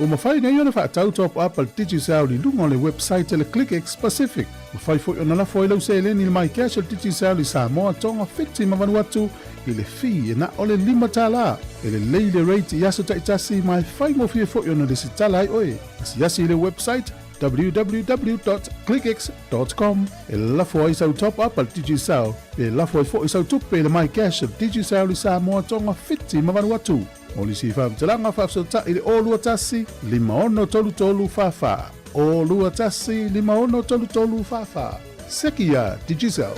Ua mafai nei ona faatau top up a le Digicel i luga o le website a le ClickX Pacific. Mafai foi ona lafo ai lau seleni i le MyCash a le Digicel i Samoa, Tonga, Fiti ma Vanuatu i le fee e na o le $5. E lelei le rate i aso taitasi ma e faigofie foi ona lesitala ai oe. Asiasi i le website www dot clickx dot com e lafo ai sau top up a le Digicel pe lafo ai foi sau tupe i le MyCash a le Digicel i Samoa, Tonga, Fiti ma Vanuatu. Mo nisi faamatalaga faafesootai i le 021 5633 44. 021 5633 44. Seki iā Digicel.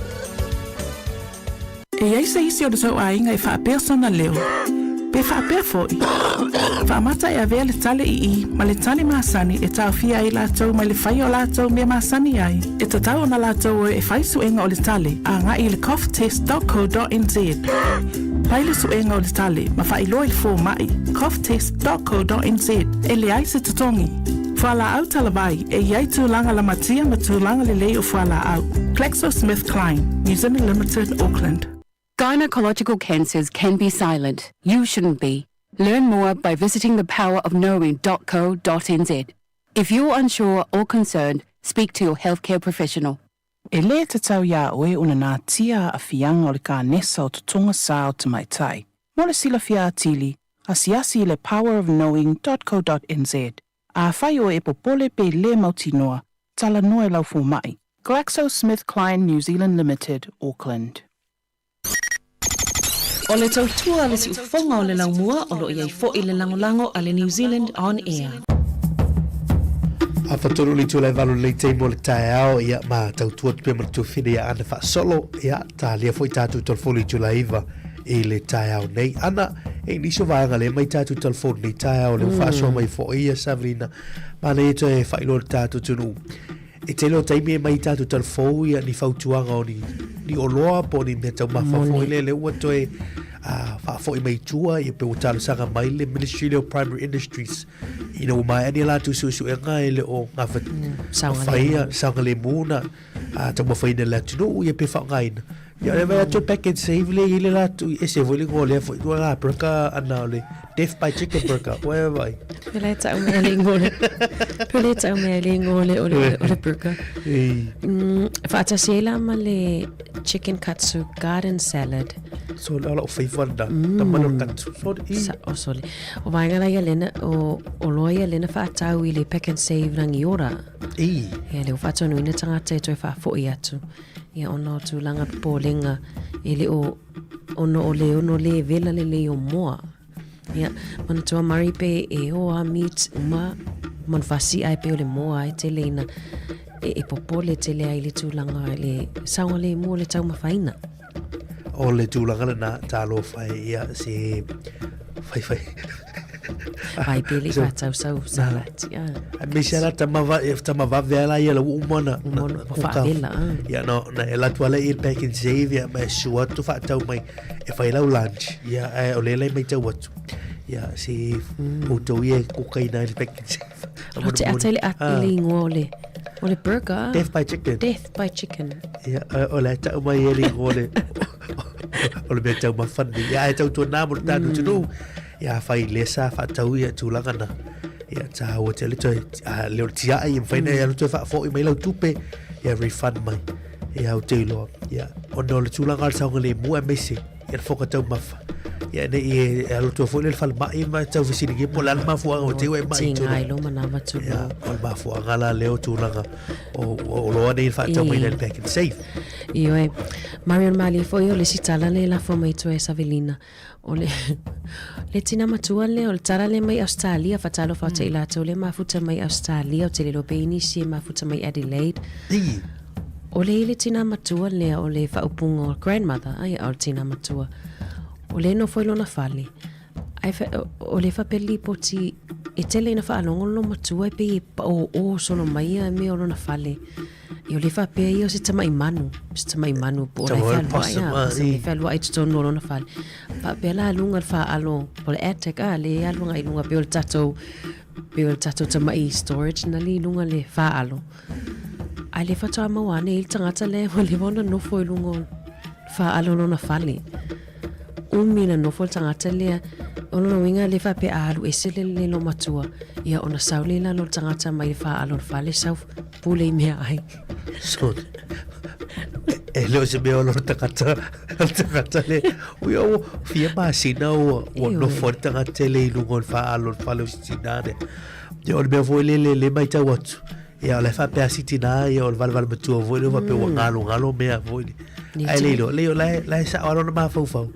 E i ai se isi o le tou aiga e faapea sona leo, pe faapea foi, faamata e avea le tale i i ma le tale masani e taofia ai latou mai le faia o latou mea masani ai, e tatau ona latou o e fai suega o le tale agai i le coughtest.co.nz. Fai le suega o le tale ma faailoa i le fomai, coughtest.co.nz, e leai se totogi. Fualaau talavai, e i ai tulaga lamatia ma tulaga lelei o fualaau. GlaxoSmithKline, New Zealand Limited, Auckland. Gynecological cancers can be silent. You shouldn't be. Learn more by visiting thepowerofknowing.co.nz. If you're unsure or concerned, speak to your healthcare professional. E lē tatau iā oe ona natia aafiaga o le kanesa o totoga sa o tamaitai. Mo le silafia atili, asiasi i le powerofknowing dot co dot nz. Afai oe e popole pe lē mautinoa, talanoa i lau fomai. GlaxoSmithKline New Zealand Limited, Auckland. O le tautua a le siufofoga o le laumua o lo o i ai foʻi le lagolago a le New Zealand On Air. Afa tolu le itula e valu lelei taimi o le taeao, ia, ma tautua atu pea ma le tuafine ia Ana faasolo, ia, talia foi tatou telefoni itula 9 i le taeao nei. Ana, e nisi o vaega lea mai tatou telefoni nei taeao lea ua faasoa mai foi ia Saverina, manaia toe faailoa le tatou atunuu. E tele o taimi e mai i tatou telefou ia ni fautuaga o ni, ni oloa po o ni mea taumafa foi lea lea ua toe faafoi mai i tua ia pe ua talosaga mai le Ministry lea o Primary Industries ina ua maea ni a latou suesuega e le o gafa faia saogalemu na taumafaina e le atunuu ia pe faaaogaina. Ia o le vaai atu o pack and save lea e i ai le latou e ese foi le igoa o lea foi la burger ana o le death by chicken burger ua e vaai. Pe le tau mea le ingoa le pe le tau mea le ingoa le o le o le burger. Ei. Faatasi ai la ma le chicken katsu garden salad. So o lau faiva lena, na mana o le katsu. Sorry. Sa, oh sorry. O vaega la ia lena, o, o loa ia lena faatau i le pack and save rangiora. Ei. Ia le o faatonuina tagata e toe faafoi atu. Ia ona o tulaga popolega e le o ona o le ono le vela lelei o moa. Ia, manatua Murray pe e o a meat uma manufasi ai pe o le moa ai tele ina e, e popole tele ai le tulaga le saogalemu o le taumafaina. O le tulaga lena talofa e ia se fai fai. Vai pe le whātau sau salati. A me se ala tama va e tama va ve ala ia la uma na na whaavela. Ia no na e latu ala i pack and save ia ma su atu whaatau mai e whai lau lunch. Ia e o le lai mai tau atu. Ia se o tau ia kukaina i le pack and save. O te ata i le ata i le ingoa o le o le burger. Death by chicken. Death by chicken. Ia o le tau mai e le ingoa o le o le mea taumafa nei. Ia e tautua nā mo le tātou atunuu. Ia whai le sa whaatau ia tulaga na. Ia tāua te le toe, a, le o le tiai, ia mwhai nei alu toe whaafoi mai lau tupe, ia refund mai. Ia au te iloa. Ia, ona o le tulaga o le saoga le mua e meise, ia le whoka taumafa. Ia nei e, e alo tua foi le falemai ma tau fesili po le ala mafuanga o te ua e mai tulu. Tinga i lo manawa tulu. Ia, o le mafuanga la leo tulaga o, o, o loa nei whaatau mai le pack and save. Ioe, Marion Malie foi o le isi tala le lafo mai tua e Savelina. O le, le tina matua lea, o le tala lea mai Australia, fatalofa atu i latou lea mafuta mai Australia, ou te le iloa pe i nisi e mafuta mai Adelaide. I. O le i le tina matua lea, o le faaupuga o grandmother, ai, o le tina matua. O le nofo i lona fale. Ai, o le faapea le lipoti, e tele ina faalogo lona matua e pei e paoō solo mai ia mea o lona fale. Ia o le faapea ia o se tamai manu, se tamai manu po o la e fealuai, a, po o le fealuai i totonu o lona fale. Faapea la luga le faalo o le attic, a, le alu agai i luga pei o le tatou, pei o le tatou tamai storage na le i luga le faalo. Ae le faatoa maua ane ai le tagata lea ua leva ona nofo i luga o le faalo o lona fale. Umi na nofo le tagata lea. O lona uiga lea faapea a alu ese le le loomatua, ia ona sau lea i lalo o le tagata mai le faalo o le fale sau pule i meaai. So, e le o se mea o lona tagata, o le tagata le, ui o fia masina ua, ua nofo le tagata le i luga o le faalo o le fale o si tinā lea. Ia o le mea foi lele le maitau atu, Ia o le faapea si tinā, ia o le valevale matua foi lea faapea ua galogalo mea foi lea. Ae le iloa, le o la e, la e sao lava lona mafaufau.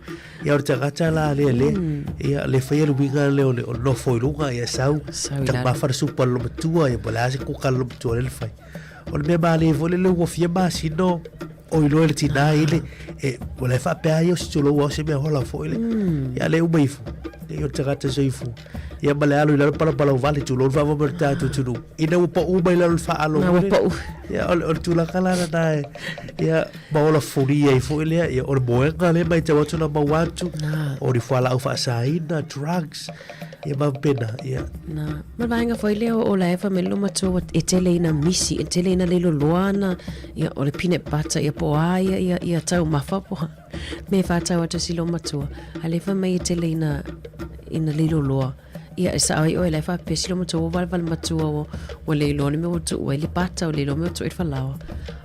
Ia o le tagata la lea lea, ia le faia le uiga lea o le o le nofo i luga, ia sau, Sau i lalo. taumafa le supa a le loomatua, ia po o le a se kuka a le loomatua lea na fai. O le mea malie foi lele ua fia masina o o iloa e le tinā i le, e, o la e faapea ia o se tulou lava o se mea hola foi lea. Ia le uma ifo, ia o le tagata soifua. Ia ma le alu i lalo palapala vale tulou le faavave o le tatou atunuu. Ina ua pau mai lalo le faalo. Na ua pau. Ia o le, o le tulaga la lena e, ia ma ola fuli ai foi lea, ia o le moega lea matau atu na maua atu, o ni fualaau faasaina, drugs, ia ma faapena, ia. Na, ma le vaega foi lea o la e fai mai le loomatua e tele ina misi, e tele ina le loloa ana, ia o le peanut butter, ia po o a ia, ia, ia taumafa po o mea e faatau atu e si loomatua. A lea fai mai e tele ina, ina le loloa. Ia e sao ai oe la e faapea si loomatua ua valevale matua ua, ua le iloa le mea ua tuu ai le pata, ua le iloa le mea ua tuu ai le falaoa.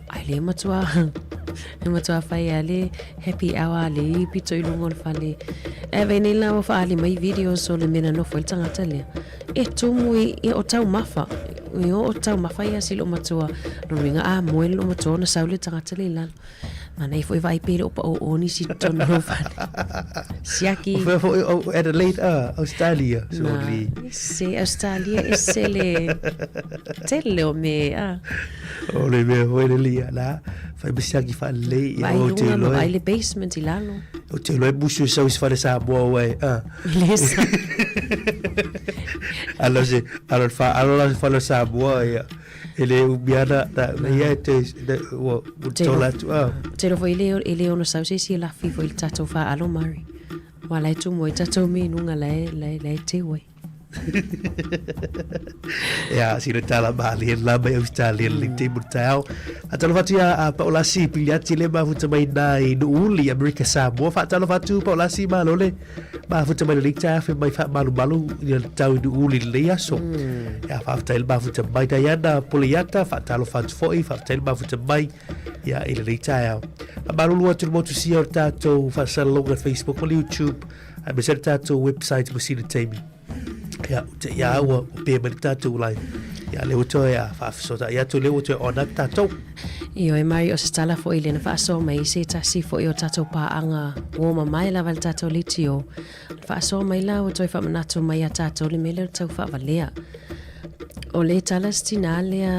Ai lea matua, e matua fai a le happy hour a le pito i luga o le fale. E vei nei la ua faaali mai videos o le mea na nofo ai le tagata lea. E tumu i, ia o taumafa. I o, o taumafa ia si loomatua. Lona uiga a moe le loomatua ona sau le tagata lea i lalo. Manaia foi vaai pe le o pao o nisi i totonu o lou fale. Siaki. O fea foi o Adelaide, ah, Australia. So, Na, li. ese, Australia, ese le tele o mea. O le mea foi le lia, la, fai ma siaki faalelei, ia Vaai o te luga ma iloa vaai le basement i lalo. o te iloa e musu e sau i se fale Samoa ua e, ah. Le sa. Alo se, alo le wha, alo la se fale Samoa, ia. E le umi ana, na, na ia e te, na, ua, ua tola atu, ah. Te iloa foi e le ono sau se isi e lafi foi i le tatou faalo, Murray. Aua la e tumu ai tatou mea i luga la e, la e, la e teu ai. Ia, sina tala malie la mai Australia le te mo taeao. Faatalofa atu ia a Paulasi Piliati le mafuta mai na i Nu'uuli, Amerika Samoa. Faatalofa atu Paulasi malo le mafuta mai lenei taeao fai mai faamalumalu ia le tau i Nu'uuli i lenei aso. Ia, faafetai le mafuta mai Diana Poleiata, faatalofa atu foi, faafetai le mafuta mai ia i lenei taeao. Faamalulu atu le motusia o le tatou faasalalauga Facebook ma le YouTube, aemaise le tatou website mo sina taimi. Ia, te ia ua o pe mai le tatou live. Ia, le ua toe a faafesootai atu, le ua toe on atu tatou. Ioe, Mari, o se tala foi lea na faasoa mai se tasi foi o tatou paaga ua mamae lava le tatou leitio. Na faasoa mai la ua toe faamanatu mai ia tatou le mea lea o le tau faavalea. O le tala se tinā lea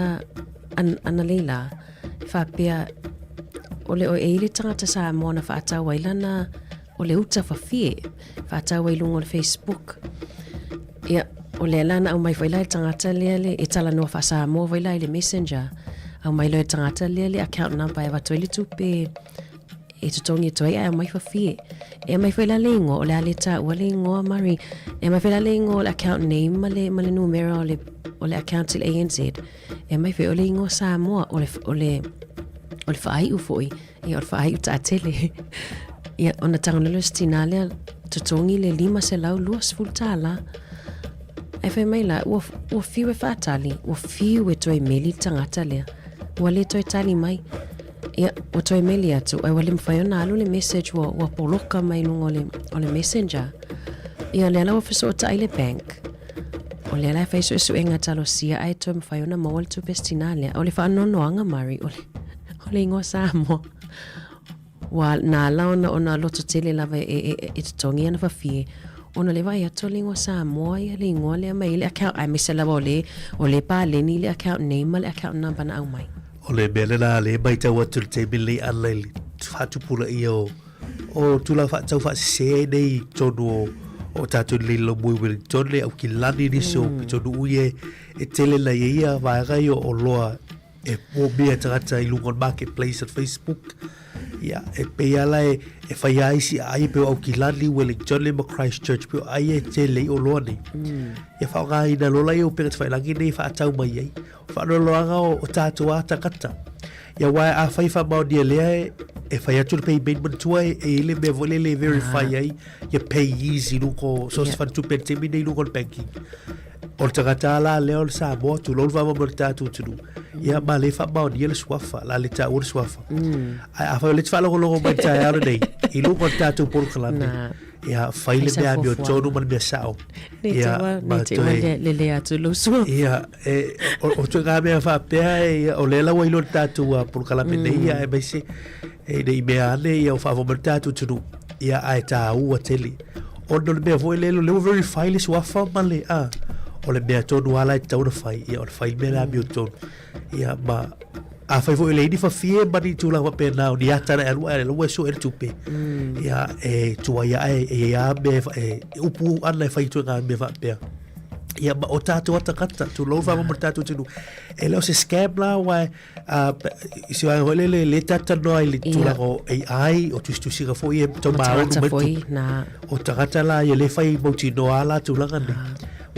an, analei la, e faapea o le o e i le tagata Samoa na faatau ai lana o le uta fafie, faatau ai i luga o le Facebook. Ia, o lea la na aumai foi la e le tagata lea le, e talanoa faa-Samoa foi la i le Messenger. Aumai loa e le tagata lea le account number e avatu ai le tupe e totogi atu ai ae aumai fafie. E aumai foi la le igoa, o le a le taua le igoa, Murray. E aumai foi la le igoa o le account name ma le, ma le numera o le, o le account i le ANZ. E aumai foi o le igoa Samoa, o le, o le, o le faaiu foi. Ia, o le faaiu taatele. Ia, ona tago lea o si tinā lea, totogi le $520. Ae fai mai la, ua, ua fiu e faatali, ua fiu e toe meli le tagata lea. Ua le toe tali mai. Ia, ua toe meli atu, ae ua le mafai ona alu le message, ua, ua poloka mai luga o le, o le messenger. Ia, lea la ua fesootai le bank. O lea la e fai suesuega talosia ae toe mafai ona maua le tupe a si tinā lea. O le faanoanoaga, Murray, o le, O le ingoa Samoa. Ua na ala ona ona loto tele lava e, e, e, e totogi ana fafie. Ona le vaai atu o le ingoa Samoa ia le ingoa lea mai le account aemaise lava o le o le paleni le account name ma le account number na aumai. O le mea lena lea e matau atu i le taimi lenei ala i le faatupulaia o o tulaga faatau faasese ai nei i totonu o o tatou nei lomui Wellington le Aukilani nisi o pitonuu ia e tele na i ai ia vaega ia o oloa e mōmia e tagata i luga o le marketplace o le Facebook. Ia, e pei ala e, e whai ai si ai pe o Aukilani, Wellington ma Christchurch pe o ai e tele i oloa nei. Ia whaonga ina lola ia o pega te whailangi nei whaatau mai ai. Whaanoaloanga o, o tātou a takata. Ia wae a whai whamaonia lea e, e fai atu le payment manatua e i ai le mea foi lele e verify ai ia payees i luga o so o se faletupe i le taimi lenei i luga o le banking. O le tagata lava la lea o le Samoa, tulou le faamama o le tatou atunuu, ia ma le faamaonia le suafa, o le a le taua le suafa. Ae afai o lea e te faalogologo mai i le taeao lenei i luga o le tatou polokalame, ia fai le mea amiotonu ma le mea sao. Ne i te ua, ne i te ua lele atu lou suafa. Ia, e, o, o ituaiga mea faapea, e, o lea la ua iloa i le tatou polokalame nei, ia, aemaise, e, ne i mea ane, ia, o faafofoga mai le tatou atunuu, ia, ae taua tele. Ona o le mea foi lea, o lea ua verify le suafa ma le, a, o le mea tonu lava la e tatau ona fai, ia, o le fai le mea le amiotonu. Ia, ma, afai foi e leai ni fafie ma ni tulaga faapena, o ni ata na e alu ae ua e sue le tupe, ia, e tuai ae, e i ai lava mea e, e upu ana e fai ituaiga mea faapea. Ia, ma o tatou a tagata, tulou le faamoemoe le tatou atunuu. E le o se scam la, aua i se vaega foi lele, lea tatou te talanoa ai i le tulaga o AI, o tusitusiga foi e tau maunu mai tupe. O tagata la ia lea e fai mautinoa lava la tulaga nei.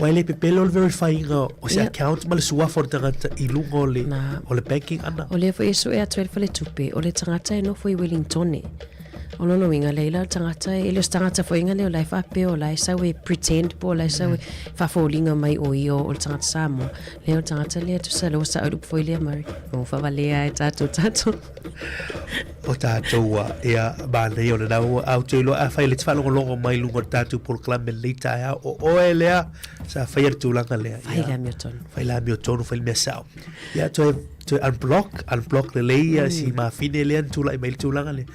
Aua e le pepelo le verify ina o se account ma le suafa o le tagata i luga o le, o le banking ʻana. O lea foi e sue atu ai le faletupe, o le tagata e nofo i Wellingtone. O lona uiga, leai la o le tagata, e le o se tagata foi lea o la e faapea o la e sau e pretend po o la e sau e faafoliga mai o ia o le tagata Samoa. Leai o le tagata lea tusa lea ua sao i le upu foi lea Murray. Ua faavalea e tatou tatou. O tatou a, ia, manaia o lena ua au te iloa, afai le te faalogologo mai i luga o le tatou polokalame i lenei taeao, o oe lea sa faia le tulaga lea. Fai le amiotonu. Fai le amiotonu, fai le mea sao. Ia, toe, toe unblock, unblock lelei ia si mafine lea na tulai mai i le tulaga lea.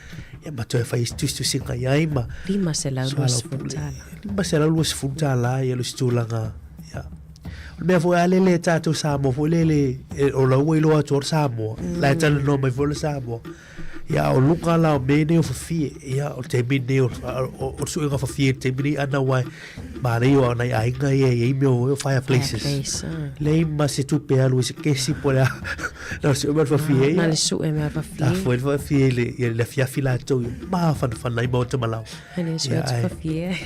Ia, ma toe fai isi tusitusiga i ai ma... $520. $520 ia le isi tulaga. Ia. O le mea foi a lele tatou Samoa foi lele, e, o la ua iloa atu o le Samoa. La e talanoa mai foi le Samoa. Ia, o luga la o mea nei o fafie, ia, o le taimi nei o, o, o le suega fafie i le taimi nei ana aua e manaia o nai aiga ia e i ai mea o fireplaces. Fireplace, ah. Leai ma se tupe e alu ai se kesi po o le a, na o le sue mea o le fafie ia. Na o le sue mea o le fafie. Tafua ai le fafie i le, i le afiafi latou ia, mafanafana ai maota ma laoa. Ai le sue atu fafie.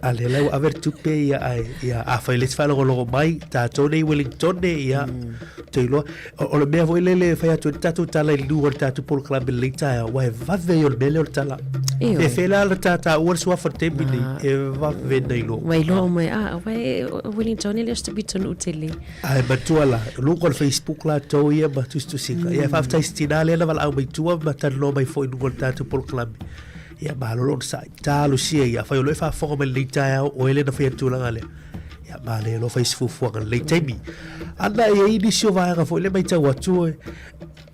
A lea la ua ave le tupe ia ae ia afai le isi faalogologo mai tatou nei i Wellingtone ia te iloa o, o le mea foi lele e fai atu ai le tatou tala i luga o le tatou polokalame i lenei taeao aua e vave ia o le mea lea o le tala. Ioe. E fea la na tataua le suafa i le taimi nei e vave na iloa. Ua iloa uma e, ah, aua e, o Wellingtone e le o se pitonuu tele. Ae matua la, luga o le Facebook latou ia ma tusitusiga. Ia faafetai i si tinā lea na valaau mai tua ma talanoa mai foi i luga o le tatou polokalame. Ia malo le onosai. Talosia ia, afai o lo o e faafofoga mai i lenei taeao, o oe lea na faia le tulaga lea. Ia manaia loa fai se fuafuaga i lenei taimi. Ana e i ai nisi o vaega foi lea matau atu e,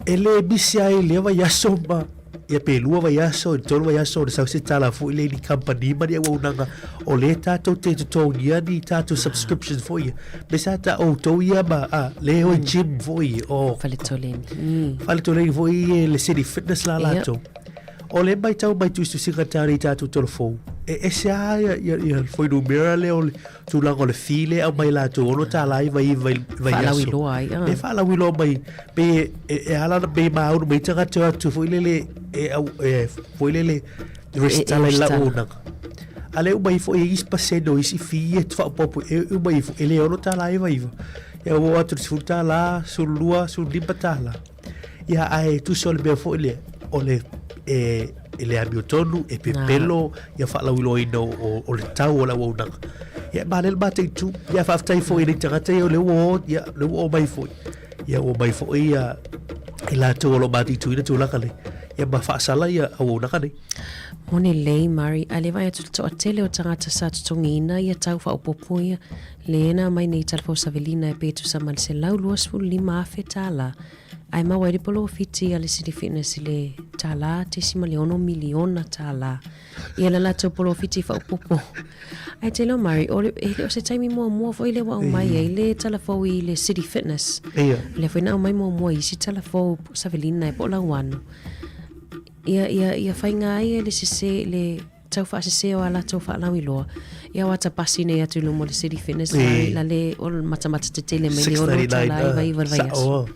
e le misi ai i lea vaiaso ma ia pe lua vaiaso, i le tolu vaiaso ona sau se tala foi lea i ni kamupani ma ni auaunaga o lea tatou te totogia ni tatou subscriptions foi ia. Me sa ta outou ia ma a, le o i gym foi o Faletoleni. Faletoleni foi e le City Fitness la latou. O le matau mai tusitusiga tau i tatou tolo fou, e ese lava ia, ia, ia le fuainumera lea o le tulaga o le fee lea e aumai latou $6.99 i le vaiaso. Faalauiloa ai, ah. E faalauiloa mai, pe e, e ala ona pe maunu mai tagata o atu foi lele, e, au, e foi lele, resitala i lau auaunaga. A lea e uma ifo e i ai isi pasene o isi fee ia faaopoopo e uma ifo, e le $6.99. Ia ua oo atu i le $10, $12, $15. Ia, ae tusa o le mea foi lea, o le, e, e le amiotonu, e pepelo, ia faalauiloaina o, o, o le tau o le auaunaga. Ia, e manaia le mataitu. Ia, faafetai foi i nai tagata ia o lea ua o, ia, lea ua oo mai foi. Ia, ua omai foi ia, i latou o lo o mataituina tulaga nei. Ia, ma faasala ia auaunaga nei. Moni lelei, Murray, ae le vaai atu i le toatele o tagata sa totogiina ia tau faaopoopo ia, le na aumai nei i Talafou Savelina e pe tusa ma le $125,000 ae maua ai le polofiti a le City Fitness i le $1.6 miliona tala ia le latou polofiti faaopoopo. Ae te iloa Murray, o le, e le o se taimi muamua foi lea ua aumai ai le talafou i le City Fitness. Ia. O lea foi na aumai muamua i isi talafou po o Savelina po o Lauano. Ia, ia, ia faiga ai e le sese, le tau faasese o a latou faalauiloa. Ia o ata pasi nei atu i luma o le City Fitness, e. la le o le matamata tetele mai le ono tala i vai vai vai aso.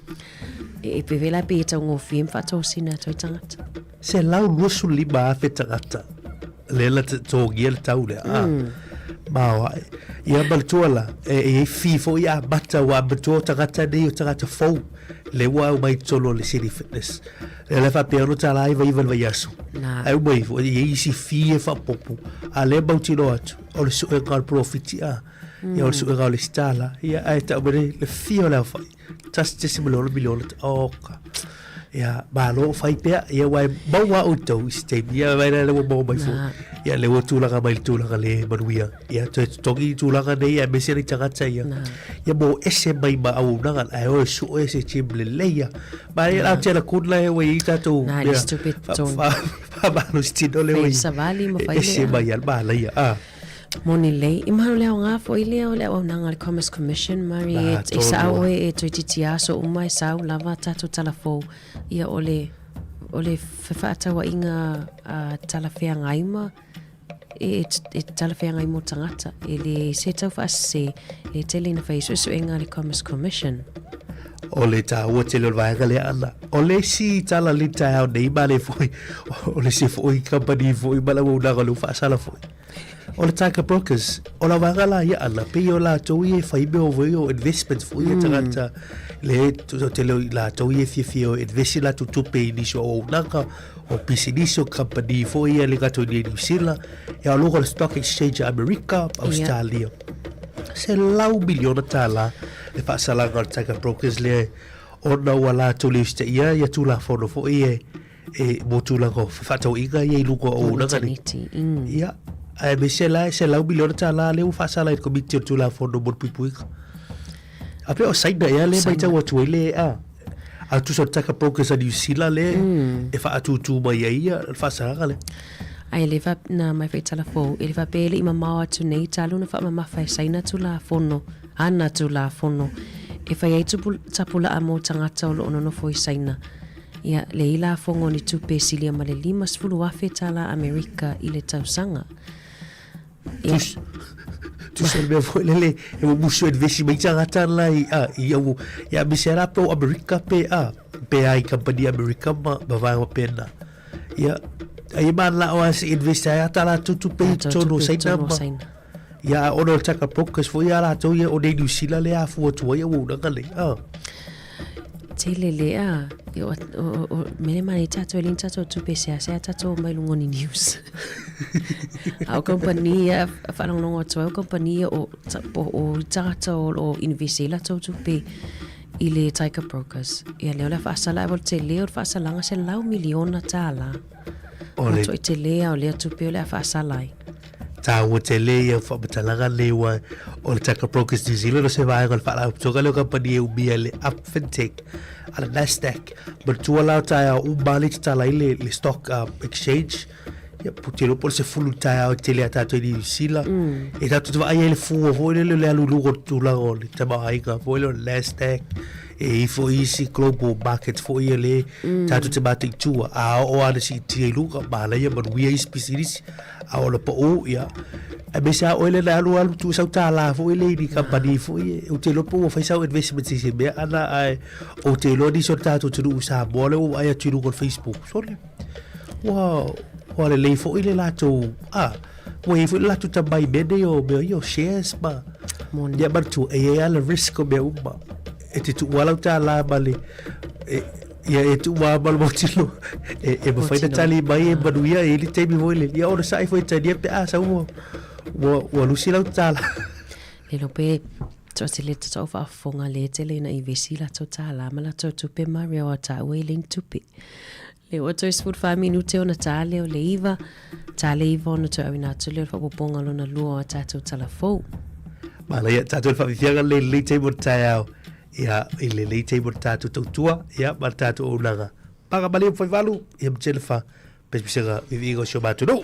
E, e pe la pe e taugofie ma faatosina atu ai tagata. 125,000 tagata lea la totogia le tau lea. Mm. Maoae. Ia manatua la, e i ai fee foi a mata ua manatua o tagata nei o tagata fou le ua au mai totonu o le City Fitness. Le le faapea ono tala ai vai vai aso. Ai uma ifo, e i ai isi fee e faapopo. A le mautinoa atu, o le suega o le polofiti a. Ia o le suega o le isi tala. Ia ae tau mai le fee o le aofai. 1.6 miliona. Oka. Ia, malo fai pea, ia aua e maua outou i se taimi, ia vai lea ua maua mai foi. Ia lea ua tulaga mai le tulaga le manuia. Ia toe totogi tulaga nei aemaise le tagata ia. Ia mo ese mai ma auaunaga ae o e sue se gym lelei ia. Ma ia la tela kun la e ua i tatou Na, le stupid tone. Faamalosi tino le ua i. Savali ma fai Ese mai al malaia. Ah. Moni lelei. I mahalo le aoga foi lea o le auaunaga a le Commerce Commission, Murray, e, e sao oe e toeitiiti aso uma e sau lava tatou tala fou. Ia o le, o le fefaatauaiga a talafeagai ma e, e, e talafeagai mo tagata. E le se tau faasese, le tele ina fai suesuega a le Commerce Commission. O le taua tele o le vaega lea ana. O le isi tala le taeao nei ma le foi, o le isi foi company foi ma le auaunaga o le ua faasala foi. O le Tiger Brokers, o la vaega la ia ana, pei o latou ia e fai mea o foi o investments foi ia tagata, le o tele o latou ia e fiafia o invest i latou tupe i nisi o auaunaga, o pisinisi, o kamupani foi ia le gata i New Zealand, ia o luga o le Stock Exchange a Amerika, Australia. $100 miliona le faasalaga o le Tiger Brokers lea ona ua latou le usitaia ia Tulafono foi e e mo tulaga o fefaatauaiga ia i luga o auaunaga nei. Ia, aemaise la e $100 miliona lea ua faasala i le Komiti o le Tulafono mo le Puipuiga. A pei o Saina ea lea e matau atu ai le a a tusa o le Tiger Brokers a Niu Sila lea e faatūtū mai ai ia le faasalaga lea. Ai le fa na mai fai tala fou e le faapea e le i mamao atu nei talu na faamamafa e Saina Tulafono ana Tulafono e fai ai tupu tapulaa mo tagata o lo o nonofo i Saina. Ia, le i lafoga o ni tupe e silia ma le 50,000 tala Amerika i le tausaga. Ia. Tusa le mea foi lele, e ua musu e vesi mai tagata la i, a, i au, ia aemaise la pe o Amerika pe, a, pe a i kampani Amerika ma, ma vaega faapena. Ia, ai e mananao lava se i invest ai a tā latou tupe i totonu o Saina ma, ia, a ona o le Tucker Brokers foi a latou ia o nei Niu Sila lea afua atu ai auaunaga nei, a. Tele lea, o, o, o, mele mane tatou e le ni tatou tupe seasea tatou omai luga o ni news. A o company ia, faalogologo atu ai o company ia o, o, o tagata o lo o invest ai latou tupe i le Tiger Brokers. Ia lea o le a faasala ai o le tele o le faasalaga $100 miliona. O le Matuai tele lava o lea tupe o le a faasala ai. Taua tele ia faamatalaga nei ua o le Tiger Brokers New Zealand o se vaega o le faalapotopotoga lea o kamupani e umia e le Up Fintech a le Nasdaq. Manatua la o taeao uma lava le tatala ai le, le stock exchange. Ia, po te iloa po o le 10 taeao e tele a tatou i Niu Sila. E tatou te vaai ai le fua foi lele o le alu i luga o le tulaga o le tamaoaiga foi lea o le Nasdaq. E i ai foi isi global markets foi ia le tatou te mataitua. A oo lava ina siitia i luga, manaia manuia isi pisinisi. A o le pau, ia, aemaise lava oe lea na alu alu tuu sau tālā foi lea i ni kamupani foi ia. Ou te iloa po ua fai sau investment i se mea ana, ae ou te iloa nisi o le tatou atunuu i Samoa lea ua vaai atu i luga o le Facebook. Sole, ua, ua lelei foi le latou, a, ua i ai foi le latou tamai i mea nei o mea ia o shares ma, Moni. ia manatua, e i ai lava le risk o mea uma. E te tuua lau tālā ma le, e, Ia e tuu lava ma le mautinoa e, e mafai na tali mai e manuia e i le taimi foi lele. Ia onosai foi talia pe a sau ua, ua, ua lusi lau tālā. Le iloa pe toatele tatau faafofoga le tele ina ivesi latou tālā ma latou tupe ma reo a tāua e le ni tupe. Le ua toe 14 minute ona tā lea o le iva, tā le iva ona toe auina atu lea o le faaopoopoga lona lua o a tātou tala fou. Manaia, tātou le faafiafiaga lelei lenei taimi o le taeao. Ia, i lenei taimi o le tātou tautua, ia, ma le tātou auaunaga. Paga malie ma faivalu, ia ma Jennifer, pesepesega viviiga o si o matou nuu.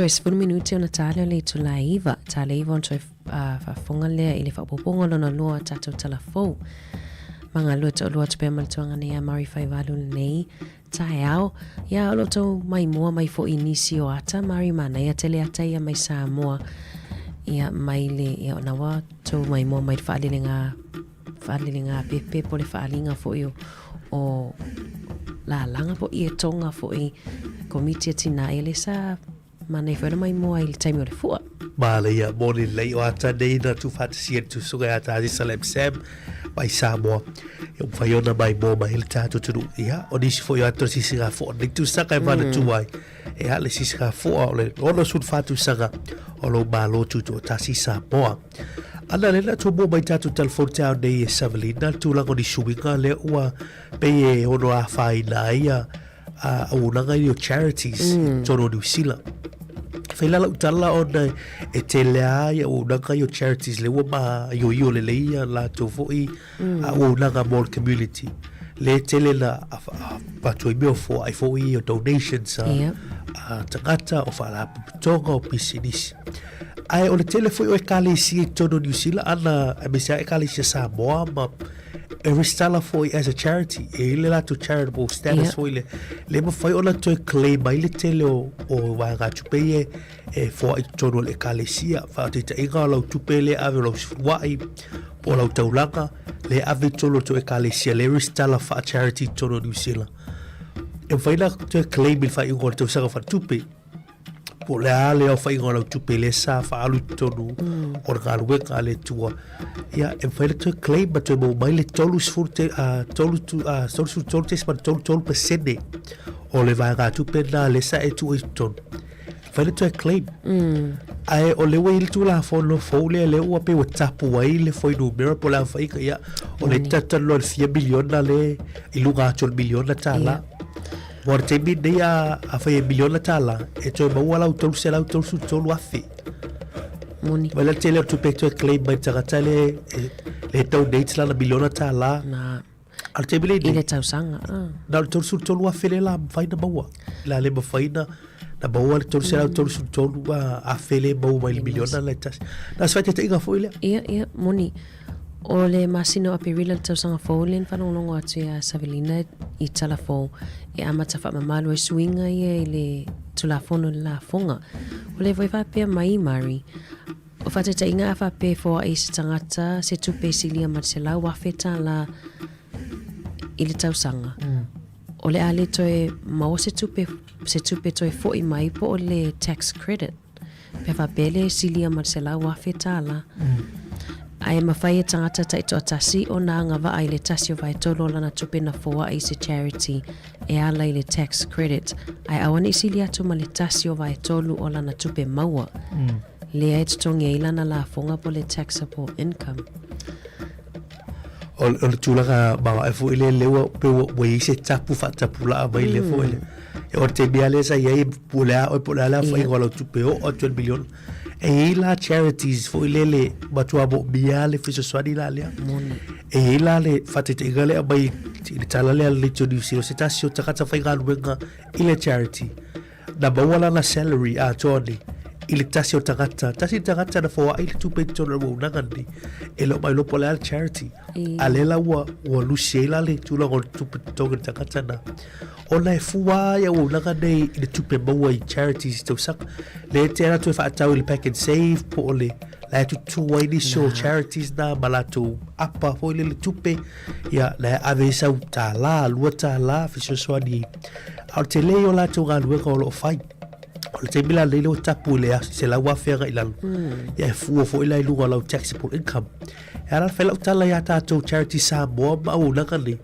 Toe 10 minute ona tale o le itula e 9. Tale 9 ona toe faafofoga lea i le faaopoopoga o lona lua o tatou tala fou. Ma galue toalua atu pea ma le tuaga nei a Murray Faivalu lenei taeao. Ia, o lo o tou maimoa mai foi i nisi o ata, Murray, manaia tele ata ia mai Samoa. Ia, mai le, ia, ona ua tou maimoa mai le faalelega, faalelega pepe po o le faaaliga foi o, o lalaga po o ietoga foi, Komiti a Tina, ia lea sa Manaia foi ona maimoa i le taimi o le fua. Manaia, moni lelei o ata nei na tuufaatasia e le Tusuga ia Tasi Salem Sam mai Samoa. Ia mafai ona maimoa mai le tatou atunuu. Ia, o nisi foi o ata o le sisigafoa nei tausaga e manatua ai. Ia, le sisigafoa o le 64 tausaga o lou Malo Tutoatasi Samoa. Ana lea na tumua mai tatou telefoni taeao nei e Savelina le tulaga o ni suiga lea ua pei e ono afaina ai ia auaunaga ia o charities i totonu o Niu Sila. Fai la lau tala ona e tele lava ia auaunaga ia o charities lea ua maioio lelei ia latou foi auaunaga mo le community. Lea e tele na avatu ai mea o foai foi ia o donations a, a tagata, o faalapotopotoga, o pisinisi. Ae o le tele foi o ekalesia i totonu o Niu Sila ana, aemaise lava ekalesia Samoa ma e resitala foi as a charity, e i ai le latou charitable status foi lea, le mafai ona toe claim ai le tele o, o vaegatupe ia e foai i totonu o le ekalesia. Faataitaiga o lau tupe lea e ave o lau sefuluai, po o lau taulaga, lea e ave i totonu o le tou ekalesia, lea e resitala faa-charity i totonu o Niu Sila. E mafai ona toe claim i le faaiuga o le tausaga faaletupe. Po o le a le aofaiga o lau tupe lea sa faaalu i totonu o le galuega a le Atua, ia, e mafai ona toe claim ma toe maua mai le 33.33% o le vaegatupe lena lea sa e tuu i totonu. E mafai ona toe claim. Ae o lea ua i ai le Tulafono fou lea, lea ua pei ua tapu ai le fuainumera po o le aofaiga, ia, o lea e talatalanoa i le fia miliona lea i luga atu o le miliona tala. Mo le taimi lenei a, afai e miliona tala, e toe maua lau 333,000. Moni. Mai la le tele o tupe e toe claim mai le tagata le, e, le donate lana miliona tala. Na. A le taimi lenei, I le tausaga. Ah. na o le 33,000 lea la mafai na maua. La le mafai na, na maua le 333,000 lea maua mai le miliona la e tasi. Na o se faataitaiga foi lea. Ia, ia, moni. O le masina o Aperila le tausaga fou lea na faalogologo atu ia Savelina i tala fou e amata faamamalu ai suiga ia i le Tulafono i le lafoga. O lea foi faapea mai Murray, o faataitaiga a faapea e foai se tagata se tupe e silia ma le $100,000 tala i le tausaga, o le a le toe maua se tupe, se tupe toe foi mai po o le tax credit. Pe faapea le silia ma le $100,000. Ae mafai e tagata taitoatasi ona agavaa i le tasi o vaetolu o lana tupe na foai i se charity e ala i le tax credit, ae aua ne i sili atu ma le tasi o vaetolu o lana tupe maua, lea e totogi ai lana lafoga po o le taxable income. O, o le tulaga maoae foi lea, lea ua, pei ua, ua i ai se tapu faatapulaa mai lea foi lea. E o le taimi lava lea sa i ai, po o le a oe, po o le a le aofaiga o lau tupe, oo atu i le miliona. E i ai la charities foi lele, matua moomia lava le fesoasoani la lea. E i ai la le faataitaiga lea e aumai i le tala lea a le Leitio Niu Sila, o se tasi o tagata faigaluega i le charity, Na maua lana salary atoa nei i le tasi o tagata, tasi le tagata na foai le tupe i totonu o le auaunaga lenei, e le o mailoa po o le a le charity. A lea la ua, ua lusi ai la le tulaga o le tupe totogi o le tagata na. Ona e fua lava auaunaga nei i le tupe maua i charities i tausaga. Lea e te alu atu e faatau i le pack and save po o le la e tutū ai nisi o charities na ma latou apa foi lele tupe, ia, la e ave ai sau $1, $2 fesoasoani A o le tele ia o latou galuega o lo o fai. O le taimi la lenei lea ua tapu i le $100,000 agai i lalo. Ia e fua foi la i luga o lau taxable income. E ala ona fai lau tala ia tatou Charity Samoa ma auaunaga nei,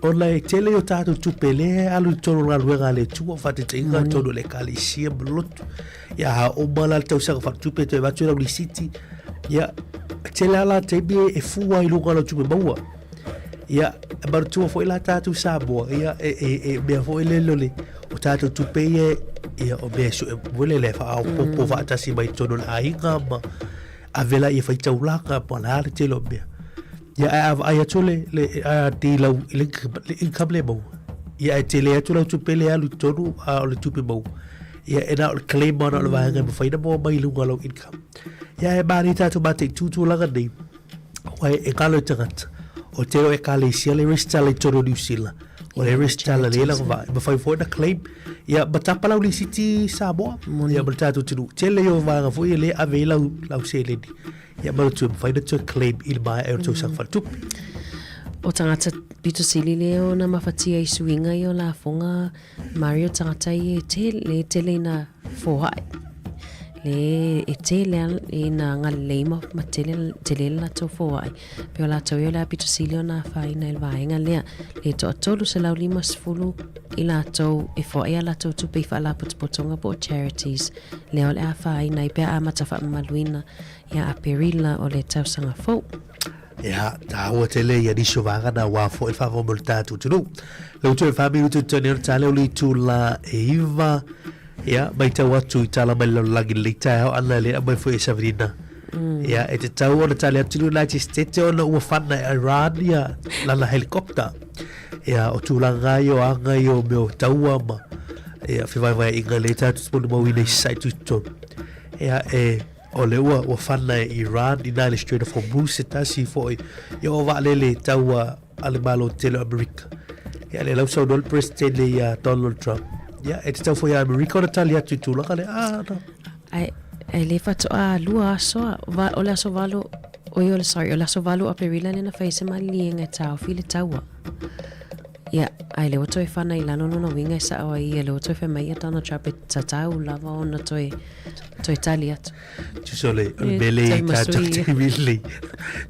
ona e tele ia o tatou tupe lea e alu i totonu o le galuega a le Atua, faataitaiga i totonu o le Ekalesia ma le lotu. Ia a uma la le tausaga faaletupe toe avatu lau lisiti, ia e tele lava la taimi e fua i luga o lau tupe maua. Ia, e manatua foi la tatou Samoa, ia, e, e, e mea foi lele o le, o tatou tupe ia, ia, o mea e sue foi lele e faaopoopo faatasi mai totonu o le aiga ma ave la ia fai taulaga ma le a le tele o mea. Ia, ae a vaai atu le, le, a ti lau, i le, le income le maua, ia, ae tele atu lau tupe le alu i totonu, a o le tupe maua. Ia, e na o le claim ona o le vaega e mafai ona maua mai i luga o lau income. Ia, e manaia tatou mataitu tulaga nei, aua e galo i tagata, o le tele o ekalesia le resitala i totonu o Niu Sila, o le resitala lea e lagavaa, e mafai foi ona claim, ia, ma tapa lau lisiti Samoa, ia ma le tatou atunuu. Tele ia o vaega foi ia lea e ave ai lau, lau seleni, ia ma le toe mafai ona toe claim i le maea o le tausaga faaletupe. O tagata pito sili lea ona mafatia i suiga ia o lafoga Mario tagata ia e tele, e tele ina foai. Le e tele ina galilei ma, ma tele, tele le latou foai. Pe o latou ia o le a pito sili ona afaina i le vaega lea. Le toa 350 i latou e foai a latou tupe i faalapotopotoga po o charities. Lea o le a afaina ai pe a amata faamamaluina ia Aperila o le tausaga fou. Ia, tāua tele ia nisi o vaega na aua foi le faafofoga mai o le tatou atunuu. Lea ua toe fa minute totoe nei o le tale o le itula e iva. Ia, matau atu i tala mai le lalolagi i lenei taeao ana le aumai foi e Saverina. Ia, e tatau ona tali atu le United States ona ua fana e Iran ia lana helicopter. Ia, o tulaga ia o aga ia o mea o taua ma ia fevaevaeaiga lea tatou te molimauina i sasae tutotonu. Ia, e O lea ua, ua fana e Iran i na i le Strait of Hormuz se tasi foi ia o vaalele taua a le Malo Tetele o Amerika. Ia lea la ua saunoa le Peresetene ia Donald Trump. Ia e tatau foi ia Amerika ona tali atu i tulaga lea. Ah, no. Ae, ae le faatoa lua aso a, va, o le aso valo, oi o le, sorry, o le aso valo o Aperila lea na fai ai se maliliega e taofi le taua. Ia, ae lea ua toe fana i lalo lona uiga e sao ai ia, lea ua toe fai mai ia Donald Trump e tatau lava ona toe, toe tali atu. Tusa o le, o le mea lea i tatou taimi lenei.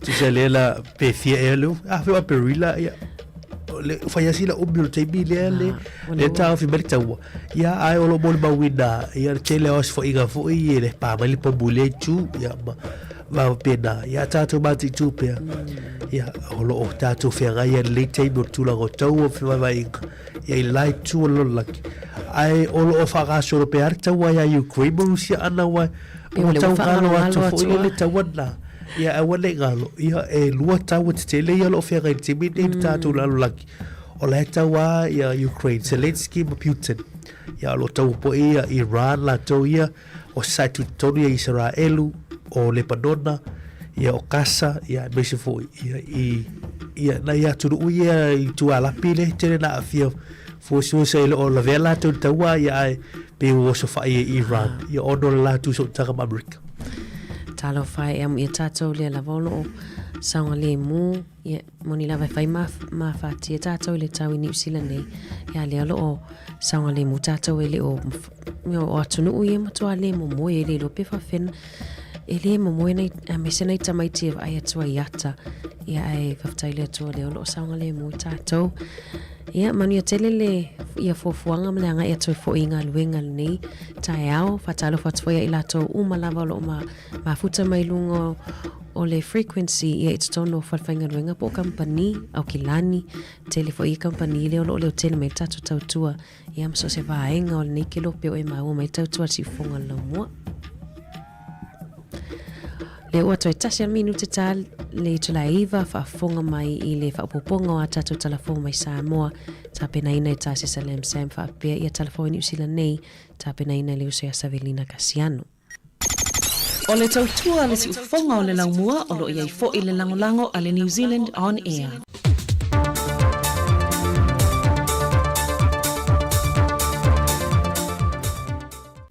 Tusa lea la pe fia ea leo, a fea o Aperila, ia, o le fai lava sina umi o le taimi lea le, lea taofi mai le taua. Ia, ae o lo o molimauina, ia, le tele o asofoaiga foi e le pa mai le pomu i lea itu, ia, ma, ma faapena, ia tatou mataitu pea, ia, o lo o tatou feagai ai i lenei taimi o le tulaga o taua ma fevaevaeaiga, ia i le la itu o le lalolagi. Ae o lo o faagasolo pea le taua ia Ukraine ma Rusia ana aua ua tau galo atu foi lea le taua lena. Ia aua ne i galo, ia e lua taua tetele ia o lo o feagai i le taimi lenei i le tatou lalolagi. O la e taua ia Ukraine, Zelensky ma Putin. Ia o lo o taua foi ia Iran latou ia, o sae tutotonu ia Isaraelu, o Lepanona, ia o Kasa, ia aemaise foi ia i ia nai atunuu ia i tualapi le tele na aafia fuasifuasi ai le o lavea latou i le taua ia ae pei ua osofai e Iran ia ona o le latou sootaga ma Amerika. Talofa e amuia tatou lea lava o loo saogalemu ia moni lava e fai ma mafatia tatou i le tau i Niu Sila nei ia lea o loo saogalemu tatou e le o o atunuu ia matua le momoe e le iloa pe faafena e le momoe nai aemaise nai tamaiti e vaai atu ai ata ia ae faafetai le Atua lea o lo o saogalemu tatou ia manuia tele le ia fuafuaga ma le agai atu ai foi i galuega lenei taeao faatalofa atu foi ia i latou uma lava o lo o ma mafuta mai luga o le frequency ia i totonu o falefaigaluega po o kamupani Aukilani tele foi ia kamupani lea o lo o leotele mai le tatou tautua Ia ma so o se vaega o lenei kelope o e maua mai tautua le siufofoga o le laumua. Lea ua toe tasi a minute ta le itula e iva faafofoga mai i le faaopoopoga o a tatou talafou mai Samoa tapenaina e Tā Sesa Lam Sam faapea ia talafou i Niu Sila nei tapenaina e le uso ia Savelina Kasiano. O le tautua a le siufofoga o le laumua o lo o i ai foi le lagolago a le New Zealand On Air.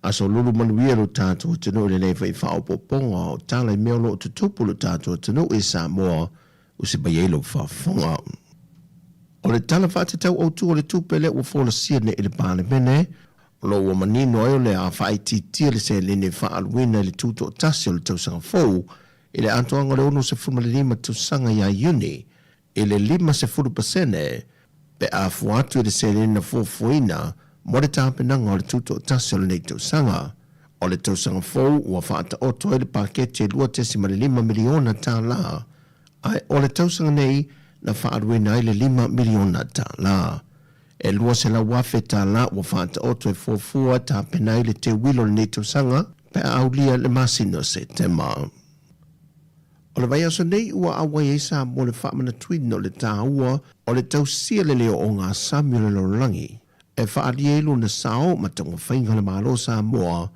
Aso lulu manuia lo tatou atunuu i lenei foi faaopoopoga o tala i mea o lo o tutupu i lo tatou atunuu i Samoa ua se mai ai lou faafofoga. O le Tala Faatatau Autu o le Tupe lea ua folasia nei i le Palemene, O lo o ua manino ai o le a faaitiitia le seleni e faaaluina i le tutoatasi o le tausaga fou i le atoaga o le 65 tausaga ia Iuni i le 50 pasene pe a fua atu i le seleni na fuafuaina mo le tapenaga o le tutoatasi o lenei tausaga. O le tausaga fou ua faataoto ai le paketi e $2.5 miliona tala ae o le tausaga nei na faaaluina ai le $5 miliona tala. E $200,000 tala ua faataoto e fuafua e tapena ai le teuilo o lenei tausaga pe a aulia le masina o Setema. O le vaiaso nei ua auai ai Samoa le faamanatuina o le taua o le tausia le leo o ngā sami o le lalolagi. e faaalia ai lona sao ma taumafaiga a le Malo o Samoa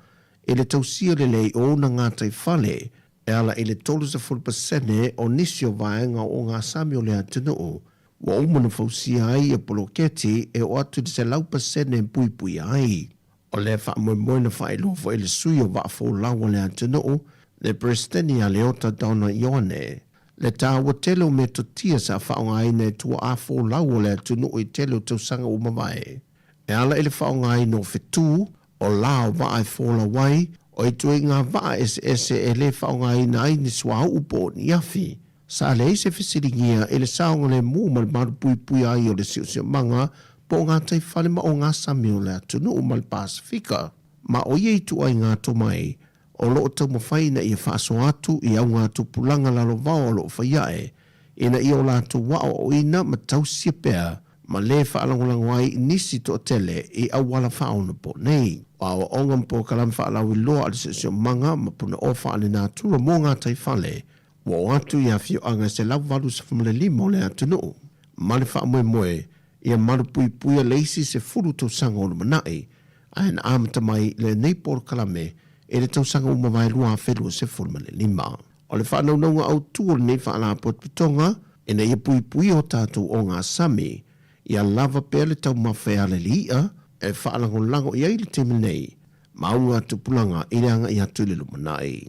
i le tausia lelei o ona gataifale e ala i le 30% o nisi o vaega o ogasami o le atunuu ua uma ona fausia ai ia poloketi e oo atu i le 100% e puipuia ai. O lea faamoemoe na faailoa foi e le sui o Vaa Folau a le atunuu, le Peresetene ia Leota Donna Ioane, le taua tele o metotia sa faaaogaina e tuaa folau o le atunuu i tele o tausaga ua mavae. E ala i le faaaogaina o fetū, o la o vaa e folau ai, o ituaiga vaa eseese e le faaaogaina ai ni suauu po o ni afi. Sa leai se fesiligia i le saogalemu ma le malupuipuia ai o le siosiomaga po o gataifale ma ogasami o le atunuu ma le Pasefika. Ma o ia ituaiga tomai o lo o taumafai ina ia faasoa atu i augatupulaga lalovao o lo o fai ae, ina ia o latou aoaoina ma tausia pea ma lē faalagolago ai nisi toatele i auala faaonaponei. O aoaoga ma polokalame faalauiloa a le Siosiomaga ma Punaoa Faalenatura mo gataifale ua oo atu i afioaga e 185 o le atunuu, ma le faamoemoe ia malupuipuia le isi 10 tausaga o lumanai, ae na amata mai lenei polokalame i le tausaga ua mavae 2025. O le faanaunauga autu o lenei faalapotopotoga, ina ia puipuia o tatou ogasami, ia lava pea le taumafa e ala i le i'a e faalagolago i ai le taimi nei ma augatupulaga i le agai atu i le lumanai.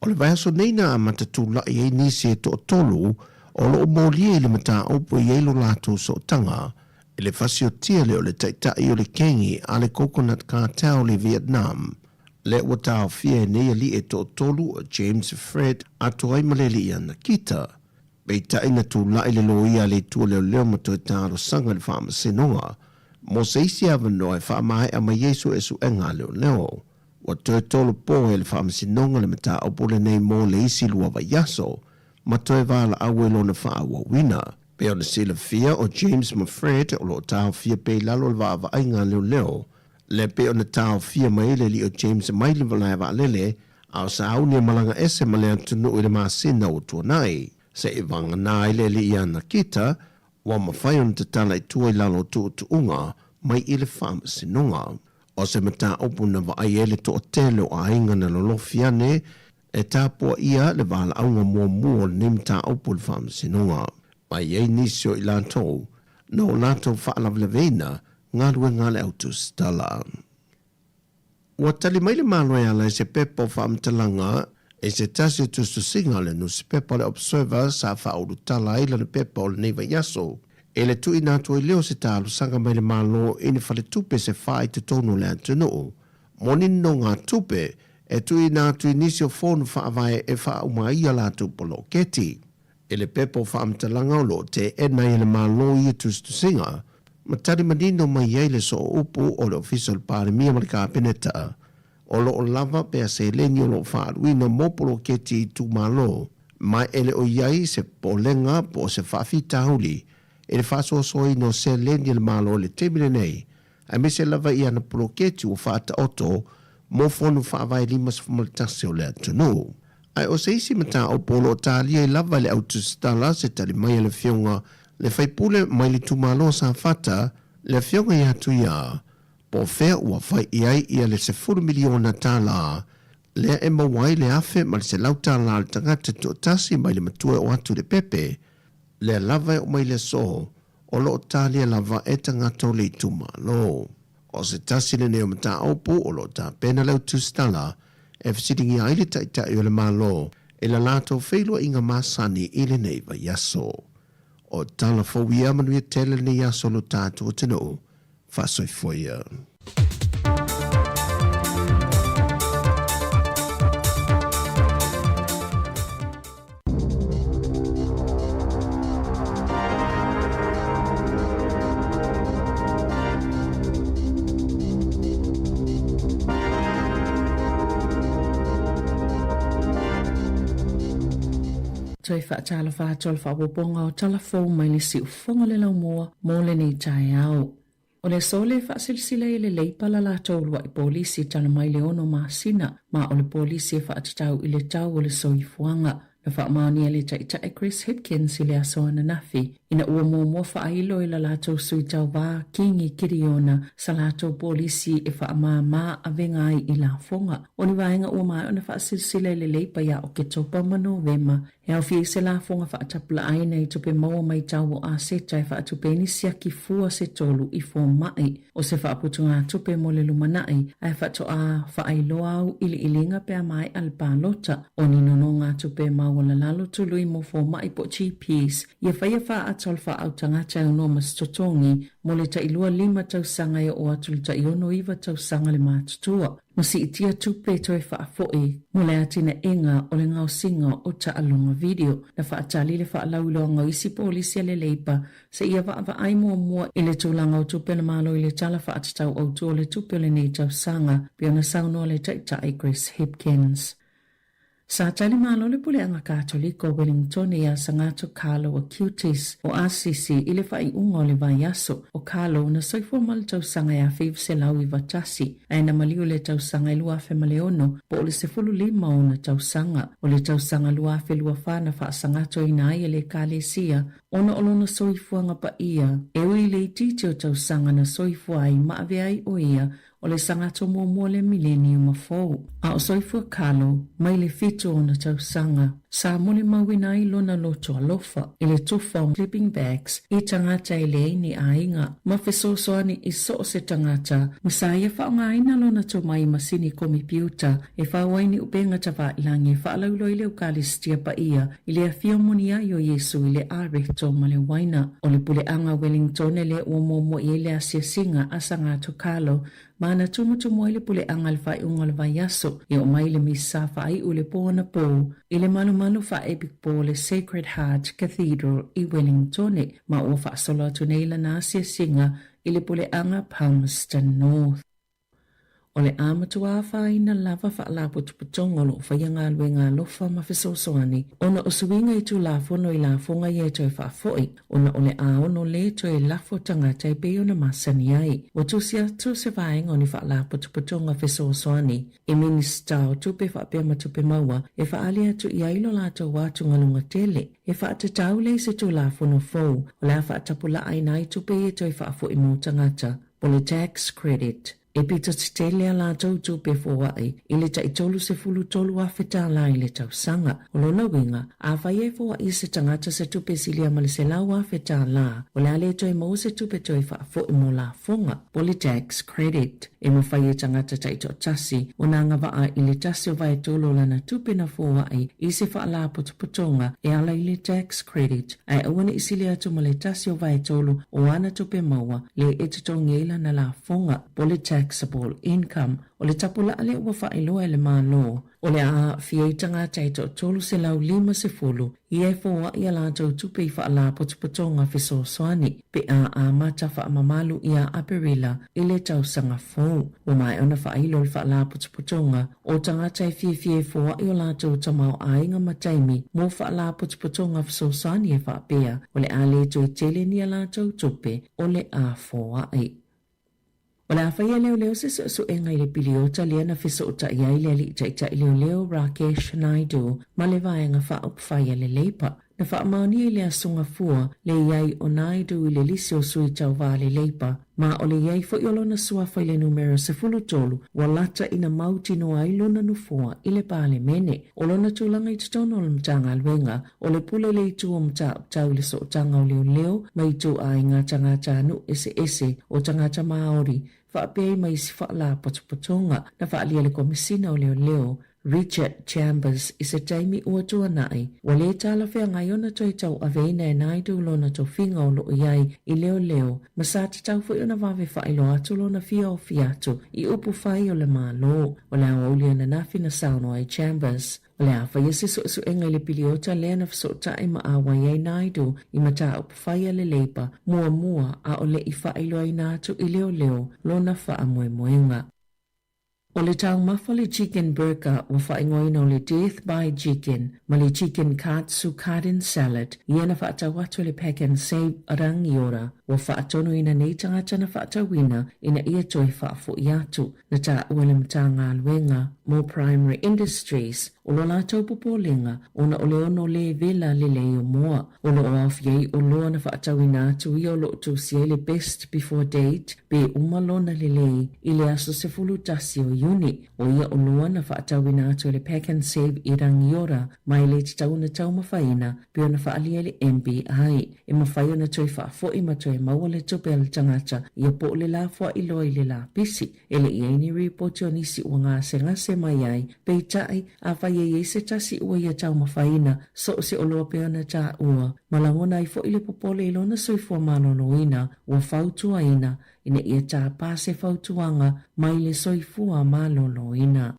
O le vaiaso nei na amata tula'i ai nisi e toatolu o lo o molia i le mataupu e i ai lo latou sootaga i le fasiotia lea o le taitai o le kengi a le Coconut Cartel i Vietnam. Lea ua taofia e nei alii e toatolu o James Fred atoa ai ma le alii ia Nakita. Peitai na tula'i le loia a le Itu o Leoleo ma toe talosaga i le Faamasinoga mo se isi avanoa e faamaea mai ai suesuega a leoleo. Ua toe tolopo e le Faamasinoga le mataupu lenei mo le isi lua vaiaso ma toe valaau ai lona faaauauina. Pei ona silafia, o James ma Fred o lo o taofia pea i lalo o le vaavaaiga a leoleo, lea pei ona taofia mai ai le alii o James mai le malae vaalele a o sauni e malaga ese ma le atunuu i le masina ua tuanai. Seʻi vagana ai le alii ia Nakita, ua mafai ona tatala i tua i lalo o tuutuuga mai i le Faamasinoga. O se mataupu na vaai ai le toatele o aiga na lolofi ane e tapuaia le valaauga muamua o lenei mataupu i le Faamasinoga. Ma i ai nisi o i latou na o latou faalavelaveina galuega a le au tusitala. Ua tali mai le Malo e ala i se pepa o faamatalaga i se tasi o tusitusiga o le nusipepa o le Observer sa faaulutala ai lana pepa o lenei vaiaso i le tuuina atu ai lea o se talosaga mai le Malo i ni faletupe se fa i totonu o le atunuu mo ni nonogatupe e tuuina atu i nisi o fono faavae e faauma ai a latou poloketi. I le pepa o faamatalaga o lo o teena ai e le Malo ia tusitusiga, ma tali manino mai ai le sooupu o le Ofisa o le Palemia ma le Kapeneta, o lo o lava pea seleni o lo o faaaluina mo poloketi i itumalo, ma e le o i ai se popolega po o se faafitauli i le faasoasoaina o seleni a le Malo i le taimi lenei, aemaise lava i ana poloketi ua faataoto mo Fono Faavae 51 o le atunuu. Ae o se isi mataupu o lo o talia ai lava e le au tusitala se tali mai a le Afioga le faipule mai le itumalo o Safata, le Afioga ia Tuia, po o fea ua fai i ai ia le $10 miliona lea e maua ai le $1,100 a le tagata toatasi mai le matua e oo atu i le pepe, lea lava e oo mai i le aso o lo o talia lava e tagata o le itumalo. O se tasi lenei o mataupu o lo o tapena le au tusitala e fesiligia ai le Taitai o le Malo i la latou feiloaiga masani i lenei vaiaso. O tala fou ia manuia tele lenei aso lo tatou atunuu. Faasoifua ia. Toe faatalofa atu o le faaopoopoga o tala fou mai le siufofoga o le laumua mo lenei taeao. O le aso lea e faasilasila ai e le Leipa la latou uluai polisi e tala mai le ono masina, ma o le polisi e faatatau i le tau o le soifuaga. Na faamaonia le Taitai Chris Hipkins i le aso ananafi ina ua muamua faailo e la latou sui tauva Kingi Kiriona sa latou polisi e faamāmā avega ai i lafoga. O ni vaega ua maea ona faasilasila e le Leipa ia Oketopa ma Novema E aofia ai se lafoga faatapulaaina i tupe maua mai tau o aseta e faatupe ai ni siaki fua se tolu i fomai. O se faaputugatupe mo le lumanai, ae faatoa faailoa au iliiliga pe a maea le palota. O ni nonogatupe maualalalo tului mo fomai po o GPs, ia faia faaata o le faaautagata e aunoa ma se totogi mo le tailua lima tausaga e oo atu i le taiono iva tausaga le matutua. Ma siitia tupe toe faafoi mo le atinaega o le gaosiga o taaloga video. Na faatali le faalauiloaga o isi polisi a le Leipa seia vaavaai muamua i le tulaga o tupe a le Malo i le Tala Faatatau Autu o le Tupe o lenei tausaga, pei ona saunoa le Taitai Chris Hipkins. Sa tali malo le Puleaga Katoliko o Wellingtone iā Sagato Carlo Acutis o Assisi i le faaiuga o le vaiaso. O Carlo na soifua mai le tausaga e 1991, ae na maliu i le tausaga e 2006, po o le 15 ona tausaga. O le tausaga 2024 na faasagatoina ai e le Ekalesia ona o lona soifuaga paia, e ui i le itiiti o tausaga na soifua ai ma avea ai o ia O le sagato muamua le mileniuma fou, a o soifua Carlo mai le fitu o ona tausaga, sa molimauina ai lona loto alofa i le tufa o sleeping bags i tagata e leai ni aiga, ma fesoasoani i so o se tagata, ma sa ia faaaogaina lona tomai i masini komipiuta e fao ai ni upega tavailagi e faalauiloa i le Eukalistia Paia i le afio moni ai o Iesu i le areto ma le uaina. O le puleaga Wellingtone lea ua muamua i ai le asiasiga a Sagato Carlo ma na tumutumu ai le puleaga i le faaiuga o le vaiaso e oo mai i le Misa faaiu i le po anapō i le malumalu faa-epic po le Sacred Heart Cathedral i Wellingtone ma ua faasolo atu nei lana asiasiga i le puleaga Palmerston North. O le a matua afaina lava faalapotopotoga o lo o faia galuega alofa ma fesoasoani ona o suiga i Tulafono i lafoga ia e toe faafoi ona o le a ono lē toe lafo tagata e pei ona masani ai. Ua tusi atu se vaega o ni faalapotopotoga fesoasoani i Minisita o Tupe faapea ma Tupe Maua e faaali atu i ai lo latou atugaluga tele e faatatau lea i se Tulafono fou o le a faatapulaaina ai tupe ia e toe faafoi mo tagata O le tax credit, e pito tetele a latou tupe foai i le tai $33,000 tālā i le tausaga. O lona uiga, afai e foai e se tagata se tupe silia ma le $100,000 tālā, o le a le toe maua se tupe toe faafoi mo lafoga, po le tax credit. E mafai e tagata taitoatasi ona agavaa i le tasi o vaetolu o lana tupe na foai i se faalapotopotoga e ala i le tax credit, ae aua ne i sili atu ma le tasi o vaetolu o ana tupe maua le e totogi ai lana lafoga, po o le taxable income. O le tapulaa lea ua faailoa e le Malo, o le a aafia ai tagata e toa-350 ia e foai a latou tupe i faalapotopotoga fesoasoani pe a amata faamamalu ia Aperila i le tausaga fou. Ua maea ona faailo le faalapotopotoga o tagata e fiafia e foai o latou tamaoaiga ma taimi mo faalapotopotoga fesoasoani e faapea o le a le toe tele ni a latou tupe o le a foai. O le a faia leoleo se suesuega i le piliota lea na fesootai ai le alii taitai leoleo Rakesh Naidu ma le Vaega Faaupufai a le Leipa. Na faamaonia i le Aso Gafua le i ai o Naidu i le lisi o sui tauva a le Leipa, ma o le i ai foi o lona suafa i le numera 13 ua lata ina mautinoa ai lona nofoa i le Palemene. O lona tulaga i totonu o le Matagaluega, o le pule le itu o mataupu tau i le sootaga o leoleo ma ituaiga tagatanuu eseese o tagata Māori faapea ai ma isi faalapotopotoga na faaalia le Komesina o Leoleo Richard Chambers i se taimi ua tuanai, ua lē talafeagai ona toe tauaveina e Naidu lona tofiga o lo o i ai i leoleo ma sa tatau foi ona vave faailoa atu lona fia ofi atu i upu fai o le Malo. O le aoauli ananafi na saunoa ai Chambers, o le a faia se suesuega i le piliota lea na fesootai ma auai ai Naidu i mataupu fai a le Labour muamua a o le i faailoaina atu i leoleo lona faamoemoega. O le taumafa le chicken burger ua faaigoaina o le Death by Chicken ma le Chicken Katsu Garden Salad ia na faatau atu e le Pak'nSave Rangiora ua faatonuina nei tagata na faatauina ina ia toe faafoi atu. Na taua le Matagaluega mo Primary Industries. O lo latou popolega, ona o le ono lē vela lelei o moa. O lo o aofia ai oloa na faatauina atu ia o lo o tusia ai le best before date pe uma lona lelei i le aso 11 o Iuni. O ia oloa na faatauina atu e le Pak'nSave i Rangiora ma e le tatau ona taumafaina pe ona faaalia i le MBI. E mafai ona toe faafoi ma toe maua le tupe a le tagata ia po o le lafoai loa i le lapisi. E le i ai ni ripoti o nisi ua gasegase mai ai, peitai, afai e i ai se tasi ua ia taumafaina, so o se oloa pea ona taua, ma lagona ai foi le popole i lona soifua maloloina, ua fautuaina, ina ia tapa se fautuaga mai le soifua maloloina.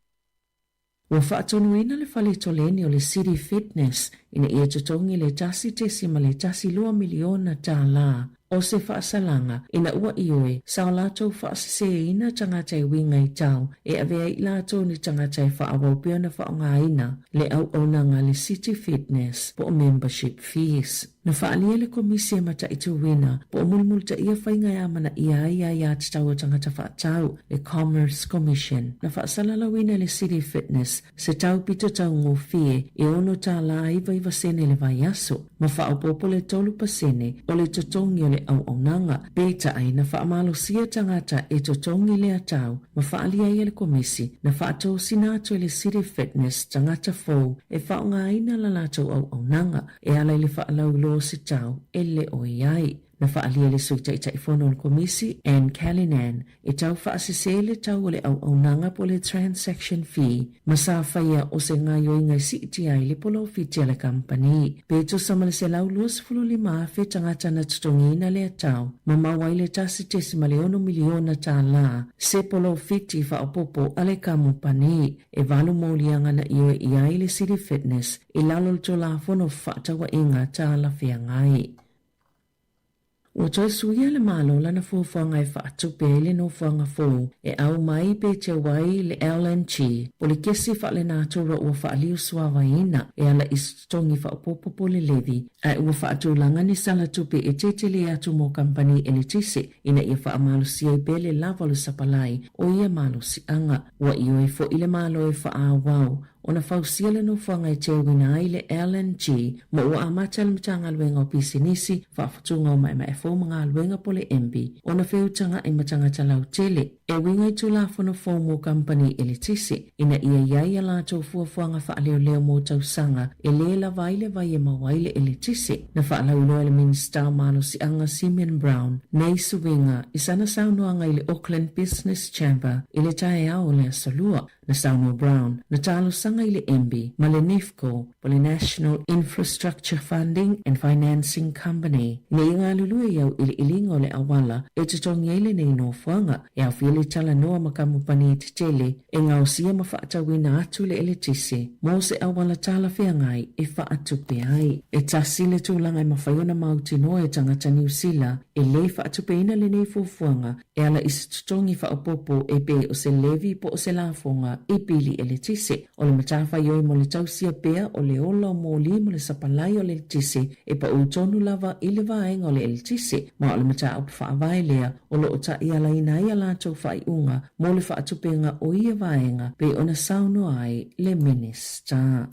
Ua faatonuina le fale toleni o le City Fitness ina ia totogi le $1.12 miliona tālā o se faasalaga ina ua ioe sa o latou faaseseina tagata e uiga i tau e avea ai i latou ni tagata e faaauau pea ona faaaogaina le auaunaga a le City Fitness po o membership fees. Na faaalia le Komisi e mataituina po o mulimulitaia faiga e amanaia ai aia tatau a tagata faatau, le Commerce Commission. Na faasalalauina e le City Fitness se tau pito taugofie e $6.99 le vaiaso, ma faaopoopo le 3% o le totogi o le auaunaga. Peitai, na faamalosia tagata e totogi lea tau ma faaalia ai e le Komisi na faatosina atu e le City Fitness tagata fou e faaaogaina la latou auaunaga. E ala i le faalauiloa o se tau e le o i ai. Na faaalia e le Sui Taitaifono o le Komisi, Anne Callinan, e tau faasese le tau o le auaunaga po o le transaction fee ma sa faia o se gaoioiga e siitia ai le polofiti a le kamupani. Pe tusa ma le 125,000 tagata na totogiina lea tau ma maua ai le $1.6 miliona tālā se polofiti faaopoopo a le kamupani. E valu moliaga na ioe i ai le City Fitness i lalo o le Tulafono Fefaatauaiga Talafeagai. Ua toe suia le Malo lana fuafuaga e faatupe ai le nofoaga fou e au mai pe teu ai le LNG po le kesi faalenatura ua faaliu suavaiina e ala i se totogi faaopoopo po le levy ae ua faatulaga ni sala tupe e tetele atu mo kamupani eletise ina ia faamalosia ai pea le lava o le sapalai o ia malosiaga. Ua ioe foi le Malo e faaauau ona fausia le nofoaga e teuina ai le LNG ma ua amata le Matagaluega o Pisinisi, Faafutuga o Maemae Fou ma Galuega po o le MB ona feutaga'i ma tagata lautele e uiga i Tulafono fou mo kamupani eletise ina ia i ai a latou fuafuaga faaleoleo mo tausaga e lē lava ai le vai e maua ai le eletise. Na faalauiloa e le Minisita o Malosiaga Simeon Brown nei suiga i sana saunoaga i le Auckland Business Chamber i le taeao o le Aso Lua. Na saunoa Brown, na talosaga i le MB ma le NIFCO po le National Infrastructure Funding and Financing Company ina ia galulue i auiliiliga o le auala e totogi ai lenei nofoaga e aofia le talanoa ma kamupani tetele e gaosia ma faatauina atu le eletise mo se auala talafeagai e faatupe ai. E tasi le tulaga e mafai ona mautinoa e tagata Niu Sila e lē faatupeina lenei fuafuaga e ala i se totogi faaopoopo e pei o se levy po o se lafoga i pili eletise. O le matafaioi mo le tausia pea o le ola o moli ma le sapalai o le eletise e paʻū tonu lava i le vaega o le eletise, ma o le mataupu faavae lea o lo o taialaina ai a latou faaiuga mo le faatupega o ia vaega pei ona saunoa ai le Minisita.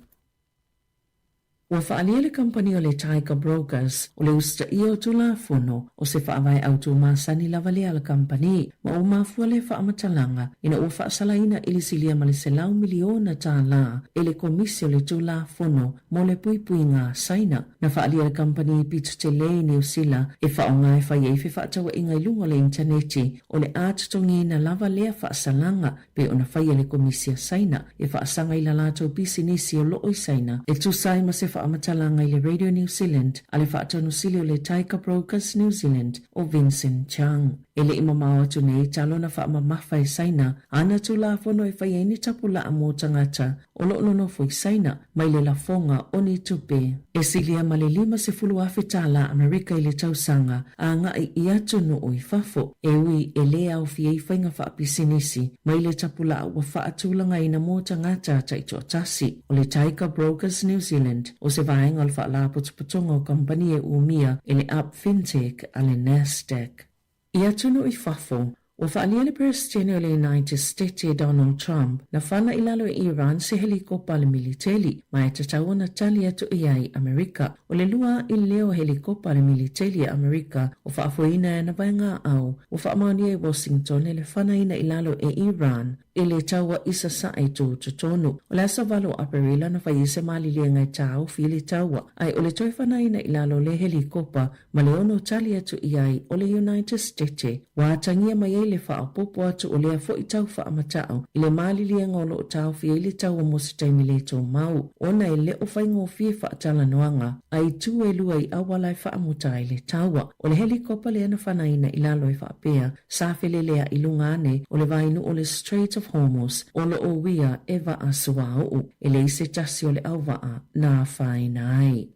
Ua faaalia le kamupani o le Tiger Brokers o le usitaia o Tulafono o se faavae autū masani lava lea a le kamupani, ma ua mafua lea faamatalaga ina ua faasalaina i le silia ma le $100 miliona tālā e le Komisi o le Tulafono mo le Puipuiga a Saina. Na faaalia e le kamupani pito tele i Niu Sila e faaaoga e fai ai fefaatauaiga i luga o le initaneti o le a totogiina lava lea faasalaga pei ona faia le Komisi a Saina e faasaga i la latou pisinisi o loo i Saina e tusa ai ma se faamatalaga i le Radio New Zealand a le Faatonusili o le Tiger Brokers New Zealand o Vincent Chang. E le i mamao atu nei talo na faamamafa e Saina ana Tulafono e fai ai ni tapulaa mo tagata o loo nonofo i Saina mai le lafoga o ni tupe e silia ma le $50,000 tālā Amerika i le tausaga a agai i atunuu i fafo, e ui e lē aofia ai faiga faapisinisi mai le tapulaa ua faatulagaina mo tagata taitoatasi. O le Tiger Brokers New Zealand o se vaega o le Faalapotopotoga o Kamupani e umia e le Up Fintech a le Nasdaq. I atunuu i fafo, Ua faaalia le Peresetene o le United Stete Donald Trump na fana i lalo e Iran se helikopa a le militeli, ma e tatau ona tali atu i ai Amerika. O le lua aʻi lea o helikopa a le militeli a Amerika o faafoeina e ana vaegaʻau ua faamaonia i Washington e le fanaina i lalo e Iran i le taua i Sasae tutotonu. O le aso 8 o Aperila na fai ai se maliliega e taofi i le taua, ae o le toe fanaina i lalo o le helikopa ma le ono tali atu i ai o le United Stete, ua atagia mai ai le faaopoopo atu o lea foi tau faamata'u i le maliliega o lo o taofi ai le taua mo se taimi le tumau, ona e le o faigofie faatalanoaga a itu e lua i auala e faamuta ai le taua. O le helikopa lea na fanaina i lalo e faapea, sa felelea'i i luga ane o le vainuu o le Strait of Hormuz o lo o uia e vaa suauu. E leai se tasi o le auvaa na afaina ai.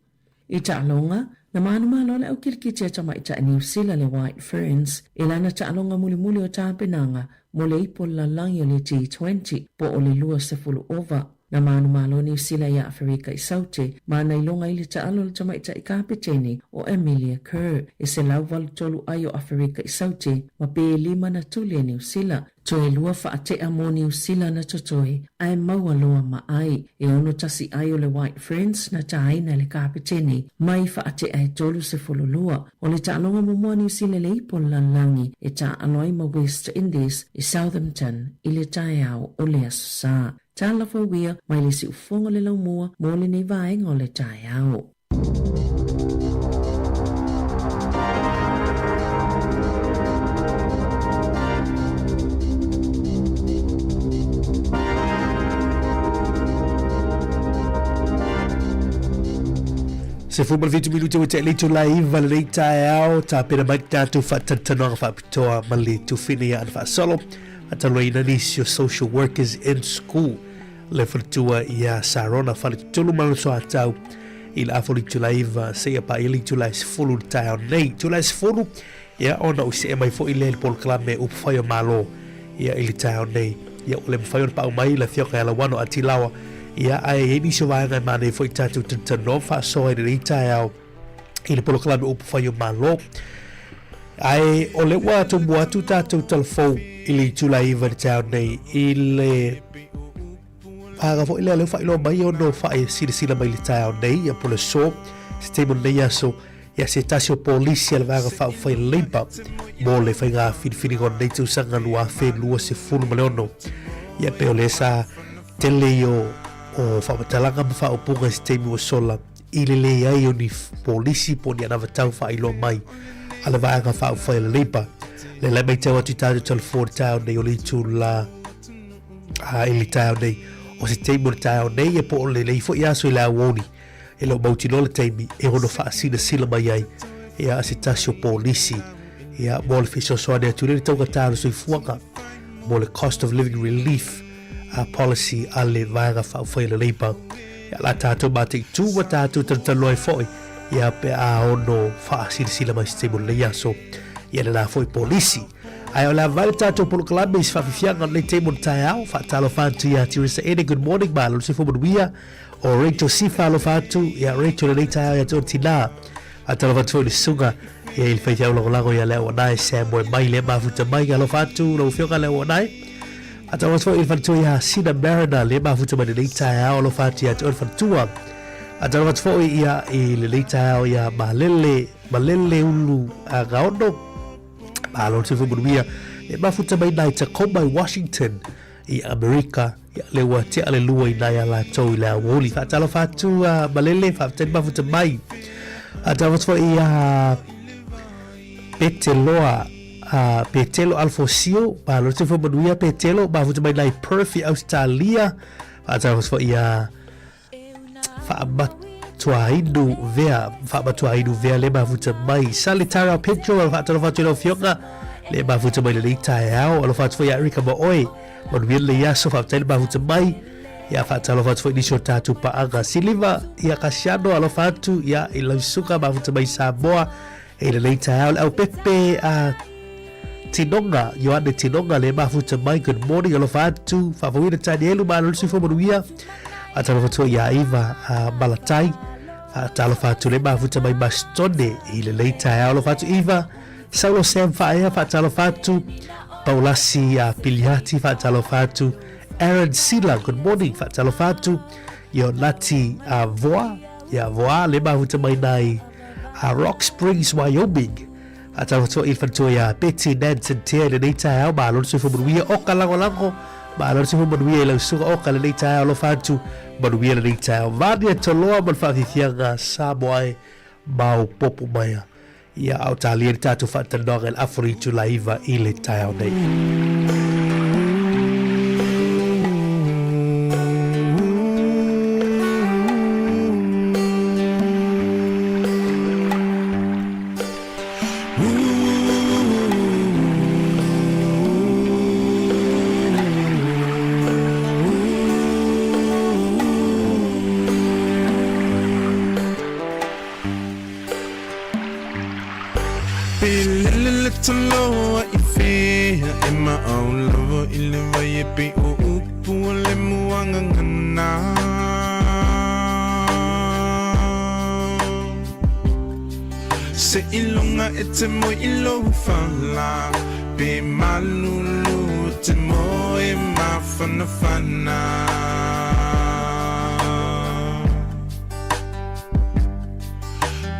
I taaloga, na manumalo le au kilikiti a tamaitai Niu Sila le White Ferns i lana taaloga mulimuli o tapenaga mo le ipo lalagi o le T20 po o le 20 ova. Na manumalo Niu Sila iā Aferika i Saute ma na iloga ai le taalo a le tamaitai kapeteni o Amelia Kerr e 183 ai o Aferika i Saute ma pe lima na tuli e Niu Sila. Toe lua faatea mo Niu Sila na totoe, ae maua loa ma ai. E 61 ai o le White Ferns na tāina e le kapeteni mai faatea e 32. O le taaloga muamua a Niu Sila i le ipo o le lalolagi e taaalo ai ma West Indies i Southampton i le taeao o le Aso Sa. Tala Fauia mai le siufofoga o le laumua mo lenei vaega o le taeao. 17 minute ua tea le itula e iva lenei taeao, tapena mai le tatou faatalatalanoaga faapitoa ma le Tufina ia Ana Faasolo, faataloina nisi o social workers in school. Le faletua ia Sarona faletolu ma lona soatau i le afa o le itula e iva seia paia le itula e 10 i le taeao nei. Itula e 10, ia ona ua see mai foi lea i le polokalame Upufai o Malo ia i le taeao nei. Ia ua le mafai ona paau mai le Afioga ia Lauano Atilawa, ia ae i ai nisi o vaega e manaia foi tatou talatalanoa ma faasoa i lenei taeao i le polokalame Upufai o Malo. Ae o lea ua tomua atu tatou talafou i le itula e iva i le taeao nei i le vaega foi lea lea ua faailoa mai e ono faasilasila mai i le taeao nei ia po o le aso se taimi o lenei aso ia se tasi o polisi a le Vaega Faaupufai Labour mo le faiga filifiliga o lenei tausaga 2026. Ia pei o lea sa tele ia o faamatalaga ma faaupuga i se taimi ua sola i le leai o ni polisi po o ni anavatau faailoa mai a le Vaega Faaupufai a le Labour. Lea la e matau atu i tatou telefoni taeao nei o le itula a i le taeao nei o se taimi o le taeao nei e po o lenei foi aso i le aoauli e le o mautinoa le taimi e ono faasilasila mai ai ia se tasi o polisi ia mo le fesoasoani atu i le taugata o le soifuaga mo le cost of living relief a policy a le Vaega Faaupufai a le Labour. Ia la tātou mataitū ma tātou talatalanoa ai foi ia pe a ono faasilasila mai se taimi o lenei aso ia lena foi polisi. Ae o le a vae le tātou polokalame i se faafiafiaga o lenei taimi o le taeao. Faatalofa atu ia Teresa Ene, good morning, malo le soifua manuia. O Rachel Sifa, alofa atu ia Rachel lenei taeao ia te oe tinā. Faatalofa atu foi i le susuga ia i le faifeau lagolago ia Leauanae Sam Moemai lea mafuta mai. Alofa atu lau afioga Leauanae. Faatalofa atu foi i le faletua ia Sina Mariner lea mafuta mai lenei taeao. Alofa atu ia te oe le faletua. Faatalofa atu foi ia i lenei taeao ia Malele, Malele Ulu Gaono. Malo le soifua manuia. E mafuta mai nai Tacoma i Washington i Amerika. Ia, le ua tea le lua i nai a latou i le aoauli. Faatalofa atu a Malele, faafetai le mafuta mai. Faatalofa atu foi ia Peteloa, a Petelo Alfosio, malo le soifua manuia Petelo, mafuta mai nai Perth i Australia. Faatalofa atu foi ia Faamatuainu Vea, Faamatuainu Vea le mafuta mai. Sale Tara Pedro, faatalofa atu i lau afioga, le mafuta mai lenei taeao. Alofa atu foi ia Erika ma oe, manuia lenei aso, faafetai le mafuta mai. Ia faatalofa atu foi nisi o tatou paaga. Siliva, ia Kasiano, alofa atu, ia i lau susuga mafuta mai Samoa. I lenei taeao, le aupepe a Tinoga, Ioane Tinoga, le mafuta mai, good morning, alofa atu, faafouina Tanielu, malo le soifua manuia, faatalofa atu ia Iva a Malatai, faatalofa atu le mafuta mai Masitone i lenei taeao, alofa atu Iva, Saulo Sam Faea, faatalofa atu, Paulasi Piliati, faatalofa atu. Aaron Sila, good morning, faatalofa atu. Ia Nati Voa, ia Voa le mafuta mai nai Rock Springs, Wyoming. Faatalofa atu i le faletua ia Betty Nanton Tea i lenei taeao, malo le soifua manuia o ka lagolago, malo le soifua manuia i lau susuga o ka lenei taeao, alofa atu, manuia lenei taeao. Vania Toloa ma le faafiafiaga Samoa e maopoopo mai a. Ia, a o talia le tatou faatalanoaga i le afa o le itula 9 i le taeao nei.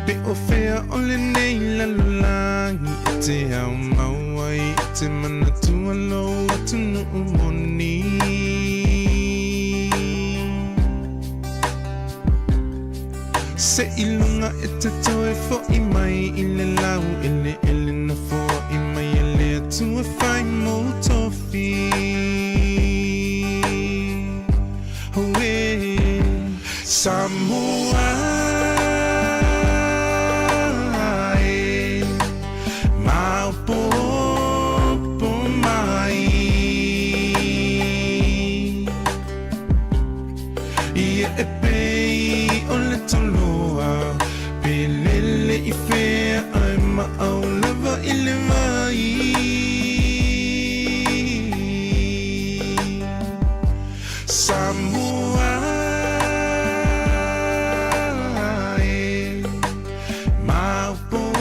Pe o whea o lenei lalolagi e te ao mau ai i te manatua lou atunuu moni. Se i luga e te toe fo'i mai i le lau eleele na foa'i mai e le Atua whai mou tofi. Auē, Samoa e, maopoopo mai. Ia e pei o le toloa, pe lele i fea ae maau lava i le vai. Samoa e, maopoopo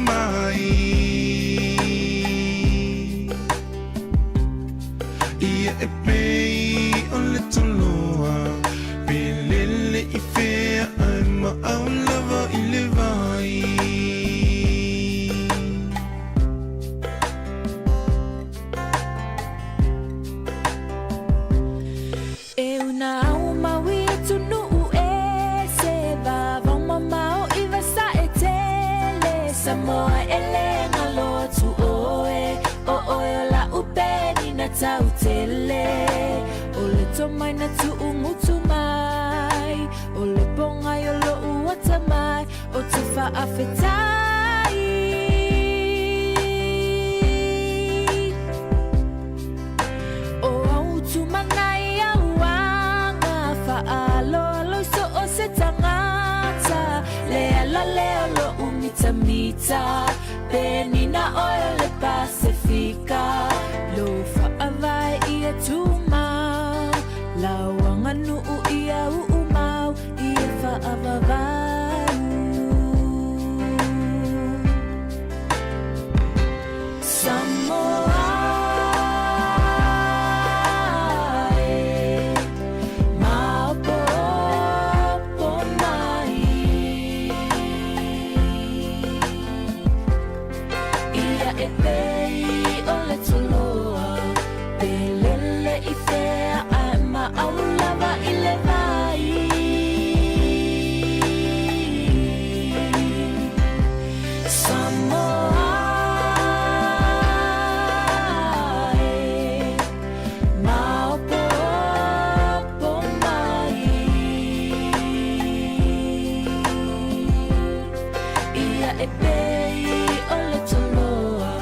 mai. Ia e pei o le toloa, pe lele i fea ae maau lava i le vai. E una au mau i atunuu e se vavao mamao i vasa e tele Samoa e le galo atu oe o oe o la'u penina tau tele O le tomai na tu'ugutu mai O le pogai o lo'u atamai O te faafetai. O au tumanai au aga Faaaloalo i so o se tagata Le ala lea o lo'u mitamita Penina oe o le Pasefika Lou faavae ia tumau Lau aganuu ia uumau Ia faavavau Samoa e, maopoopo mai. Ia e pei o le toloa, pe lele i fea ae maau lava i le vai. Samoa e, maopoopo mai. Ia e pei o le toloa,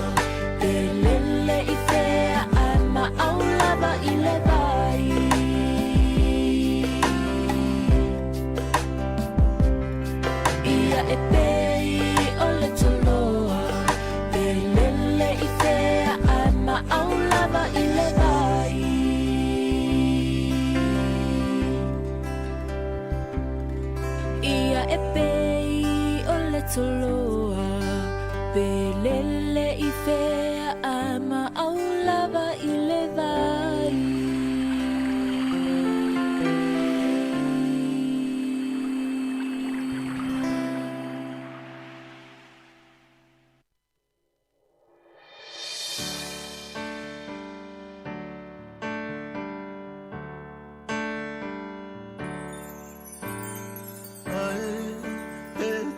pe lele i fea ae maau lava i le vai. Ia e pei o le toloa, pe lele i fea ae maau lava i le vai. Ia e pei o le toloa, pe lele i fea ae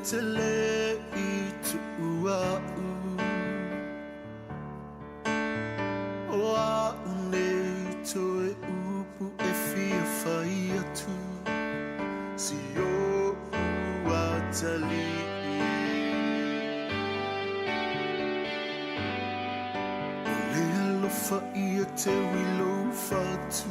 te le i tuʻu aʻu O aʻu nei toe upu e fia fai atu Si oʻu atalii O le alofa ia teu i lou fatu.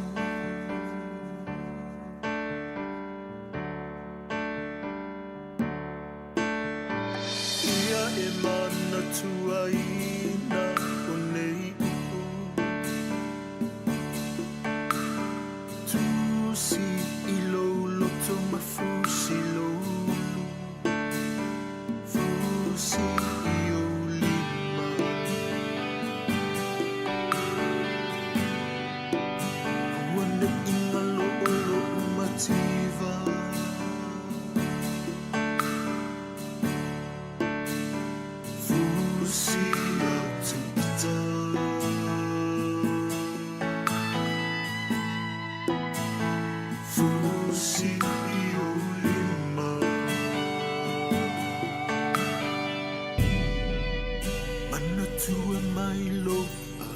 Ia e manatuaina o nei upu. Tusi i lou loto ma fusi lou ulu. Fusi i ou lima. Aua ne i ngalo o loʻu mativa. Fusi atu ita. Fusi i ou lima. Manatua mai lou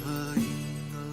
aiga.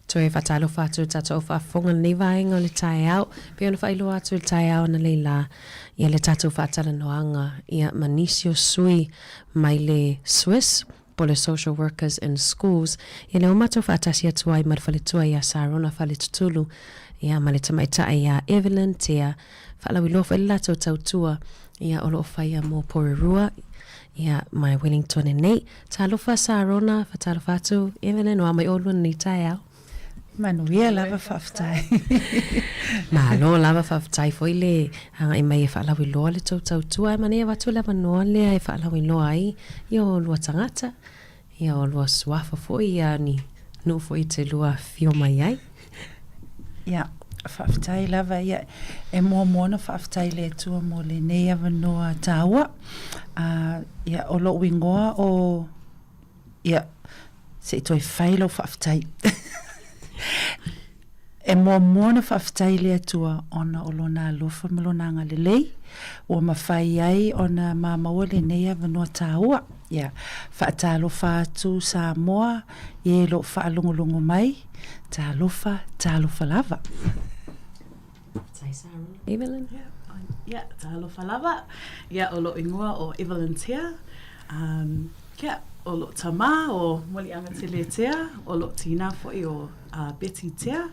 Toe faatalofa atu i le tatou faafofoga i lenei vaega o le taeao. Pei ona faailoa atu i le taeao analeila ia le tatou faatalanoaga ia ma nisi o sui mai le Swiss po o le Social Workers in Schools. Ia lea ua matou faatasi atu ai ma le faletua ia Sarona Faletutulu ia ma le tamaitai ia Evelyn Tea. Faalauiloa foi le latou tautua ia o lo o faia mo Porirua ia mai Wellington nei. Talofa Sarona, fatalofa atu Evelyn, o a mai oulua lenei taeao. Manuia lava faafetai. Malo lava faafetai foi le agai mai e faalauiloa le tou tautua ae manaia avatu le avanoa lea e faalauiloa ai ia olua tagata ia olua suafa foi ia ni nuu foi e te lua afifio mai ai. Ia, faafetai lava ia e muamua ona faafetai i le Atua mo lenei avanoa taua. Ia o lou igoa o Ia, se i toe fai lau faafetai. E muamua ona faafetai i le Atua ona o Lona alofa ma Lona agalelei ua mafai ai ona ma maua lenei avanoa taua. Ia, faatalofa atu Samoa i e o lo o faalogologo mai, talofa, talofa lava. Evelyn. Ia, talofa lava. Ia, o lou ingoa o Evelyn Tea. Um, kia, o lou tamā o Muliagatele Tea, o lou tinā foi o uh, Betty Tea.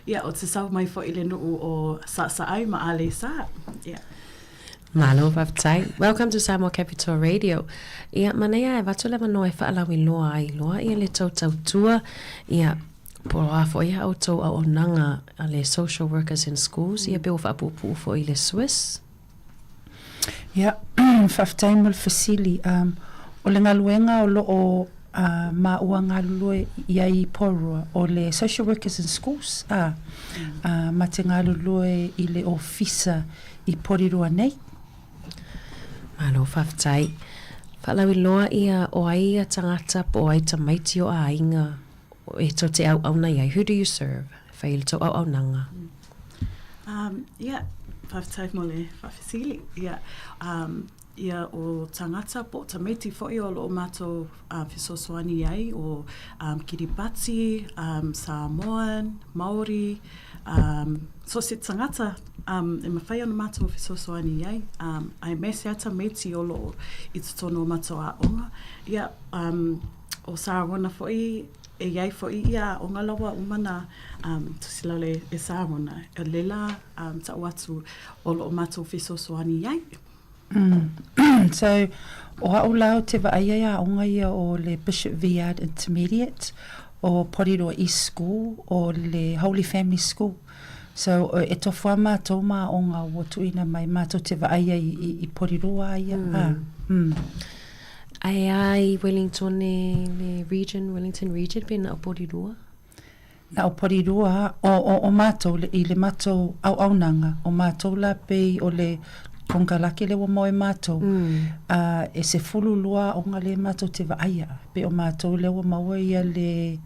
Ia, o te sau mai foi i le nuu o Sa'asa'au ma Aleisa. Ia. Malo faafetai. Welcome to Samoa Capital Radio. Ia, manaia e avatu le avanoa e faalauiloa ai loa ia le tou tautua, ia, po o a foi a outou auaunaga a le Social Workers in Schools, ia pe ua faapuupuu foi i le SWIS. Ia, faafetai mo le fesili. Um, o le galuega o loo uh, maua galulue i ai i Porirua, o le Social Workers in Schools, a, uh, ma te galulue i le ofisa i Porirua nei. Malo faafetai. Faalauiloa ia o ai ia tagata po o ai tamaiti o aiga e tou te auauna i ai. Who do you serve? E whai i le tou auaunaga. Um, yeah, faafetai mo le faafesili. Yeah, um, ia o tagata po o tamaiti foi o loo matou uh, fesoasoani ai o um, Kiribati, um, Samoan, Maori, um, so se tagata um, e mawhai ona matou fesoasoani ai, um, aemaise a tamaiti o loo i totonu o matou aoga. Ia, um, o Sarona foi e iai foi ia aoga la ua uma na um, tusi e Sarona. E lela um, ta'u atu o loo matou fesoasoani ai. Mm. So, o a'u la o te vaai ai aoga ia o le Bishop Viard Intermediate, o Porirua East School, o le Holy Family School. So, e tofu a mātou ma aoga ua tuuina mai mātou te vaai ai i, i Porirua ia. Mm. Ah, mm. Ae a i Wellington e le region, Wellington region pe na o Porirua? Na o Porirua, o, o, o mātou le, i le matou auaunaga, o mātou la pei o le konekarate lea ua maua e mātou, mm. uh, e 12 aoga lea mātou te vaaia. Pei o mātou lea ua maua ia le,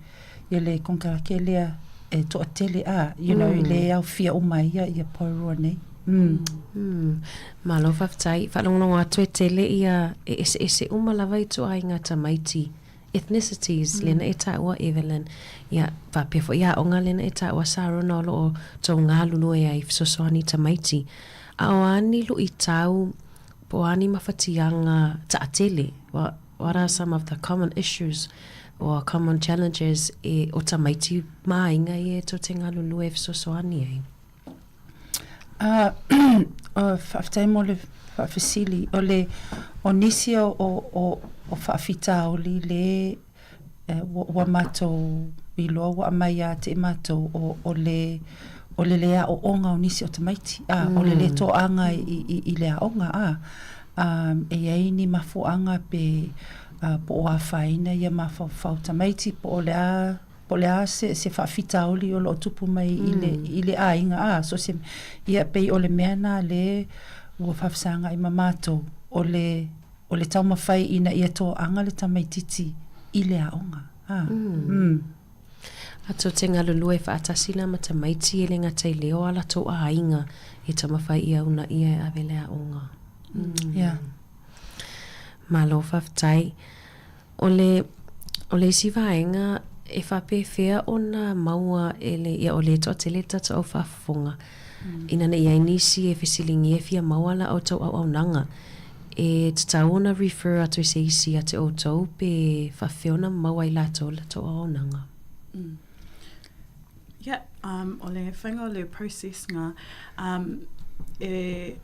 ia le konekarate lea e toatele a, you know, mm. le aofia uma ia, ia Porirua nei. Mm. Mm. Malo faafetai. Faalogologo atu e tele ia e eseese uma lava i ituaiga tamaiti ethnicities lena e taua Evelyn, ia, faapea foi aoga lena e taua Sarona o lo o tou galulue ai i fesoasoani i tamaiti. A o a ni luitau po o a ni mafatiaga taatele, what, what are some of the common issues or common challenges e o tamaiti ma aiga ia e tou te galulue e fesoasoani ai? Uh, faafetai mo le faafesili. O le, o nisi o, o, o, o faafitauli le eh, ua, ua matou iloa ua aumai ia te i matou o, o le o le le aoaoga o nisi o tamaiti, a, mm. o le le toaga i, i, i le aoga, a. Um, e i ai ni mafuaaga pe uh, po o afaina ia mafaufau tamaiti, po o le a Po o le a se, se faafitauli o lo o tupu mai i le, i le aiga, a, so se, ia pei o le mea nā le ua faafesagaʻi ma mātou, o le, o le taumafai ina ia toaga le tamaititi i le aoga, a, mm. A tou te galulue faatasi la ma tamaiti e le gata i leo a latou aiga e taumafai ia unaia e ave le aoga. Mm. Yeah. Malo faafetai. O le, o le isi vaega e faapefea ona maua e le, ia o lea e toatele le tatou au faafofoga, ina ne i ai nisi e fesiligia e fia maua la outou auaunaga, e tatau ona refer atu i se isi ia te outou pe faapefea ona maua ai latou le latou auaunaga? Yeah, um, o le whainga o le process nga, um, e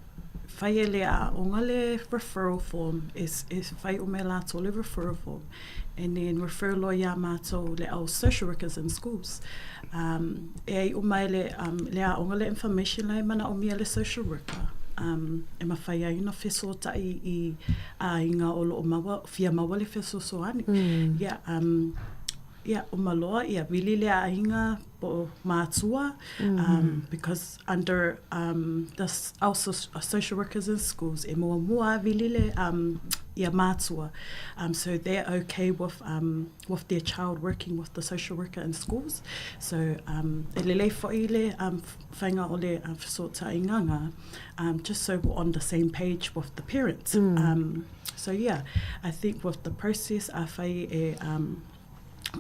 fai e le a'oga le referral form, e, e fai uma e lātou le referral form, and then refer loa iā mātou le au social workers in schools. Um, e ai uma e le, um, le a'oga le information la e manaʻomia le social worker, um, e mafai ai ona fesootaʻi i āiga o lo'o maua, fia maua le fesoasoani. Mm. Yeah, um, ia, uma loa, ia, vili le aiga po o mātua, um, because under um, the our social workers in schools, e muamua vili le um, ia mātua. Um, so they're okay with, um, with their child working with the social worker in schools. So um, e lelei fo'i le um, whainga o le um, fesootaiga ngā, um, just so we're on the same page with the parents. Mm. Um, so yeah, I think with the process, a whai e, um,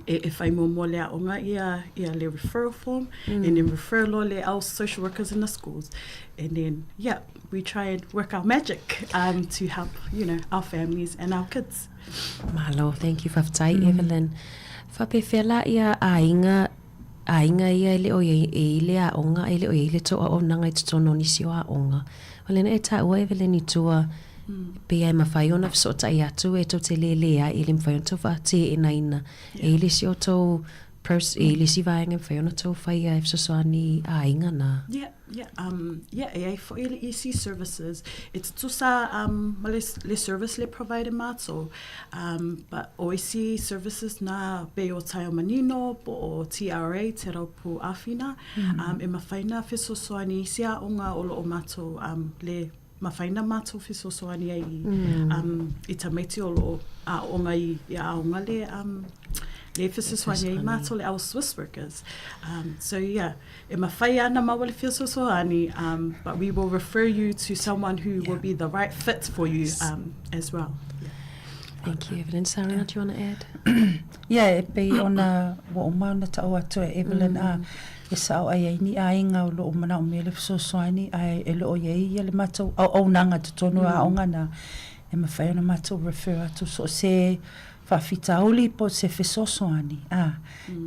e, e whai muamua le aonga ia, ia le referral form, mm. and then refer loa le our social workers in the schools. And then, yeah, we try and work our magic um, to help, you know, our families and our kids. Malo, thank you, Whawhetai, mm. Evelyn. Whapewhea la ia aiga, aiga ia e le o iai e i le aonga, e le o iai le to'a o nanga i totonu o nisi o aonga. O lena e tāua Evelyn i tua, mm. pe ia e mawhai ona whesotai atu e tau te lele ai, e le mawhai ona tau whaatē'enaina. Yeah. E i le si o tau pros, e i le si vaenga mawhai ona tau whai e fesoasoani aiga nā. Yeah. Yeah, um, yeah, e ai fo'i le EC services. E tutusa um, ma le, le service le provide e mātou. Um, but o isi services nā pei o Taio Manino, po o TRA, Te Raupu Āwhina, mm. um, e mawhai nā fesoasoani isi aonga o loo mātou um, le mawhai nā mātou fesoasoani ai i, mm. um, i tamaiti o loo aonga i, i aonga le, um, le fesoasoani ai mātou le our Swiss workers. Um, so yeah, E mawhai ana maua le fesoasoani, um, but we will refer you to someone who yeah. will be the right fit for you um, as well. Yeah. Thank you, Evelyn. Sarah, yeah. do you want to add? yeah, e pei ona ua uma ona ta'u atu e Evelyn mm. a e sa'o ai ai ni aiga o lo'o manaʻomia le fesoasoani ae e le o i ai ia le matou auaunaga totonu mm. aoga na e mafai ona matou refer atu so o se faafitauli po o se fesoasoani, ā,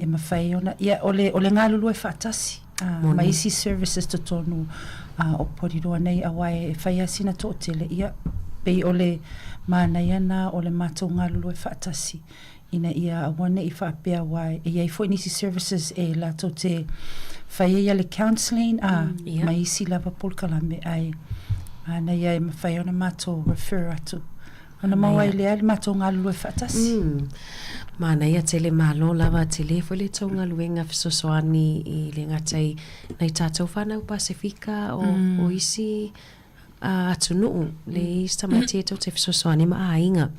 e mafai ona, ia, o le, o le galulue faatasi, ā, ma isi services totonu, ā, o Porirua nei, aua e fai lava sina toatele, ia, pei o le manaia na o le matou galulue faatasi, ina ia aua ne i faapea, aua e i ai foi nisi services e latou te fai ai le counselling, ā, ma isi lava polokalame, ae manaia e mafai ona matou refer atu Ona maua ai lea le matou galulue faatasi. Mm. Manaia tele malo lava tele foi le tou galuega fesoasoani i le gata i nai tātou whānau Pasifika o, mm. o isi uh, atunuu le mm. isi tamaiti e tou te fesoasoani ma āiga.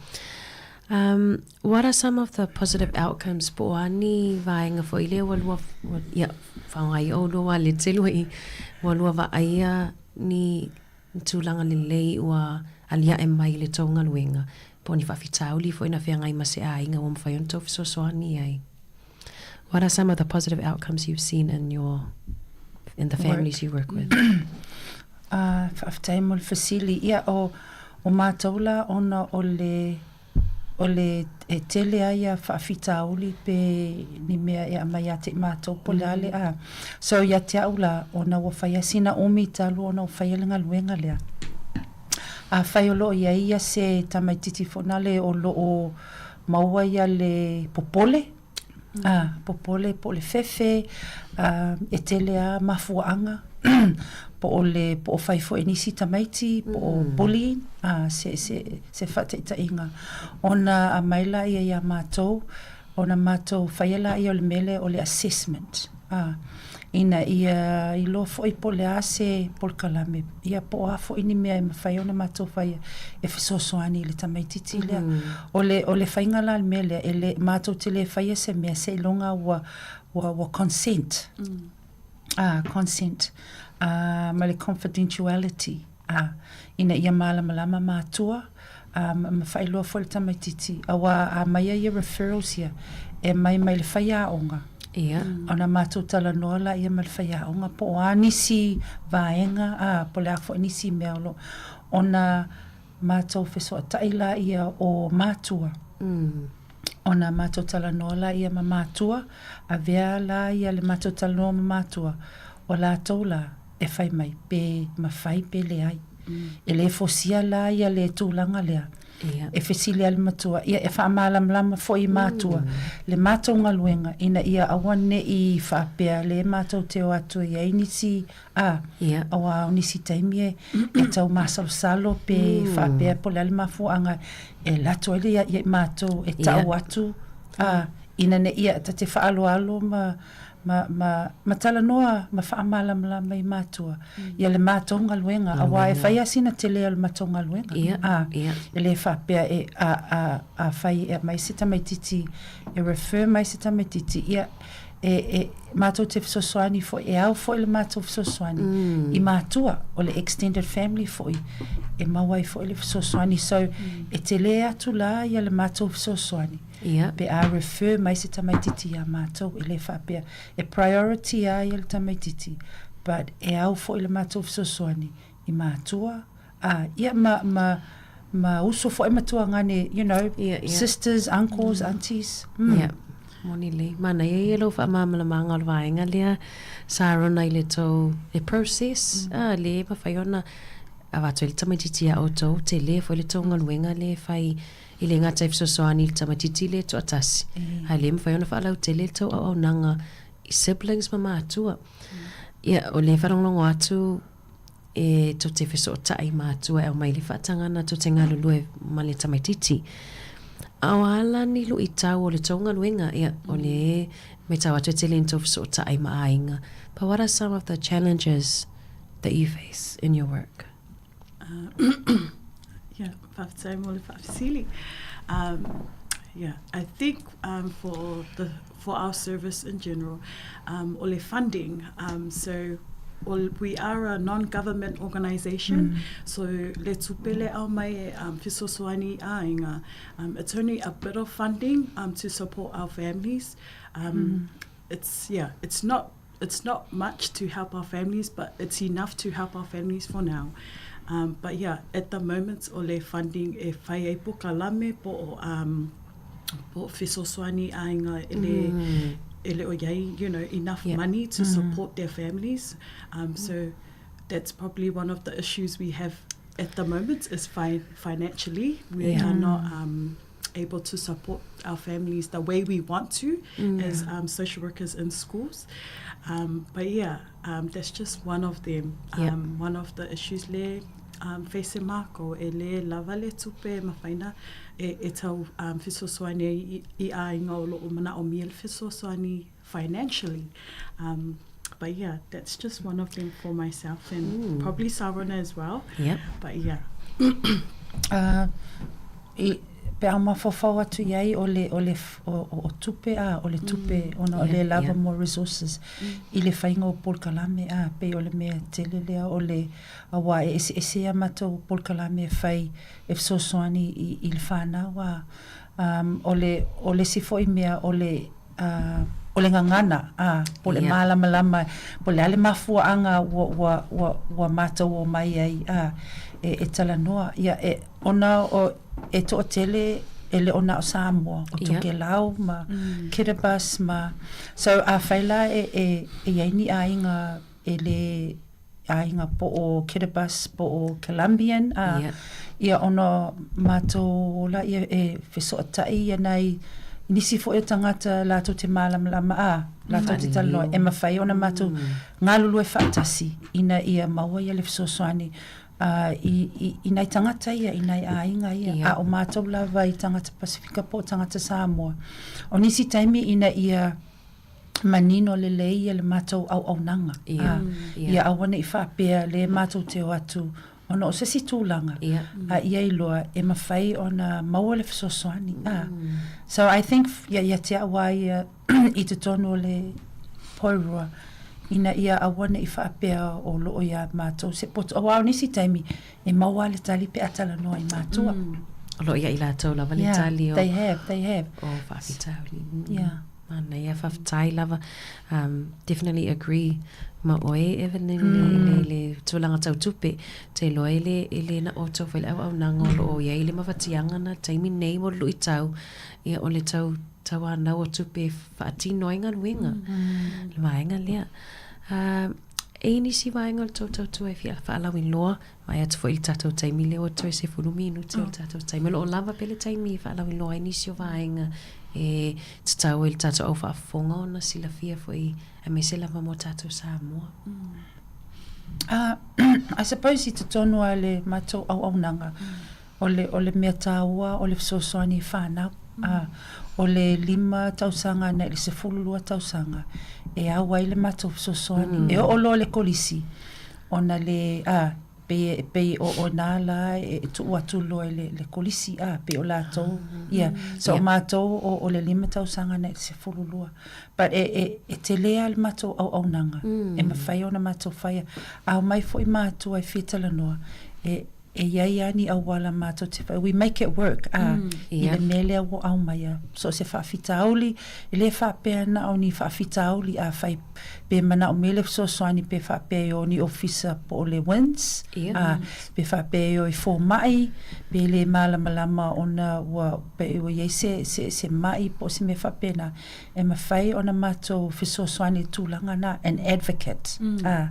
Um, what are some of the positive outcomes po o ani vaenga foi lea ua lua, ua, ia, whaongai o lua le telu i ua lua vaaia ni Ni tulaga lelei ua aliae mai i le tou galuega, po o ni faafitauli foi na feagai ma se aiga ua mafai ona tou fesoasoani ai. What are some of the positive outcomes you've seen in your in the families you work with? Uh, faafetai mo le fesili. Ia, o, o mātou la ona o le O le, e tele ai ia faafitauli pe ni mea e aumai ia te i matou po o le a le a. So ia te au la, ona ua fai lava sina umi talu ona ua faia le galuega lea. Afai o lo o i ai ia se tamaititi foi nale o lo o maua ia le popole, A, popole po o le fefe, a, e tele lava mafuaaga, po o le, po o fai foi e nisi tamaiti, po o bullying, a, se, se, se faataitaiga. Ona aumai laia ia matou, ona matou faia laia o le mea lea o le assessment, a, ina ia iloa foi po o le a se polokalame, ia po o a foi ni mea e mafai ona matou faia e fesoasoani i le tamaititi lea. O le, o le faiga la o le mea lea, e le, matou te le faia se mea seiloga ua, ua, ua consent, ā, consent, ā, ma le confidentiality, ā, ina ia malamalama matua, ā, ma, ma faailoa foi le tamaititi, aua a aumai ia referrals ia, e aumai mai le faiaoga. Ia. Ona matou talanoa laia ma le faiaoga po o a nisi vaega, ā, po o le a foi nisi mea o lo o, ona matou fesoatai laia o matua. Ona matou talanoa laia ma matua, avea laia le matou talanoa ma matua, o latou la e fai mai pe mafai pe leai. E le fosia la ia le tulaga lea. E fesili lava le matua, ia e faamalamalama foi i matua le matou galuega ina ia aua ne i faapea le matou te o atu e i ai nisi a, aua o nisi taimi e e tau masalosalo pe faapea po o le a le mafuaaga e alu atu ai le ia i matou e tau atu a, ina ne i ta te faaaloalo ma ma, ma, ma talanoa ma faamalamalama i matua ia le matou galuega, aua e fai lava sina tele o le matou galuega. A, e le faapea e, a, a, afai e aumai se tamaitiiti, e refer mai se tamaitiiti, ia, e, e, matou te fesoasoani foi, e ao foi le matou fesoasoani i matua, o le extended family foi, e maua ai foi le fesoasoani. So, e tele atu la ia le matou fesoasoani. Ia. Pe a refer mai se tamaititi iā mātou, e le faapea, e priority a ia le tamaititi, but e ao foi le matou fesoasoani i mātua, a, ia ma, ma, ma uso foi ma tuagane, you know, Ia, ia. sisters, uncles, aunties, mm. Ia. Moni lelei. Manaia ia lou faamalamalamaga o le vaega lea, Sarona i le tou, le process, a, le mafai ona avatu ai le tamaititi ia outou, tele foi le tou galuega lea e fai E le gata i fesoasoani i le tamaitiiti le toatasi, ae le mafai ona faalautele le tou auaunaga i siblings ma matua. Ia, o lea e faalogologo atu e tou te fesootai i matua e aumai le faatagana tou te galulue ma le tamaitiiti. A o a la ni luitau o le tou galuega? Ia, o lea e matau atu e tele ina tou fesootai ma aiga. But what are some of the challenges that you face in your work? Yeah, faafetai mo le faafesili. Um, yeah, I think um, for the for our service in general, um, o le funding, um, so o, we are a non-government organisation, mm. so le tupe le au mai e um, fesoasoani āinga. Um, it's only a bit of funding um, to support our families. Um, mm. It's, yeah, it's not it's not much to help our families, but it's enough to help our families for now. Um, but yeah, at the moment, o le funding e whai ai po kalame po o, um, po fesoasoani āinga e le, mm. e le o iai, you know, enough yeah. money to mm. support their families. Um, so that's probably one of the issues we have at the moment is fi financially. We yeah. are not um, able to support our families the way we want to mm. as um, social workers in schools. Um, but yeah, um, that's just one of them. Yep. Um, one of the issues le um, face mako e le lava le tupe mawhaina e, e tau um, fesoasoani i, i āinga o loo manaomia le fesoasoani financially. Um, but yeah, that's just one of them for myself and mm. probably Sarona as well. Yeah. But yeah. uh, i, pe a mafaufau atu i ai o le, o le, o, o, o tupe, a, o le tupe, mm. ona o le lava yeah. more resources mm. i le faiga o polokalame, a, pei o le mea tele lea o le, aua e eseese a matou polokalame e fai e fesoasoani i, i le whanau, a, um, o le, o le isi foi mea o le, ā, o le gagana, ā, po o le mālamalama, po o le a le mafuaaga ua, ua, ua, ua mātou omai ai, ā, e, e talanoa. Ia, e, ona o, e toatele e le o na o Samoa, o Tokelau ma Kiribati ma, so afai la e, e, e i ai ni aiga e le, aiga po o Kiribati po o Colombian a yeah. ia ona mātou ola ia e fesootai ia nai nisi foi o tagata latou te mālamalama a latou te talanoa e mafai ona mātou mm. galulue faatasi ina ia maua ia le fesoasoani uh, i, i, i nai tagata ia, i nai aiga ia, yeah. a o mātou lava i tagata Pasifika po o tagata Samoa. O nisi taimi ina ia manino lelei ia le matou auaunaga, a, ia aua ne i faapea le matou te o atu ona o se isi tulaga, a ia iloa e mafai ona maua le fesoasoani, a. So I think ia, ia te au a ia i totonu o le Poerua, ina ia aua ne i faapea o lo o iā matou se poto, aua o nisi taimi e maua le tali pe a talanoa i matua. O lo o ia i latou lava le tali o. Yeah, they have, they have. O faafitauli. Yeah. Manaia, faafetai lava. Um, definitely agree ma oe, Evelyn, mm. le, le, le tulaga tau tupe. Te iloa e le, e le na outou fai le auaunaga o lo o iai le mafatiaga na taimi nei mo le luitau, ia o le tau, tauanau o tupe e faatino ai galuega. Mm. Le vaega lea. Uh, E i ai nisi vaega o le tou tautua e fia faalauiloa, vaai atu foi i le tatou taimi lea ua toe 10 minute o le tatou taimi. O lo o lava pea le taimi e faalauiloa ai nisi o vaega e tatau ai i le tatou au faafofoga ona silafia foi aemaise lava mo tatou Samoa. I suppose i totonu lava o le matou auaunaga, O le, o le mea tāua o le fesoasoani i whānau. Mm. O le lima tausaga ana i le 12 tausaga e au ai le matou fesoasoani. Mm. E oo loa le kolisi, ona le, a, pei, pei o, o nā la e, e tuu atu loa i le, le kolisi, a, pei o lātou, mm. ia. So yeah. o mātou o, o le lima tausaga ana i le 12. But e, e, e tele a le matou auaunaga, mm. e mawhai ona matou whaia. A o mai foi mātua e fia talanoa, e, E i ai lava ni auala mātou te whai, we make it work, ā, i le mea lea ua aumaia. So o se faafitauli, e le faapea na o ni faafitauli afai pe manaomia le fesoasoani pe faapea e o ni ofisa po o le WINZ, ā, pe faapea e o i fomai, pe le malamalama ona ua, pe ua i ai se, se, se mai po o se mea faapena. E mawhai ona matou fesoasoani i tulaga na, an advocate. Mm. Ah,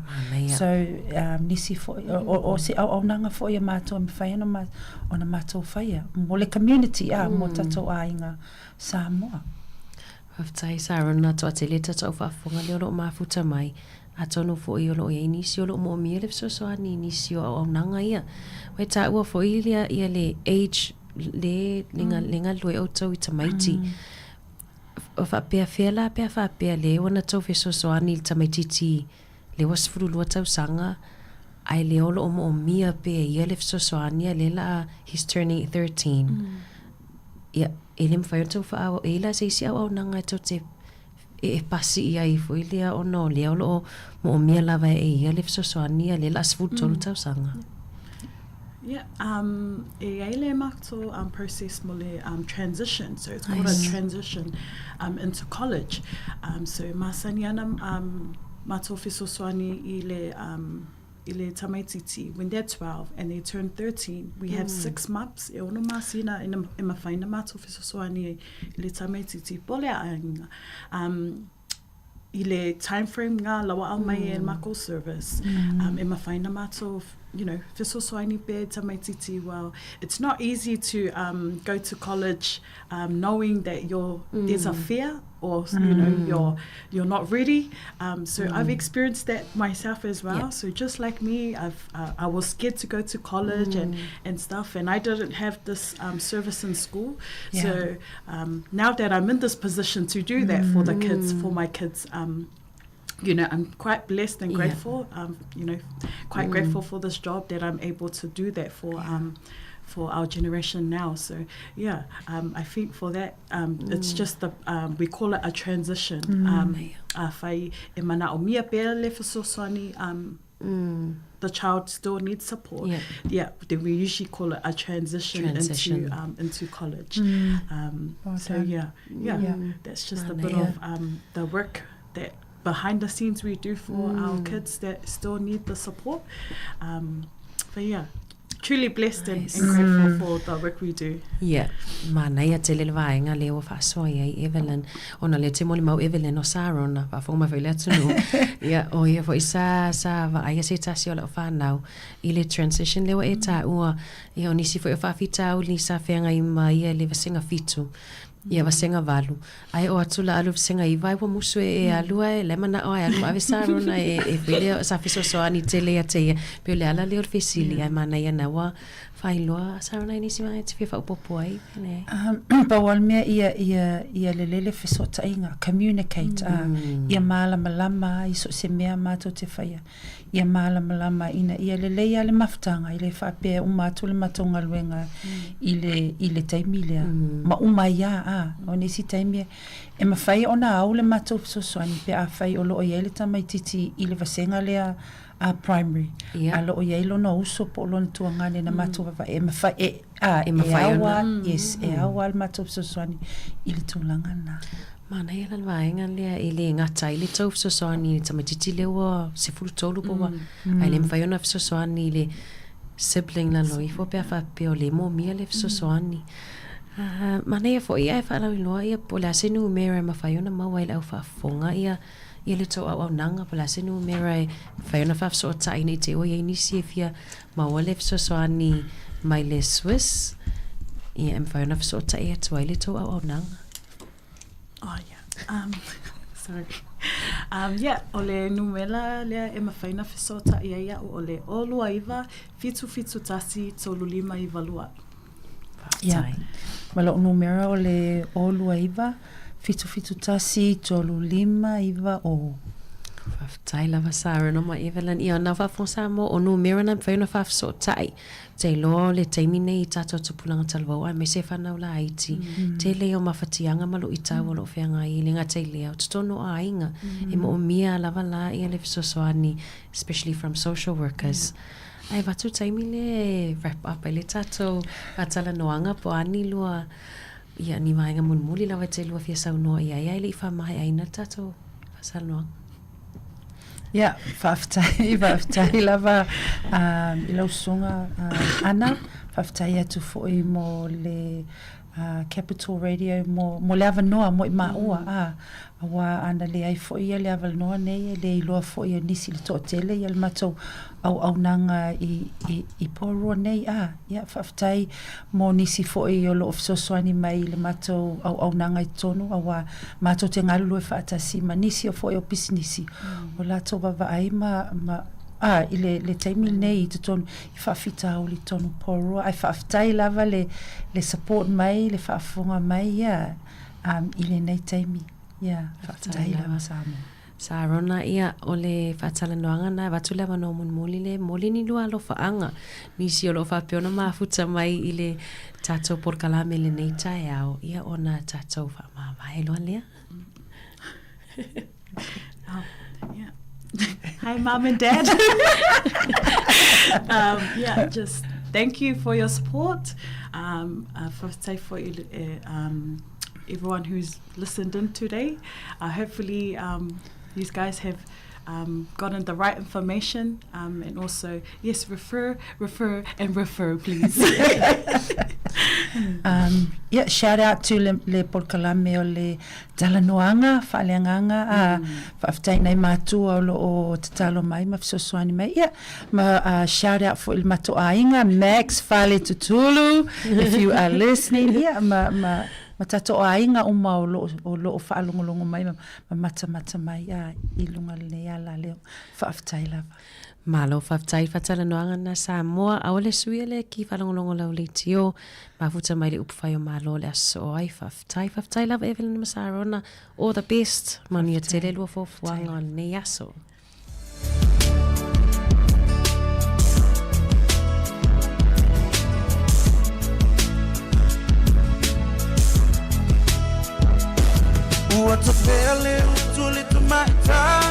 so, um, nisi foi, mm. o, o se auaunaga foi a matou e mawhai ona, ma, ona matou whaia. Mo le community, ah, mm. mo tatou aiga Samoa. Faafetai Sarah, toa tele tatou faafofoga lea o lo o mafuta mai. Atonu foi o lo o i ai nisi o lo o moomia le fesoasoani i nisi o auaunaga ia. Ua e taua foi lea ia le age le le mm. le galue outou i tamaiti. Mm. Faapea fea la pe a faapea le ua na tou fesoasoani i le tamaitiiti le ua 12 tausaga ae le o lo o moomia pea e ia le fesoasoani a lea la a he's turning 13. Ia, e le mafai ona tou faaauau, e i ai la se isi auaunaga e tou te e pasi i ai foi lea ona o lea o lo o moomia lava e ia le fesoasoani a lea la a 13 tausaga. Yeah, um, e ai le matou um, process mo le um, transition. So it's called a transition um, into college. Um, so masani ana um, matou fesoasoani i le, um, i le tamaititi when they're 12 and they turn 13, we have 6 months, e ono masina e, e mawhai na matou fesoasoani i le tamaititi po le aiga. Um, i le time frame ngā lawa au mai e makou service um, e mawhai na matou you know, fesoasoani pea tamaititi well it's not easy to um, go to college um, knowing that you're, there's a fear or you know you're you're not ready um, so I've experienced that myself as well yeah. so just like me I've uh, I was scared to go to college and and stuff and I didn't have this um, service in school yeah. so um, now that I'm in this position to do that for the kids for my kids um, you know, I'm quite blessed and grateful. Yeah. Um, you know, quite grateful for this job that I'm able to do that for yeah. um, for our generation now. So yeah, um, I think for that, um, it's just the um, we call it a transition. Um, afai e manaomia pea le fesoasoani um, the child still needs support. Yeah. Yeah, then we usually call it a transition, Transition. into um, into college. Um, Well so done. yeah, yeah, Yeah. that's just a bit of um, the work that behind the scenes we do for our kids that still need the support. Um, but yeah, truly blessed and, and grateful for the work we do. Ia, manaia tele le vaega lea ua faasoa i ai Evelyn, ona o lea te molimau Evelyn o Sarona, faafofoga mai foi le atunuu. Ia, o ia foi sa, sa vaaia se tasi o lau fanau i le transition lea ua e taua, ia o nisi foi o faafitauli sa feagai ma ia i le vasega fitu, ia vasega valu. Ae oo atu la alu vasega iva ai ua musu e e alu ae la e manao ae alu ma ave Sarona e e foi lea sa fesoasoani tele ia te ia. Pei o le ala lea o le fesili ae manaia na ua faailoa Sarona i nisi vaega e te fia faaopoopo ai pe leai. Um, pau lava le mea ia, ia, ia lelei le fesootaiga, communicate, ā, ia malamalama i so o se mea mātou te whaia. Ia malamalama ina ia lelei lava le mafutaga, e le faapea e uma atu le matou galuega i le, i le taimi lea. Ma uma ai lava, ā, o nisi taimi e mafai ona au le matou fesoasoani pe afai o lo o i ai le tamaitiiti i le vasega lea a primary, a lo o i ai lona uso po o lona tuagane na matou vaavaai, e mafai, e, ā, e ao lava, yes, e ao lava le matou fesoasoani i le tulaga lena. Manaia la le vaega lea e le gata ai le tou fesoasoani i le tamaitiiti lea ua 13 po ua ae le mafai ona fesoasoani i le sibling lalo ifo pe a faapea o lea e momia le fesoasoani. Manaia foi ae faalauiloa ia po o le a se numera e mafai ona maua ai le au faafofoga ia. Ia le tou auaunaga po o le a se numera e mafai ona faafesootai ina i te i ua i ai nisi e fia maua le fesoasoani mai le SWIS, ia e mafai ona fesootai atu ai le tou auaunaga. Oh yeah. Um, sorry. Um, yeah, o le numera lea e mafai ona fesootai ai au o le 029 771 3592. Ia, ma lo'u numera o le 029 771 3590. Faafetai lava Sarah ma Evelyn. Ia, na faafofoga Samoa, o numera na e mafai ona faafesootai. Ou te iloa o le taimi nei i tatou tupulaga talavou aemaise fanau laiti, tele ia o mafatiaga ma luitau o lo o feagai e le gata i lea, o totonu o aiga, e moomia lava la ia le fesoasoani, especially from social workers. Ae avatu taimi lea e wrap up ai le tatou faatalanoaga po o a ni lua, ia, ni vaega mulimuli lava e te lua fia saunoa i ai ae le i faamaeaina le tatou faasalanoaga. Ia, faafetai, faafetai lava i lau susuga Ana, faafetai atu foi mo le Capital Radio mo, mo le avanoa mo i maua, a, aua ana leai foi ia le avanoa nei e le iloa foi e nisi le toatele ia le matou auaunaga i, i, i Porirua nei, a, ia, faafetai mo nisi foi o lo o fesoasoani mai i le matou auaunaga i totonu, aua matou te galulue faatasi ma nisi o foi o pisinisi o latou vaavaai ma, ma, a, i le, le taimi lenei i totonu i faafitauli i totonu o Porirua, ae faafetai lava le, le support mai, le faafofoga mai, ia, um, i lenei taimi. Ia, faafetai lava Samoa. Sarona, ia, o le faatalanoaga na, avatu le avanoa mulimuli le momoli ni lua alofaaga, nisi o lo o faapea ona mafuta mai i le tatou polokalame i lenei taeao, ia ona tatou faamavae loa lea. Oh, yeah. Hi, Mom and Dad. Yeah, just thank you for your support. Faafetai foi i everyone who's listened in today. Hopefully, these guys have gotten the right information, and also, yes, refer, refer, and refer, please. Yeah, shout out to le, le polokalame o le talanoaga faaleagaga, a faafetai nai matua o lo o tatalo mai ma fesoasoani mai. Ia, ma shout out foi i le matou aiga, Max Fale Tutulu, if you are listening, ia, ma, ma, ma tatou aiga uma o lo o, o lo o faalogologo mai ma, ma matamata mai, a, i luga o lenei alaleo. Faafetai lava. Malo faafetai i faatalanoaga na Samoa. Aole suia le ki faalogologo lau leitio. Mafuta mai le upufai o Malo le aso soo ai. Faafetai, faafetai lava Evelyn ma Sarona. All the best. Manuia tele lua fuafuaga o lenei aso. Ua tafea le utu le tamaita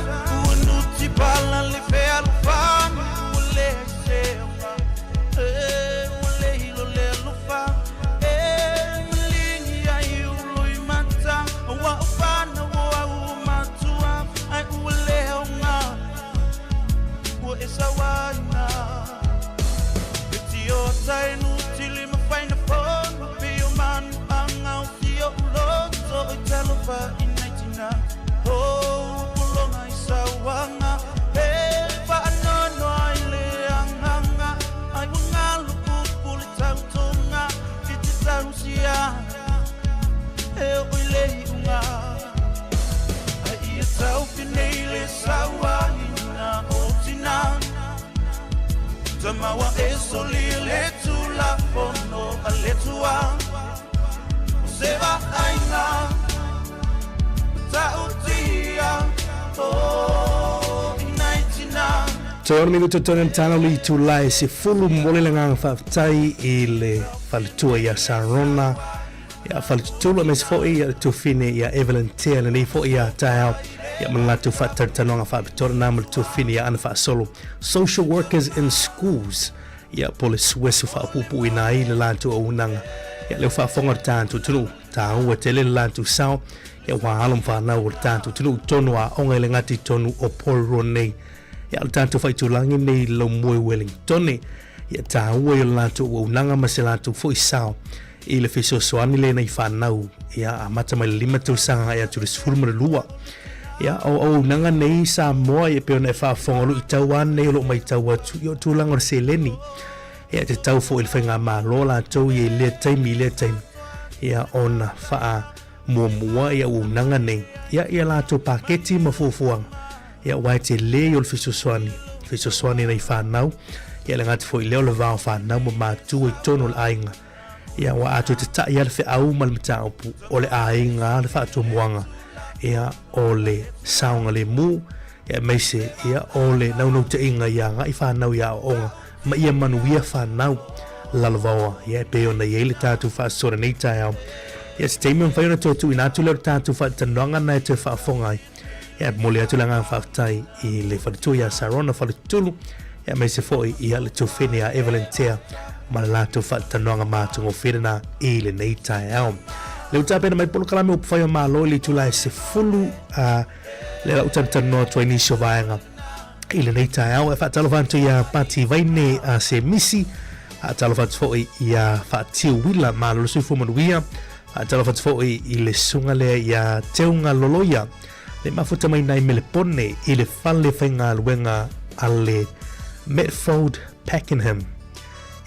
Ua nuti pala le fealofani Ua le seoga e Ua le hilo le alofa E maligi ai ulo i mata Ua ufana ua au matua Ai ua le aoga Ua e sauaina E tiota e nutili ma faina fono Pio manu anga o sio uloto I talofa i nei tina Oh, pulonga i sauanga E whaanoanoa i le anganga Ai ua ngalo pupu le tautonga I te tausia E o i le iunga Ai ia taufi nei le sauaina o tina Tamaua e soli le tulafono a le Atua O se vaaiga matautia o i nai tina. Toe ono minuta tonu le tana o le itula e sefulu momoli le agaga faafetai i le faletua ia Sarona ia Faletutulu aemaise foi ia le tuafine ia Evelyn Tea lenei foi ia taeao ia ma le latou faatalitanoaga faapitoa lena ma le tuafine ia Ana Faasolo Social Workers in Schools ia po o le SWIS ua faapuupuuina ai le latou auaunaga ia lea ua faafofoga le tatou atunuu taua tele le latou sao ia aua alo ma fanau o le tatou atunuu i totonu o aoga e le gata i totonu o Porirua nei ia o le tatou faaitulagi nei i le laumua i Wellingtone ia taua ia o le latou auaunaga ma se latou foi sao i le fesoasoani lea i nai fanau ia amata mai le 5 tausaga agai atu i le 12. Ia, o auaunaga nei i Samoa, ia e pei ona e faafofoga, o luitau lava nei o lo o matau atu, ia o tulaga o le seleni. Ia, e tatau foi i le faigamalo latou ia i lea taimi i lea taimi, ia ona faamuamua ia auaunaga nei, ia, i a latou paketi ma fuafuaga, ia aua e tele ia o le fesoasoani, fesoasoani i nai fanau, ia e le gata foi i lea o le va o fanau ma matua i totonu o le aiga. Ia, ua atoa tata'i lava le feau ma le mataupu o le aiga le faatumuaga, ia, o le saogalemu, ia, aemaise, ia, o le naunautaiga ia agai fanau i aoaoga ma ia manuia fanau lalovaoa, ia, e pei ona i ai le tatou faasoa i lenei taeao. Ia, se taimi e mafai ona toe tuuina atu lea o le tatou faatalanoaga na e toe faafofoga ai. Ia, e momoli atu le agaga faafetai i le faletua ia Sarona Faletutulu, ia aemaise foi ia le tuafene ia Evelyn Tea ma le latou faatalanoaga matagofie lena i lenei taeao. Lea ua tapena mai polokalame upufai o Malo i le itula e 10 a lea la ua talatalanoa atu ai nisi o vaega i lenei taeao. E faatalofa atu ia Pati Vaine a Semisi, faatalofa atu foi ia Faatiu Wila, malo le soifua manuia. Faatalofa atu foi i le susuga lea ia Teuga Loloia, le mafuta mai nai Melepone i le fale faigaluega a le Metford Pakenham.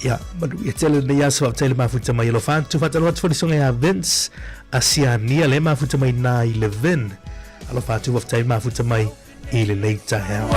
Ia, manuia tele lenei aso, faafetai le mafuta mai. Alofa atu, faatalofa atu foi le susuga ia Vince Asiania, le mafuta mai nai Levin. Alofa atu, faafetai le mafuta mai i lenei taeao.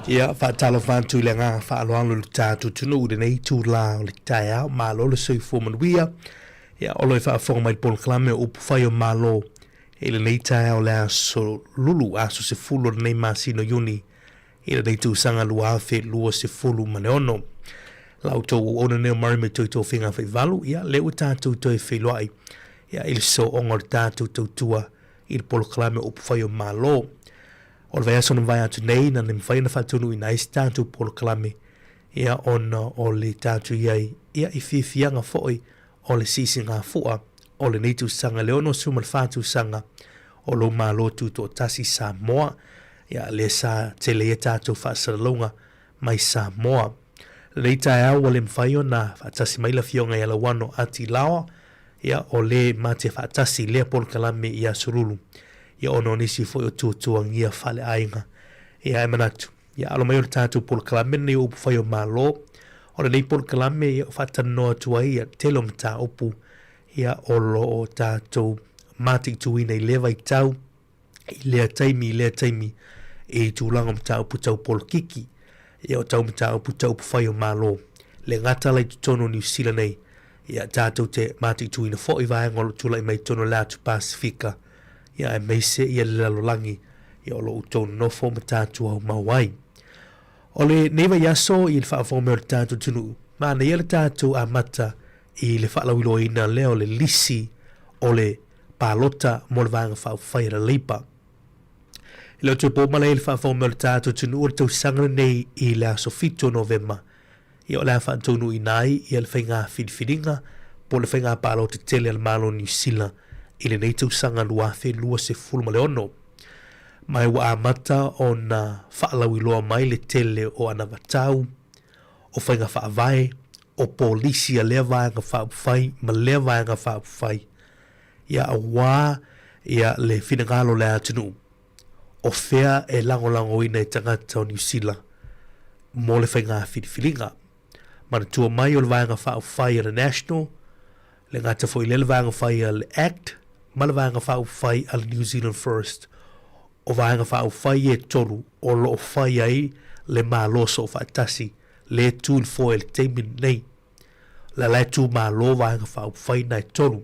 Ia, faatalofa atu i le agaga faaaloalo i le tatou atunuu i lenei itulā o le taeao. Malo le soifua manuia. Ia, o lo o faafofoga mai i le polokalame o Upu Fai o Malo i lenei taeao o le aso Lulu, aso 10 o lenei masina o Iuni i lenei tausaga 2026. La outou auauna nei o Murray me Toi Tofiga Faivalu, ia, lea ua tatou toe feiloai ia, i le sooga o le tatou tautua i le polokalame o Upu Fai o Malo. O le vaiaso na mavae atu nei, na le mafai ona faataunuuina ai se tatou polokalame, ia, ona o le tatou i ai, ia, i fiafiaga foi o le sisigafua o lenei tausaga, le 64 tausaga o lou Malo Tutoatasi Samoa, ia, lea sa tele ai a tatou faasalalauga mai Samoa. Lenei taeao ua le mafai ona faatasi mai le Afioga ia Lauano Ati Laoa, ia, o le ma te faatasi i lea polokalame i Aso Lulu, ia, ona o nisi foi o tuatuagia faaleaiga. Ia, ae manatu, ia, alo mai o le tatou polokalame lenei o Upu Fai o Malo. O lenei polokalame, ia, o faatalanoa atu ai ia tele o mataupu, ia, o lo o tatou mataituina i lea vaitau, i lea taimi i lea taimi i tulaga o mataupu tau polokiki, ia o tau mataupu tau upufai o Malo. Le gata la i totonu o Niu Sila nei, ia tatou te mataituina foi vaega o lo o tulai mai i totonu o le Atu Pasefika, ia aemaise ia le lalolagi ia o lo o outou nonofo ma tatou aumau ai. O lenei vaiaso i le faafofoga mai o le tatou atunuu, manaia le tatou amata i le faalauiloaina lea o le lisi o le palota mo le Vaega Faaupufai a le Labour. E le o toe po malae i le faafofoga mai o le tatou atunuu o le tausaga lenei i le aso 7 o Novema, ia o le a faataunuuina ai ia le faiga filifiliga po o le faiga palota tele a le Malo o Niu Sila i lenei tausaga 2026. Ma ua amata ona faalauiloa mai le tele o anavatau, o faiga faavae, o polisi a lea Vaega Faaupufai ma lea Vaega Faaupufai, ia auā ia le finagalo o le atunuu, o fea e lagolagoina e tagata o Niu Sila mo le faiga filifiliga. Manatua mai o le Vaega Faaupufai a le National, le gata foi lea le Vaega Fai a le Act ma le Vaega Faaupufai a le New Zealand First, O Vaega Faaupufai e tolu o lo o fai ai le Malo Soofaatasi le tu i le foe i le taimi lenei. O le ala e tu malo Vaega Faaupufai na e tolu.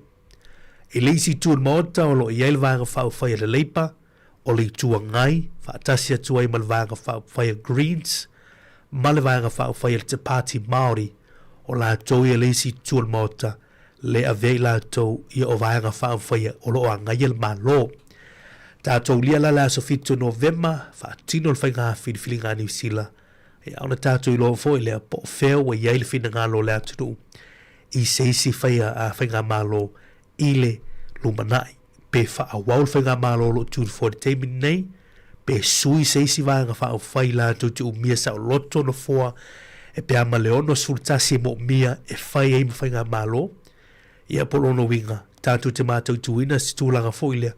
I le isi itu o le Maota o lo o i ai le Vaega Faaupufai a le Leipa, o le Itu Agai, faatasi atu ai ma le Vaega Faaupufai a Greens ma le Vaega Faaupufai a le Te Pāti Māori, o latou ia le isi itu o le Maota le avea i latou ia o Vaega Faaupufai o lo o agaia le Malo. Tatou lia la le aso 7 o Novema, faatino le faiga filifiliga a Niu Sila, ia ona tatou iloa foi lea po o fea ua i ai le finagalo o le atunuu i se isi faia a faigamalo i le lumanai, pe faaauau le faigamalo o lo o tu i le foe i le taimi lenei, pe sui se isi vaega faaupufai latou te umia saoloto nofoa e pe a ma le 61 e moomia e fai ai ma faigamalo, ia po o lona uiga, tatou te mataituina se tulaga foi lea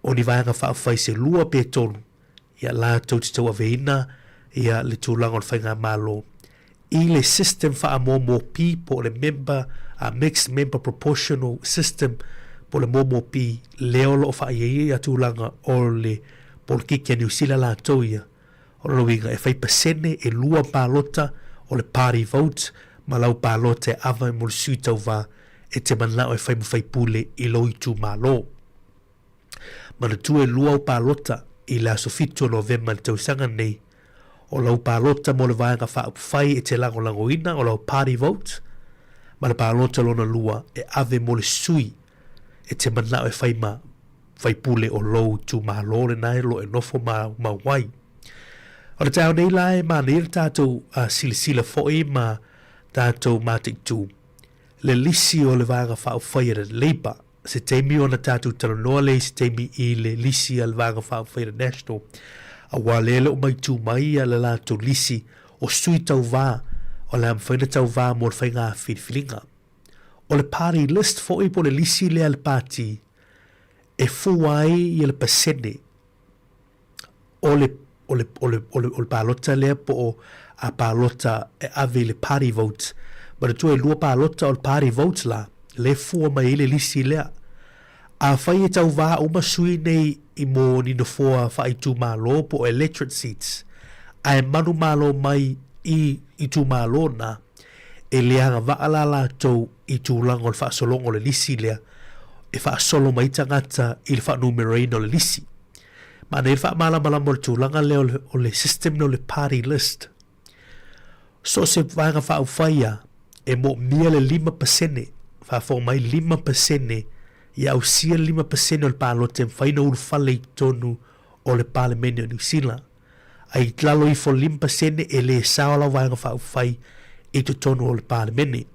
o ni vaega faaupufai se lua pe tolu, ia latou te tauaveina ia le tulaga o le faigamalo i le system faamoamoapi po o le member a mixed member proportional system po o le moamoapi lea o lo o faaiaia ia tulaga o le polokiki a Niu Sila latou ia. O lona uiga e fai pasene e lua palota o le party vote ma lau palota e ava mo le sui tauva e te manao e fai ma faipule i lou itumalo. Manatua e lua au palota i le aso 7 o Novema i le tausaga nei. O lau palota mo le Vaega Faaupufai e te lagolagoina o lau party vote, ma le palota lona lua e ave mo le sui e te manao e fai ma faipule o lou itumalo lena e lo e nofo mau ai. O le taeao nei la e manaia le tatou silasila foi ma tatou mataitu le lisi o le Vaega Faaupufai a le Labour. Se taimi ona tatou talanoa lea i se taimi i le lisi a le Vaega Faaupufai a le National, aua lea e le o maitu mai le latou lisi o sui tauvā o le a mafai ona tauvā mo le faiga filifiliga. O le party list foi po o le lisi lea a le pati e fua ai ia le pasene o le, o le, o le, o le, o le palota lea po o a palota e ave i le party vote. Manatua e lua palota o le party vote la, le fua mai ai le lisi lea. Afai e tauvā uma sui nei i mo ni nofoa faaitumalo po o electorate seats, Ae manumalo mai i itumalo na, e le agavaa la latou i tulaga o le faasologa o le lisi lea e faasolo mai tagata i le faanumeraina o le lisi. Manaia le faamalamalama o le tulaga lea o le system lea o le party list. So o se vaega faaupufai lava, e moomia le 5%, faafofoga mai, 5% ia ausia le 5% o le palota e mafai ona ulufale i totonu o le Palemene o Niu Sila. Ae i lalo ifo o le 5% e le sao lau Vaega Faaupufai i totonu o le Palemene.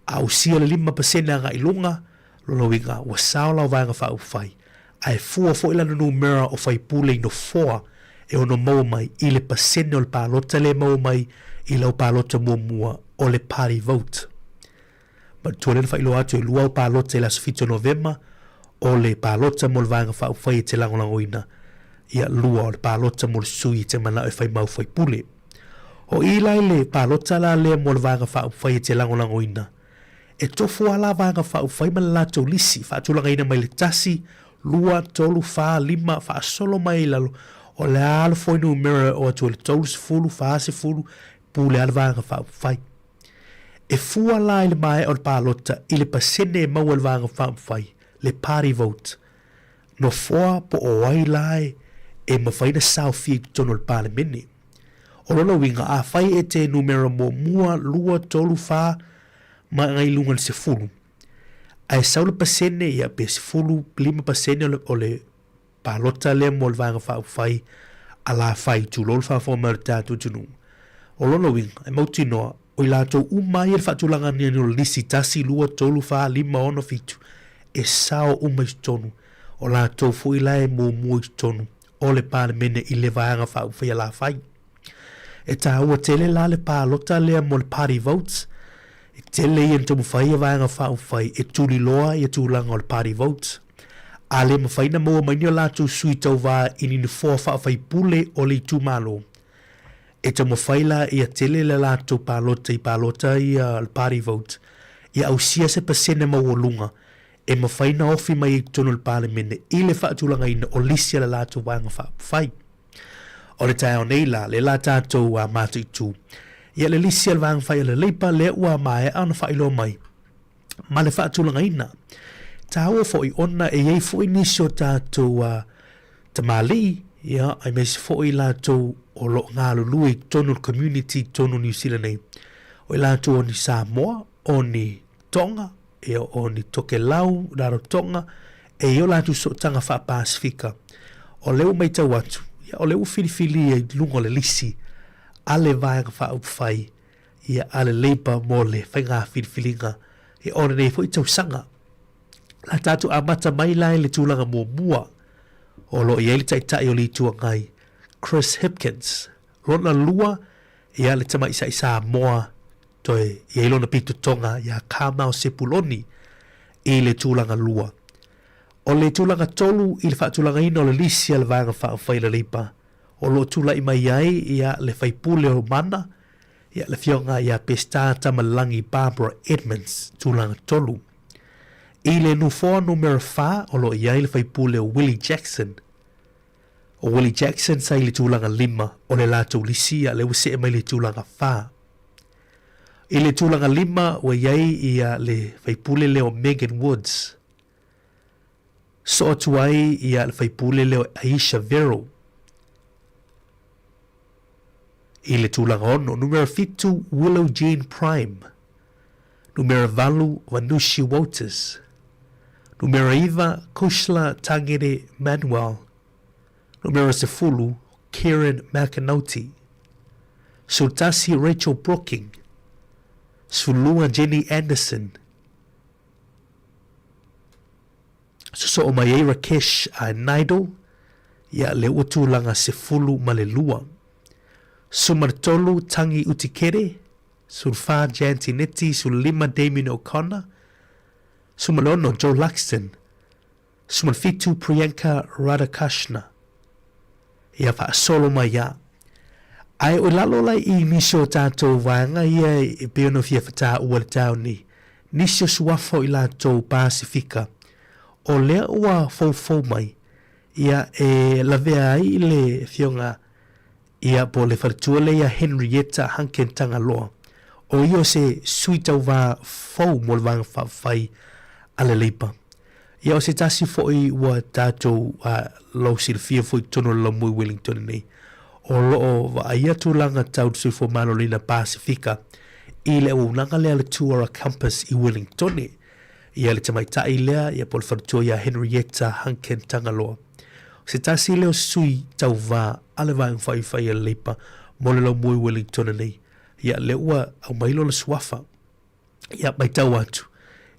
A ausia le 5% agai i luga, lona uiga ua sao lau Vaega Faaupufai, ae fua foi lana numera o faipule i nofoa e ono maua mai i le pasene o le palota lea e maua mai i lau palota muamua o le party vote. Manatua lea na faailoa atu e lua au palota i le aso 7 o Novema, o le palota mo le Vaega Faaupufai e te lagolagoina, ia lua o le palota mo le sui e te manao e fai mau faipule. O i la i le palota la lea mo le Vaega Faaupufai e te lagolagoina, E tofu lava la Vaega Faaupufai ma le latou lisi, faatulagaina mai le tasi, lua, tolu, fa, lima, faasolo mai ai i lalo, o le a le fuainumera e oo atu ai i le 30, 40, pule lava le Vaega Faaupufai. E fua la i le maea o le palota i le pasene e maua e le Vaega Faaupufai, le party vote, nofoa po o ai la e mafai ona saofia i totonu o le Palemene. O lona uiga, afai e te numera muamua, lua, tolu, fa, ma agai i luga i le sefulu, ae sau le pasene, ia, pe 15 pasene o le palota lea mo le Vaega Faaupufai a la fai, tulou le faafofoga mai o le tatou atunuu. O lona uiga, e mautinoa, o i latou uma ia le faatulaga aniani o le lisi tasi, lua, tolu, fa, lima, ono, fitu, e sao uma i totonu. O latou foi la e muamua i totonu o le Palemene i le Vaega Faaupufai a la fai. E tāua tele la le palota lea mo le party votes. E tele ia na taumafai ia Vaega Faaupufai e tuliloa ia tulaga o le party votes. A le mafai na maua mai ni o latou sui tauva i ni nofoa faafaipule o le itumalo, e taumafai la ia tele le latou palota i palota ia le party vote ia ausia se pasene maualuga e mafai na ofi mai ai i totonu o le Palemene i le faatulagaina o lisi a le latou Vaega Faaupufai. O le taeao nei la, lea la tatou a mataitu ia le lisi a le Vaega Fai a le Labour lea ua maea ona faailoa mai ma le faatulagaina. Taua foi ona e i ai foi nisi o tatou a tamalii, ia, aemaise foi latou o lo o galulue i totonu o le community i totonu o Niu Sila nei, o i latou o ni Samoa, o ni Tonga, ia, o ni Tokelau, Rarotonga, e i ai o latou sootaga faa-Pasefika. O lea ua matau atu, ia, o lea ua filifilia i luga o le lisi a le Vaega Faaupufai, ia, a le Labour mo le faiga filifiliga ia, o lenei foi tausaga. La tatou amata mai la i le tulaga muamua o lo o i ai le Taitai o le Itu Agai, Chris Hipkins. Lona lua, ia, le tamaisai Samoa toe i ai lona pitotoga iā Kamau Sepuloni i le tulaga lua. O le tulaga tolu i le faatulagaina o le lisi a le Vaega Faaupufai a le Leipa, o lo o tulai mai ai ia le faipule o Mana, ia le Afioga ia Peseta Tamalelagi Barbara Edmonds, tulaga tolu. I le nofoa numera fa o lo o i ai le faipule o Willie Jackson, O Willie Jackson sa i le tulaga lima o le latou lisi a lea ua see mai le tulaga fa. I le tulaga lima ua i ai ia le faipule lea o Megan Woods. Soo atu ai ia le faipule lea o Ayesha Verrall. I le tulaga ono, numera fitu Willow Jean Prime. Numera valu Vanushi Walters. Numera iva Cushla Tangere Manuel. Numera sefulu Kieran McAnulty. Sultasi Rachel Brooking. Sulua Jenny Anderson. Sosoo mai ai Rakesh Naidu, ia lea ua tulaga sefulu ma le lua. Sumatolu Tangi Utikere, Sulfa Jan Tinetti, Sulima Damien O'Connor, Sumalono Joe Luxton, Sumalfitu Priyanka Radhakashna. Ia faasolo mai ia. Ae o lalo la i nisi o tatou vaega ia e pei ona fia fataua le taeao nei, nisi o suafa o i latou Pasefika, o lea ua foufou mai, ia e lavea ai le afioga Ia, po o le faletua lea ia Henrietta Hunkin Tagaloa, o ia o se sui tauvā fou mo le Vaega Faaupufai a le Leipa. Ia, o se tasi foi ua tatou lou silafia foi i totonu o le laumui Wellington nei, o lo o vaaia tulaga tau le soifua maloloina Pasefika i le auaunaga lea a le Tuara Compass i Wellingtone. Ia, le tamaitai lea, ia po o le faletua ia Henrietta Hunkin Tagaloa. O se tasi lea o sui tauvā a le Vaega Faaifai a le Leipa mo le laumui Wellingtone nei. Ia, lea ua aumai lona suafa. Ia, matau atu,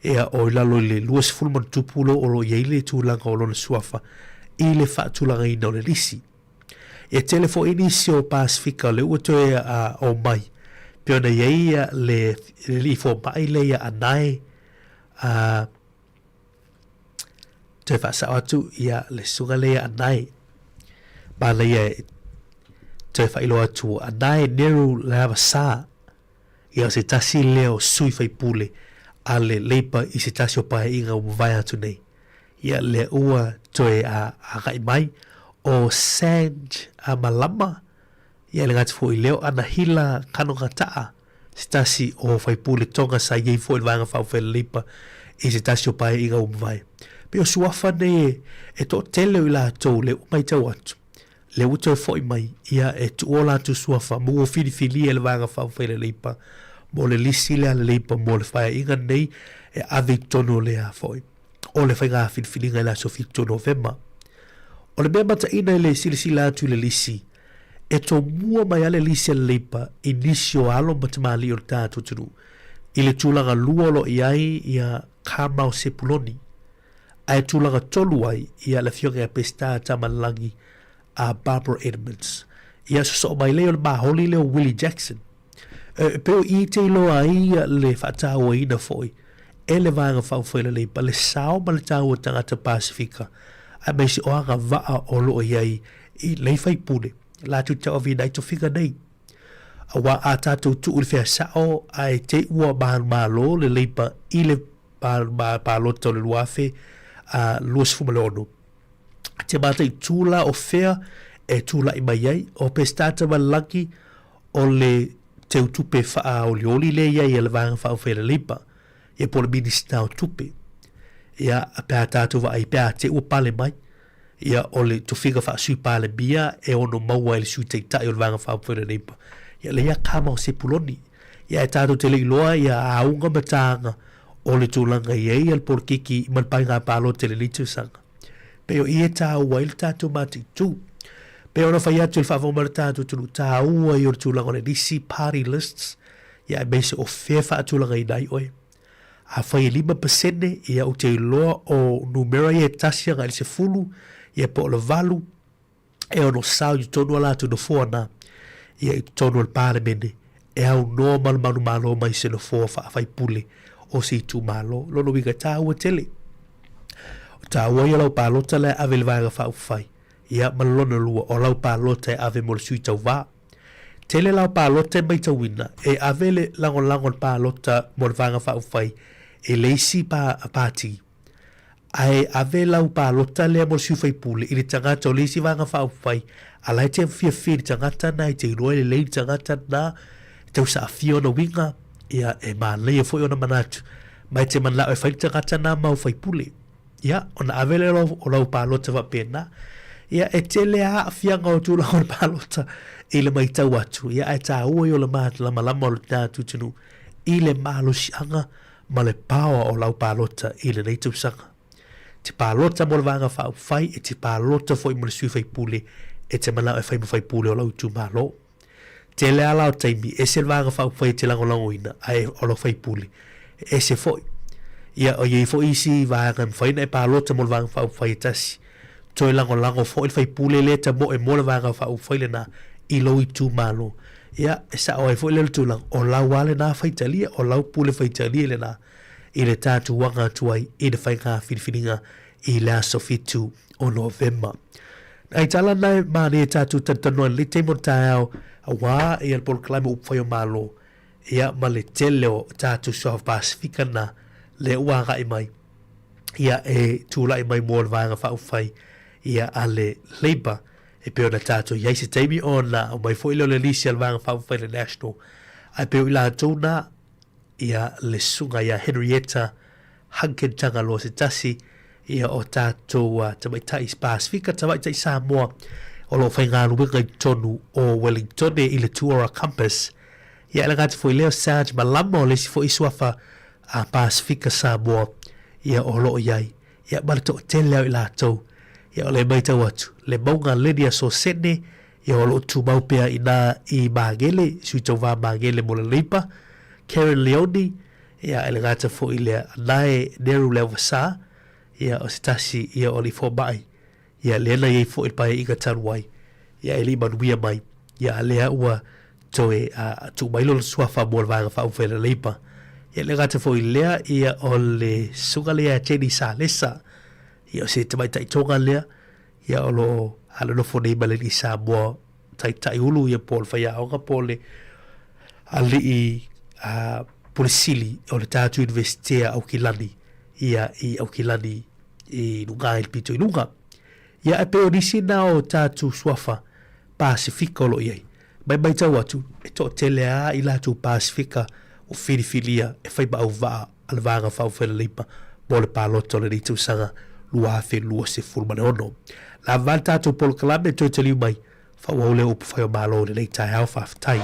ia, o i lalo i le 20 ma ona tupu lo o lo o i ai le tulaga o lona suafa i le faatulagaina o le lisi. E tele foi nisi o Pasefika lea ua toe omai, pei ona i ai le alii fomai lea ia Anae, a, toe faasao atu ia le susuga lea ia Anae. Manaia e toe faailoa atu Anae Neru Leavasa, ia o se tasi lea o sui faipule a le Leipa i se tasi o paeaiga ua mavae atu nei. Ia lea ua toe agai mai o Sanj Malama, ia le gata foi lea o Anahila Kanogata'a, se tasi o faipule Tonga sa i ai foi i le Vaega Faaupufai a le Leipa i se tasi o paeaiga ua mavae. Pei o suafa nei e toatele o i latou lea ua matau atu, lea ua toe foi mai, ia e tuu o latou suafa ma ua filifilia e le Vaega Faaupufai a le Leipa mo le lisi lea a le Leipa mo le paeaiga lenei e ave i totonu o lea foi o le faiga filifiliga i le aso 7 o Novema. O le mea mataina i le silasila atu i le lisi, e tomua mai lava le lisi a le Leipa i nisi o alo ma tamalii o le tatou atunuu i le tulaga lua o lo o i ai ia Kamau Sepuloni, ae tulaga tolu ai ia le afioga ia Peseta Tamalelagi a Barbara Edmonds. Ia sosoo mai lea o le maholi lea o Willie Jackson. E pei o i te iloa ai le faatauaina foi e le Vaega Faaupufai Lelei pa le sao ma le taua tagata Pasefika aemaise o agavaa o lo o i ai i nei faipule latou te tauaveina ai tofiga nei. Aua a tatou tuu i le fea sao ae te i ua manumalo le Leipa i le palota o le 2026, te mataitū la o fea e tulai mai ai, o Peseta Tamalelagi o le teutupe faaolioli lea i ai a le Vaega Faaupufai a le Leipa, ia po o le Minisita o Tupe. Ia, pe a tatou vaai, pe a te ua pale mai, ia o le tofiga faa-Sui Palemia e ono maua e le Sui Taitai o le Vaega Faaupufai a le Leipa. Ia, lea ia Kamau Sepuloni. Ia, e tatou te le iloa ia auga ma taga o le tulaga i ai ia le polokiki ma le paigā palota i lenei tausaga. Pei o i e tāua ai le tatou mataitu. Pei ona fai atu i le faafofoga mai o le tatou atunuu, tāua ia o le tulaga o le lisi, party lists, ia aemaise o fea e faatulagaina ai oe. Afai e 5%, ia ou te iloa o numera ia e tasi agai i le 10, ia po o le 8, e ono sao i totonu o latou nofoa na, ia i totonu o le Palemene, e aunoa ma le manumalo mai se nofoa faafaipule o se itumalo. Lona uiga e tāua tele. O tāua ia o lau palota la e ave i le Vaega Faaupufai, ia ma le lona lua, o lau palota e ave mo le sui tauvā. Tele la o palota e maitauina e ave le lagolago o le palota mo le Vaega Faaupufai i le isi pati, Ae ave lau palota lea mo le sui faipule i le tagata o le isi vaega faaupufai, a la e te fiafia i le tagata na, e te iloa e lelei le tagata na, e tau saafia ona uiga, ia, e manaia foi ona manatu, ma e te manao e fai le tagata na mau faipule. Ia, ona ave lea o lau palota faapena. Ia, e tele lava aafiaga o tulaga o le palota i le matau atu, ia, ae taua ia o le malamalama o le tatou atunuu i le malosiaga ma le paoa o lau palota i lenei tausaga. E te palota mo le Vaega Faaupufai, e te palota foi mo le sui faipule e te manao e fai ma faipule o lau itumalo. Tele lava la o taimi, ese le Vaega Faaupufai e te lagolagoina, ae o lau faipule, e ese foi. Ia, o i ai foi isi vaega e mafai ona e palota mo le Vaega Faaupufai e tasi, toe lagolago foi le faipule lea e tamoe mo le Vaega Faaupufai lena i lou itumalo. Ia, e sao ai foi lea o le tulaga, o lau lava lena faitalia, o lau pule faitalia lena i le tatou aga atu ai i le faiga filifiliga i le aso 7 o Novema. Nai tala na e manaia tatou talatalanoa i lenei taimi o le taeao, aua ia le polokalame o Upufai o Malo, ia ma le tele o tatou Suafa Pasefika na lea ua agai mai, ia e tulai mai mo le Vaega Faaupufai ia a le Labour. E pei ona tatou i ai se taimi ona aumai foi lea o le lisi a le Vaega Faaupufai a le National, ae pei o i latou na, ia, le susuga ia Henrietta Hunkin Tagaloa se tasi ia o tatou tamaitai Pasefika, tamaitai Samoa o lo o faigaluega i totonu o Wellingtone i le Tuora Campus. Ia e le gata foi i lea o Sarge Malama o le isi foi suafa a Pasefika Samoa ia o lo o i ai. Ia ma le toatele lava o i latou. Ia o lea e matau atu, le mauga Lydia Sosene, ia o lo o tumau pea i ina i Magele, Sui Tauva Magele mo le Labour, Karen Leoni, ia e le gata foi i lea, Anae Neru Leavasa, ia o se tasi ia o alii fomai, ia lea na i ai foi i le Paeaiga talu ai, ia e le i manuia mai, ia a lea ua toe tuu mai lona suafa mo le Vaega Faaupufai a le Labour. Ia e le gata foi i lea, ia o le susuga lea ia Jenny Salesa, ia o se tamaitai Toga lea, ia o lo o alolofa nei ma le alii Samoa taitai ulu ia po o le faiaoga po o le alii Pule Sili o le tatou Iunivesite a Aukilani ia i Aukilani i luga i le pito i luga. Ia e pei o nisi na o tatou suafa Pasefika o lo o i ai. Ma e matau atu, e toatele lava i latou Pasefika ua filifilia e fai ma auvaa a le Vaega Faaupufai a le Leipa mo le palota o lenei tausaga 2026. Lava le tatou polokalame toe taliu mai, faaauau lea upu fai o Malo i lenei taeao. Faafetai.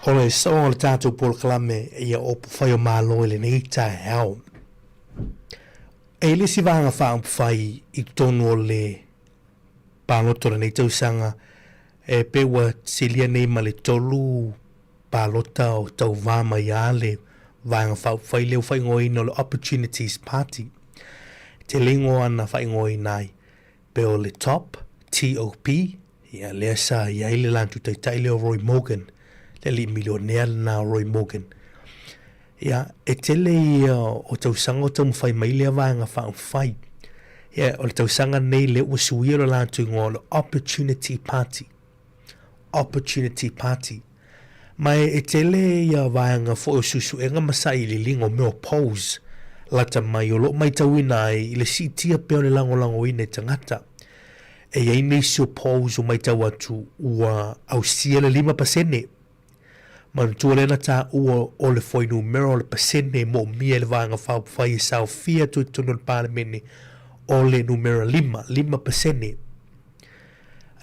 O le saoga o le tatou polokalame ia Upufai o Malo i lenei taeao. E i le isi vaega faaupufai i totonu o le palota o lenei tausaga, e pei ua silia nei ma le 3 palota o tauva mai a le Vaega Faaupufai lea ua faaigoaina o le Opportunities Party. E tele igoa na faaigoaina ai, pei o le top, TOP, ia lea sa i ai le latou taitai lea o Roy Morgan, le alii milionea lena o Roy Morgan. Ia, e tele ia o tausaga o taumafai mai lea Vaega Faaupufai. Ia, o le tausaga nei lea ua suia lo latou igoa o le Opportunity Party. Opportunity Party. Ma e tele ia vaega foi o suesuega ma sailiiliga o mea o polls lata mai o lo o maitauina ai i le siitia pea o le lagolagoina e tagata. E i ai nisi o polls ua maitau atu ua ausia le 5%. Manatua lea na taua o le fuainumera o le pasene e moomia e le Vaega Faaupufai e saofia atu i totonu o le Palemene o le numera 5, 5%.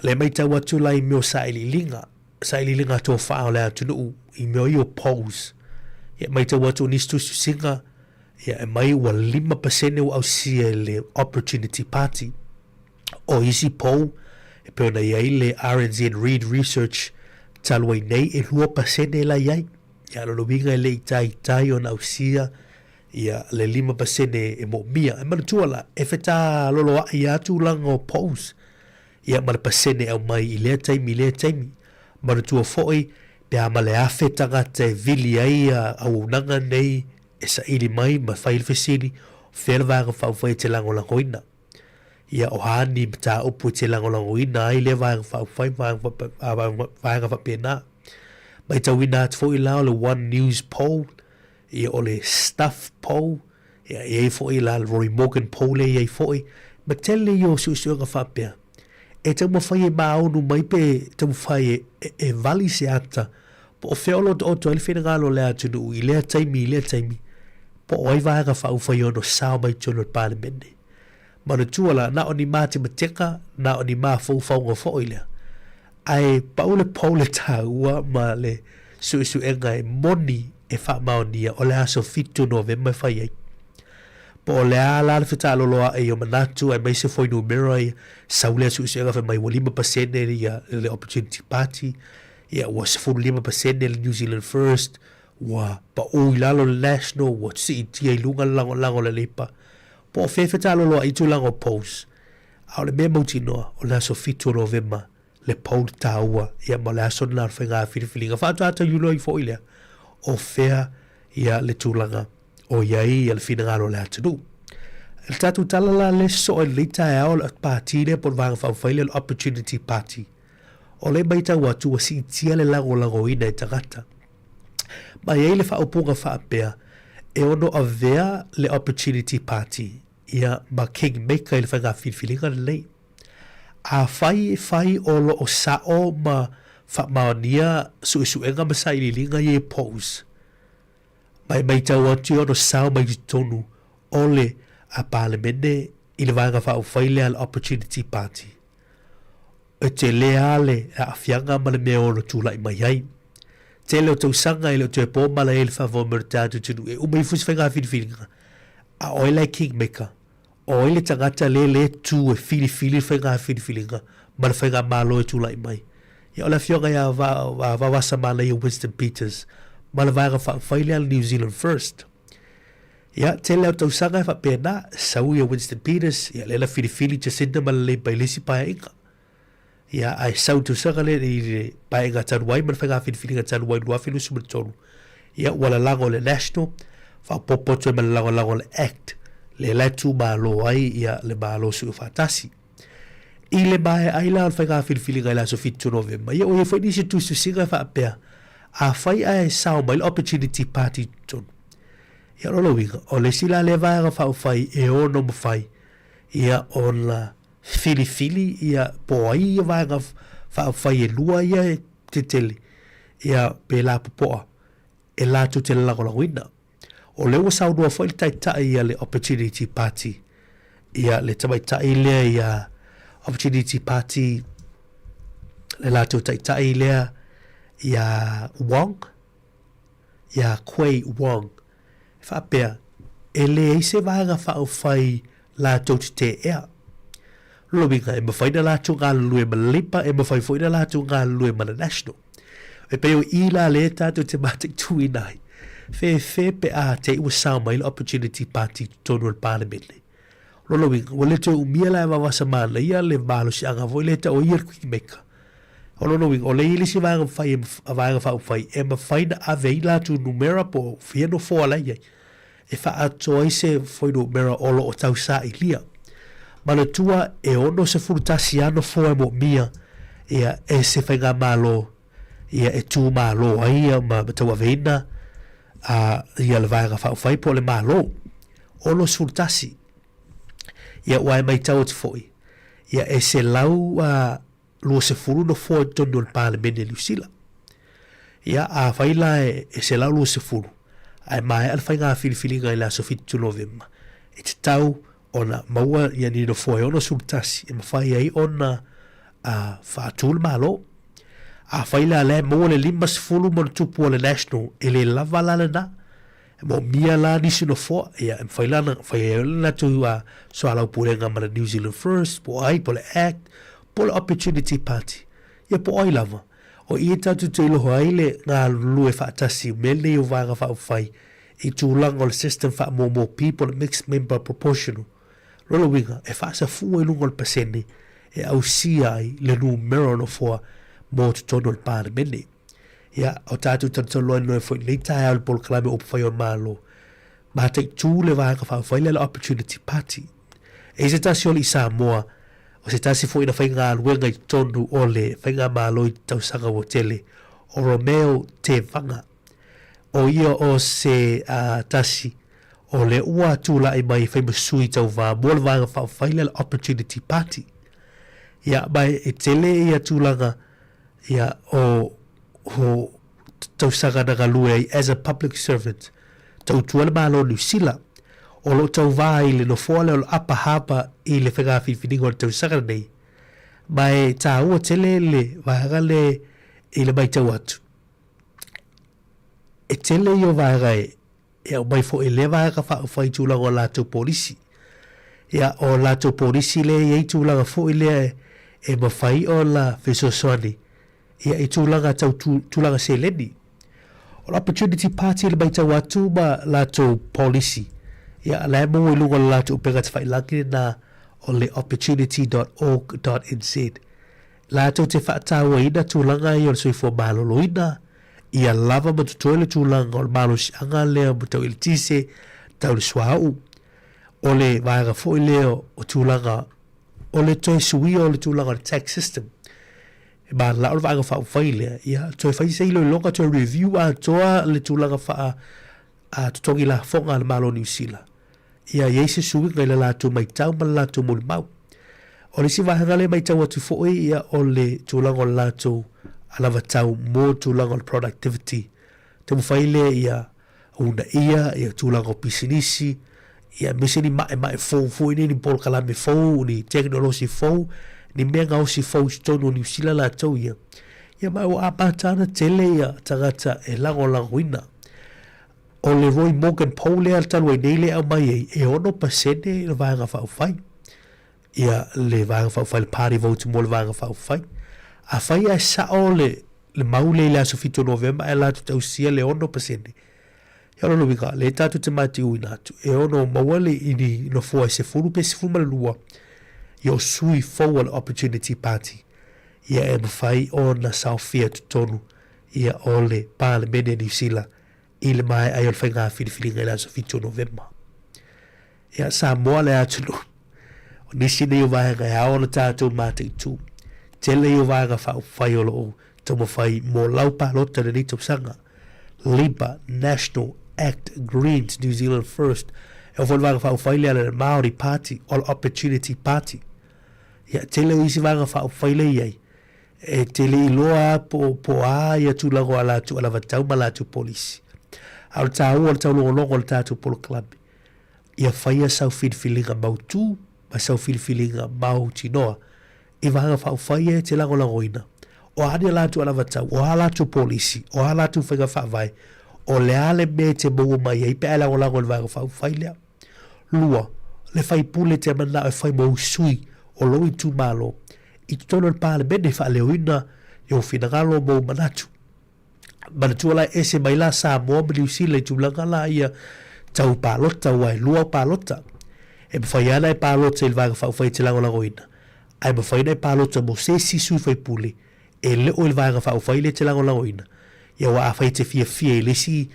Lea e matau atu la i mea o sailiiliga, sailiiliga tofa o le atunuu i mea ia o polls. Ia matau atu o nisi tusitusiga, ia e mai ua 5% ua ausia e le Opportunity Party. O isi poll, e pei ona i ai le RNZ Reid Research talu ai nei, e 2% la i ai. Ia o lona uiga e le i taitai ona ausia ia le 5% e moomia. E manatua la, e fetaloloaʻi lava tulaga o polls ia ma le pasene e aumai i lea taimi i lea taimi. Manatua foi, pe a ma le 1,000 tagata e vili ai ia auaunaga nei e saili mai ma fai le fesili, o fea le vaega faaupufai e te lagolagoina? Ia, o a ni mataupu e te lagolagoina ai lea vaega faaupufai ma vaega faapena. Maitauina atu foi la o le One News Poll, Ia, o le Stuff Poll, ia, e i ai foi la le Roy Morgan Poll lea e i ai foi, ma tele ia o suesuega faapea. E taumafai e maonu mai pe taumafai e, e, e vali se ata, po o fea o lo o taoto ai le finagalo o le atunuu i lea taimi i lea taimi, po o ai vaega faaupufai e ono sao mai i totonu o le Palemene. Manatua la, na o ni matemateka, na o ni mafaufauga foi lea. Ae pau le poll e taua ma le suesuega e moni e faamaonia o le aso 7 Novema e fai ai. Po o le a la le fetaaloloa'i o manatu aemaise fuainumera ia, sau lea suesuega fai mai ua 5% ia le Opportunity Party, ia ua 15% le New Zealand First, ua pau i lalo le National, ua siitia i luga le lagolago o le Labour. Po o fea e fetaaloloa'i tulaga o polls, a o le mea mautinoa, o le aso 7 o Novema le poll taua, ia ma o le aso lena o le faiga filifiliga. Faatoa taiulu ai foi lea, o fea ia le tulaga o i ai ia le finagalo o le atunuu. Le tatou tala la le sosoo i lenei taeao o le pati lea po o le Vaega Faaupufai lea o le Opportunity Party. O lea e matau atu ua siitia le lagolagoina e tagata. Ma e i ai le faaupuga faapea, e ono avea le Opportunity Party ia ma Kingmaker i le faiga filifiliga lenei. Afai e fai o lo o sa'o ma faamaonia suesuega ma sailiiliga ia i polls, ma e maitau atu e ono sao mai i totonu o le a Palemene i le Vaega Faaupufai lea a le Opportunity Party, e tele lava le aafiaga ma le mea e ono tulai mai ai. Tele o tausaga e le o toe po mala ai le faafoe mai o le tatou atunuu e uma ifo se faiga filifiliga, a o ai la e kingmaker? O ai le tagata lea lea e tu e filifili le faiga filifiliga ma le faigamalo e tulai mai? Ia o le afioga ia Vavasa Manaia Winston Peters ma le vaega faaupufai lea a le New Zealand First. Ia, tele au tausaga e faapena, sau ia Winston Peters, ia lea na filifili Jacinda ma le Labour i le isi paeaiga. Ia, ae sau tausaga lea i le paeaiga talu ai ma le faiga filifiliga talu ai 2023, ia, ua lalago le National, faaopoopo atu ai ma le lagolago le Act, lea la e tumalo ai ia le Malo Soofaatasi. I le maea ai la o le faiga filifiliga i le aso 7 Novema, ia ua i ai foi nisi tusitusiga e faapea, afai ae sao mai le Opportunity Party i totonu, ia o lona uiga, o le isi la lea vaega faaupufai e ono mafai ia ona filifili ia po o ai ia vaega faaupufai e lua ia e tetele ia pe lapopoa e latou te lagolagoina. O lea ua saunoa foi le taitai a le Opportunity Party ia le tamaitai lea ia Opportunity Party le latou taitai lea ia Wong ia Quay Wong e faapea, e leai se vaega faaupufai latou te tēea. Lona uiga, e mafai ona latou galulue ma le Labour, e mafai foi ona latou galulue ma le National. E pei o i la lea tatou te mataituina ai, fefe pe a te i ua sao mai le Opportunity Party i totonu o le Palemene. Lona uiga, ua le toe umia la e Vavasa Manaia le malosiaga foi lea e tau o ia le Kingmaker. O lona uiga, o lea e i ai le isi vaega mafai e, vaega faaupufai e mafai ona ave ai latou numera po o fia nofoa la e i ai, e faaatoa ai se fuainumera o lo o tausailia. Manatua e 61 lava nofoa e moomia ia e se faigamalo ia e tu malo ai ia ma tauaveina a ia le vaega faaupufai po o le Malo. 61. Ia ua e maitau atu foi, ia e 120 nofoa i totonu o le Palemene o Niu Sila. Ia, afai la e 120, ae maea le faiga filifiliga i le aso 7 Novema, e tatau ona maua ia ni nofoa e 61 e mafai ai ona faatu le Malo. Afai la lea e maua le 50 ma ona tupu o le National, e le lava la lena. E moomia la nisi nofoa, ia e mafai la ona fai ai le latou soalaupulega ma le New Zealand First, po o ai, po o le Act, po o le Opportunity Party, ia po o ai lava. O i e tatou te iloa ai le galulue faatasi i mea nei o Vaega Faaupufai i tulaga o le system faamuamua po o le mixed member proportional. Lona uiga, e faasafua i luga o le pasene e ausia ai le numera o nofoa mo totonu o le Palemene. Ia, o tatou talatalanoa ai foi i lenei taeao i le polokalame o Upufai o Malo, mataitū le Vaega Faaupufai lea le Opportunity Party. E i ai se tasi o alii Samoa, o se tasi foi na faigaluega i totonu o le Faigamalo i tausaga ua tele, o Romeo Tevaga. O ia o se tasi o le ua tulai mai e fai ma sui tauva mo le Vaega Faaupufai lea le Opportunity Party. Ia, ma e tele ia tulaga ia o o tausaga na galue ai as a public servant, tautua le Malo o Niu Sila. O lo o tauva ai i le nofoa lea o le Upper Harbour i le faiga filifiliga o le tausaga lenei. Ma e taua tele le vaega lea i le matau atu, e tele ia o vaega e e aumai foi e lea vaega faaupufai i tulaga o latou polisi. Ia, o latou polisi lea e i ai tulaga foi lea e mafai ona fesoasoani ia i tulaga tau tulaga seleni. O le Opportunity Party le matau atu ma latou polisi, ia la e maua i luga o le latou upega tafailagi lena o le opportunity.org.nz. Latou te faatauaina tulaga ia o le soifua maloloina, ia lava ma totoe le tulaga o le malosiaga lea mo tau eletise, tau le suauu, o le vaega foi lea o tulaga o le toe suia o le tulaga o le tax system. E mananao le Vaega Faaupufai lea, ia toe fai se iloiloga, toe review atoa le tulaga faa a totogi lafoga a le Malo o Niu Sila. Ia i ai se suiga i le latou maitau ma le latou molimau. O le isi vaega lea e maitau atu foi, ia, o le tulaga o le latou anavatau mo le tulaga o le productivity. Taumafai lea ia uunaia ia tulaga o pisinisi, ia aemaise ni maemae fou foi nei, ni polokalame fou, ni tekonolosi fou, ni mea gaosi fou i totonu o Niu Sila latou ia. Ia ma ua amata ana tele ia tagata e lagolagoina. O le Roy Morgan Poll lea talu ai nei lea e aumai ai, e 6% le Vaega Faaupufai. Ia le Vaega Faaupufai, le party vote mo le Vaega Faaupufai. Afai ae sao le, le mau lea i le aso 7 o Novema ae latou tausia le 6%, ia o lona uiga, lea tatou te matiuina atu, e ono maua le i ni nofoa e 10 pe 12 ia o sui fou a le Opportunity Party, ia e mafai ona saofia i totonu ia o le Palemene a Niu Sila i le maea ai o le faiga filifiliga i le aso 7 o Novema. Ia, Samoa le atunuu. O nisi nei o vaega e ao ona tatou mataitu. Tele ia o vaega faaupufai o lo o taumafai mo lau palota i lenei tausaga. Labour, National, Act, Greens, New Zealand First, e oo foi le vaega faaupufai lea le Māori Party o le Opportunity Party. Ia, tele o isi vaega faaupufai lea e i ai, E te le iloa lava po, po o a ia tulaga o a latou anavatau ma latou polisi. A o le taua o le taulogologo o le tatou polokalame, ia faia sau filifiliga mautū ma sau filifiliga mautinoa i vaega faaupufai ia e te lagolagoina. O a ni a latou anavatau, o a latou polisi, o a latou faiga faavae, o le a le mea e te maua mai ai pe a e lagolago i le vaega faaupufai lea. 2, le faipule te manao e fai mo ou sui o lou itumalo i totonu o le Palemene e faaleoina i ou finagalo ma ou manatu. Manatua la e ese mai la Samoa ma Niu Sila i tulaga la ia tau palota aua e lua au palota. E mafai lava ona e palota i le Vaega Faaupufai e te lagolagoina, ae mafai ona e palota mo se isi sui faipule e le o i le Vaega Faaupufai lea e te lagolagoina, ia aua afai e te fiafia i le isi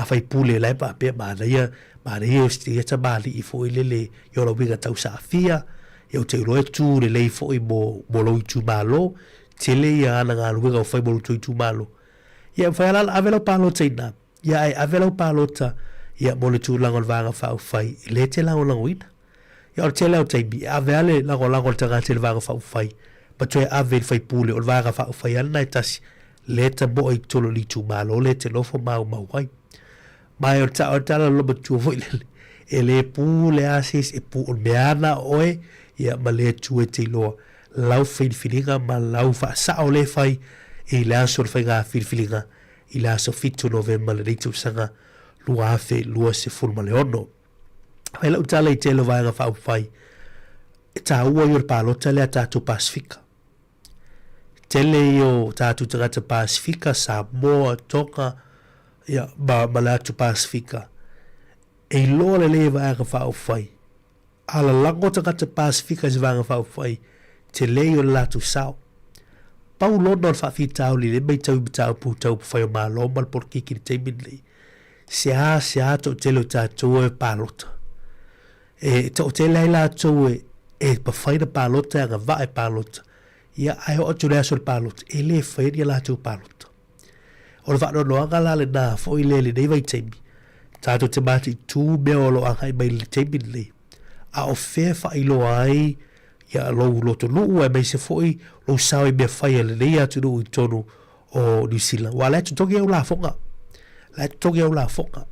faipule la e faapea manaia, manaia ia tamalii foi lele i ona uiga tau saafia, ia ou te iloa e tu lelei foi mo, mo lou itumalo, tele ia ana galuega ua fai mo lou tou itumalo. Ia e mafai lava la ona ave lau palota i ina, ia ae ave lau palota ia mo le tulaga o le Vaega Faaupufai lea e te lagolagoina. Ia o le tele lava o taimi, e ave lava le lagolago a le tagata i le Vaega Faaupufai ma toe ave i le faipule, o le Vaega Faaupufai lava lena e tasi lea e tamoe i totonu o le itumalo lea e te nofo maumau ai. Ma o le tala o le loomatua foi lele, e le pu le a se isi e pu, o le mea lava na o oe ia ma le Atua e te iloa lau filifiliga ma lau faasao lea e fai i le aso o le faiga filifiliga i le aso 7 Novema lenei tausaga 2026. Fai lau tala i tele o Vaega Faaupufai, e taua ia o le palota lea a tatou Pasefika. Tele ia o tatou tagata Pasefika, Samoa, Tonga, ia, ma, ma le atu Pasefika. E iloa lelei e Vaega Faaupufai A lalago tagata Pasefika i se Vaega Faaupufai, tele ia o le latou sao. Pau lona o le faafitauli lea e matau i mataupu tau upufai o Malo ma le polokiki i le taimi lenei, seasea toatele o tatou e palota. E toatele ai latou e, e mafai ona palota e agavaa e palota, ia ae oo atu i le aso o le palota, e le faia ni a latou palota. O le faanoanoaga la lena foi lea i lenei vaitaimi, tatou te mataitu mea o lo o agai mai i le taimi lenei, a o fea e faailoa ai ia lou lotonuu aemaise foi lou sao i mea fai a lenei atunuu i totonu o Niu Sila. Aua o la e totogi au lafoga. O la e totogi au lafoga.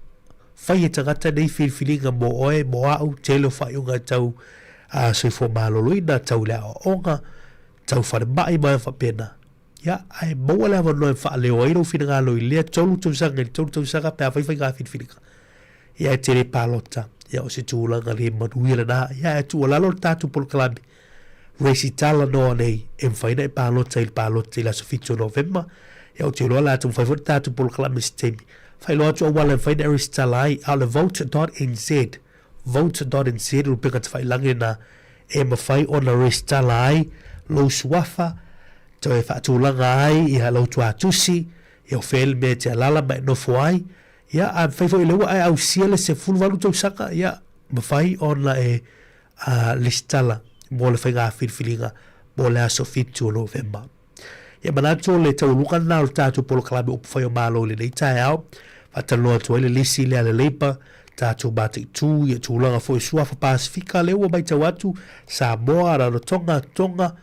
Fai e tagata nei filifiliga mo oe, mo au, tele o faaiuga tau soifua maloloina, tau i le aoaoga, tau falemai ma mea faapena. Ia, ae maua le avanoa e faaleo ai lou finagalo i lea 3 tausaga i le 3 tausaga pe afai faiga filifiliga. Ia, e te le palota. Ia, o se tulaga le manuia lena. Ia, ae tuualalo le tatou polokalame resitala noa nei e mafai ona e palota i le palota i le aso 7 o Novema. Ia, ou te iloa o le a taumafai foi le tatou polokalame i se taimi. Faailoa atu auala e mafai ona e resitala ai, a o le vote.nz, vote.nz o le upega tafailagi lena e mafai ona resitala ai lou suafa, toe faatulaga ai ia lau tuatusi, ia o fea le mea e te alala ma e nofo ai, ia a mafai foi lea ua e ausia le 18 tausaga, ia mafai ona e resitala mo le faiga filifiliga mo le aso 7 o Novema. Ia manatu o le taualuga lena o le tatou polokalame Upufai o Malo i lenei taeao, faatalanoa atu ai le lisi lea a le Labour, tatou mataitu ia tulaga foi o Suafa Pasefika lea ua matau atu, Samoa, Rarotonga, Tonga,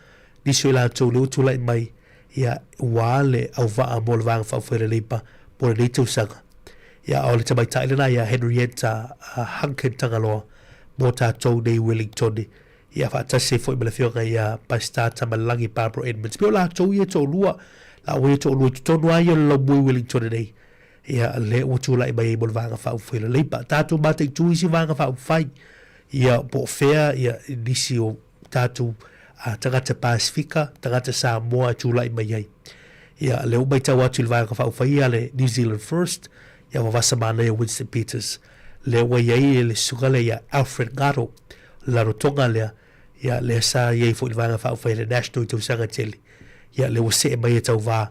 nisi o i latou lea ua tulai mai ia ua le auvaa mo le Vaega Faaupufai a le Labour mo lenei tausaga. Ia o le tamaitai lena ia Henrietta Hunkin Tagaloa mo tatou nei Wellingtone ia faatasi ai foi ma le afioga ia Pastor Tamalelagi Barbara Edmonds. Pei o latou ia e toalua, laua ia e toalua i totonu lava ia o le laumua i Wellington nei, ia lea ua tulai mai ai mo le Vaega Faaupufai o le Labour. Tatou mataitu isi Vaega Faaupufai, ia po o fea ia nisi o tatou tagata Pasefika, tagata Samoa e tulai mai ai. Ia lea ua matau atu i le Vaega Faaupufai ia le New Zealand First, ia vavasa manaia Winston Peters. Lea ua i ai le susuga lea ia Alfred Ngaro, le Rarotonga lea, ia lea sa i ai foi i le Vaega Faaupufai a le National i tausaga tele, ia lea ua see mai e tauva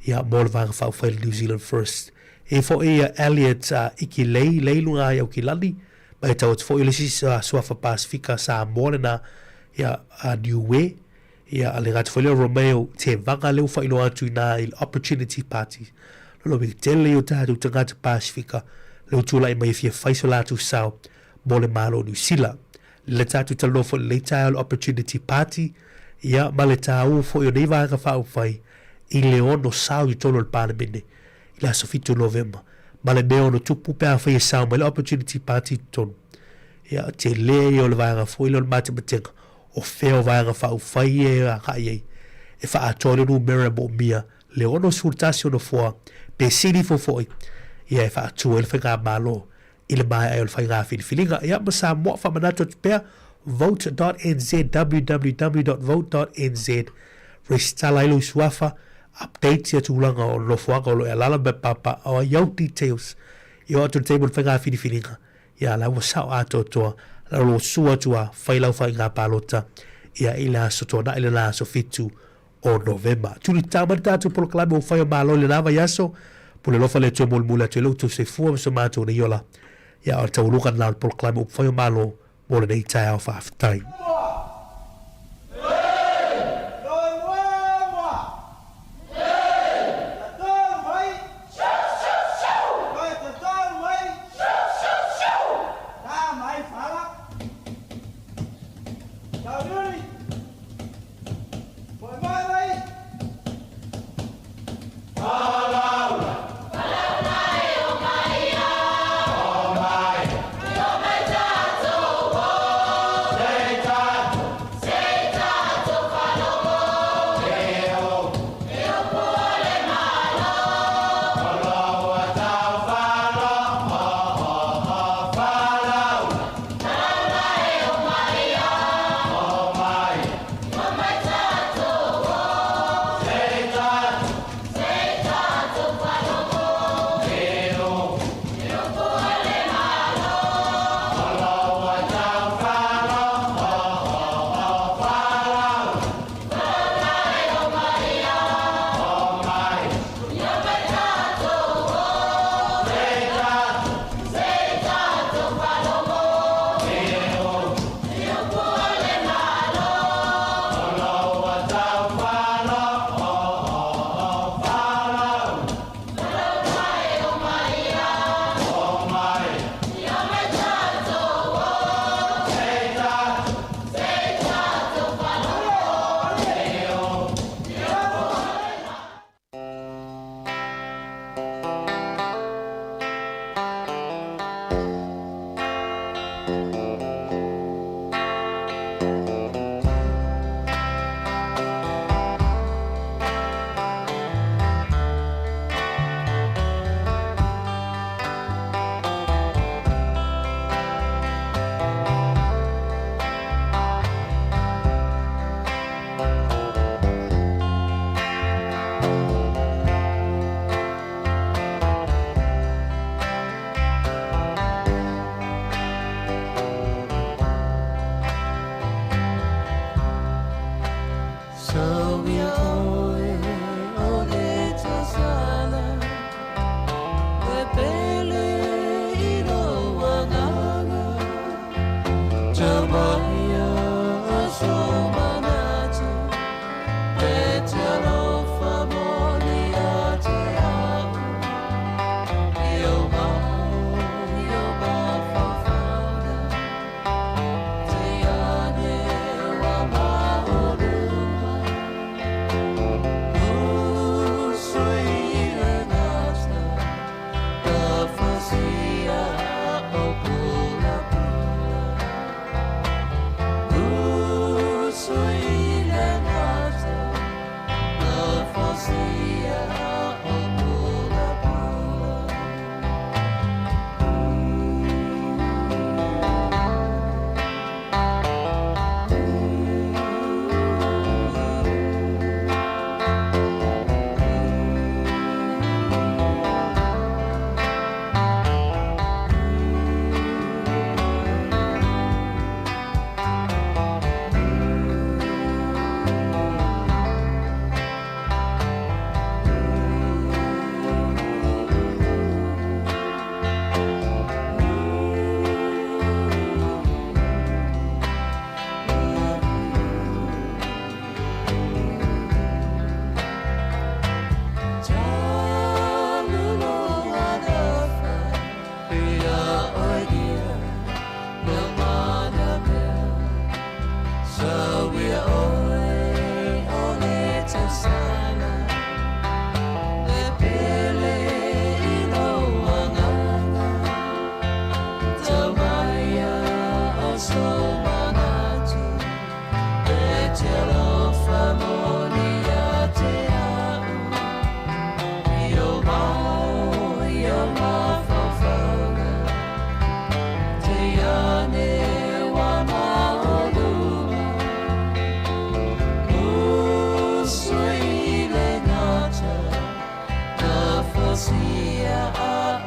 ia mo le Vaega Faaupufai a le New Zealand First. E i ai foi ia Elliot Ikilei lea i luga i Aukilani, ma e tau atu foi o le isi suafa Pasefika Samoa lena ia a Niue, ia a le gata foi lea o Romeo Tevaga lea ua faailoa atu i ina i le Opportunity Party. Lona uiga tele ia o tatou tagata Pasefika lea ua tulai mai e fia fai so latou sao mo le Malo o Niu Sila. Le tatou talanoa foi i lenei taeao i le Opportunity Party, ia ma le taua foi o nei Vaega Faaupufai i le ono sao i totonu o le Palemene i le aso 7 o Novema, ma le mea ono tupu pe afai e sao mai le Opportunity Party i totonu. Ia, tele ia o le vaega foi lea o le matematega o fea o Vaega Faaupufai ia e agai ai e faaatoa le numera e moomia le 61 o nofoa pe sili ifo foi ia e faatu ai le faigamalo i le maea ai o le faiga filifiliga. Ia ma Samoa, faamanatu atu pea, vote.nz, www.vote.nz, resitala ai lou suafa, update ia tulaga o nofoaga o lo o e alala ma e papa, o ai au details i oo atu i le taimi o le faiga filifiliga, ia la ua sao atoatoa, la ua sua atu a fai lau faiga palota ia i le aso Tuanai le la aso 7 o Novema. Tulitau mai le tatou polokalame ua fai o Malo i lena vaiaso. Pule alofa le Atua molimoli atu ai lo outou soifua ma so matou nei ola. Ia, o le taualuga lena o le polokalame ua fai o Malo mo lenei taeao. Faafetai.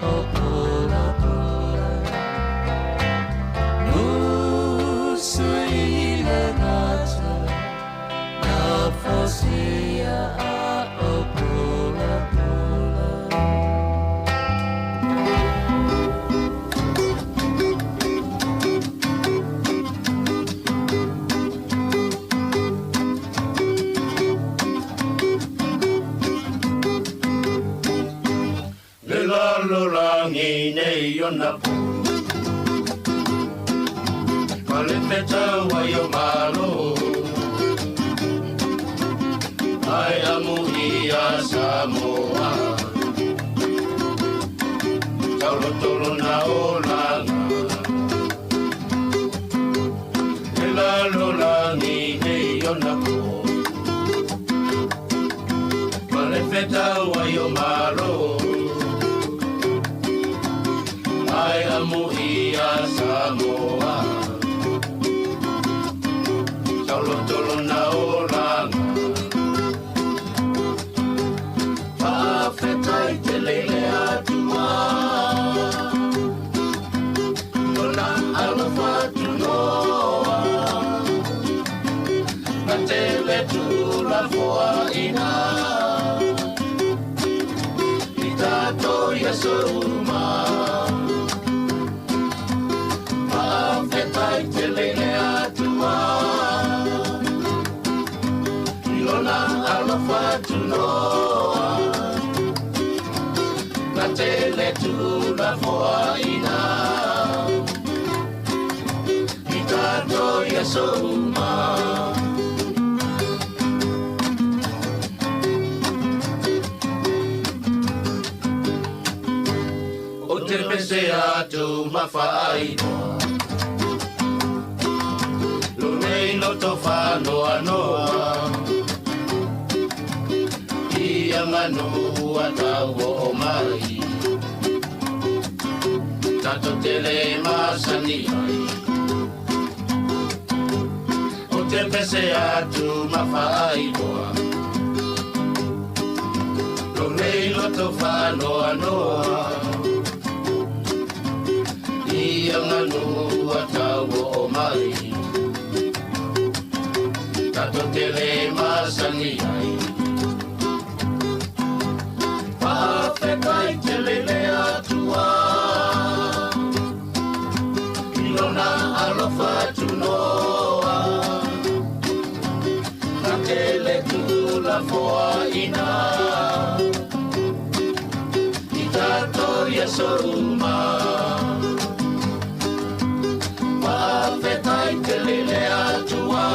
o pulapula. Nusui le gata na fosia a o pulapula. Le lalolagi nei ona po Ma le fetau ai o Malo Ai amu ia Samoa Tauloto lona olaga Le lalolagi nei ona po Ma le fetau ai o Malo Ai amu ia Samoa Tauloto lona olaga Faafetai tele i le Atua Lona alofa tunoa Na tele tuulafoaiga I tatou i aso uma Faafetai tele i le Atua I lona alofa tunoa Na tele tuulafoaiga I tatou i aso uma. Ou te pese atu ma faailoa Lo nei loto faanoanoa I aganuu ua tauoo mai Tatou te le masani ai Ou te pese atu ma faailoa Lo nei loto faanoanoa I aganuu ua tauoo mai Tatou te le masani ai Faafetai tele i le Atua I lona alofa tunoa Na tele tuulafoaiga I tatou i aso uma Faafetai tele i le Atua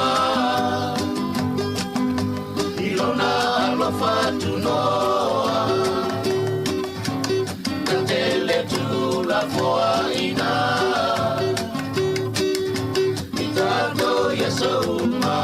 I lona alofa tunoa Na tele tuulafoaiga I tatou i aso uma.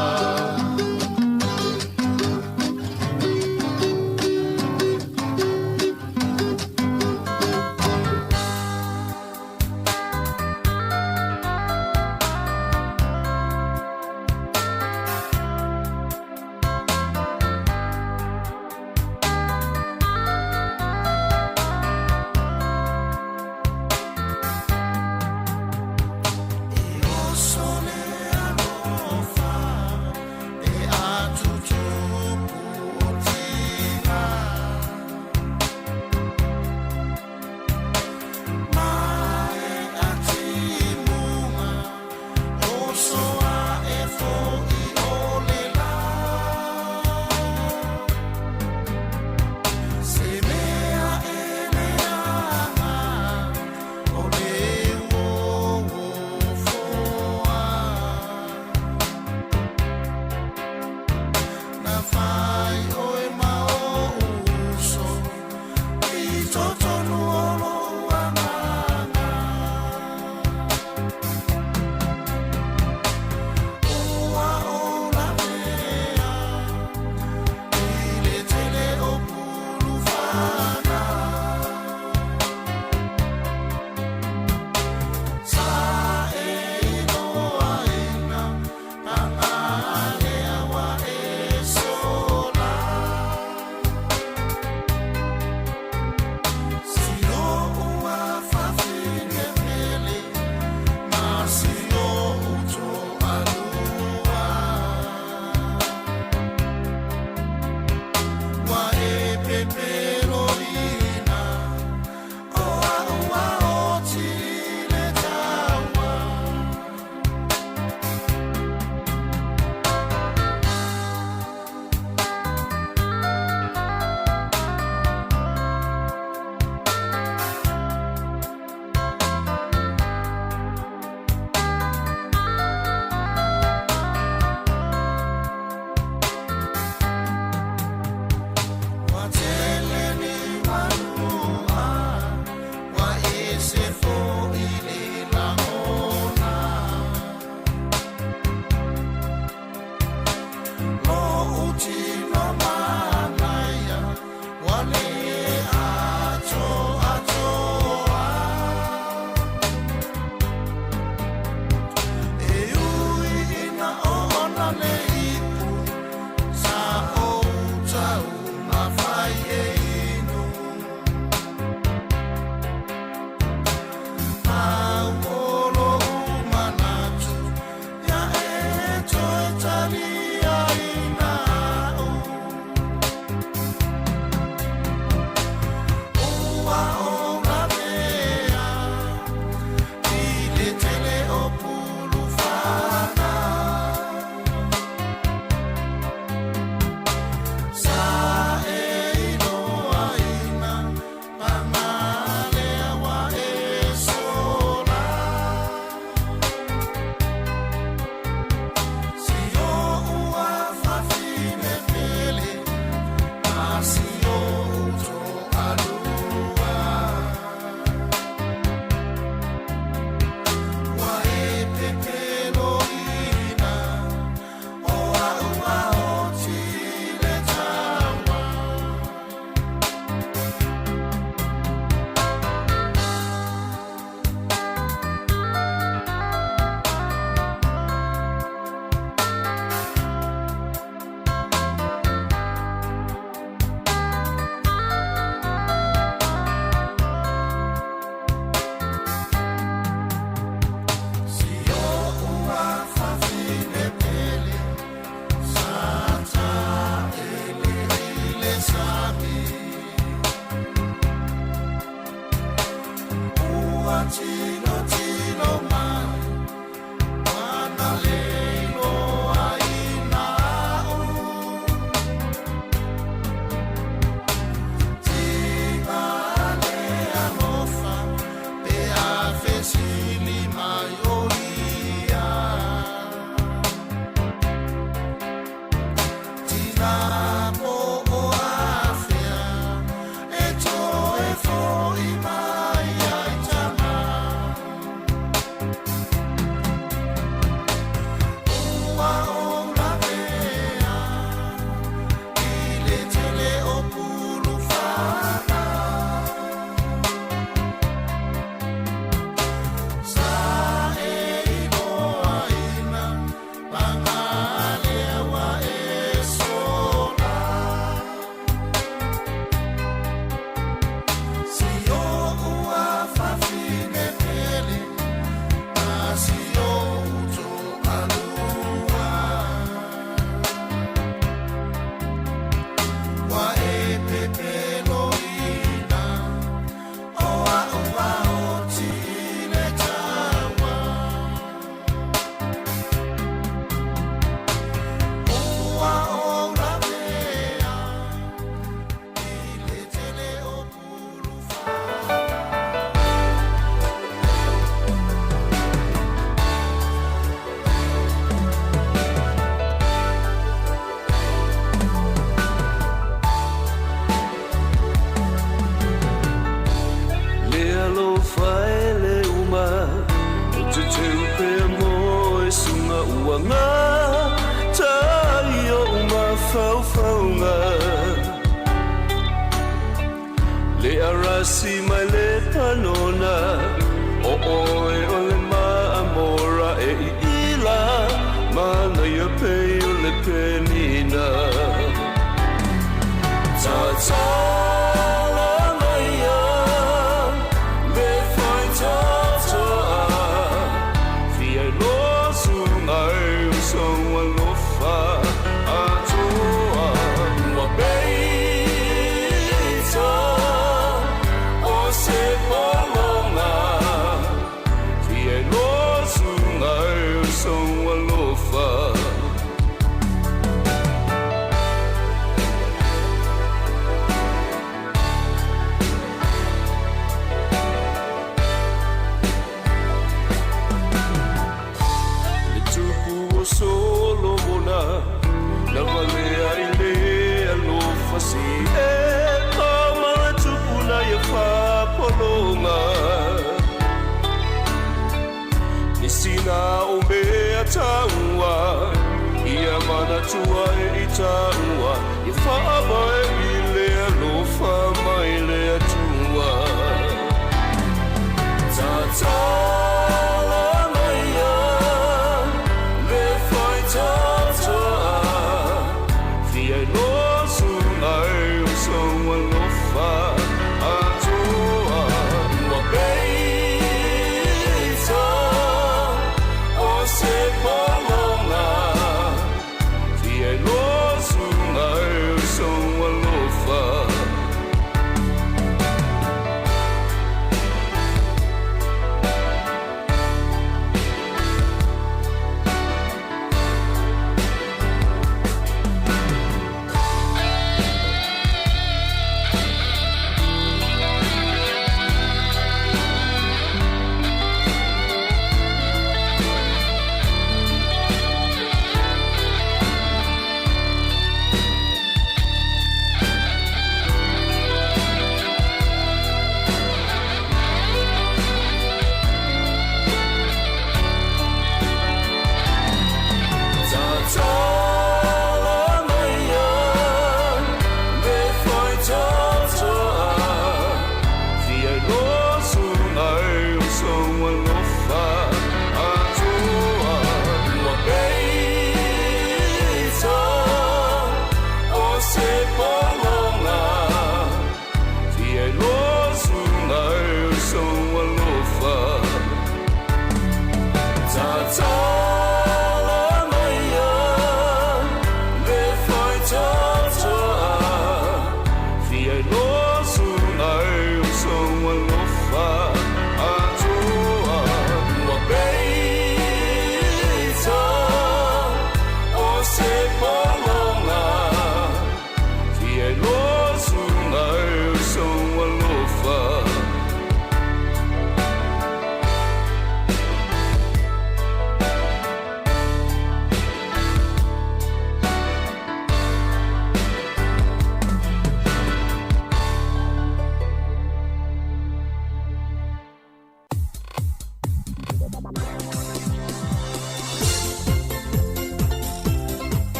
Le alofa e le uma O te teu pea mo e sunga uanga Tai o mafaufauga Le arasi mai le panona O oe o le maamora e iila Manaia pei o le penina Tatala maia le faitatoa Fia iloa suga e o sou alofa atoa Ua peita o se pologa Fia iloa suga e o sou alofa. Le tupu o Solomona na valea i le alofa si e ma le tupu na ia fa'apologa Nisi na o mea taua ia manatua e i taua ia fa'avae i le alofa mai le Atua Tatala maia le faitatoa Fia iloa suga e o sou alofa atoa Ua peita o se pologa Fia iloa suga e o sou.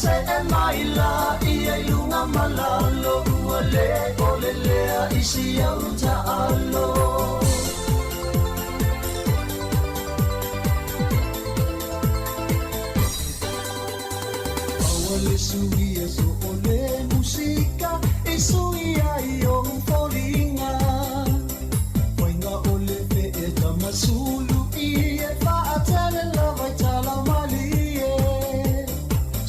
see mai laia i luga ma lalo ua lē ʻole lea i si au taʻalo. Aua le suia so o le musika e sui ai ou foliga. Faiga o le fee tamasulu i e faatele lava i tala malie.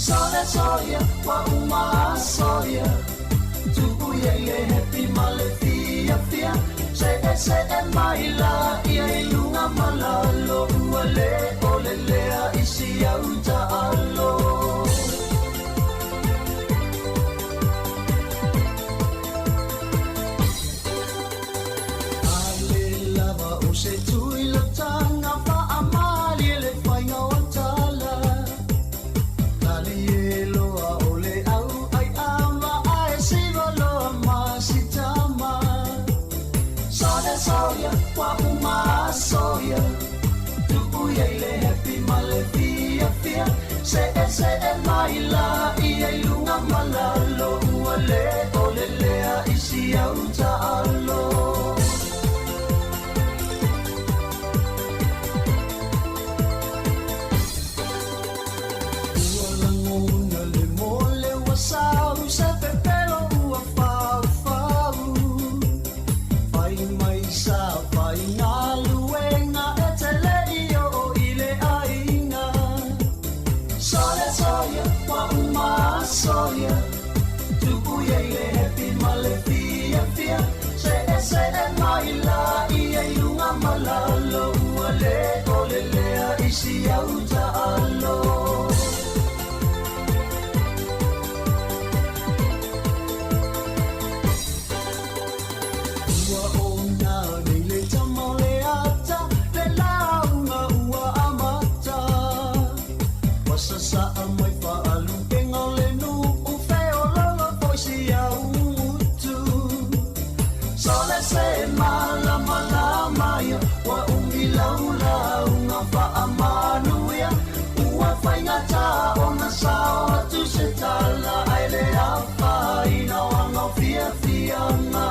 Sole soia ua uma aso ia. Tuu ia i le happy ma le fiafia. Se'ese'e mai laia i luga ma lalo ua lē ʻole lea i si au taʻalo. A le lava o se tui lataga faamalie le faiga o tala. Talie loa o le au ai ava ae siva loa ma si tama. Sole soia ua uma aso ia. Tuu ia i le happy ma le fiafia. Se'ese'e mai laia i luga ma lalo ua lē ʻole lea i si au taʻalo. Ua lagona le mole ua sau se pepelo ua faufau. Fai mai sa faigaluega e te le i oo i le aiga. Sole soia ua uma aso ia. Tuu ia i le happy ma le fiafia. Se'ese'e mai laia i luga ma lalo ua lē ʻole lea i si au taʻalo. Ua ona nei le tama o le ata, le lauga ua amata. Ua sasaa mai faalupega o le nuu, feololo foi si au gutu. Sole se malamalama ia, ua umi lau lauga faamanuia. Ua faigata ona sao atu se tala, ae le afaina o aga o fiafiaga.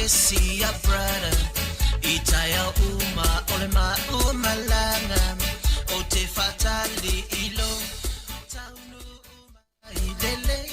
see a brother I taeao uma o le maua malaga Ou te faatali i lou taunuu mai Lelei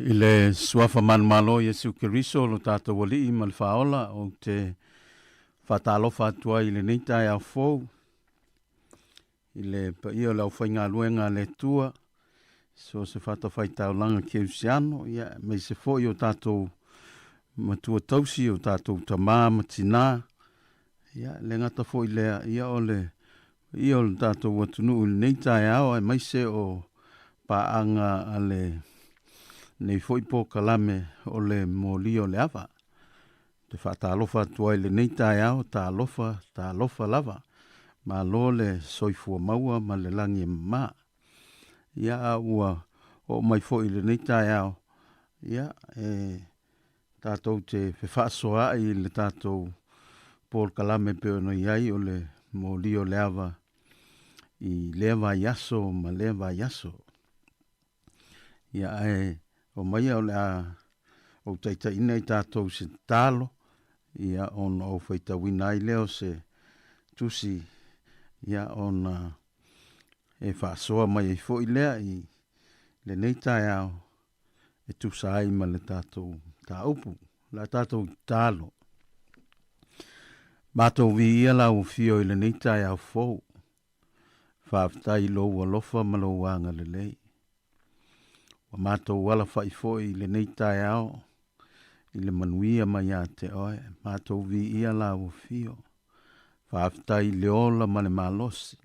I le Suafa manumalo o Iesu Keriso lo tatou Alii ma le Faaola, ou te faatalofa atu ai i lenei taeao fou i le paia o le aufaigaluega a le Atua, so o se fatafaitaulaga kerisiano, ia aemaise foi o tatou matua tausi, o tatou tamā ma tinā, ia le gata foi lea, ia o le paia o le tatou atunuu i lenei taeao, aemaise o paaga a lenei foi polokalame o le molia o le ava. Ou te faatalofa atu ai i lenei taeao, talofa, talofa lava. Malo le soifua maua ma le lagi e mama. Ia, a ua oo mai foi i lenei taeao, ia, e tatou te fefaasoaai i le tatou polokalame e pei ona i ai o le molia o le ava i lea vaiaso ma lea vaiaso. Ia, ae omaia o le a ou taitaiina i tatou i se tatalo, ia, ona ou faitauina ai lea o se tusi, ia, ona e faasoa mai ai foi lea i lenei taeao e tusa ai ma le tatou mataupu. O le a tatou tatalo. Matou viia lau afio i lenei taeao fou. Faafetai i lou alofa ma lou agalelei. Ua matou alafai foi i lenei taeao i le manuia mai ia te oe. Matou viia lau afio. Faafetai i le ola ma le malosi.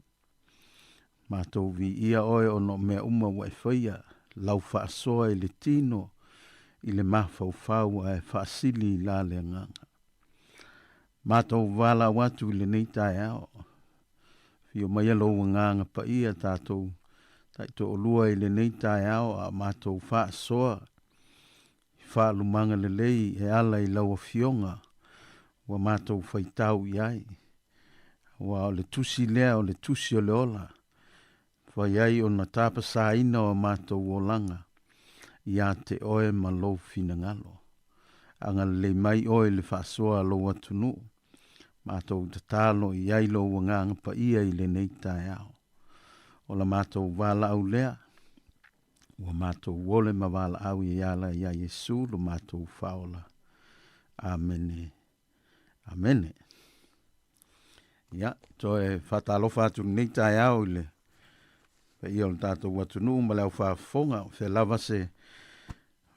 Matou viia oe ona o mea uma ua e faia, lau faasoa i le tino, i le mafaufau ae faasili i la le agaga. Matou valaau atu i lenei taeao. Afio maia lou agaga paia tatou taitoalua i lenei taeao a o matou faasoa i faalumaga lelei e ala i lau Afioga ua matou faitau i ai. Aua o le tusi lea o le tusi o le ola, fai ai ona tapasaina o a matou olaga ia te oe ma lou finagalo. Agalelei mai oe i le faasoa a lou atunuu, matou tatalo i ai lou Agaga Paia i lenei taeao. O la matou valaau lea, ua matou ole ma valaau i ala ia Iesu lo matou Faaola. Amene. Amene. Ia, toe faatalofa atu lenei taeao i le paia o le tatou atunuu ma le aufaafofoga, o fea lava se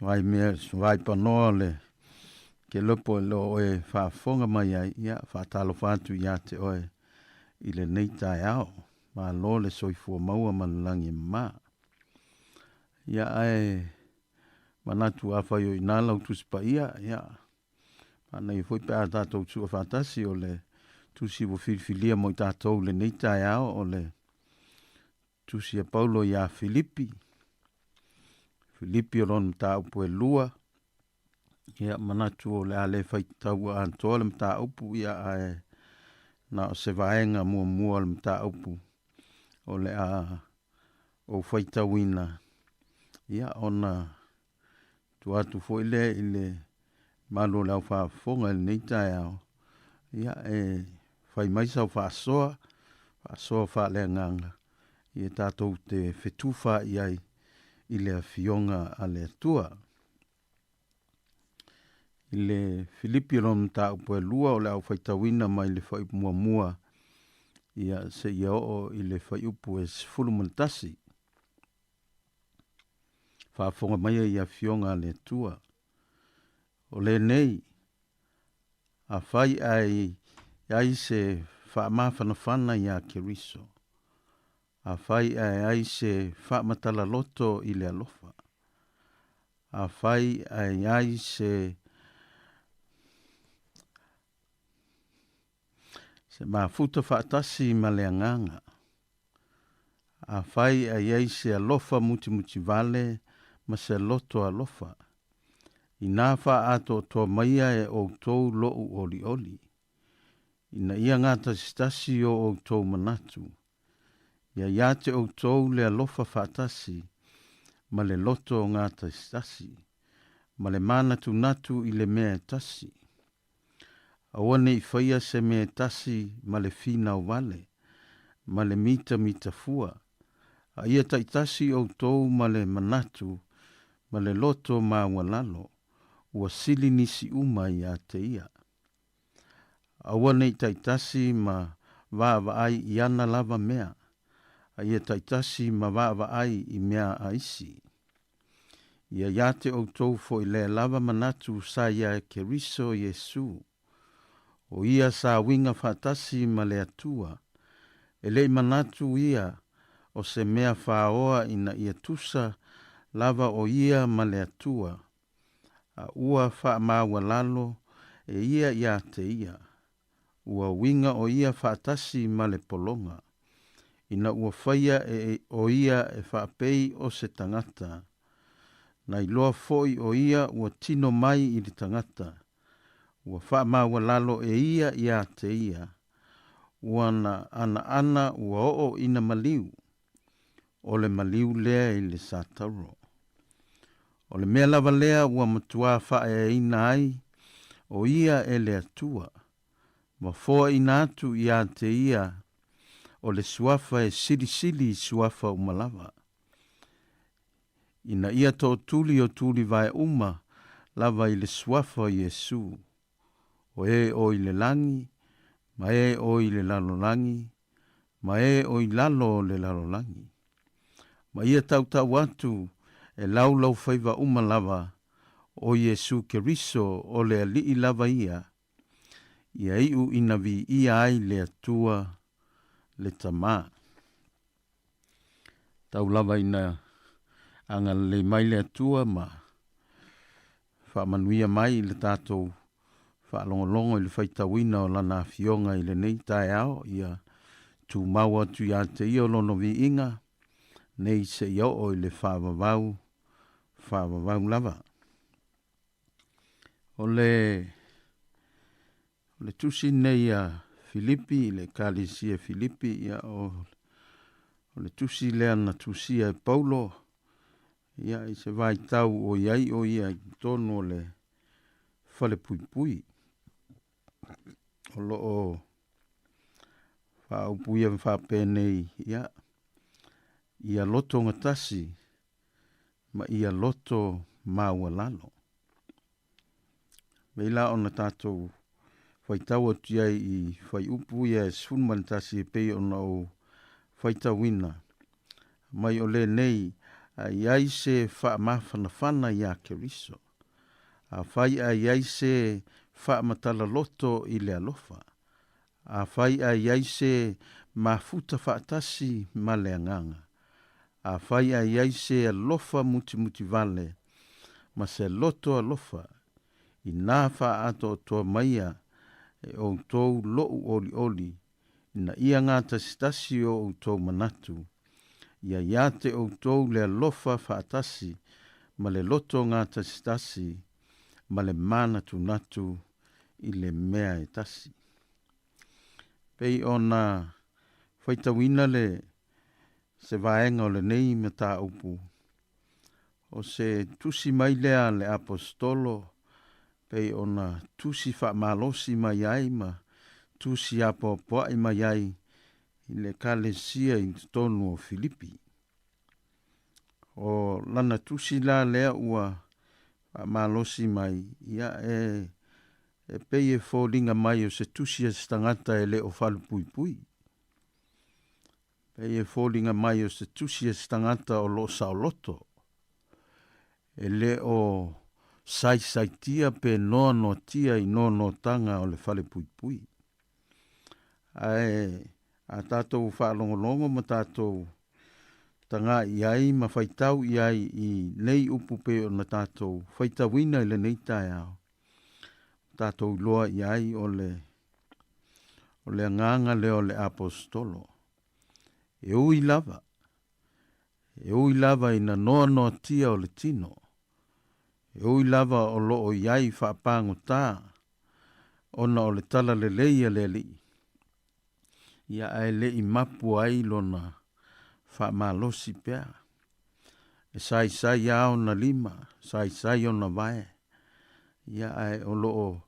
vai mea, se vai panoa o le kelopo e lo o e faafofoga mai ai, ia, faatalofa atu ia te oe i lenei taeao. Malo le soifua maua ma le lagi e mama. Ia, ae manatu afai o i ina lau Tusi Paia, ia, Manaia foi pe a tatou tua faatasi o le tusi ua filifilia mo i tatou i lenei taeao o le tusi a Paulo iā Filipi. Filipi o lona mataupu e lua. Ia, manatu o le a le faitaua atoa le mataupu, ia ae na o se vaega muamua o le mataupu o le a ou faitauina. Ia, ona tua atu foi lea i le malu o le aufaafofoga i lenei taeao, ia, e fai mai sau faasoa, faasoa faaleagaga, ia tatou te fetufaai ai i le Afioga a le Atua. I le Filipi o lona mataupu e lua o le a ou faitauina mai le fuaiupu muamua ia seia oo i le fuaiupu e 11. Faafofoga maia i Afioga a le Atua. O lenei, afai ae i ai se faamafanafana iā Keriso, afai ae ai se faamatala-loto i le alofa, afai ae ai se se mafuta faatasi ma le agaga, afai ae i ai se alofa mutimutivale ma se loto alofa, inā faaatoatoa maia e outou loʻu olioli, ina ia gatasitasi o outou manatu, Ia ia te outou le alofa faatasi ma le loto gatasitasi, ma le manatunatu i le mea e tasi. Aua ne i faia se mea e tasi ma le finau vale, ma le mitamita fua, a ia taitasi outou ma le manatu ma le loto maualalo, ua sili nisi uma ia te ia. Aua ne i taitasi ma vaavaai i ana lava mea, a ia taitasi ma vaavaai i mea a isi. Ia ia te outou foi lea lava manatu sa ia Keriso Iesu. O ia sa uiga faatasi ma le Atua, e le i manatu ia o se mea faoa ina ia tusa lava o ia ma le Atua, a ua faamaualalo e ia ia te ia, ua uiga o ia faatasi ma le pologa, ina ua faia e o ia e faapei o se tagata. Na iloa foi o ia ua tino mai i le tagata, ua faamaualalo e ia ia te ia, ua na anaana ua oo ina maliu, o le maliu lea i le satauro. O le mea lava lea ua matuā faaeaina ai o ia e le Atua, ma foaina atu ia te ia o le suafa e silisili i suafa uma lava, ina ia tootuli o tulivae uma lava i le suafa o Iesu, o e o i le lagi, ma e o i le lalolagi, ma e o i lalo o le lalolagi. Ma ia tautau atu e laulaufaiva uma lava, o Iesu Keriso o le Alii lava ia, ia iu ina viia ai le Atua le Tama. Tau lava ina agalelei mai le Atua ma faamanuia mai i le tatou faalogologo i le faitauina o Lana Afioga i lenei taeao, ia tumau atu ia te Ia o Lona viiga, nei seia oo i le faavavau, faavavau lava. O le, o le tusi nei a Filipi, le Ekalesia Filipi, ia o, o le tusi lea na tusia e Paulo, ia i se vaitau o i ai o ia i totonu o le falepuipui. O lo o faaupuia ma faapenei, ia, ia lotogatasi ma ia loto maualalo. Mei la ona tatou faitau atu i ai i fuaiupu ia e 11 e pei ona ou faitauina mai o lenei, a i ai se faamafanafana iā Keriso, afai ae i ai se faamatala-loto i le alofa, afai ae i ai se mafuta faatasi ma le agaga, afai ae i ai se alofa mutimutivale ma se loto alofa, inā faaatoatoa maia e outou loʻu olioli ina ia gatasitasi o outou manatu, ia ia te outou le alofa faatasi ma le loto gatasitasi ma le manatunatu i le mea e tasi. Pei ona faitauina le se vaega o lenei mataupu. O se tusi mai lea a le Aposetolo pei ona tusi faamalosi mai ai ma tusi apoapoai mai ai i le Ekalesia i totonu o Filipi. O lana tusi la lea ua faamalosi mai, ia e, e pei e foliga mai o se tusi a se tagata e le o falepuipui. Pei e foliga mai o se tusi a se tagata o lo o saoloto, e le o saisaitia pe noanoatia i noanoataga o le falepuipui. Ae a tatou faalogologo ma tatou tagai i ai ma faitau i ai i nei upu pei ona tatou faitauina i lenei taeao, tatou iloa i ai o le O le agaga lea o le Aposetolo. E ui lava, e ui lava ina noanoatia o le tino, e ui lava o lo o i ai faapagota ona o le talalelei a le Alii, ia ae le i mapu ai lona faamalosi pea. E saisai lava ona lima, saisai ona vae, ia ae o lo o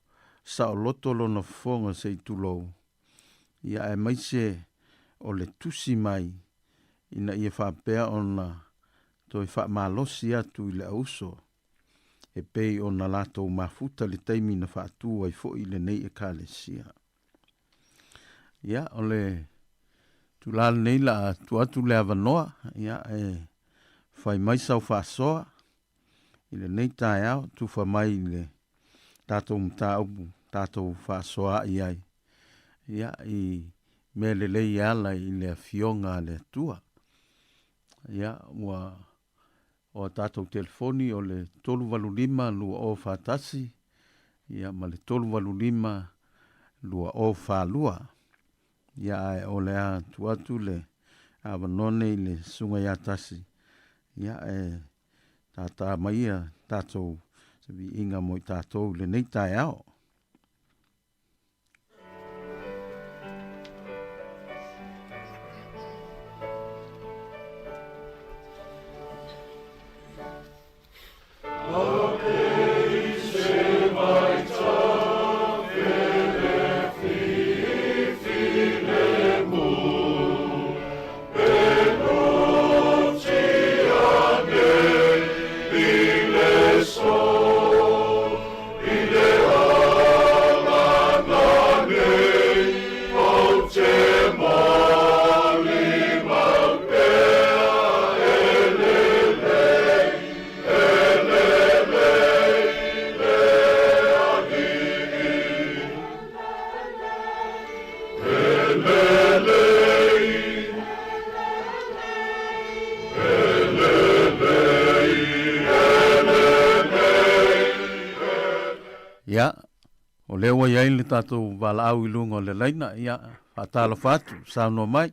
saoloto lona fofoga se i tulou, ia aemaise o le tusi mai ina ia faapea ona toe faamalosi atu i le auso e pei ona latou mafuta i le taimi na faatu ai foi lenei Ekalesia. Ia, o le tulaga lenei la a tuu atu le avanoa, ia, e fai mai sau faasoa i lenei taeao, tufa mai i le tatou mataupu tatou faasoaai ai, ia, i mea lelei e ala i le Afioga a le Atua. Ia, ua O a tatou telefoni o le 385 2041 ia ma le 385 2042. Ia ae o le a tuu atu le avanoa nei i le Susuga ia Tasi ia e tātā mai ia tatou se viiga mo i tatou i lenei taeao. Ia, o lea ua i ai le tatou valaau i luga o le laina, ia, faatalofa atu, saunoa mai.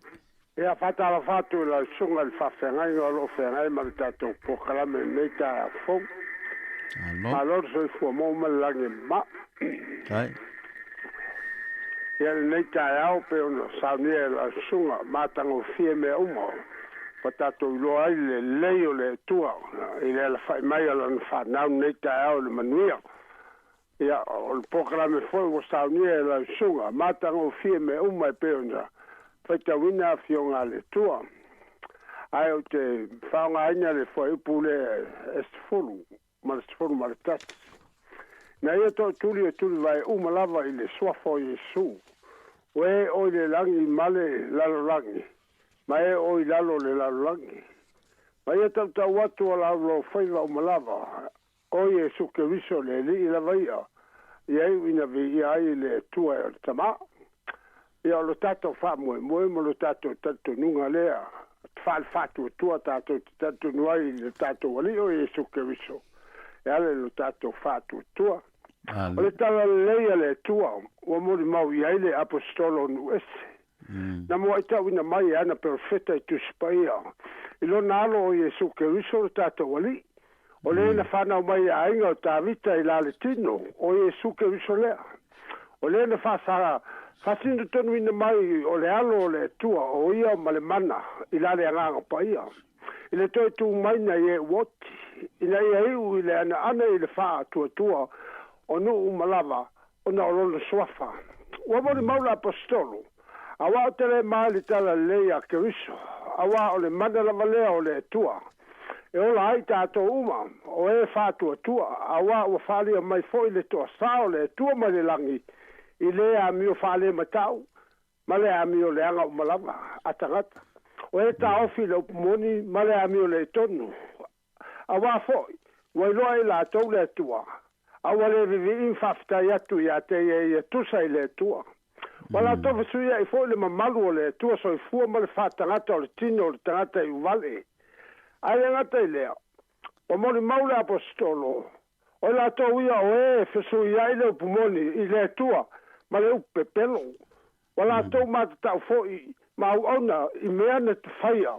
Ia, faatalofa atu i lau susuga i le faafeagaiga o lo o feagai ma le tatou polokalame i lenei taeao fou. Malo. Malo le soifua maua ma le lagi e mama. Tai. Ia, lenei taeao pei ona saunia e lau susuga, matagofie mea uma ua tatou iloa ai le lelei o le Atua i le alafai mai o Lana fanau lenei taeao i le manuia. Ia, o le polokalame foi ua saunia e lau susuga, matagofie mea uma e pei ona faitauina Afioga a le Atua. Ae ou te faaaogaina le fuaiupu lea e 10 ma le 11. Na ia tootuli e tulivae uma lava i le suafa o Iesu, o e o i le lagi ma le lalolagi, ma e o i lalo o le lalolagi. Ma ia tautau atu o laulofaiva uma lava, o Iesu Keriso le Alii lava ia, ia iu ina viia ai le Atua e o le Tama. Ia o lo tatou faamoemoe ma lo tatou talitonuga lea, faale-faatuatua tatou te talitonu ai i le tatou Alii o Iesu Keriso, e ala i lo tatou faatuatua. O le talalelei a le Atua ua molimau i ai le Aposetolo o nuu ese, na mua'i tauina mai e ana perofeta i Tusi Paia, i lona Alo o Iesu Keriso lo tatou Alii, o le na fanau mai i aiga o Tavita i la le tino, o Iesu Keriso lea. O le na faasa faatino tonuina mai o le Alo o le Atua, o ia ma le mana i la le Agaga Paia, i le toe tu mai na i e ua oti. ina ia iu i le anaana i le faatuatua o nuu uma lava ona o lona suafa. Ua molimau le Aposetolo, Auā ou te le ma i le talalelei a Keriso, auā o le mana lava lea o le Atua, e ola ai tatou uma, o e faatuatua, auā ua faaalia mai foi le toasā o le Atua mai le lagi, i le amio faalematau ma le amio leaga uma lava a tagata, o e taofi i le upu moni ma le amio le tonu. Auā foi, ua iloa e i latou le Atua, a ua le vivi'i ma faafetai atu ia te ia ia tusa i le Atua. Ua latou fesuia'i foi le mamalu o le Atua soifua ma le faatagata o le tino o le tagata i uvale. Ae le gata i lea, ua molimau le Aposetolo, o i latou ia o e fesuia'i le upu moni i le Atua ma le upu pepelo. Ua latou matatau foi ma auauna i mea na faia,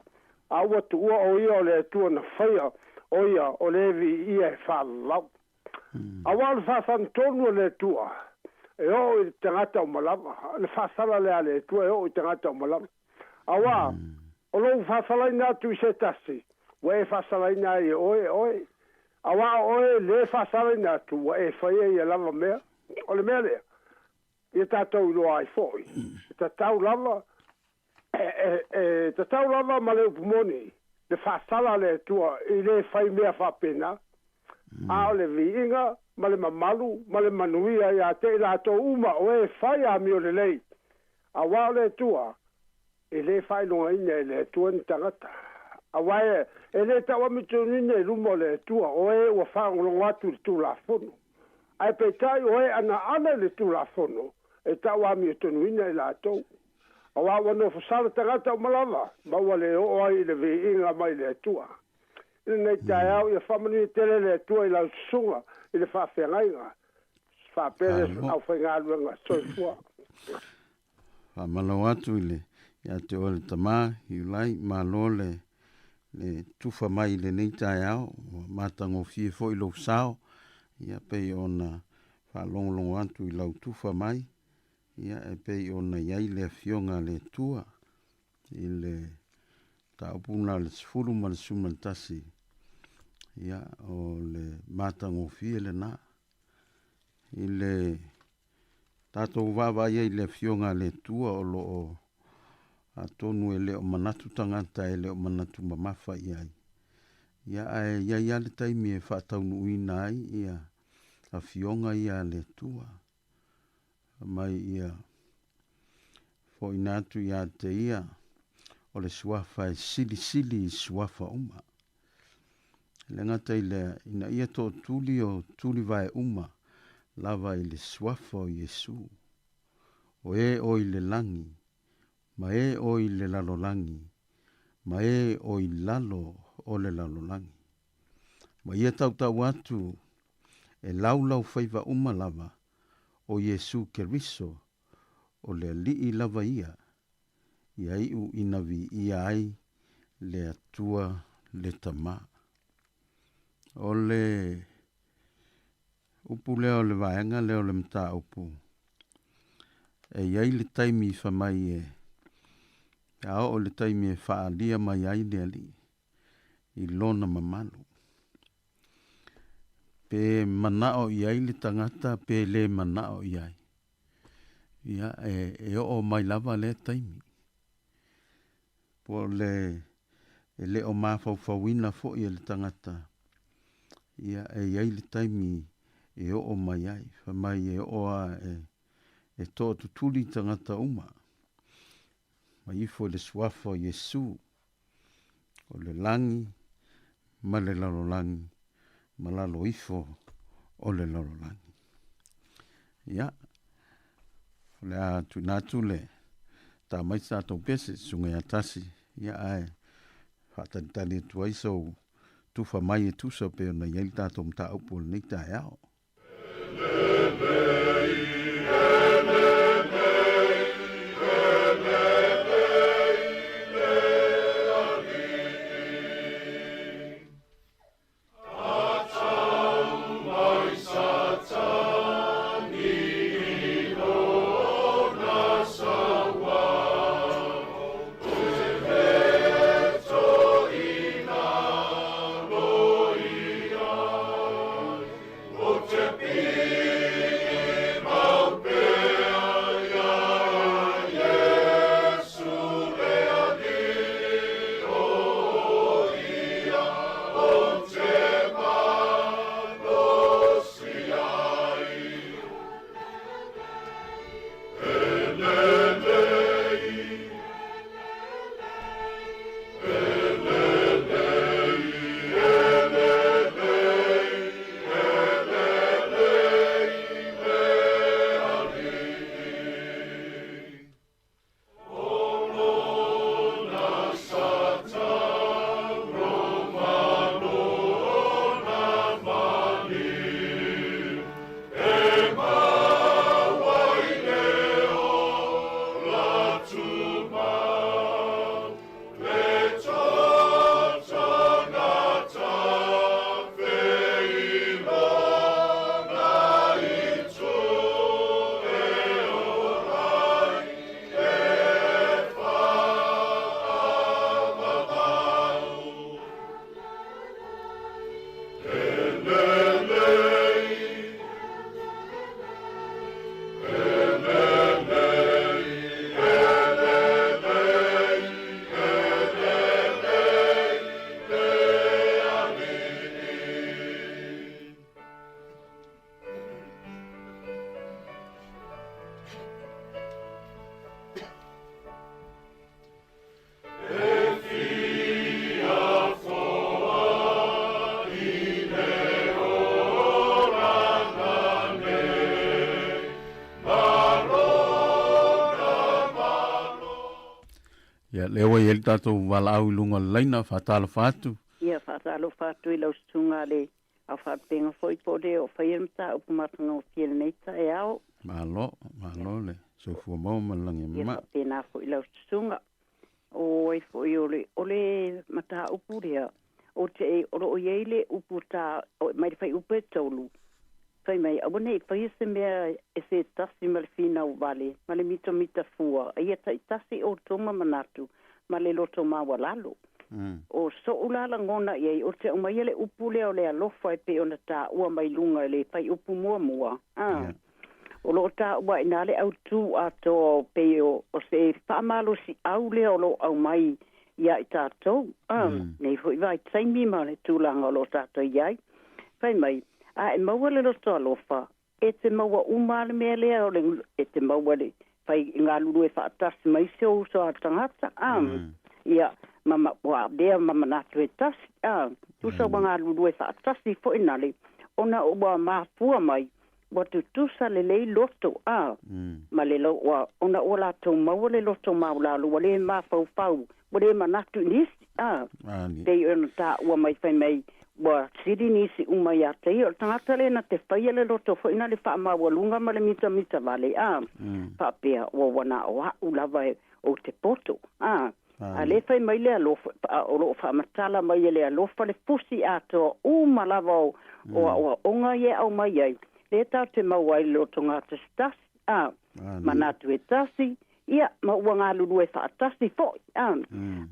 a ua tuua o ia o le Atua na faia, o ia o le viia e faavavau. Auā o le faasagatonu a le Atua e oo i le tagata uma lava, le faasala lea a le Atua e oo i tagata uma lava. Auā o lou faasalaina atu i se tasi, ua e faasalaina ai e oe e oe, auā o oe le faasalaina atu, ua e faia ia lava mea. O le mea lea, ia tatou iloa ai foi, e tatau lava, e tatau lava ma le upu moni, le faasala a le Atua i le fai mea faapena, a o le viiga ma le mamalu ma le manuia ia te i latou uma o e fai amio lelei, auā o le Atua e le faailogaina e le Atua ni tagata, auā e le tauamitonuina i luma o le Atua o e ua faalogologo atu i le Tulafono. Ae peitai o e anaana i le Tulafono e tauamiotonuina i latou, auā ua nofosala tagata uma lava ma ua le oo ai i le viiga mai le Atua. I lenei taeao ia faamanuia tele le Atua i lau susuga i le faafeagaiga, faapea le aufaigaluega. Soifua. Faamalo atu i le ia te oe le tama Iulai, malo le le tufa mai i lenei taeao, ua matagofie foi lou sao, ia pei ona faalogologo atu i lau tufa mai, ia e pei ona i ai le Afioga a le Atua i le mataupu lena o le 10 ma le 11, ia o le matagofie lena i le Tatou vaavaai ai i le Afioga a le Atua o lo o atonu e le o manatu tagata e le o manatu mamafa i ai. Ia ae i ai lava le taimi e faataunuuina ai ia Afioga ia a le Atua. Mai ia foina atu ia te ia o le suafa e silisili i suafa uma. E le gata i lea, ina ia tootuli o tulivae uma lava i le suafa o Iesu, o e o i le lagi, ma e o i le lalolagi, ma e o i lalo o le lalolagi. Ma ia tautau atu e laulau faiva uma lava o Iesu Keriso, o le Alii lava ia, ia iu ina viia ai le Atua le Tama. O le upu lea o le vaega lea o le mataupu, e i ai le taimi fai mai e, pe a oo i le taimi e faaalia mai ai le Alii i lona mamalu. Pe manao i ai le tagata pe le manao i ai. Ia, e, e oo mai lava lea taimi. Po o le, e le o mafaufauina foi e le tagata, ia, e i ai le taimi e oo mai ai. Fai mai e oo lava e, e toatutuli tagata uma, mai ifo i le suafa o Iesu, o le lagi ma le lalolagi ma lalo ifo o le lalolagi. Ia, o le a tuuina atu le tā mai se tatou pese, susuga ia Tasi, ia ae faatalitali atu ai sou tufa mai e tusa pei ona i ai le tatou mataupu o lenei taeao. Ia, lea ua i ai le tatou valaau i luga o le laina, faatalofa atu. Ia, faatalofa atu i lau susuga le Au Faalupega foi po o le o faia le mataupu matagofie i lenei taeao. Malo, malo le soifua maua ma le lagi e Ia mama. faapena foi lau susuga. O ai foi o le, o le mataupu lea, o te, o lo o i ai le upu ta, o, mai le fuaiupu e 3, fai mai, aua ne i faia se mea e se tasi ma le finau vale, ma le mitamita fua, a ia taitasi outou ma manatu, ma le loto maualalo. O soʻu la lagona i ai, o te aumaia le upu lea o le alofa e pei ona taua mai luga i le fuaiupu muamua, a. O lo o taua ai i ina le autū atoa o pei o, o se faamalosiau lea o lo o aumai iā i tatou, a, nei foi vaitaimi ma le tulaga o lo o tatou i ai. Fai mai, a e maua le loto alofa, e te maua uma lava le mea lea o le, e te maua le fai galulue faatasi ma isi ou uso a tagata, a, ia, ma, ma, ua avea ma manatu e tasi, a, tusa ua galulue faatasi foi nale, ona ua mafua mai, ua tutusa lelei loto, a, ma le lo, ua, ona ua latou maua le loto maualalo, ua le mafaufau, ua le manatu i nisi, a, pei ona taua mai fai mai, ua sili nisi uma ia te ia, o le tagata lea na te faia le loto foi na le faamaualuga ma le mitamita vale, a, faapea, ua ua na o a'u lava e, ou te poto, a. A lea fai mai le alofa, o lo o faamatala mai e le alofa le fusi atoa uma lava o, o aoaoga ia e aumai ai, lea tatou te maua ai le loto gatasitasi, a, manatu e tasi, ia, ma ua galulue faatasi foi, a,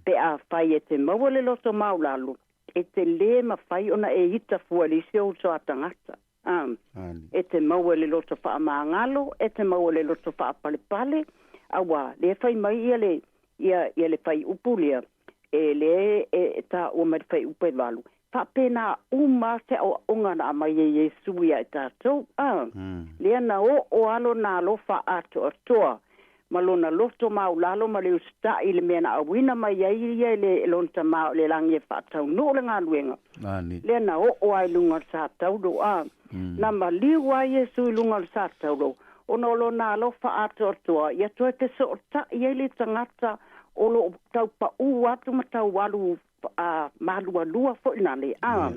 pe afai e te maua le loto maualalo, e te lē mafai ona e ita fua i le isi ou uso a tagata. A, e te maua i le loto faamagalo, e te maua i le loto faapalepale, auā, lea fai mai ia le, ia, ia le fuaiupu lea, e lē e, e taua mai le fuaiupu e 8, faapena uma se aoaoga na aumai e Iesu ia i tatou. A, lea na oo lava lona alofa atoatoa ma lona loto maulalo ma le usitai i le mea na auina mai ai ia e le lona Tama o le lagi e faataunuu le galuega, lea na oo lava i luga o le sa taulo, a, na maliu ai Iesu i luga o le sa taulo, ona o lona alofa atoatoa, ia toe fesootai ai le tagata o lo o tau paʻū atu ma tau alu a malualua foi nale, a,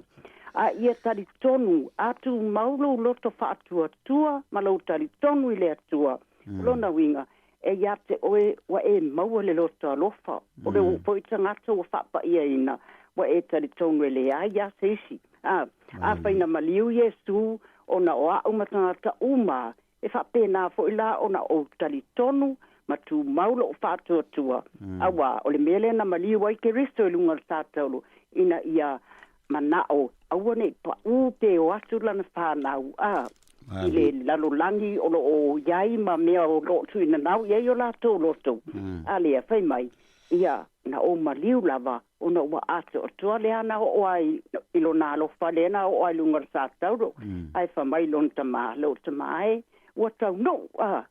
a ia talitonu, a tumau lou loto faatuatua ma lou talitonu i le Atua, o lona uiga, e ia te oe ua e maua le loto alofa, o le foi tagata ua faapaʻiaina, ua e talitonu e leai lava se isi. A, afai na maliu Iesu ona o a'u ma tagata uma, e faapena foi la ona ou talitonu ma tumau lo'u faatuatua, auā o le mea lea na maliu ai Keriso i luga o le sa taulo, ina ia mana'o aua ne i paʻū pe o atu lana fanau, a, i le lalolagi o lo o i ai ma mea o lo o tuuinanau i ai o latou loto. A lea, fai mai, ia, na ou maliu lava, ona ua atoatoa lea na oo ai i lona alofa lea na oo ai i luga o le sa taulo, ae fai mai lona Tama, Lou Tama e, ua taunuu, a,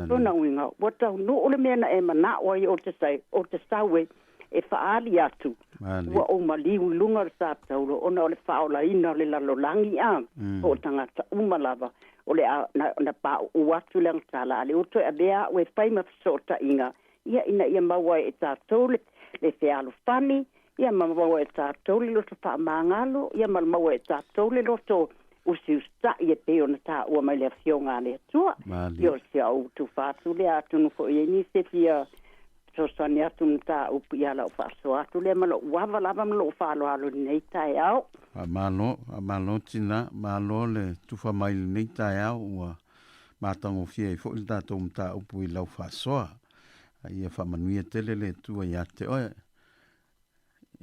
lona uiga, ua taunuu le mea na e manao ai o te sai, o te sau e, e faaali atu, ua ou maliu i luga o le sa taulo, ona o le faaolaina o le lalolagi, a, po o tagata uma lava, o le a na, na pauu atu le agatala, a lea ua toe avea a'u e fai ma fesootaiga, ia ina ia maua ai e tatou le, le fealofani, ia ma maua e tatou le loto faamagalo, ia ma maua e tatou le loto usiusitai e pei ona taua mai le Afioga a le Atua. Ia o si au tufa atu lea, atonu foi e i ai nisi e fia fesoasoani atu i mataupu ia lau faasoa atu lea ma lou ava lava ma lou faaaloalo i lenei taeao. Faamalo, faamalo tina, malo le tufa mai i lenei taeao ua matagofie ai foi le tatou mataupu i lau faasoa. A ia faamanuia tele le Atua ia te oe.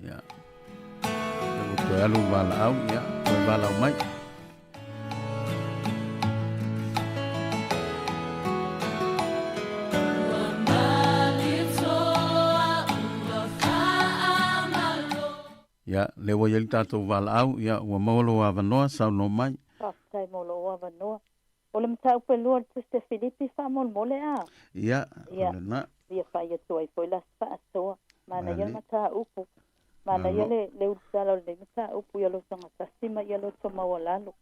Ia. Ua toe alu valaau, ia, toe valaau mai. Ia, lea ua i ai le tatou valaau, ia, ua maua lou avanoa, saunoa mai. Faafetai mo lou avanoa. O le mataupu e lua o le Tusi a Filipi faamolemole a. Ia, o lena. Ia fai atu ai foi la se faasoa. Manaia le mataupu. Manaia le, le ulutala o lenei mataupu ia loto gatasi ma ia loto maualalo.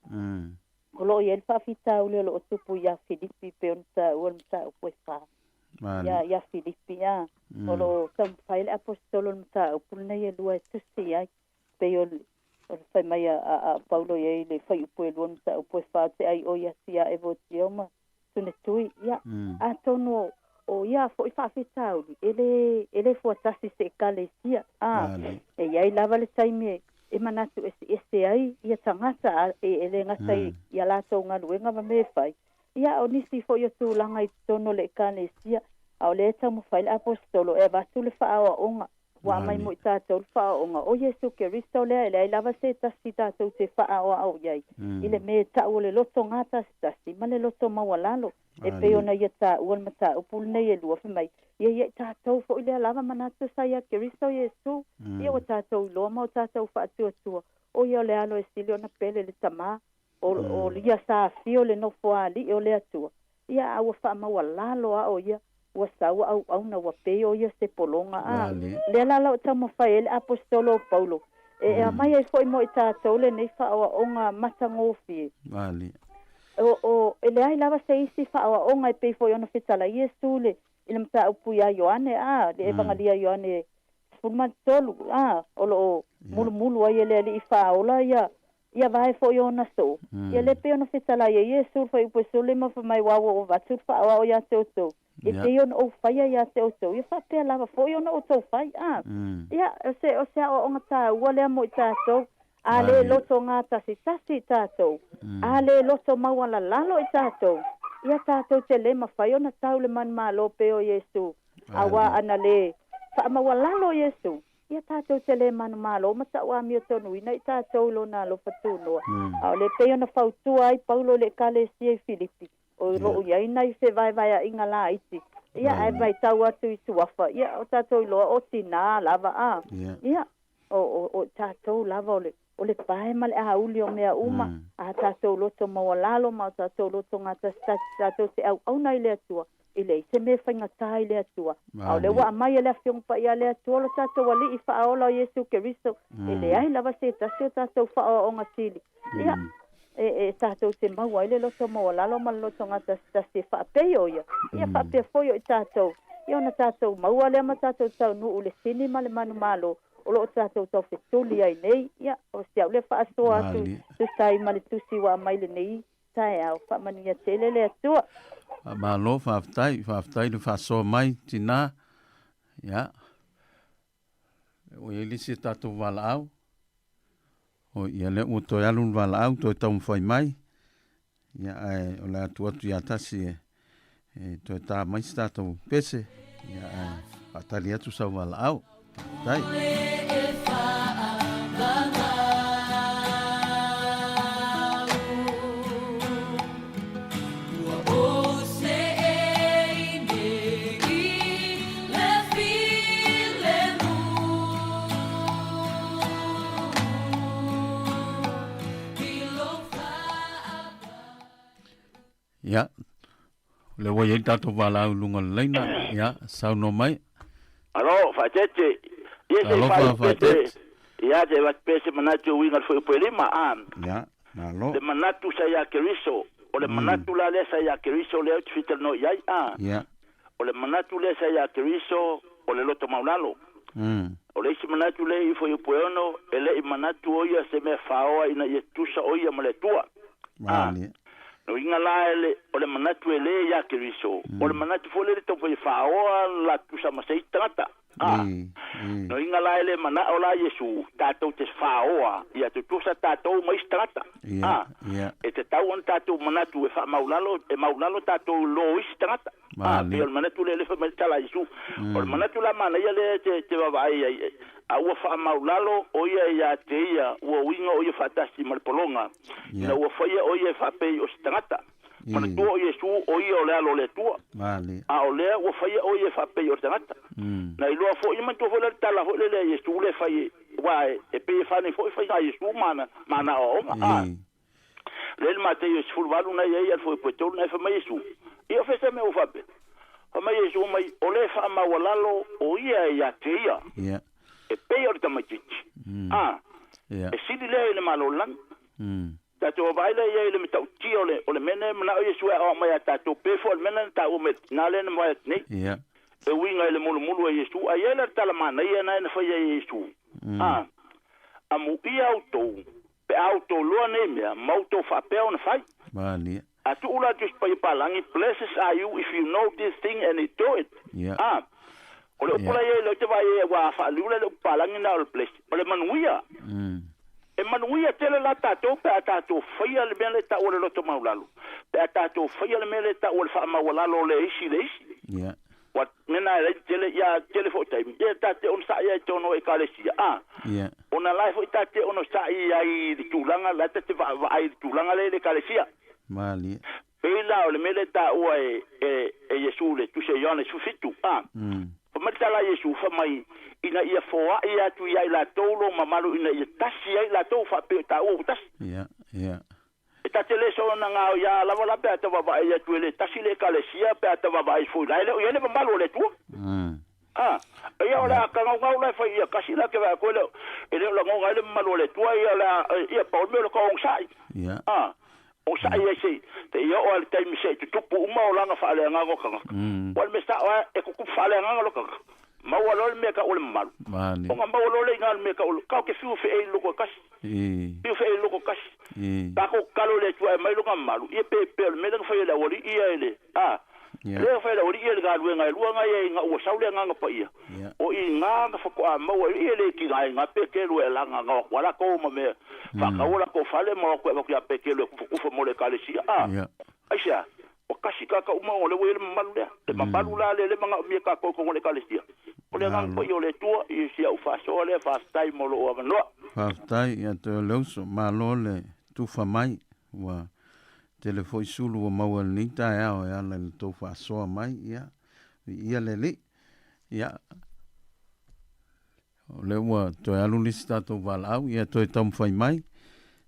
O lo o i ai le faafitauli o lo o tupu ia Filipi pei ona taua le mataupu e fa. Ia ia Filipi a. O loo taumafai le Aposetolo le mataupu lenei e lua e tusi ai. Pei o le o le fai mai a a Paulo i ai le fuaiupu e lua le mataupu e fa te ai o ia tia Evotio ma Sunetui. Ia atonu o o ia foi faafitauli e le e le fuatasi i se Ekalesia. A e i ai lava le taimi e e manatu eseese ai ia tagata a e e le gata i i a latou galuega ma mea e fai. Ia a o nisi foi o tulaga i totonu o le Ekalesia, a o lea e taumafai le Aposetolo e avatu le faaoaoga Ua aumai mo i tatou le faaooga o Iesu Keriso lea e leai lava se tasi tatou te faaoao i ai i le mea e tau o le loto gatasitasi ma le loto maualalo, e pei ona ia taua le mataupu lenei e lua fai mai, Ia ia i tatou foi lea lava manatu sa ia Keriso Iesu, ia ua tatou iloa ma o tatou faatuatua, o ia o le Alo e sili ona pele le Tama, o, o ia sa afio le Nofoalii o le Atua, ia a ua faamaualalo a o ia, ua sau a auauna ua pei o ia se pologa. A lea la la o taumafai ai le Aposetolo o Paulo, e e aumai ai foi mo i tatou lenei faaoaoga matagofie. O, o, e leai lava se isi faaoaoga e pei foi ona fetalai Iesu le, i le mataupu iā Ioane, a, le Evangalia Ioane 13, a, o lo o mulumulu ai e le Alii Faaola ia, ia vae foi o ona soo. Ia le pei ona fetalai ai Iesu le fuaiupu e 15 fai mai, Ua ua ou avatu le faaoao iā te outou, e pei ona ou faia iā te outou, ia faapea lava foi ona outou fai. A, ia, o se, o se aoaoga tāua lea mo i tatou, a le loto gatasitasi i tatou, a le loto maualalalo i tatou, ia tatou te le mafai ona tau le manumalo pei o Iesu, auā ana le faamaualalo Iesu, ia tatou te le manumalo ma tauamiotonuina i tatou i lona alofa tunoa. A o le pei ona fautua ai Paulo i le Ekalesia i Filipi, o loo i ai nai fevaevaeaiga laiti, ia ae vaitau atu i suafa, ia o tatou iloa o tinā lava a. Ia, o, o, o tatou lava o le, o le pae ma le auli o mea uma, a tatou loto maualalo ma o tatou loto gatasitasi tatou te auauna i le Atua, e leai se mea e faigata i le Atua. A o lea ua aumai e le Afioga Paia a le Atua lo tatou Alii Faaola o Iesu Keriso, e leai lava se tasi o tatou faaoaoga sili. Ia, e, e tatou te maua ai le loto maualalo ma le loto gatasitasi e faapei o ia, ia faapea foi o i tatou, ia ona tatou maua lea ma tatou taunuu i le sini ma le manumalo o lo o tatou taufetuli ai nei. Ia, o si au lea faasoa atu tusa ai ma le tusi ua aumai lenei taeao. Faamanuia tele le Atua. Faamalo, faafetai, faafetai le faasoa mai tinā. Ia, ua i ai le isi a tatou valaau. O ia lea ua toe alu le valaau, toe taumafai mai. Ia, ae o le a tuu atu ia Tasi e, e toe tā mai se tatou pese. Ia, ae faatali atu sau valaau. Faafetai. Ia, o lea ua i ai le tatou valaau i luga o le laina. Ia, saunoa mai. Alo, Faatete. Ia se Alofa, fai pese. Faatete. Ia se avatu pea se manatu e uiga i le fuaiupu e lima, a. Ia, malo. Le manatu sa ia Keriso. O le manatu la lea sa ia Keriso lea ou te fia talanoa i ai, a. Ia. O le manatu lea sa ia Keriso, o le loto maulalo. O le isi manatu lea i fuaiupu e ono, e le i manatu o ia se mea faoa ina ia tusa o ia ma le Atua. A. No uiga la ele, o le manatu e le ia Keriso, o le manatu foi lele taumafai e faoa la tusa ma se isi tagata. A. No uiga la ele manao la Iesu, tatou te faoa ia tutusa tatou ma isi tagata. A. E tatau ona tatou manatu e faamaulalo, e maulalo tatou i lo isi tagata. A, pei o le manatu lea lea fai mai le tala a Iesu. O le manatu la manaia lea e te, te vaavaai ai, a ua faamaulalo o ia ia te ia, ua uiga o ia faatasi ma le pologa, ina ua faia o ia e faapei o se tagata. Manatua o Iesu o ia o le Alo o le Atua, a o lea ua faia o ia e faapei o le tagata. Na iloa foi, ia manatua foi lea le tala foi lele a Iesu lea e fai, aua e pei e fane foi faiga a Iesu ma ana, ma ana aoaoga. A. Lea le Mateio 18 na i ai a le fuaiupu e tolu na e fai mai Iesu, Ia o fea se mea ua faapea? Fai mai Iesu mai, O le faamaualalo o ia ia te ia, e pei o le tamaitiiti. A, e sili lea i le Malo o le lagi. Tatou vaavaai lea i ai i le matautia o le, o le mea lea e manao Iesu e aoao mai ia tatou, pe foi o le mea lea na taua mai tina lea na mavae atu nei, Ia. e uiga i le mulumulu e Iesu. Ae i ai la le tala manaia lena na faia e Iesu, A, amuia outou pe a outou loa nei mea, ma outou faapea ona fai. Malie. A tuu la Tusi Paia Palagi, Blessed are you if you know this thing and you do it. Ia. A, o le upu la ia i lea ou te vaai ai aua a faaliu la le upu palagi na o le bless, o le manuia. E manuia tele la tatou pe a tatou faia le mea lea e taua o le loto maulalo, pe a tatou faia le mea lea e taua o le faamaualalo o le isi i le isi. Ia. Ua mea na e lai tele ia tele foi taimi, ia ta te onosa'i ai i totonu o Ekalesia, a, Ia. ona la e foi ta te onosa'i ai i le tulaga la ta te vaavaai i le tulaga lea i le Ekalesia. Malie. Pei la o le mea lea e taua e, e, e Iesu i le Tusi a Ioane 17, a, Fai mai le tala a Iesu, fai mai, Ina ia foai atu ia i latou lou mamalu ina ia tasi ai latou faapea o taua ua tasi. Ia, ia. E ta te le soona ngao ia lava la pe a ta vaavaai atu e le tasi le Ekalesia pe a ta vaavaai foi la e le o i ai le mamalu o le Atua. A, ia o le a kagaugau la e fai ia kasi la ke vaai atu e le o, e le o lagoga ai le mamalu o le Atua ia o le a, ia pau le mea o le kaogosaʻi. Ia. A, osaʻi ai sei, seia oo lava i le taimi se i tutupu uma olaga faaleagaga o tagata. Ua le mea sao lava, e tutupu faaleagaga lou tagata, maua loa le mea e tau o le mamalu. Ona maua loa lea i ina le mea e tau o le, tatou te fiu e feei i le loto e tasi. Fiu e feei i le loto e tasi. Tatou tatalo i le Atua e aumai lona mamalu, ia pe, pe o le mea lea na fai e le aualii ia i le, a, lea na fai e le aualii ia i le galuega e lua na ia ina ua sau le Agaga Paia, o i ina na faatoa maua ai, ia e le tiga ai ina Peteru e alaga na o atu lava latou ma mea, faatau o latou fale ma o atu e avatu ia Peteru e tufatufa mo le Ekalesia. A, aisea? Ua tasi tagata uma ona o lea ua i ai le mamalu lea. Le mamalu la lea lea e manaomia e tatou i totonu o le Ekalesia. O le Agaga Paia o le Atua, i si au faasoa lea, faafetai mo lou avanoa. Faafetai ia te oe le uso, malo le tufa mai, ua tele foi sulu ua maua i lenei taeao e ala i le tou faasoa mai, ia, viia le Alii. Ia, o lea ua toe alu le isi tatou valaau, ia toe taumafai mai,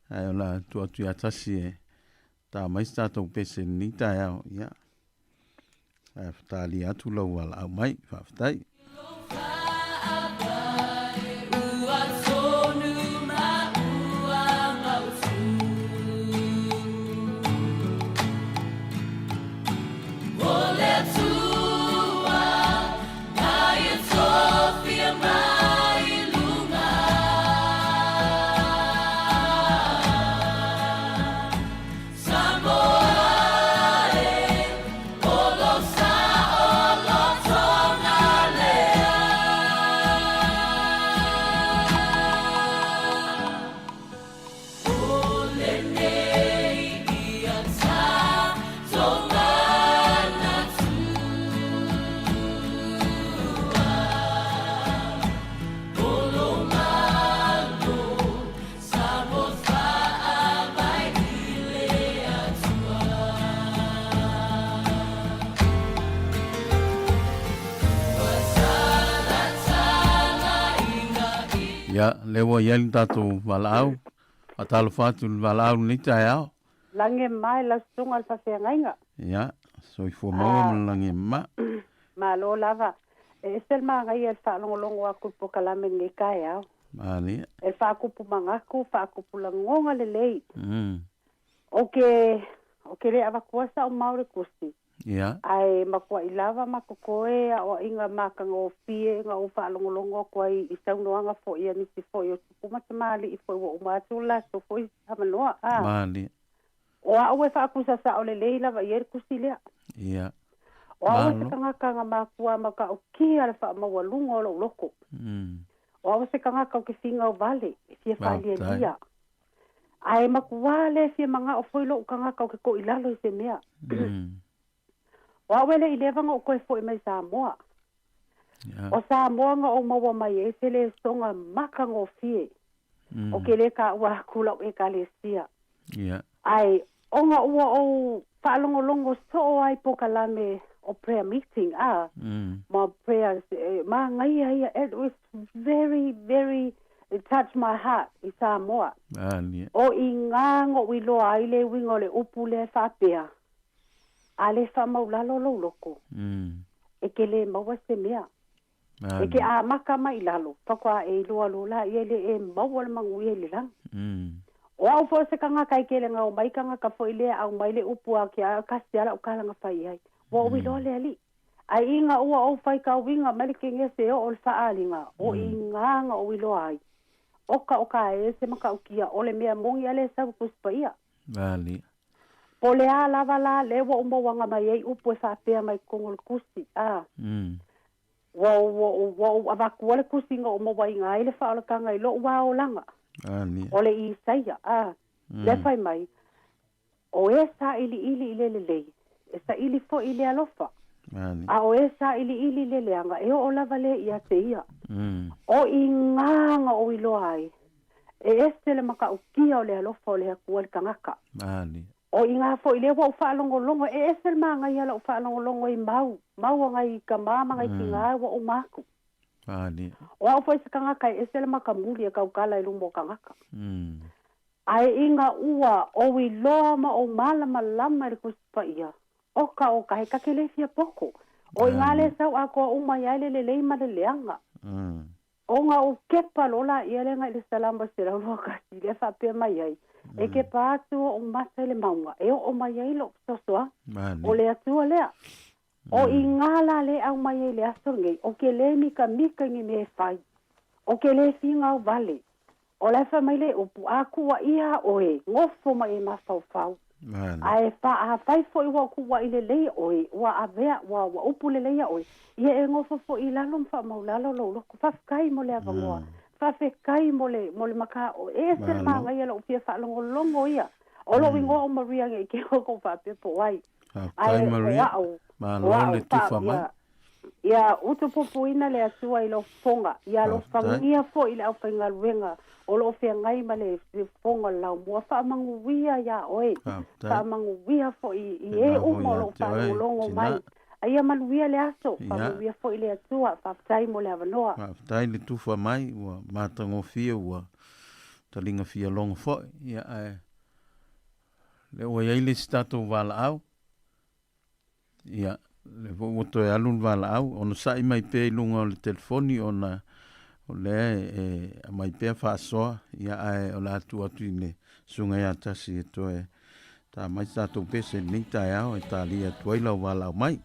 ae o le a tuu atu ia Tasi e ta mai se tatou pese i lenei taeao, ia, ae talia atu lau valaau mai, faafetai. Ia, lea ua i ai le tatou valaau. Faatalofa atu i le valaau i lenei taeao. Lagi e mama i lau susuga i le faafeagaiga. Ia, soifua maua ma le lagi e mama. Malo lava. E ese le manaia i le faalogologo atu i le polokalame i lenei taeao. Malie. E faakupu manatu, faakupu lagona lelei. Ou te, ou te le avatua sa'u mao i le tusi. Ia. Ae matua'i lava ma totoe aoaiga matagofie na ou faalogologo atu ai i saunoaga foi a nisi foi o tupu ma tamalii foi ua uma atu le latou foi avanoa. A. Malie. O a'u e faatusa sa'o lelei lava i ai le tusi lea. Ia. O a'u e se tagata na makua matautia le faamaualuga o lo'u loto. O a'u e se tagata ou te finau vale, e fia faalialia. Ae matua le fia mana'o foi lo'u tagata ou te to'ilalo i se mea. O a'u e le i leva ona ou toe fo'i mai Samoa. O Samoa na ou maua mai ai se lesoga matagofie. Ou te le taua atu la'u Ekalesia. Ae ona ua ou faalogologo soo ai polokalame o prayer meeting a, ma prayers e manaia ia, it was very very it touched my heart i Samoa. O i ina na ou iloa ai le uiga o le upu lea e faapea, A le faamaulalo lou loto, e te le maua se mea. E te amata mai i lalo, faatoa e iloa loa laia e le e maua le manuia i le lagi. O a'u foi o se tagata e kele gao mai tagata foi lea aumai le upu a ke a kasi a la'u kalaga fai ai. Ua ou iloa le Alii. Ae ina ua ou faitauina mai le Kenese e oo i le Faaaliga, o i na ou iloa ai, oka oka e se matautia o le mea moni a le sau i Tusi Paia. Malie. Po o le a lava la lea ua ou mauaga mai ai upu e faapea mai totonu o le Tusi, a. Ua, ua, ua ou avatua le Tusi na ou mauaina ai le faaolataga i lou lava olaga. Malie. O le Isaia, a. Lea fai mai, O e sailiili i le lelei, e saili foi i le alofa, a o e sailiili i le leaga, e oo lava lea ia te ia. O i gā na ou iloa ai, e ese le matautia o le alofa o le Atua i le tagata. O i gā foi lea ua ou faalogologo, e ese le manaia o lau faalogologo i mau, mau a nai tama ma nai tinā ua uma atu. O au foi se tagata e ese le matamuli e tautala i luma o tagata. Ae ina ua ou iloa ma ou malamalama i le Tusi Paia, oka oka, he take le fia poto. O i ngā le sau atoa uma i ai le lelei ma le leaga. Ona ou kepa loa laia lea i le Salamo 121 lea e faapea mai ai, E kepa atu oʻu mata i le mauga, e oo mai ai loʻu fesoasoani. O le Atua lea. O i ngā la le aumai ai i le aso lenei, o ke le mikamika i ni mea e fai, o ke le figao wale. O la e fai mai le upu, A kuaʻia ʻoe, nofo mai e mafaufau. A e fa, afai foi ua kuaʻi lelei ʻoe, ua avea, ua, ua upu lelei ia ʻoe, ia e nofo foi i lalo ma faamaulalo lou loto. Faafetai mo le avanoa. Faafetai mo le, mo le makaʻo. E ese le manaia lou fia faalogologo ia. O lou igoa o Maria ne i te i ua kou faapea po o ai. Faafetai Ae o Maria. a'u, o Malo a'u, le fa, tufa mai. ia, Ia utupupuina le Atua i lou fofoga, ia Faafetai. alofagia foi le aufaigaluega o lo o feagai ma le fofoga o le laumua. Faamanuia iā oe, Faafetai. faamanuia foi i e Faapena foi uma o ia lo o te oe, faalogologo tina. mai. A ia manuia le aso, Ia. faamanuia foi le Atua. Faafetai mo le avanoa. Faafetai le tufa mai, ua matagofie, ua taliga fia logo foi. Ia, ae lea ua i ai le isi tatou valaau. Ia, lea foi ua toe alu le valaau, onosai mai pea i luga o le telefoni ona o lea e aumai pea faasoa, ia ae o le a tuu atu i le susuga ia Tasi e toe ta mai se tatou pese i lenei taeao e talia atu ai lau valaau mai.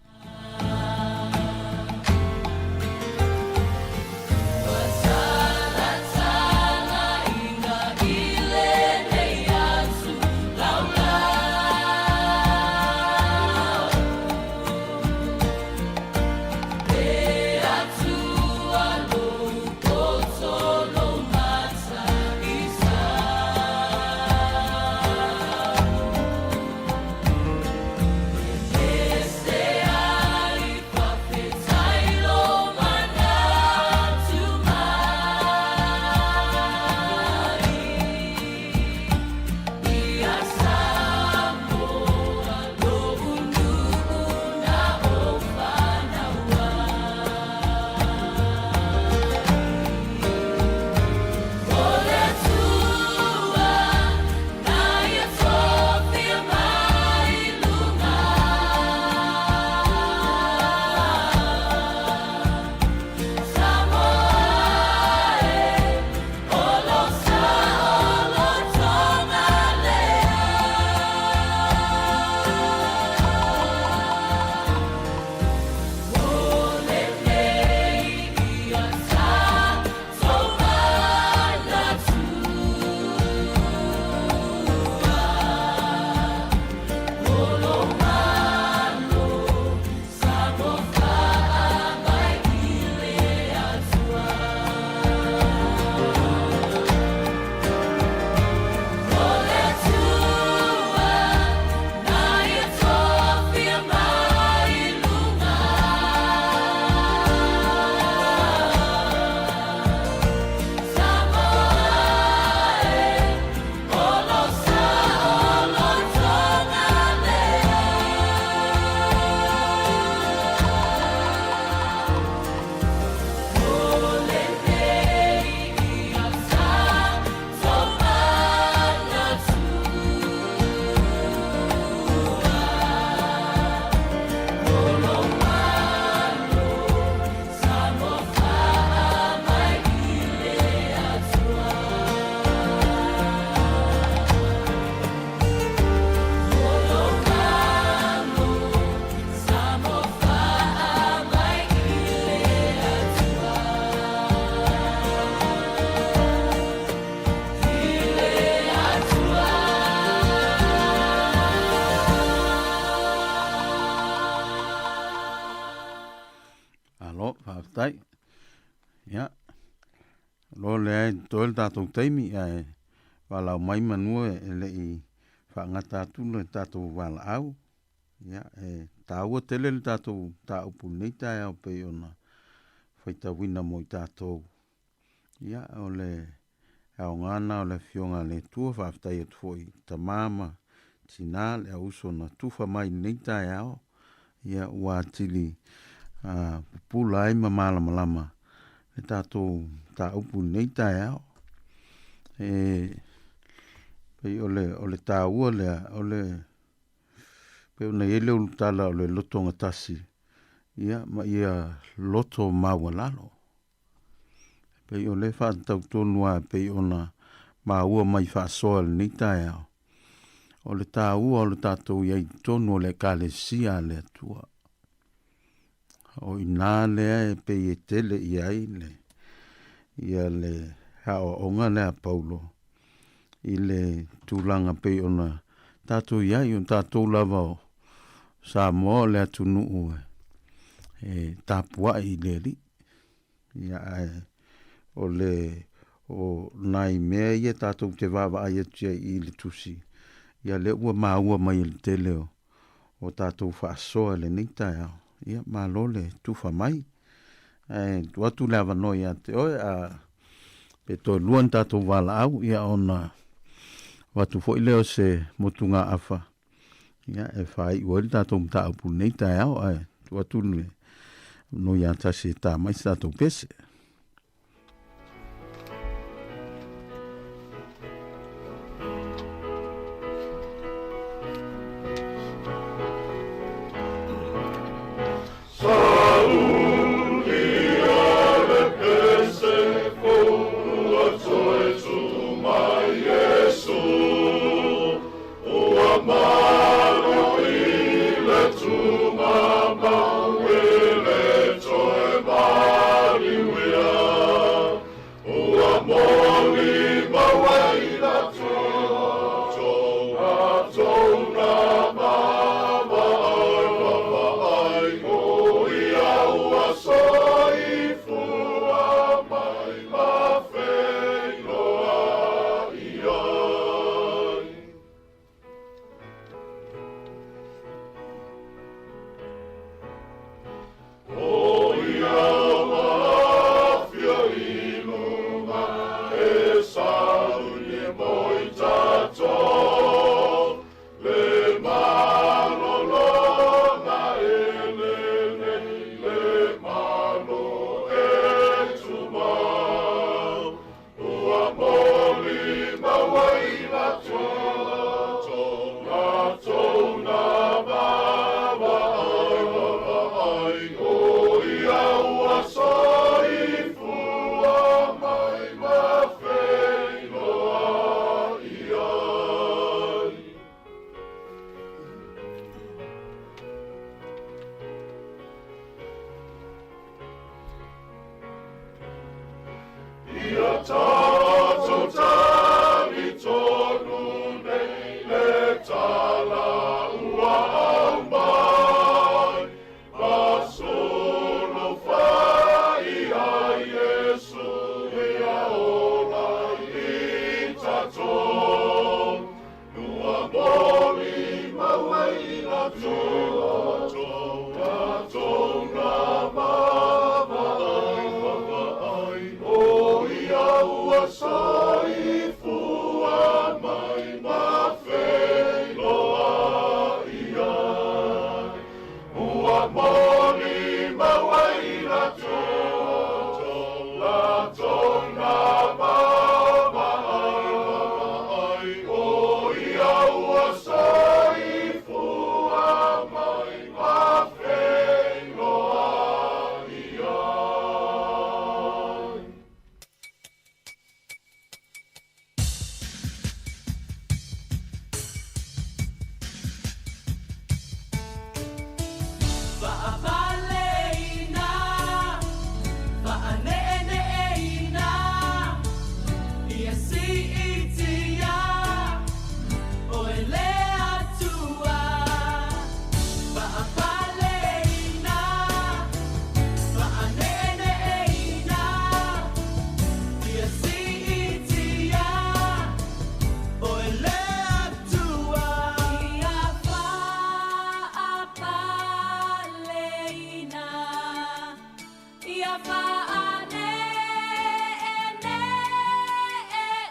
Malo, faafetai. Ia, o lo lea e totoe le tatou taimi, ae valaau mai manua e le i faagata atu le tatou valaau. Ia, e taua tele le tatou mataupu i lenei taeao pei ona faitauina mo i tatou. Ia, o le aoga lena o le Afioga a le Atua. Faafetai atu foi i tama ma tina, le auuso na tufa mai i lenei taeao, ia ua atili pupula ai ma malamalama le tatou mataupu i lenei taeao. E pei o le, o le taua lea, o le, pei ona i ai le ulutala o le lotogatasi, ia, ma ia loto maualalo. Pei o lea faatatau tonu lava e pei ona maua mai faasoa i lenei taeao, o le taua o le tatou i ai i totonu o le Ekalesia a le Atua. O i ina lea e pei e tele i ai le, ia le aoaoga lea a Paulo i le tulaga pei ona tatou i ai, o tatou lava o Samoa o le atunuu e tapuai i le Alii. Ia, ae o le, o nai mea ia tatou te vaavaai atu ai i le tusi, ia lea ua maua mai e le tele o, o tatou faasoa i lenei taeao. Ia, malo le tufa mai. Ae tuu atu le avanoa ia te oe, a pe toe lua ni tatou valaau, ia ona avatu foi lea o se motugaafa Ia, e faaiu ai le tatou mataupu i lenei taeao, ae tuu atu le avanoa ia Tasi e ta mai se tatou pese.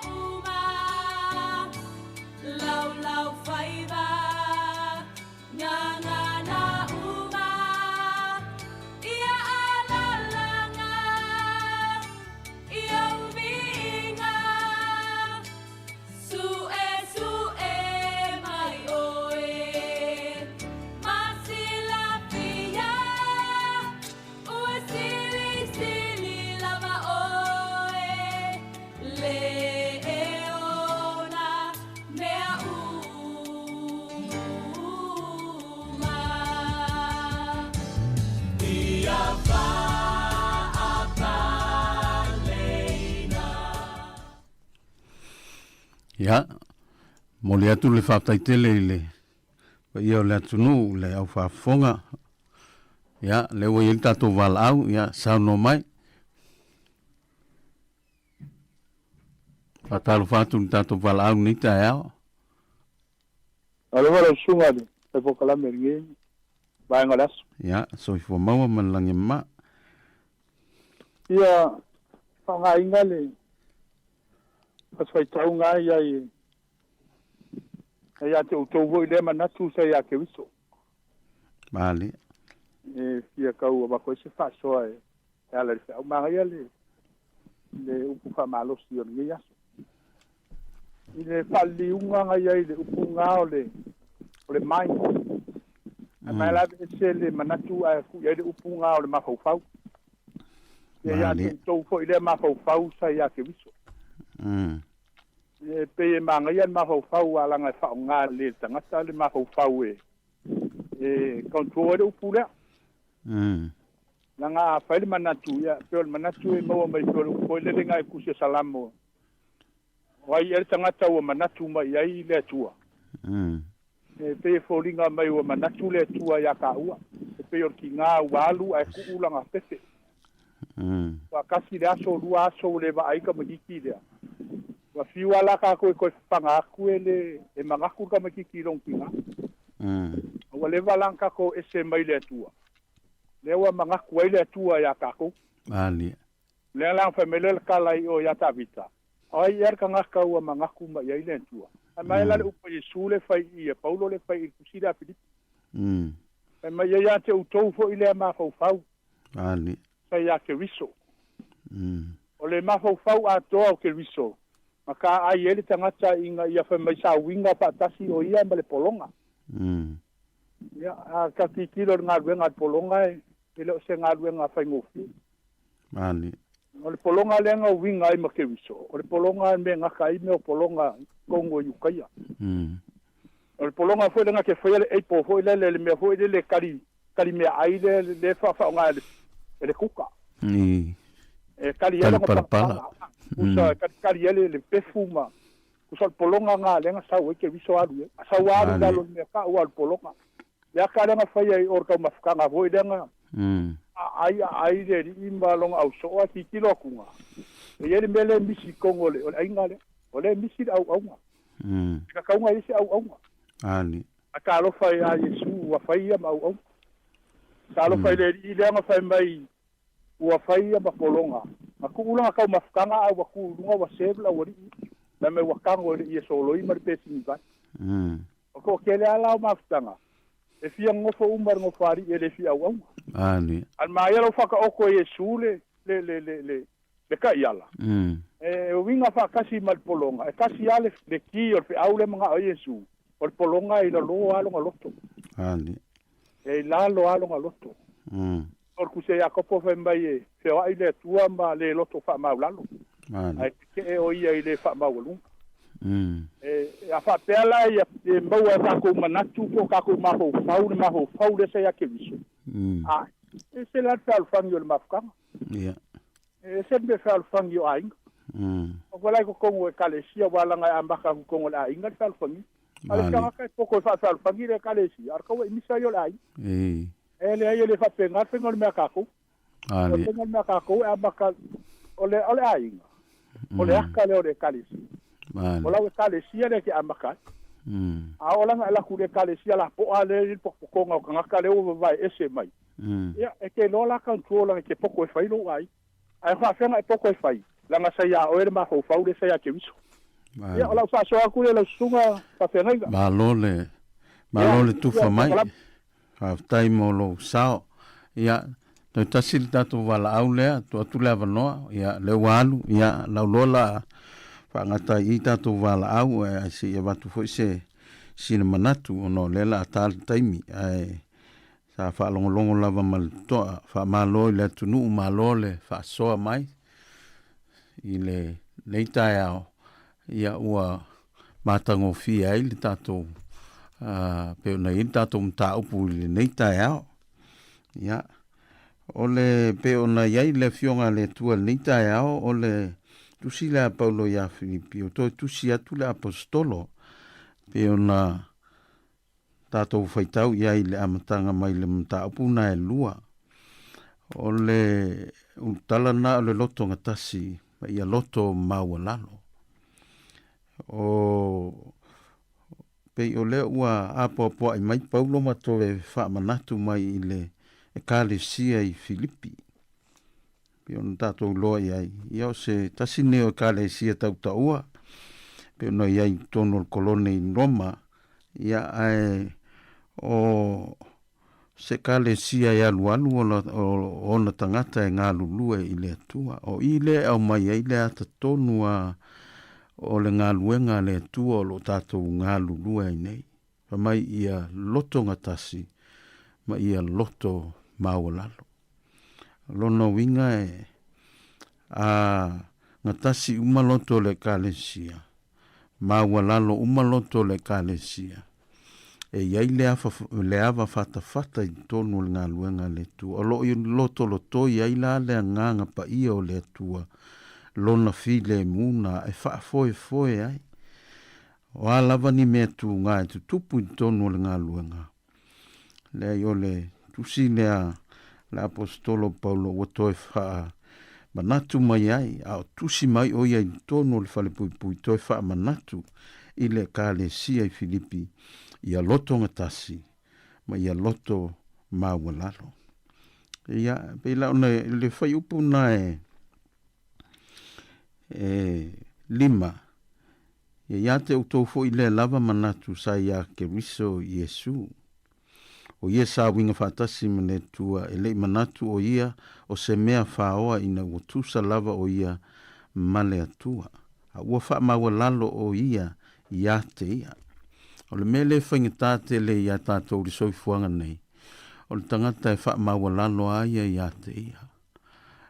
uma Laulau faiva Ngangana uma Ia alalanga Ia umiinga Sue sue mai oe Masilafia Ua sili sili lava oe Le e ona mea uma Ia faapaleina Ia, momoli atu le faafetai tele i le paia o le atunuu, le au faafofoga. Ia, lea ua i ai le tatou valaau, ia, saunoa mai. Faatalofa atu i le tatou valaau i lenei taeao. Alofa lau susuga i le fai polokalame i lenei vaega o le aso. Ia, soifua maua ma le lagi e mama. Ia faaaogaina le fasifaitauga ia i ia te outou foi lea manatu sa ia Keriso. Malie. E fia tau avatu ai se faasoa e ala i le feau. Manaia le le upu faamalosi o lenei aso. I le faaliliuga na i ai i le upu na o le o le mind. Ae mai la aveese le manatu ae tuu i ai le upu na o le mafaufau. Ia ia te outou foi lea mafaufau sa ia Keriso. E pei e manaia le mafaufau a laga e faaaoga le tagata le mafaufau e e control ai le upu lea. Leaga a fai le manatu, ia, pei o le manatu e maua mai pei o le upu foi lele na e tusi e Salamo, O ai ea le tagata ua manatu mai i ai le Atua? E pei e foliga mai ua manatu le Atua ia taua, e pei o le tiga ua alu ae tuu lana pepe. Ua tasi le aso, lua aso ua le vaai tamaititi lea. Ua fiu lava la tatou e toe fafaga atu e le e manatu le tamaititi i lona tiga. A ua leva la ona tatou ese mai le Atua, lea ua manatu ai le Atua ia tatou. Malie. Lea la na fai mai lea le tala i o ia Tavita, O ai ea le tagata ua manatu mai ai le Atua? Fai mai la le upu a Iesu le fai i a Paulo le fai i le tusi lea a Filipi. Fai mai ia ia te outou foi lea mafaufau. Malie. Sa ia Keriso. O le mafaufau atoa o Keriso, na taai ai le tagata ina ia fai mai sa uiga faatasi o ia ma le pologa. Ia, a ta tilotilo i le galuega a le pologa, e le o se galuega faigofie. Malie. O le pologa lea na uiga ai ma Keriso, o le pologa e mea gata ai mea o pologa i totonu o Iutaia. O le pologa foi lea na te faia le apple foi lele, le mea foi lele e kali, kali meaai lea, lea e faaoga e le, e le kuka. E kali ai lona palapala. Usa e kali ai le, le pefu ma, usa o le pologa na lea na sau ai Keriso alu i ai. A sau alu i lalo i le mea kau a o le pologa. Le aka lea na fai ai o le taumafataga foi lea na aai aai le alii ma lona ausoo ae tilotilo atu e i ai le mea lea e misi i totonu o le o le aiga lea. O lea e misi le auauna. E tatau ona i ai se auauna. Ae talofa ia Iesu ua fai ia ma auauna. Talofa i le alii lea na fai mai ua fai ia ma pologa. Na tuu lana taumafataga ae ua tu i luga ua serve le aualii. Fai mai ua tago e le ie soloi ma le pesini vai. O toatele lava la o mafutaga, e fia nonofo uma i le nofoalii e le fia auauna. A maia lau whakaoko e Iesu le, le, le, le, le, le taiala, e uiga faatasi ma le pologa, e tasi lava le, le ki o le feau lea e manao ai Iesu, o le pologa e i lalo lava lona loto. E i lalo lava lona loto. O le tusi a Iakopo fai mai e feoai le Atua ma le loto faamaulalo, ae tetee o ia i le faamaualuga. E, a faapea la ia e maua e tatou manatu po o tatou mafaufau le mafaufau lea sa ia Keriso, a e ese la le fealofani o le mafutaga. E ese le mea fealofani o aiga. O la i totonu o ekalesia, aua leaga e amata atu i totonu o le aiga le fealofani. A o le tagata e poto e faafealofani le ekalesia, a o le tau e misa ia o le aiga. E leai, e le faapena le faiga o le mea a tatou. O le faiga o le mea a tatou e amata, o le, o le aiga, o le aka lea o le ekalesia. O lau ekalesia lea e te amata ai. A oo la ina e alu atu i le ekalesia lapoa lea e i ai le potopotoga o tagata lea ua vavae ese mai, Ia, e te iloa la control leaga e te poto e fai lou aiga. Ae faafefea ona e poto e fai, leaga sa ia oe le mafaufau lea sa ia Keriso. Ia, o lau faasoa atu lea i lau susuga faafeagaiga. Malo le, malo le tufa mai. Faafetai mo lou sao. Ia, toe tasi le tatou valaau lea, tuu atu le avanoa. Ia, lea ua alu, ia, lau loa la faagata ai i tatou valaau, ae se i avatu foi se sina manatu, ona o lea la a ta le taimi, ae Sa faalogologo lava ma le totoa. Faamalo i le atunuu, malo le faasoa mai i lenei taeao, ia ua matagofie ai le tatou pei ona i ai le tatou mataupu i lenei taeao. Ia, o le pei ona i ai le Afioga a le Atua i lenei taeao, o le tusi lea a Paulo ia Filipi, o toe tusi atu le Aposetolo, pei ona tatou faitau i ai i le amataga mai le mataupu na e lua. O le ulutala na o le loto gatasi ma ia loto maualalo. O pei o lea ua apoapoai mai Paulo ma toe faamanatu mai i le Ekalesia i Filipi. Pei ona tatou iloa i ai, ia o se tasi lenei o Ekalesia tautaua, pei ona i ai i totonu o le kolone i Roma, ia ae o se Ekalesia e alualu o ona tagata e galulue i le Atua. O i lea e aumai ai le ata tonu a o le galuega a le Atua o lo o tatou galulue ai nei. Fai mai ia lotogatasi ma ia loto maualalo. O lona uiga e a gatasi uma loto o le Ekalesia, maualalo uma loto o le Ekalesia, e i ai le afa, le ava fatafata i totonu o le galuega a le Atua. O lo o lotolotoi ai la le agaga paia o le Atua, lona filemu na e faafoefoe ai. O a lava ni mea tūgā e tutupu i totonu o le galuega, Leai, o le tusi lea le Aposetolo Paulo ua toe faamanatu mai ai, a o tusi mai o ia i totonu o le falepuipui, toe faamanatu i le Ekalesia i Filipi, ia lotogatasi ma ia loto maualalo. Ia, pei la ona le fuaiupu na e, e lima, Ia ia te outou foi lea lava manatu sa iā Keriso Iesu. O ia sa uiga faatasi ma le Atua, e le i manatu o ia o se mea faoa ina ua tusa lava o ia ma le Atua, a ua faamaualalo o ia iā te ia. O le mea lea e faigata tele iā tatou i le soifuaga nei, o le tagata e faamaualalo a ia iā te ia.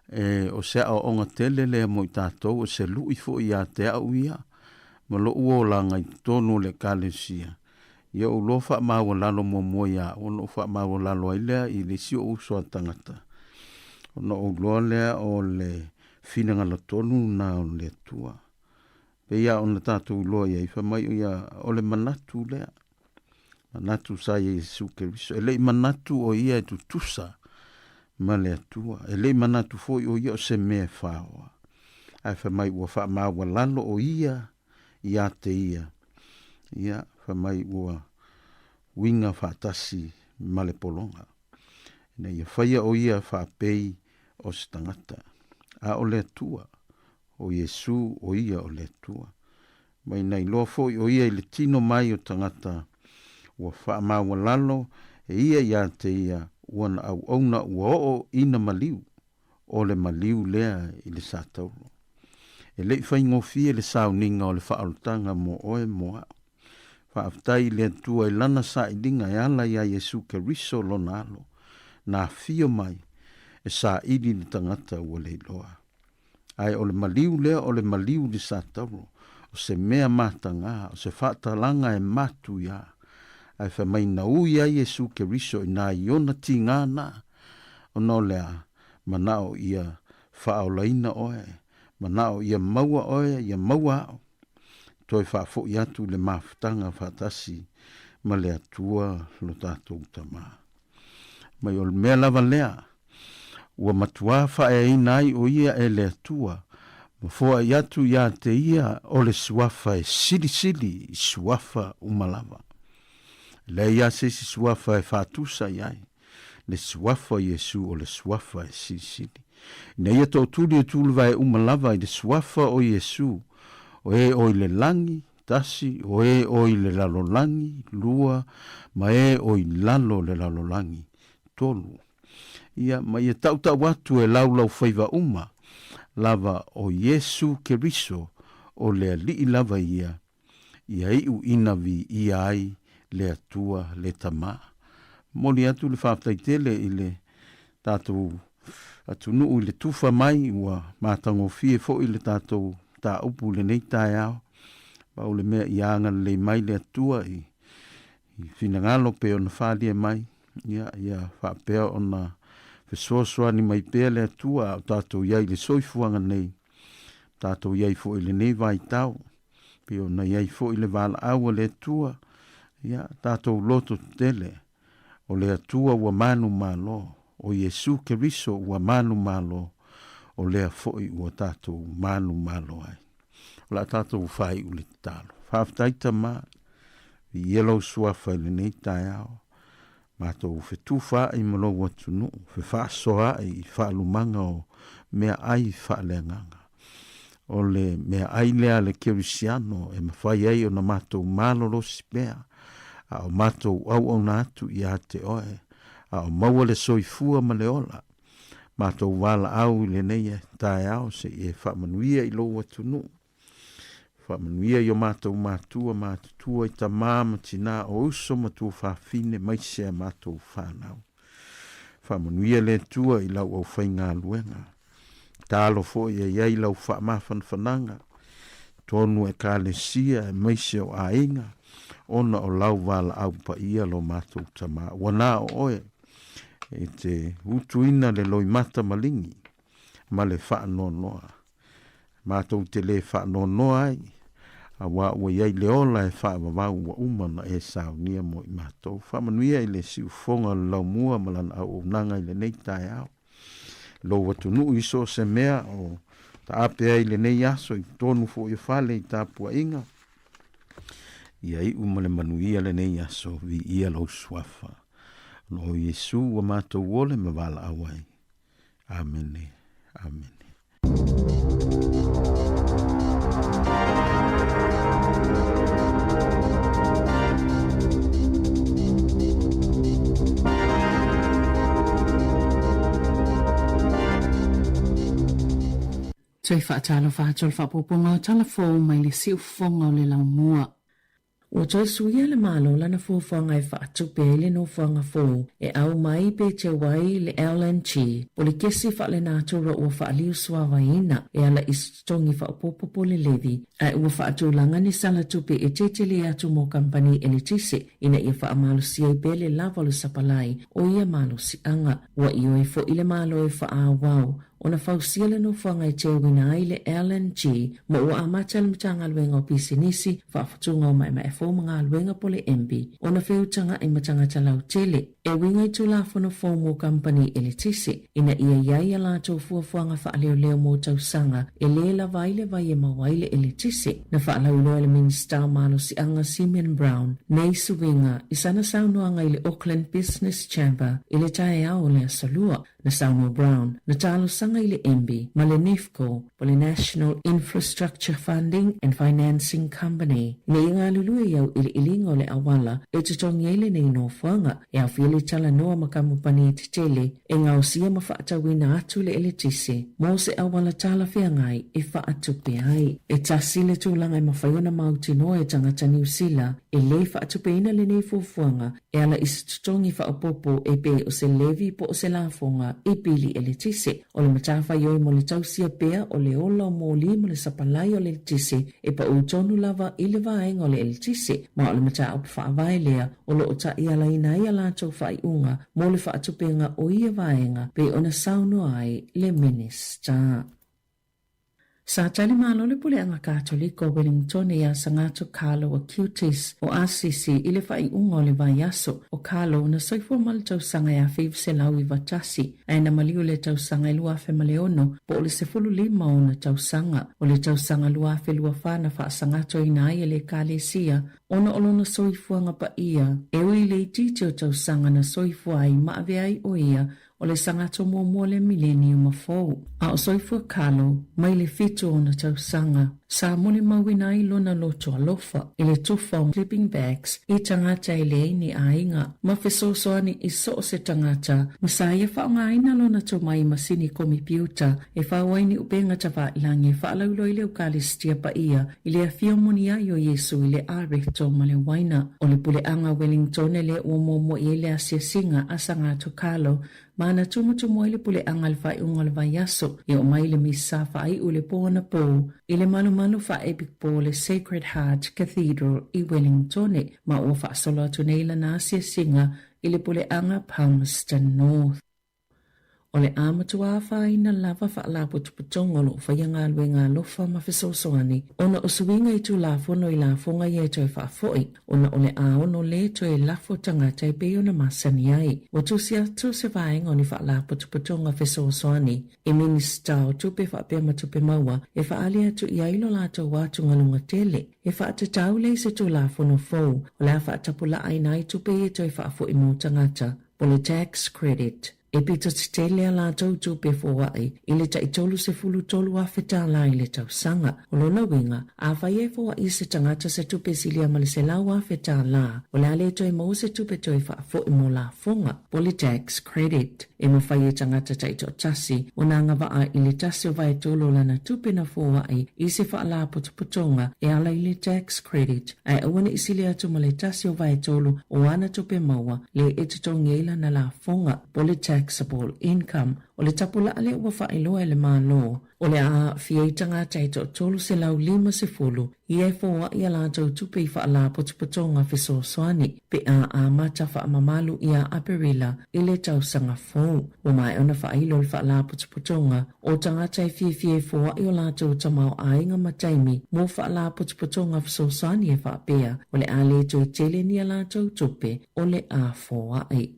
E, o se aoaoga tele lea mo i tatou, o se luʻi foi iā te au ia, ma loʻu olaga i totonu o le Ekalesia. Ia ou loa faamaualalo muamua iā au, ona ou faamaualalo ai lea i le isi ou uso a tagata, ona ou iloa lea o le finagalo tonu lena o le Atua. Pei lava ona tatou iloa i ai, fai mai ia, o le manatu lea, manatu sa ia Iesu Keriso. E le i manatu o ia e tutusa ma le Atua. E le i manatu foi o ia o se mea e faoa. Ae fai mai ua faamaualalo o ia ia te ia. Ia, fai mai ua uiga faatasi ma le pologa. Ina ia faia o ia faapei o se tagata. A o le Atua, o Iesu o ia o le Atua. Ma ina iloa foi o ia i le tino mai o tagata, ua faamaualalo e ia ia te ia ua na auauna ua oo ina maliu, o le maliu lea i le sataulo. E le i faigofie le sauniga o le faaolataga mo oe mo a'u. Faafetai i le Atua i Lana sailiga e ala iā Iesu Keriso Lona Alo, na afio mai e saili le tagata ua le iloa. Ae o le maliu lea o le maliu i le satauro, o se mea matagā, o se faatalaga e matuiā. Ae fai mai na ui ai Iesu Keriso i nā i ona tigā na, ona o le a, manao ia faaolaina oe, manao ia maua oe, ia maua a'u, toe faafo'i atu i le mafutaga faatasi ma le Atua lo tatou Tamā. Mai o le mea lava lea ua matuā faaeaina ai o ia e le Atua, ma foai atu iā te ia o le suafa e silisili i suafa uma lava. E leai lava se isi suafa e faatusa i ai. Le Suafa o Iesu o le Suafa e silisili. Ina ia tootuli e tuluvae uma lava i le Suafa o Iesu, o e o i le lagi, tasi, o e o i le lalolagi, lua, ma e o i lalo o le lalolagi, tolu. Ia, ma ia tautau atu e laulaufaiva uma lava o Iesu Keriso o le Alii lava ia, ia iu ina viia ai le Atua le Tama. Momoli atu le faafetai tele i le tatou atunuu i le tufa mai, ua matagofie foi le tatou mataupu i lenei taeao. Pau le mea ia agalelei mai le Atua i finagalo pei ona faaalia mai, ia, ia faapea ona fesoasoani mai pea le Atua a o tatou i ai i le soifuaga nei, tatou i ai foi i lenei vaitau, pei ona i ai foi le valaau a le Atua, ia, tatou loto tetele, o le Atua ua manumalo, o Iesu Keriso ua manumalo, o lea foi ua tatou manumalo ai. O le a tatou faaiu le tatalo. Faafetai Tama, viia lou suafa i lenei taeao. Matou fetufaai ma lou atunuu, fefaasoaai i faalumaga o meaai faaleagaga. O le meaai lea a le kerisiano e mafai ai ona matou malolosi pea, a o matou auauna atu ia te oe, a o maua le soifua ma le ola. Matou valaau i lenei taeao se i e faamanuia i lou atunuu. Faamanuia i o matou matua matutua i tamā ma tinā o uso ma tuafafine maise a matou fanau. Faamanuia le Atua i lau aufaigaluega. Talo foi e i ai lau faamafanafanaga tonu Ekalesia aemaise o aiga ona o lau valaau paia lo matou Tamā. Ua na o oe e te utuina le loimata maligi ma le faanoanoa. Matou te lē faanoanoa ai, auā ua i ai le ola e faavavau ua uma ona e saunia mo i matou. Faamanuia i le siufofoga o le laumua ma lana auaunaga i lenei taeao. Lou atunuu i so o se mea o taape ai i lenei aso i totonu foi o fale i tapuaiga, ia iu ma le manuia lenei aso, viia lou suafa. Ona o Iesu ua matou ole ma valaau ai. Amene. Amene. Toe faatalofa atu o le faaopoopoga o tala fou mai le siufofoga o le laumua. Ua toe suia le Malo lana fuafuaga e faatupe ai le nofoaga fou e au mai pe teu ai le LNG po le kesi faalenatura ua faaliu suavaiina e ala i se totogi faaopoopo po le levy ae ua faatulaga ni sala tupe e tetele atu mo kamupani eletise ina ia faamalosi ai pea le lava o le sapalai o ia malosiaga. Ua ioe foi le Malo e faaauau ona fausia le nofoaga e teuina ai le LNG ma ua amata le Matagaluega o Pisinisi, Faafutuga o Maemae Fou ma Galuega po le MB ona feutaga'i ma tagata lautele e uiga i Tulafono fou mo kamupani eletise ina ia i ai a latou fuafuaga faaleoleo mo tausaga e lē lava ai le vai e maua ai le eletise. Na faalauiloa e le Minisita o Malosiaga Simeon Brown nei suiga i sana saunoaga i le Auckland Business Chamber i le taeao o le Aso Lua. Na saunoa Brown, na talosaga i le MB ma le NIFCO po le National Infrastructure Funding and Financing Company ina ia galulue i auiliiliga o le auala e totogi ai lenei nofoaga e aofia le talanoa ma kamupani tetele e gaosia ma faatauina atu le eletise mo se auala talafeagai e faatupe ai. E tasi le tulaga e mafai ona mautinoa e tagata Niu Sila e lē faatupeina lenei fuafuaga e ala i se totogi faaopoopo e pei o se levy po o se lafoga i pili eletise. O le matafaioi mo le tausia pea o le ola o moli ma le sapalai o le eletise e paʻū tonu lava i le vaega o le eletise, ma o le mataupu faavae lea o lo o taialaina ai a latou faaiuga mo le faatupega o ia vaega pei ona saunoa ai le Minista. Sa tali malo le Puleaga Katoliko o Wellingtone iā Sagato Carlo Acutis o Asisi i le faaiuga o le vaiaso o Carlo na soifua mai le tausaga e 1991 ae na maliu i le tausaga e 2006 po o le 15 ona tausaga. O le tausaga 2024 na faasagatoina ai e le Ekalesia. Ona o lona soifuaga paia, e ui i le itiiti o tausaga na soifua ai ma avea ai ʻo ia o le sagato muamua o le mileniuma fou. A o soifua Carlo mai le fitu o ona tausaga, sa molimauina ai lona loto alofa i le tufa o sleeping bags i tagata e leai ni aiga, ma fesoasoani i so o se tagata, ma sa ia faaaogaina lona tomai i masini komipiuta e fau ai ni upega tavailagi e faalauiloa i le Eukalistia Paia i le afio moni ai o Iesu i le areto ma le uaina. O le puleaga Wellingtone lea ua muamua i ai le asiasiga a Sagato Carlo ma na tumutumu ai le puleaga i le faaiuga o le vaiaso e oo mai le Misa faaiu i le po anapō i le malumalu faa-epikopo o le Sacred Heart Cathedral i Wellingtone ma ua faasolo atu nei lana asiasiga i le puleaga Palmerston North. O le a matua afaina lava faalapotopotoga o lo o faia galuega alofa ma fesoasoani ona o suiga i Tulafono i lafoga ia e toe faafoi ona o le a ono lē toe lafo tagata e pei ona masani ai. Ua tusi atu se vaega o ni faalapotopotoga fesoasoani i Minisita o Tupe faapea ma Tupe Maua e faaali atu i ai lo latou atugaluga tele e faatatau lea i se Tulafono fou o le a faatapulaaina ai tupe ia e toe faafoi mo tagata o le tax credit e pito tetele a latou tupe foai i le tai $33,000 i le tausaga. O lona uiga, afai e foai se tagata se tupe silia ma le $100,000, o le a le toe maua se tupe toe faafoi mo lafoga, po o le tax credit. E mafai e tagata taitoatasi ona agavaa i le tasi o vaetolu o lana tupe na foai i se faalapotopotoga e ala i le tax credit, ae aua ne i sili atu ma le tasi o vaetolu o ana tupe maua le e totogi ai lana lafoga, po o le taxable income. O le tapulaa lea ua faailoa e le Malo, o le a aafia ai tagata e toa-350 ia e foai a latou tupe i faalapotopotoga fesoasoani pe a amata faamamalu ia Aperila i le tausaga fou. Ua maea ona faailo le faalapotopotoga o tagata e fiafia e foai o latou tamaoaiga ma taimi mo faalapotopotoga fesoasoani e faapea o le a le toe tele ni a latou tupe o le a foai.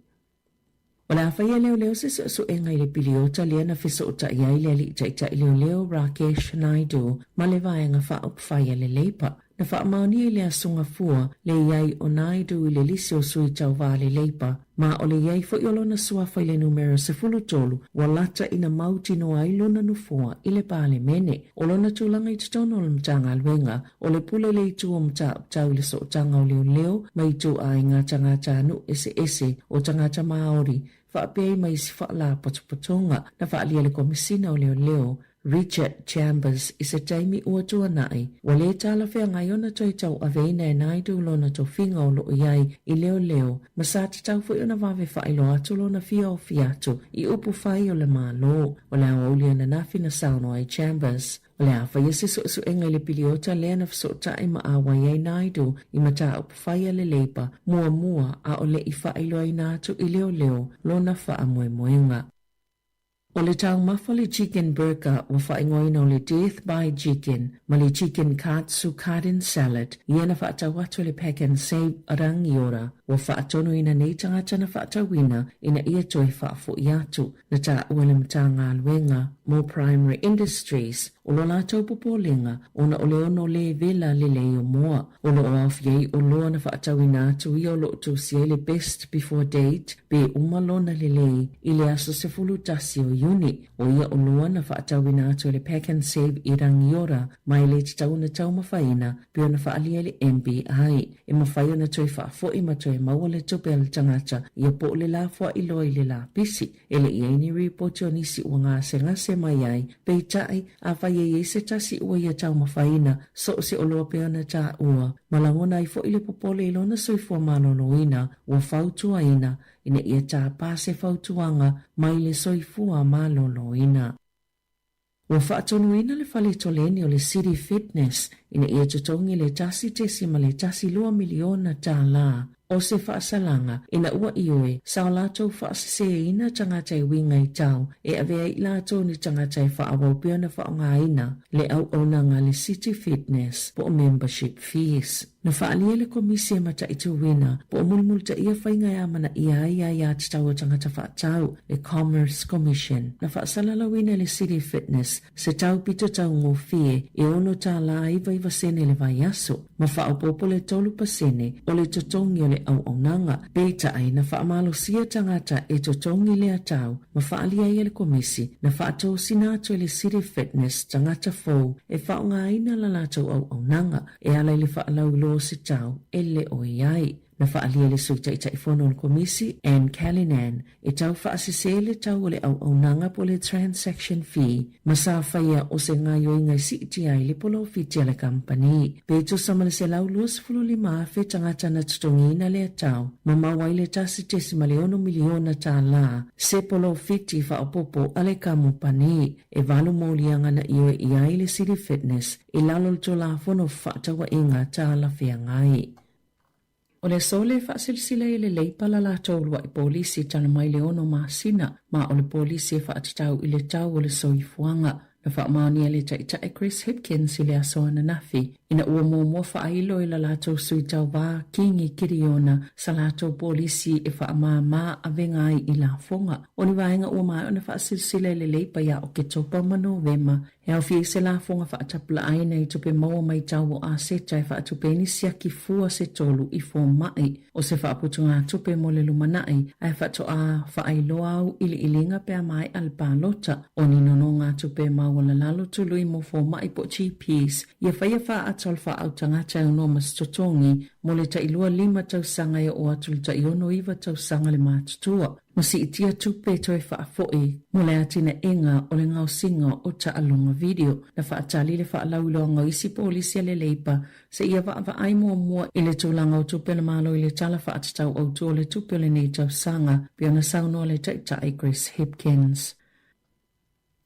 O le a faia leoleo se suesuega i le piliota lea na fesootai ai le alii taitai leoleo Rakesh Naidu ma le Vaega Faaupufai a le Leipa. Na faamaonia i le Aso Gafua le i ai o Naidu i le lisi o sui tauva a le Leipa, ma o le i ai foi o lona suafa i le numera 13 ua lata ina mautinoa ai lona nofoa i le Palemene. O lona tulaga i totonu o le Matagaluega, o le pule le itu o mataupu tau i le sootaga o leoleo ma ituaiga tagatanuu eseese o tagata Māori faapea ai ma isi faalapotopotoga na faaalia le Komesina o Leoleo Richard Chambers i se taimi ua tuanai, ua lē talafeagai ona toe tauaveina e Naidu lona tofiga o lo o i ai i leoleo ma sa tatau foi ona vave faailoa atu lona fia ofi atu i upu fai o le Malo. O le aoauli ananafi na saunoa ai Chambers, O le a faia se suesuega i le piliota lea na fesootai ma auai ai Naidu i mataupu fai a le Leipa muamua a o le i faailoaina atu i leoleo lona faamoemoega. O le taumafa le chicken burger ua faaigoaina o le Death by Chicken ma le Chicken Katsu Garden Salad ia na faatau atu e le Pak'nSave Rangiora ua faatonuina nei tagata na faatauina ina ia toe faafoi atu. Na taua le Matagaluega mo Primary Industries o lo latou popolega ona o le ono lē vela lelei o moa o lo o aofia ai oloa na faatauina atu ia o lo o tusi ai le best before date pe uma lona lelei i le aso 11 o Iuni. O ia oloa na faatauina atu e le Pak'nSave i Rangiora ma e le tatau ona taumafaina pe ona faaalia i le MBI. E mafai ona toe faafoi ma toe maua le tupe a le tagata ia po o le lafoai loa i le lapisi. E le i ai ni ripoti o nisi ua gasegase mai ai, peitai, afai e i ai se tasi ua ia taumafaina, so o se oloa pea ona taua, ma lagona ai foi le popole i lona soifua maloloina ua fautuaina ina ia tapa se fautuaga mai le soifua maloloina. Ua faatonuina le fale toleni o le City Fitness ina ia totogi le $1.12 miliona o se faasalaga ina ua ioe sa o latou faaseseina tagata e uiga i tau e avea ai i latou ni tagata e faaauau pea ona faaaogaina le auaunaga a le City Fitness po o membership fees. Na faaalia le Komisi e mataituina po o mulimulitaia faiga e amanaia ai aiā tatau a tagata faatau, le Commerce Commission. Na faasalalauina e le City Fitness se taupito taugofie e $6 iva 99 sene i le vaiaso, ma faaopoopo le 3% o le totogi o le auaunaga. Peitai, na faamalosia tagata e totogi lea tau ma faaalia ai e le Komisi na faatosina atu e le City Fitness tagata fou e faaaogaina la latou auaunaga e ala i le faalauiloa o se tau e le o i ai. Na faaalia e le Sui Taitaifono o le Komisi, Anne Callinan, e tau faasese le tau o le auaunaga po o le transaction fee ma sa faia o se gaoioiga e siitia ai le polofiti a le kamupani. Pe tusa ma le 125,000 tagata na totogiina lea tau ma maua ai le $1.6 miliona se polofiti faaopoopo a le kamupani. E valu moliaga na ioe i ai le City Fitness i lalo o le Tulafono Fefaatauaiga Talafeagai. O le aso lea e faasilasila ai e le Leipa la latou uluai polisi tala mai le ono masina, ma o le polisi e faatatau i le tau o le soifuaga. Na faamaonia le Taitai Chris Hipkins i le aso ananafi, ina ua muamua faailo e la latou sui tauva Kingi Kiriona sa latou polisi e faamāmā avega ai i lafoga. O ni vaega ua maea ona faasilasila e le Leipa ia Oketopa ma Novema E aofia ai se lafoga faatapulaaina i tupe maua mai tau o aseta e faatupe ai ni siaki fua se tolu i fomai o se faaputugatupe mo le lumanai ae faatoa faailoa auiliiliga pe a maea le palota. O ni nonogatupe maualalalo tului mo fomai po o GPs ia faia faaata o le faaautagata e aunoa ma se totogi mo le tailua lima tausaga e oo atu i le taiono iva tausaga le matutua. Ma siitia tupe toe faafoi mo le atinaega o le gaosiga o taaloga video. Na faatali le faalauiloaga o isi polisi a le Leipa seia vaavaai muamua i le tulaga o tupe a le Malo i le Tala Faatatau Autu o le Tupe o lenei tausaga, pei ona saunoa le Taitai Chris Hipkins.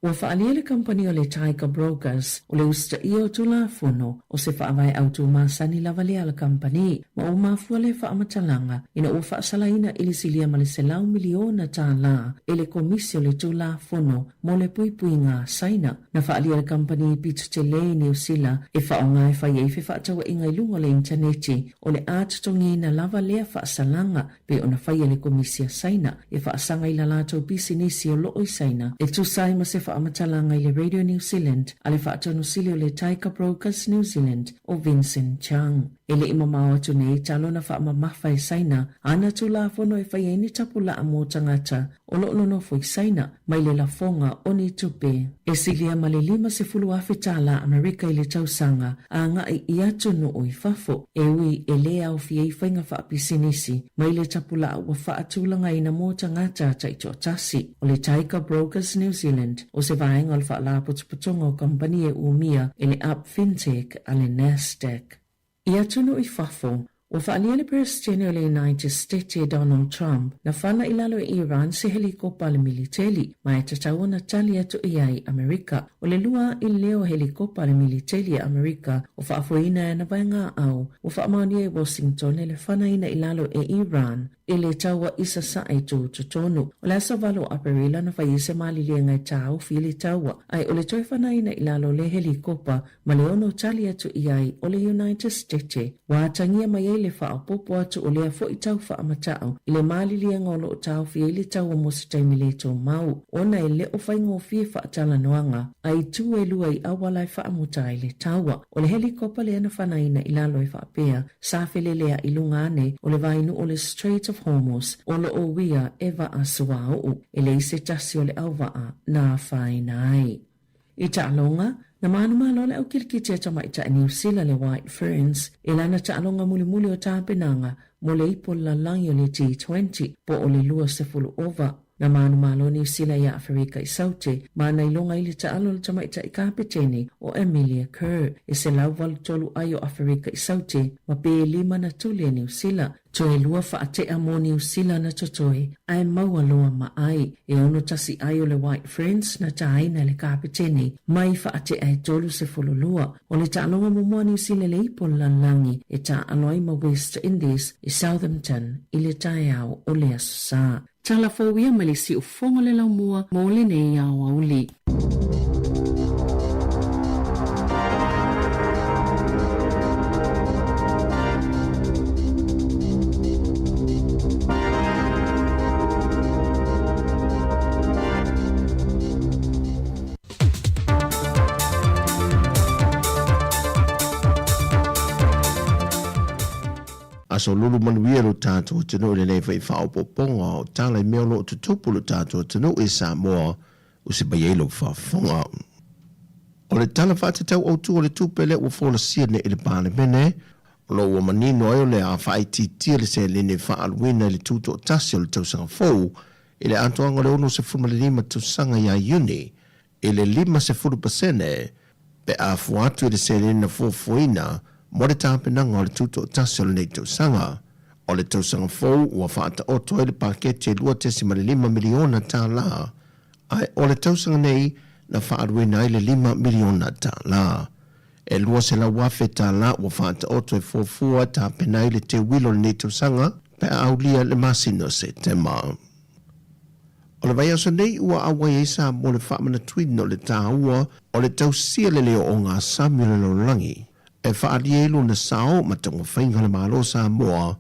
Ua faaalia le kamupani o le Tiger Brokers o le usitaia o Tulafono o se faavae autu masani lava lea a le kamupani, ma ua mafua lea faamatalaga ina ua faasalaina i le silia ma le $100 miliona e le Komisi o le Tulafono mo le Puipuiga a Saina. Na faaalia le kamupani pito tele i Niu Sila e faaaoga e fai ai fefaatauaiga i luga o le initaneti o le a totogiina lava lea faasalaga pei ona faia le Komisi a Saina e faasaga i la latou pisinisi o loo i Saina e tusa ai ma se faamatalaga i le Radio New Zealand a le Faatonusili o le Tiger Brokers New Zealand o Vincent Chang. E le i mamao atu nei talo na faamamafa e Saina ana Tulafono e fai ai ni tapulaa mo tagata o loo nonofo i Saina mai le lafoga o ni tupe e silia ma le $50,000 Amerika i le tausaga agai i atunuu i fafo, e ui e lē aofia ai faiga faapisinisi mai le tapulaa ua faatulagaina mo tagata taitoatasi. O le Tiger Brokers New Zealand o se vaega o le Faalapotopotoga o Kamupani e umia e le Up Fintech a le Nasdaq. I atunuu i fafo, ua faaalia le Peresetene o le United Stete Donald Trump na fana i lalo e Iran se helikopa a le militeli, ma e tatau ona tali atu i ai Amerika. O le lua aʻi lea o helikopa a le militeli a Amerika o faafoeina e ana vaegaʻau, ua faamaonia e Washington e le fanaina i lalo e Iran i le taua i sasae tutotonu. O le aso 8 o Aperila na fai ai se maliliega e taofi i le taua, ae o le toe fanaina i lalo o le helikopa ma le ono tali atu i ai o le United Stete, ua atagia mai ai le faaopoopo atu o lea foi tau faamata'u i le maliliega o lo o taofi ai le taua mo se taimi le tumau, ona e le o faigofie faatalanoaga a itu e lua i auala e faamuta ai le taua. O le helikopa lea na fanaina i lalo e faapea, sa felelea'i i luga ane o le vainuu o le Strait of Hormuz o lo o uia e vaa suauu. E leai se tasi o le auvaa na afaina ai. I taaloga, na manumalo le au kilikiti a tamaitai Niu Sila le White Ferns i lana taaloga mulimuli o tapenaga mo le ipo lalagi o le T20 po o le 20 ova. Na manumalo Niu Sila iā Aferika i Saute ma na iloga i le taalo a le tamaitai kapeteni o Amelia Kerr e 183 ai o Aferika i Saute ma pe lima na tuli e Niu Sila. Toe lua faatea mo Niu Sila na totoe ae maua loa ma ai. E 61 ai o le White Ferns na tāina e le kapetene mai faatea e 32. O le taaloga muamua a Niu Sila i le ipo o le lalolagi e taaalo ai ma West Indies i Southampton i le taeao o le Aso Sa. Tala fou ia mai le siufogo le laumua mo lenei aoauli. Aso lulu manuia lo tatou atunuu i lenei foi faaopoopoga o tala i mea o lo o tutupu i lo tatou atunuu i Samoa ua se mai ai lou faafofoga. O le Tala Faatatau Autu o le Tupe lea ua folasia nei i le Palemene, o lo o ua manino ai o le a faaitiitia le seleni e faaaluina i le tutoatasi o le tausaga fou i le atoaga o le 65 tausaga ia Iuni i le 50% pe a fua atu i le seleni na fuafuaina mo le tapenaga o le tutoatasi o lenei tausaga. O le tausaga fou ua faataoto ai le paketi e $2.5 miliona tala, ae o le tausaga nei na faaaluina ai le $5 miliona tala. E $200,000 tala ua faataoto e fuafua e tapena ai le teuilo o lenei tausaga pe a aulia le masina o Setema. O le vaiaso nei ua auai ai Samoa i le faamanatuina o le taua o le tausia lelei o ogasami o le lalolagi e faaalia ai lona sao ma taumafaiga a le Malo o Samoa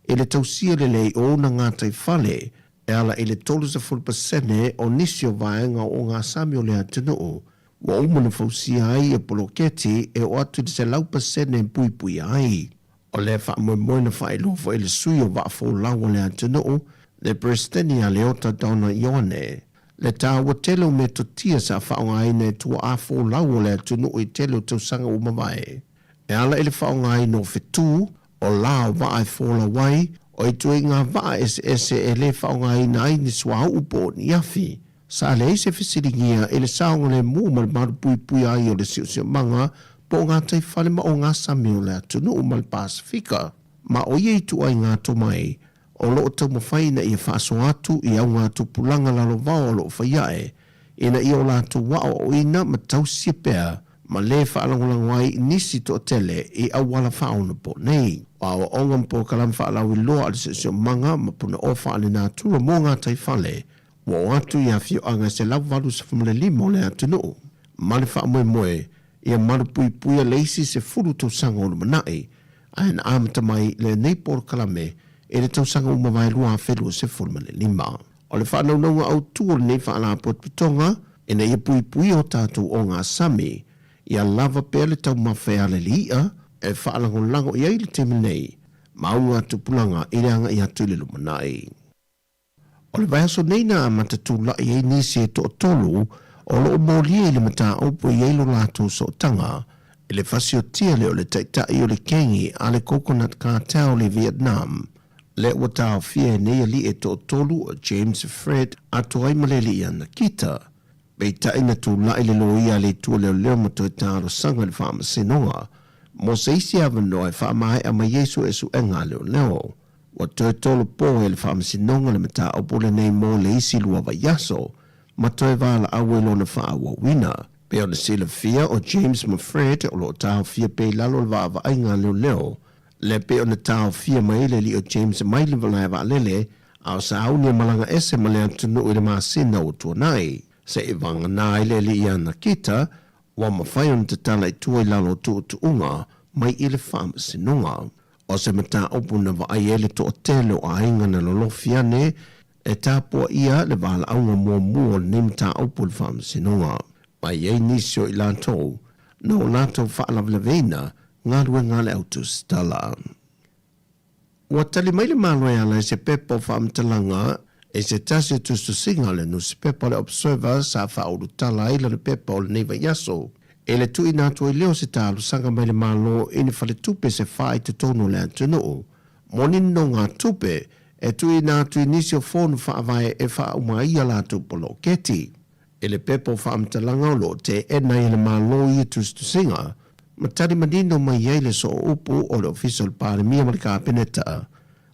i le tausia lelei o ona gataifale e ala i le 30% o nisi o vaega o ogasami o le atunuu ua uma ona fausia ai ia poloketi e oo atu i le 100% e puipuia ai. O lea faamoemoe na faailoa foi e le sui o Vaa Folau o le atunuu, le Peresetene ia Leota Donna Ioane, le taua tele o metotia sa faaaogaina e tuaa folau o le atunuu i tele o tausaga ua mavae. E ala i le faaaogaina o fetu, o la o vaa e folau ai, o ituaiga vaa eseese e le faaaogaina ai ni suauu po o ni afi. Sa leai se fesiligia i le saogalemu ma le malupuipuia ai o le siosiomaga po o gataifale ma ogasami o le atunuu ma le Pasefika. Ma o ia ituaiga tomai o lo o taumafai ina ia faasoa atu i augatupulaga lalovao o lo o fai ae, ina ia o latou aoaoina ma tausia pea ma lē faalagolago ai nisi toatele i auala faaonaponei. O aoaoga ma polokalame faalauiloa a le Siosiomaga ma Punaoa Faalenatura mo gataifale ua oo atu i afioaga e 185 o le atunuu, ma le faamoemoe ia malupuipuia le isi 10 tausaga o lumanai, ae na amata mai lenei polokalame i le tausaga ua mavae 2025. O le faanaunauga autu o lenei faalapotopotoga, ina ia puipuia o tatou ogasami, ia lava pea le taumafa e ala i le i'a e faalagolago i ai le taimi nei ma augatupulaga i le agai atu i le lumanai. O le vaiaso nei na amata tula'i ai nisi e toatolu o lo o molia i le mataupu e i ai lo latou sootaga i le fasiotia lea o le taitai o le kengi a le Coconut Cartel i Vietnam. Lea ua taofia e nei alii e toatolu o James Fred atoa ai ma le alii ia Nikita. Peitai na tula'i le loia a le Itu o Leoleo ma toe talosaga i le Faamasinoga mo se isi avanoa e faamaea mai ai suesuega a leoleo. Ua toe tolopo e le Faamasinoga le mataupu lenei mo le isi lua vaiaso ma toe valaau ai lona faaauauina. Pei ona silafia, o James ma Fred o lo o taofia pea i lalo o le vaavaaiga a leoleo, lea pei ona taofia mai ai le alii o James mai le malae vaalele a o sauni e malaga ese ma le atunuu i le masina ua tuanai. Seʻi vagana ai le alii ia Nakita, ua mafai ona tatala i tua i lalo o tuutuuga mai i le Faamasinoga. O se mataupu na vaai ai le toatele o aiga na lolofi ane e tapuaia le valaauga muamua o lenei mataupu i le Faamasinoga. Ma i ai nisi o i latou na o latou faalavelaveina galuega a le au tusitala. Ua tali mai le Malo e ala i se pepa o faamatalaga i se tasi o tusitusiga o le nusipepa o le Observer sa faaulutala ai lana pepa o lenei vaiaso i le tuuina atu ai lea o se talosaga mai le Malo i ni faletupe se fa i totonu o le atunuu mo ni nonogatupe e tuuina atu i nisi o fono faavae e faauma ai a latou poloketi. I le pepa o faamatalaga o lo o teena ai e le Malo ia tusitusiga, ma tali manino mai ai le sooupu o le Ofisa o le Palemia ma le Kapeneta,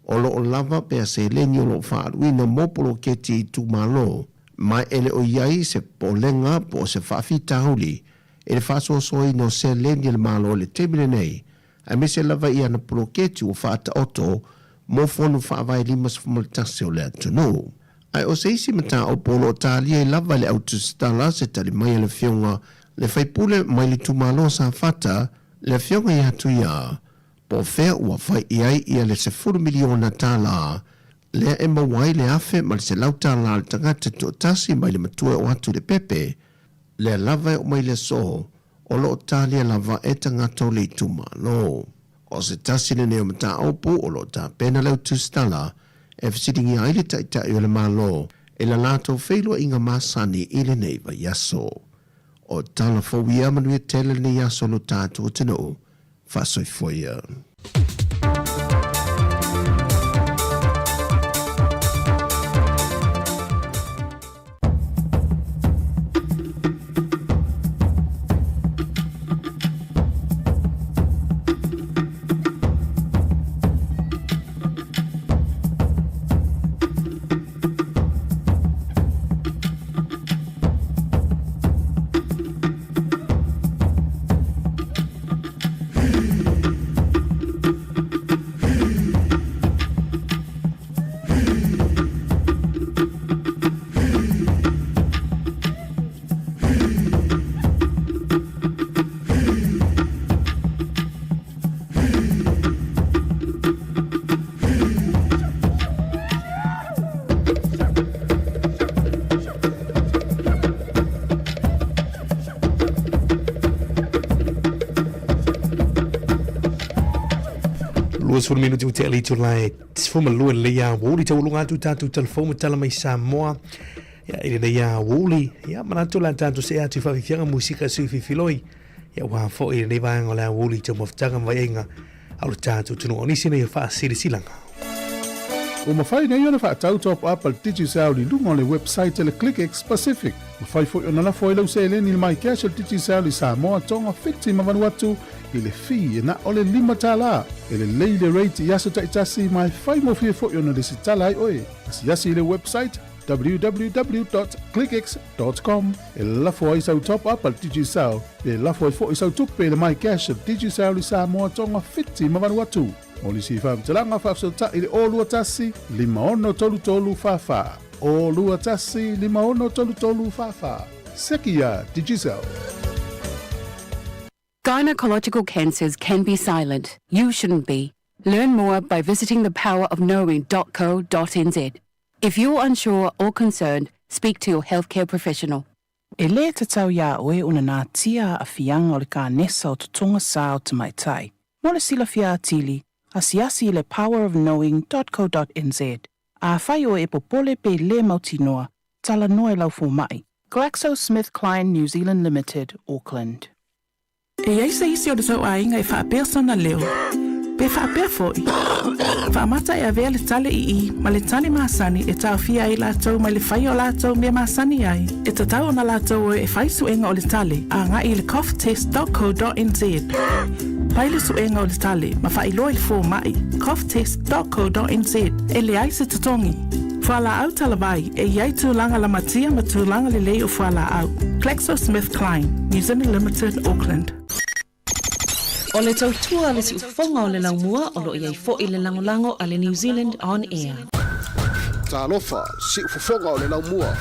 o lo o lava pea seleni o lo o faaaluina mo poloketi i itumalo, ma e le o i ai se popolega po o se faafitauli i le faasoasoaina o seleni a le Malo i le taimi lenei, aemaise lava i ana poloketi ua faataoto mo Fono Faavae 51 o le atunuu. Ae o se isi mataupu o lo o talia ai lava e le au tusitala se tali mai a le Afioga le faipule mai le itumalo o Safata, le Afioga ia Tuia, po o fea ua fai i ai ia le $10 miliona lea e maua ai le $1,100 a le tagata toatasi mai le matua e oo atu i le pepe, lea lava e oo mai i le aso o lo o talia lava e tagata o le itumalo. O se tasi lenei o mataupu o lo o tapena le au tusitala e fesiligia ai le Taitai o le Malo i la latou feiloaiga masani i lenei vaiaso. O tala fou ia manuia tele lenei aso lo tatou atunuu. Faasoifua ia. 20 minuti ua tea le itula e 12 i lenei aoauli taualuga atu tatou talafou ma tala mai Samoa ia, i lenei aoauli ia manatu la tatou see atu i faafiafiaga musika sui fifiloi ia ua foi i lenei vaega o le aoauli i taumafataga ma vaiaiga a o le tatou atunuu. O nisi nei o faasilasilaga. Ua mafai nei ona faatau top up a le Digicel i luga o le website a le ClickX Pacific. Mafai foi ona lafo ai lau seleni i le MyCash a le Digicel i Samoa, Tonga, Fiti ma Vanuatu i le fee e na o le $5. E lelei le rate i aso taitasi ma e faigofie foi ona lesitala ai oe. Asiasi i le website www.clickx.com e lafo ai sau top up a le Digicel pe lafo ai foi sau tupe i le MyCash a le Digicel i Samoa, Tonga, Fiti ma Vanuatu. Mo nisi faamatalaga faafesootai i le 021 5633 44. 021 5633 44. Seki iā Digicel. Gynecological cancers can be silent. You shouldn't be. Learn more by visiting thepowerofknowing.co.nz. If you're unsure or concerned, speak to your healthcare professional. E lē tatau iā oe ona natia aafiaga o le kanesa o totoga sa o tamaitai. Mo le silafia atili, asiasi i le powerofknowing.co.nz. Afai oe e popole pe lē mautinoa, talanoa i lau fomaʻi. GlaxoSmithKline New Zealand Limited, Auckland. E i ai se isi o le tou aiga e faapea sona leo, pe faapea foi, faamata e avea le tale i i ma le tale masani e taofia ai latou mai le faia o latou mea masani ai. E tatau ona latou o e fai suega o le tale agai i le coughtest.co.nz. Fai le suega o le tale ma faailoa i le fomaʻi coughtest.co.nz e leai se totogi. Fualaau talavai, e i ai tulaga lamatia ma tulaga lelei o fualaau. GlaxoSmithKline, New Zealand Limited, Auckland. O le tautua a le siufofoga o le laumua o lo o i ai foi le lagolago a le New Zealand On Air. Talofa, siufofoga o le laumua.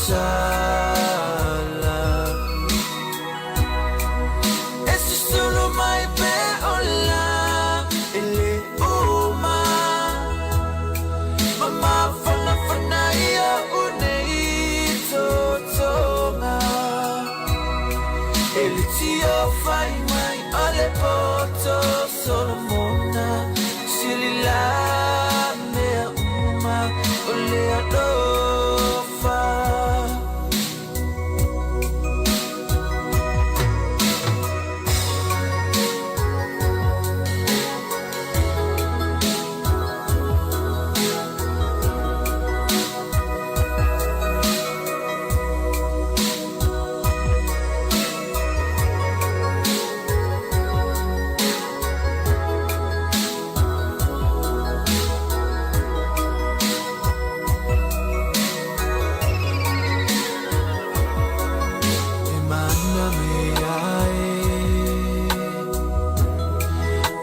tausala. E susulu mai pe ola e le uma. Ma mafanafana ia unei totoga. E le tio fai mai o le poto Solomona. Sili la mea uma o le alofa. E mana mea e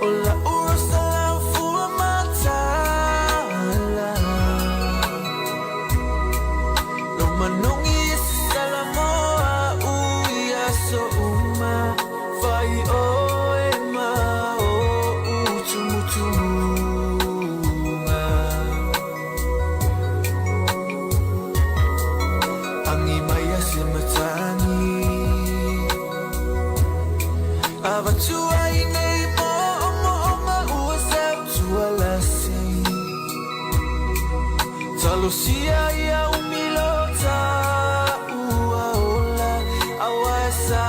O la urosa lau fua matala. Lo manongi e se salamoa ui aso uma. Fai oe ma o utumutumunga. Angi mai a se matangi. Avatua i nei mo o mo o ma ua sau tua lasi. Talosia ia umilo ta ua ola. Awa e sa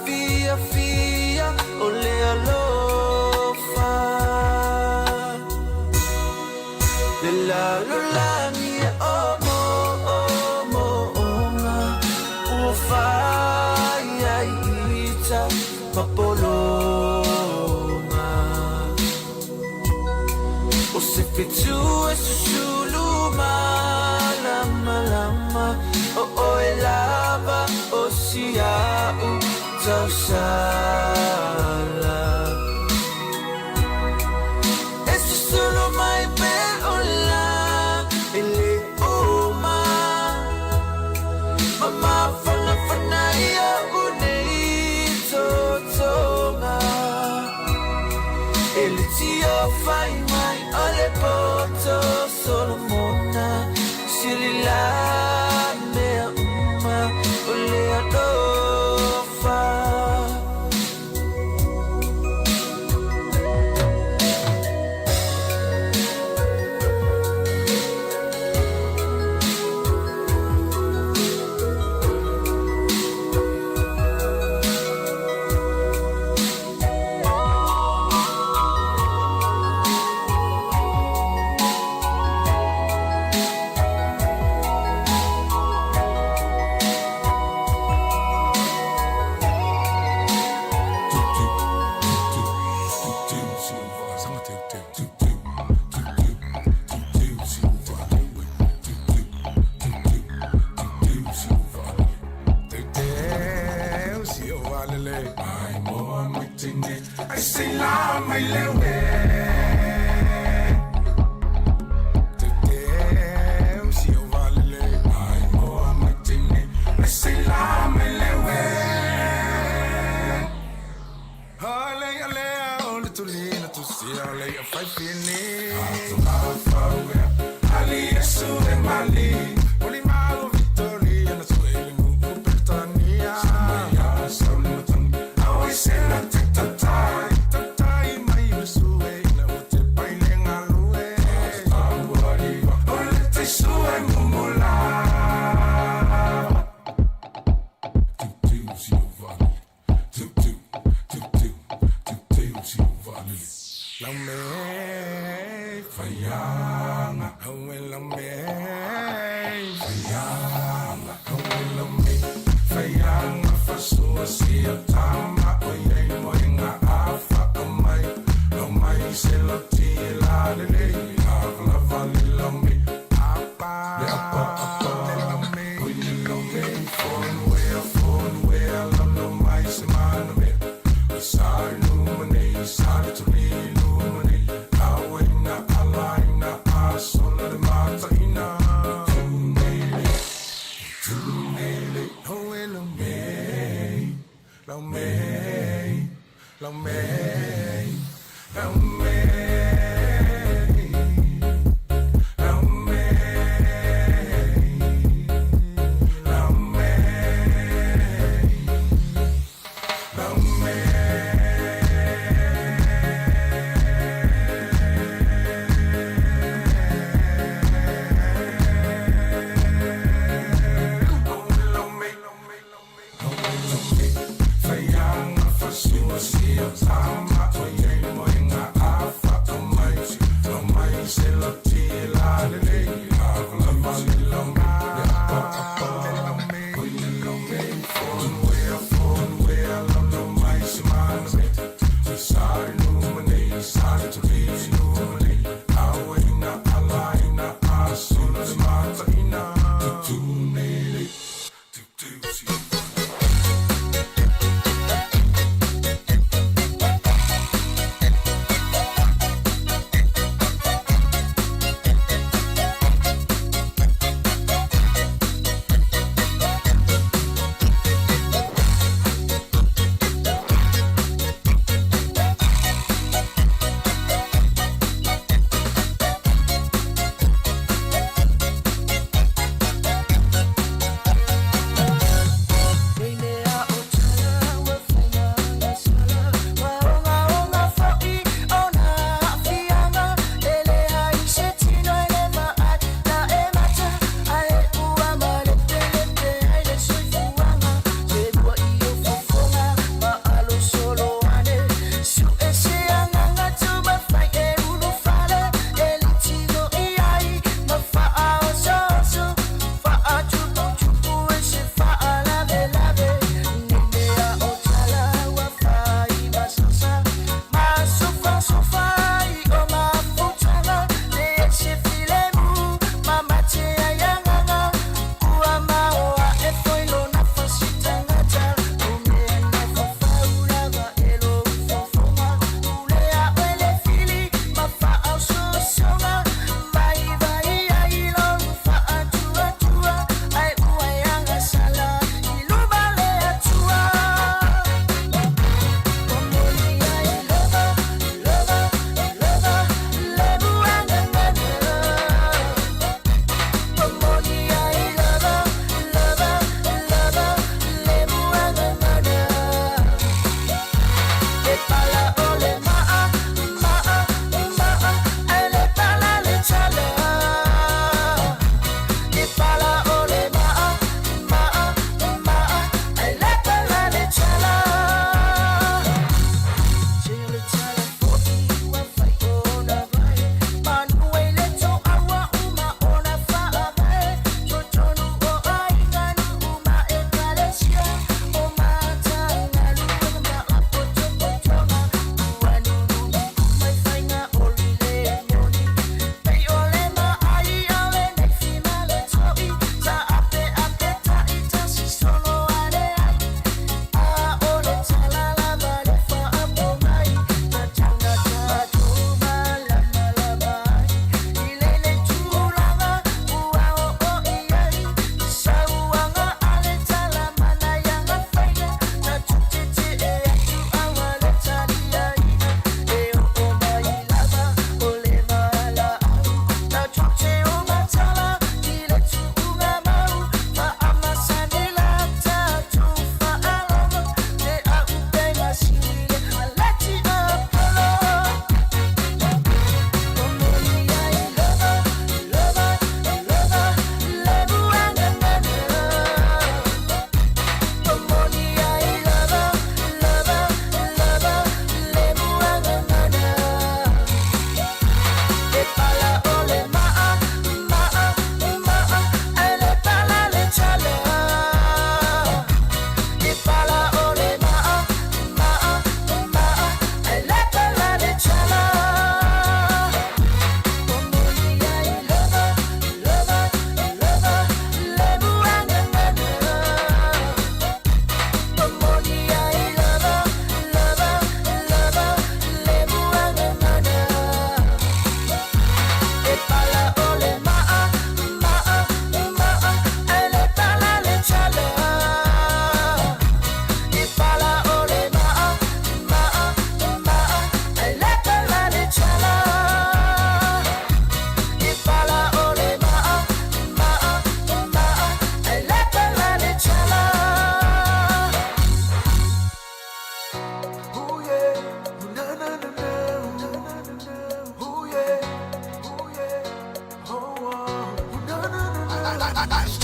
fia fia o le alofa. Le lalo langi e o mo o mo onga. Ua whai ai ita mapolonga. O se fitu e susulu malama lama. O oe lava o si au tausala. E susulu mai pe ola e le uma. Ma mafanafana ia unei totoga. E le tio fai mai o le poto Solomona. Sili la mea uma o le alofa.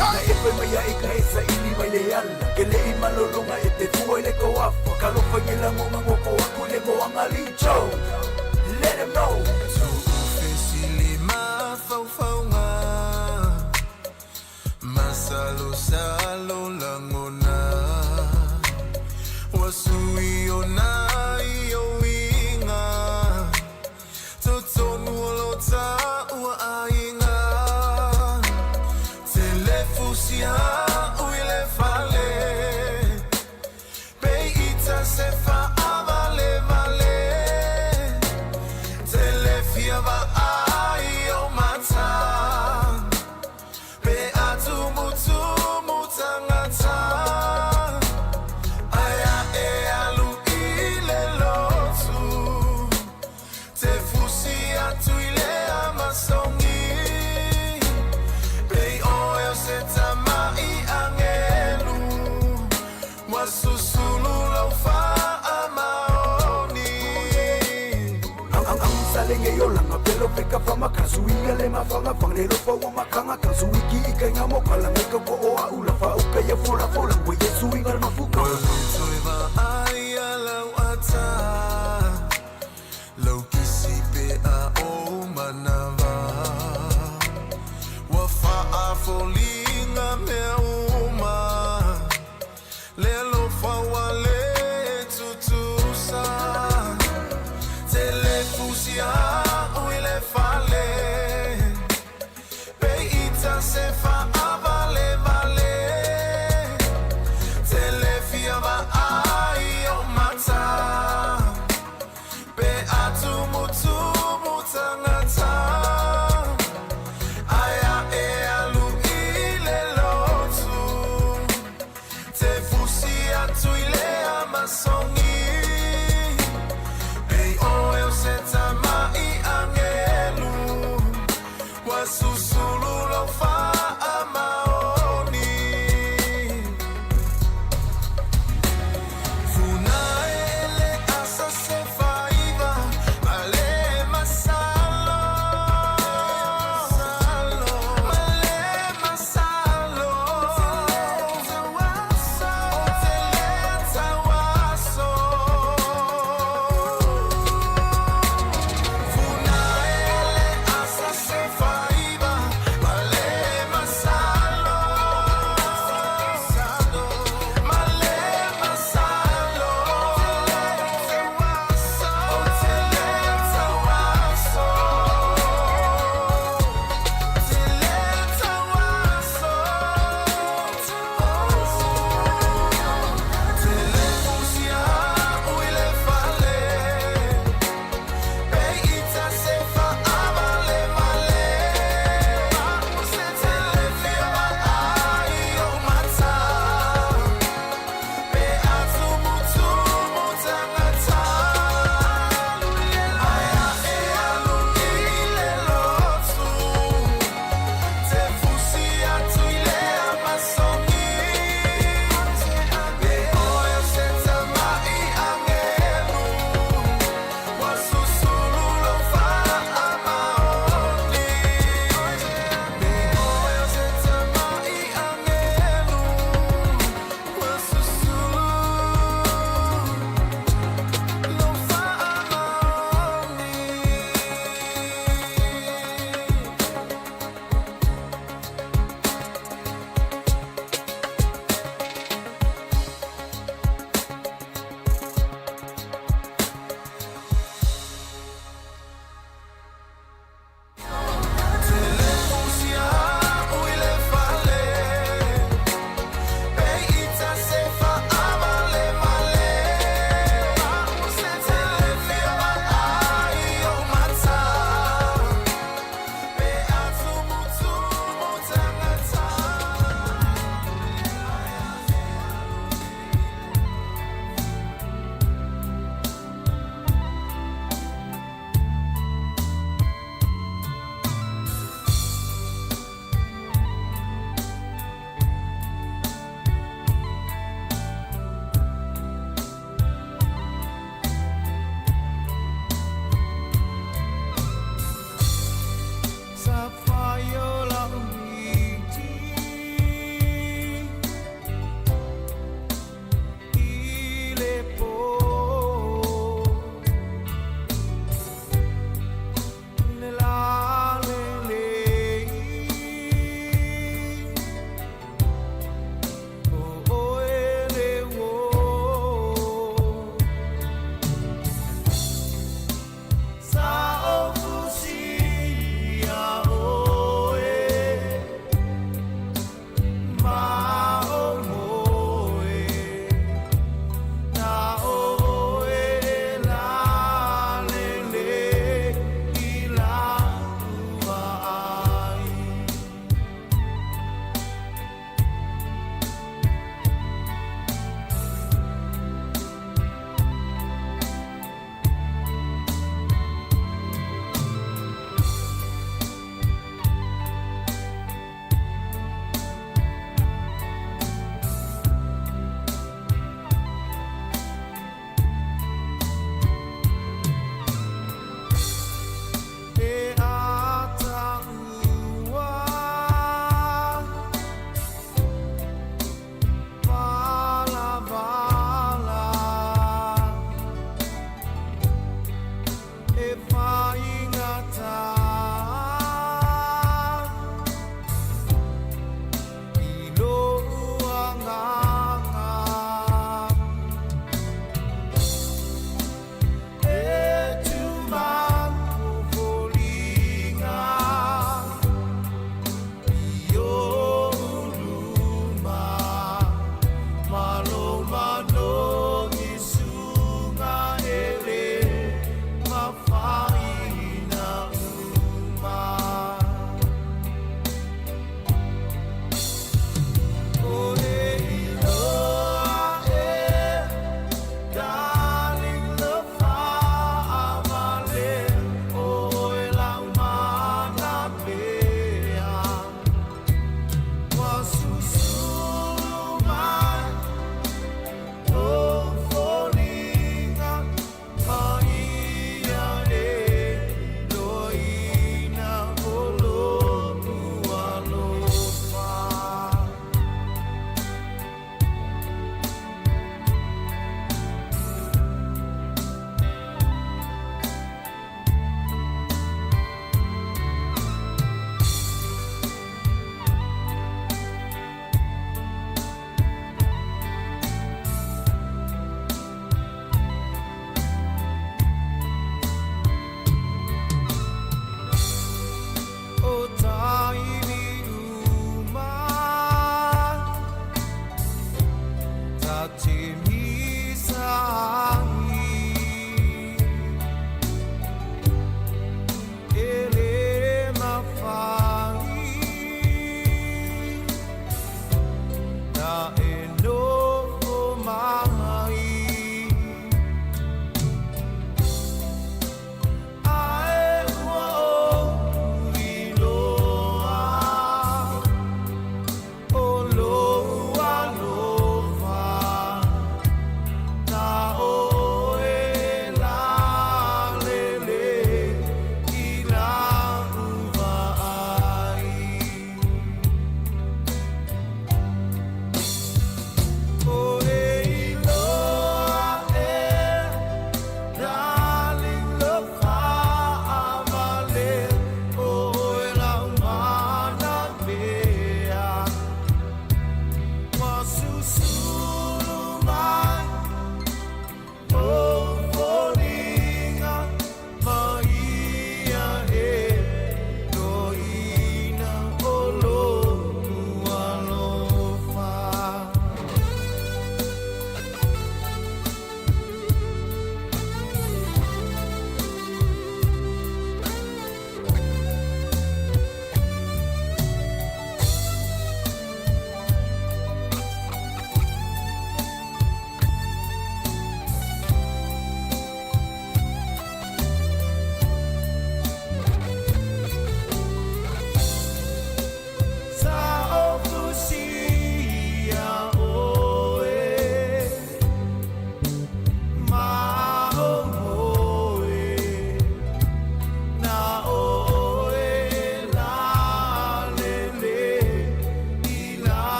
E fai mai ai ka e saili mai le ala Ke le i malolonga e te fua i le koafa Ka lofa i le langonga ngoko aku le moanga li Joe Let 'em know. Tu'ufesili mafaufauga masalosalo lagona ua sui ona i ouiga totonu o lo ta'ua aiga telefusia ui le fale peita se fa'avalevale telefia va'ai o mata pe atumutumu tagata aia e alu i le lotu te fusi atu i le amasogi pei oe o se tama'i agelu ua susulu lau fa'amaoni. Ang salenge yo langa pelo feka fama kasuinga le mafanga fang le lofa wa makanga kasuiki ika nga mo kala ngai ka ko o a ula fa uka ya fola fola ngwe Yesu inga mafuka. Toe va'ai a lau ata lau kisi pe a o manava ua fa'afoliga mea uma le alofa ua lē tutusa telefusia ui le fale peita se fa'avalevale telefia va'ai o mata pe atumutumu tagata aia e alu i le lotu te fusi atu i le amasogi pei oe o se tama'i agelu ua susulu lau fa'amaoni. Funaele asa se faiva ma le masalo ma le masalo o te le tauaso. Funaele asa se faiva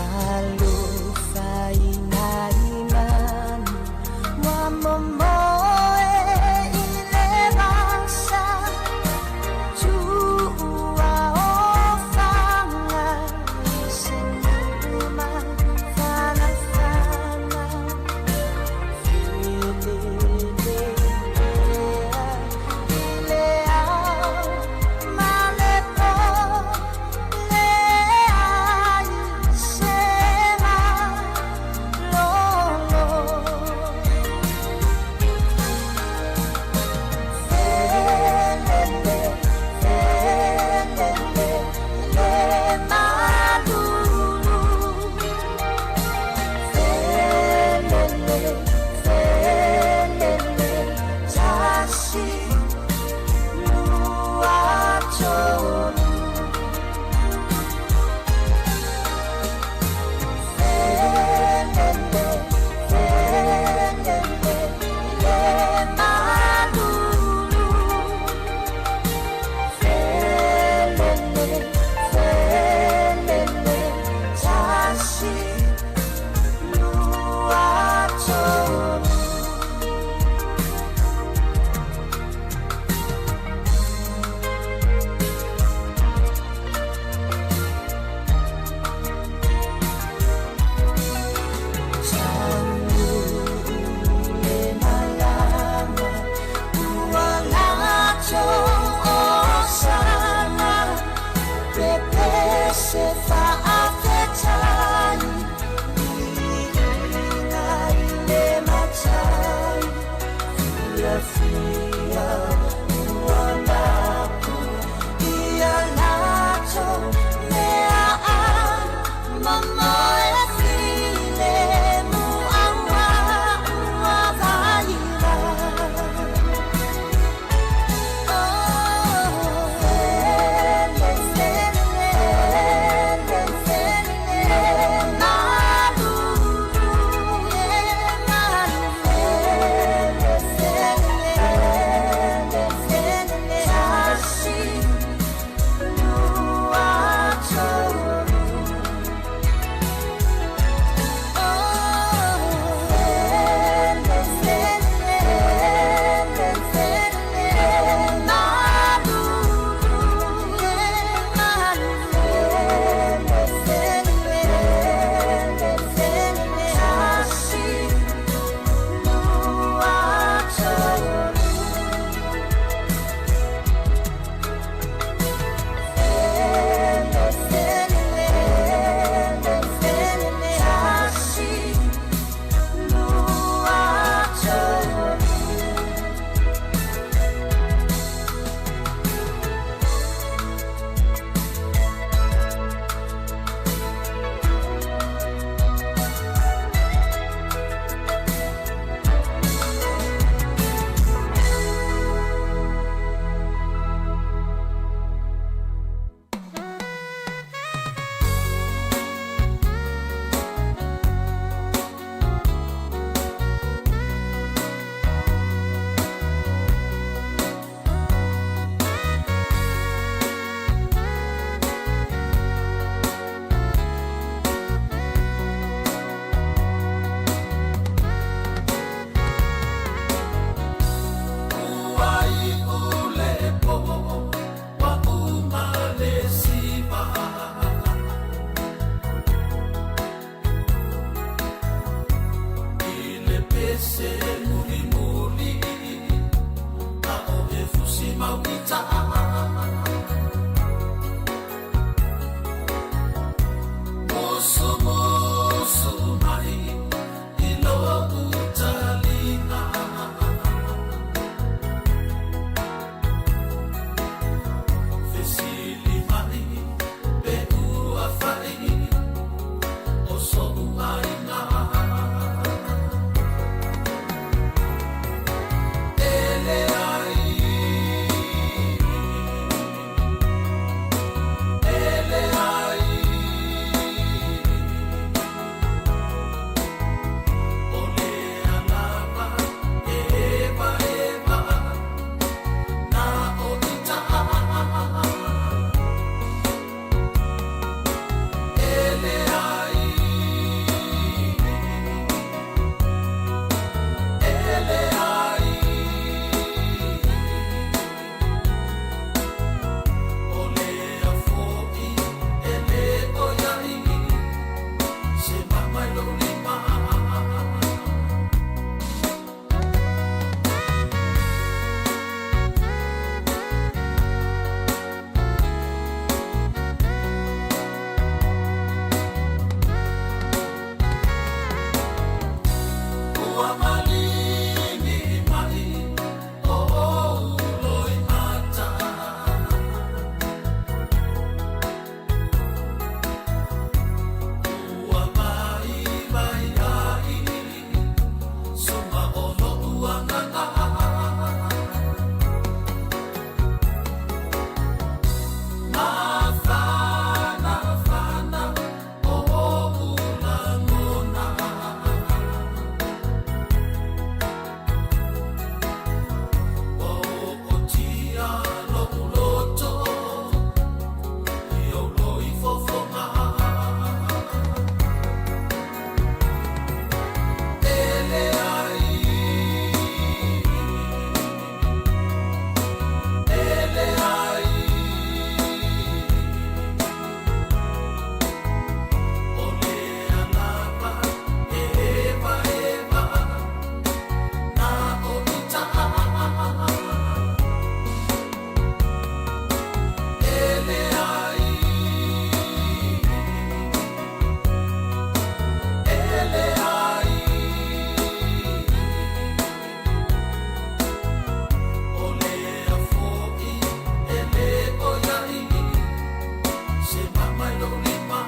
Talofa i nai manu ua momoe i le vasa, tuua o faga i se nuu mafanafana. Felele pea i le ao ma le po, leai se malolo. Felele, felele, le malulu. Felele, felele, tasi, lua, tolu. Felele, felele, le malulu. Felele, felele, tasi, lua, tolu. Taunuu le malama ua latou osaga, pepese faafetai, viiga i le matai, fiafia ua mapu ia latou meaai momoe filemu aua ua vaila. Oh, felele, felele, felele, malulu, le malulu. Felele, felele, felele, tasi, lua, tolu. Oh, felele, felele, felele, malulu, le malulu. Felele, felele, felele, tasi, lua, tolu. Felele, felele, felele, tasi, lua, tolu. E mai lou lima. Ua maligi mai o ou loimata. Ua vaivai ai suma o loʻu agaga. Mafanafana o oʻu lagona. Ua ootia loʻu loto i ou loifofoga. E leai, e leai, o lea lava e hevaheva na o ita. E leai, e leai, o lea foʻi e lē ʻoiaʻi se mai lou lima.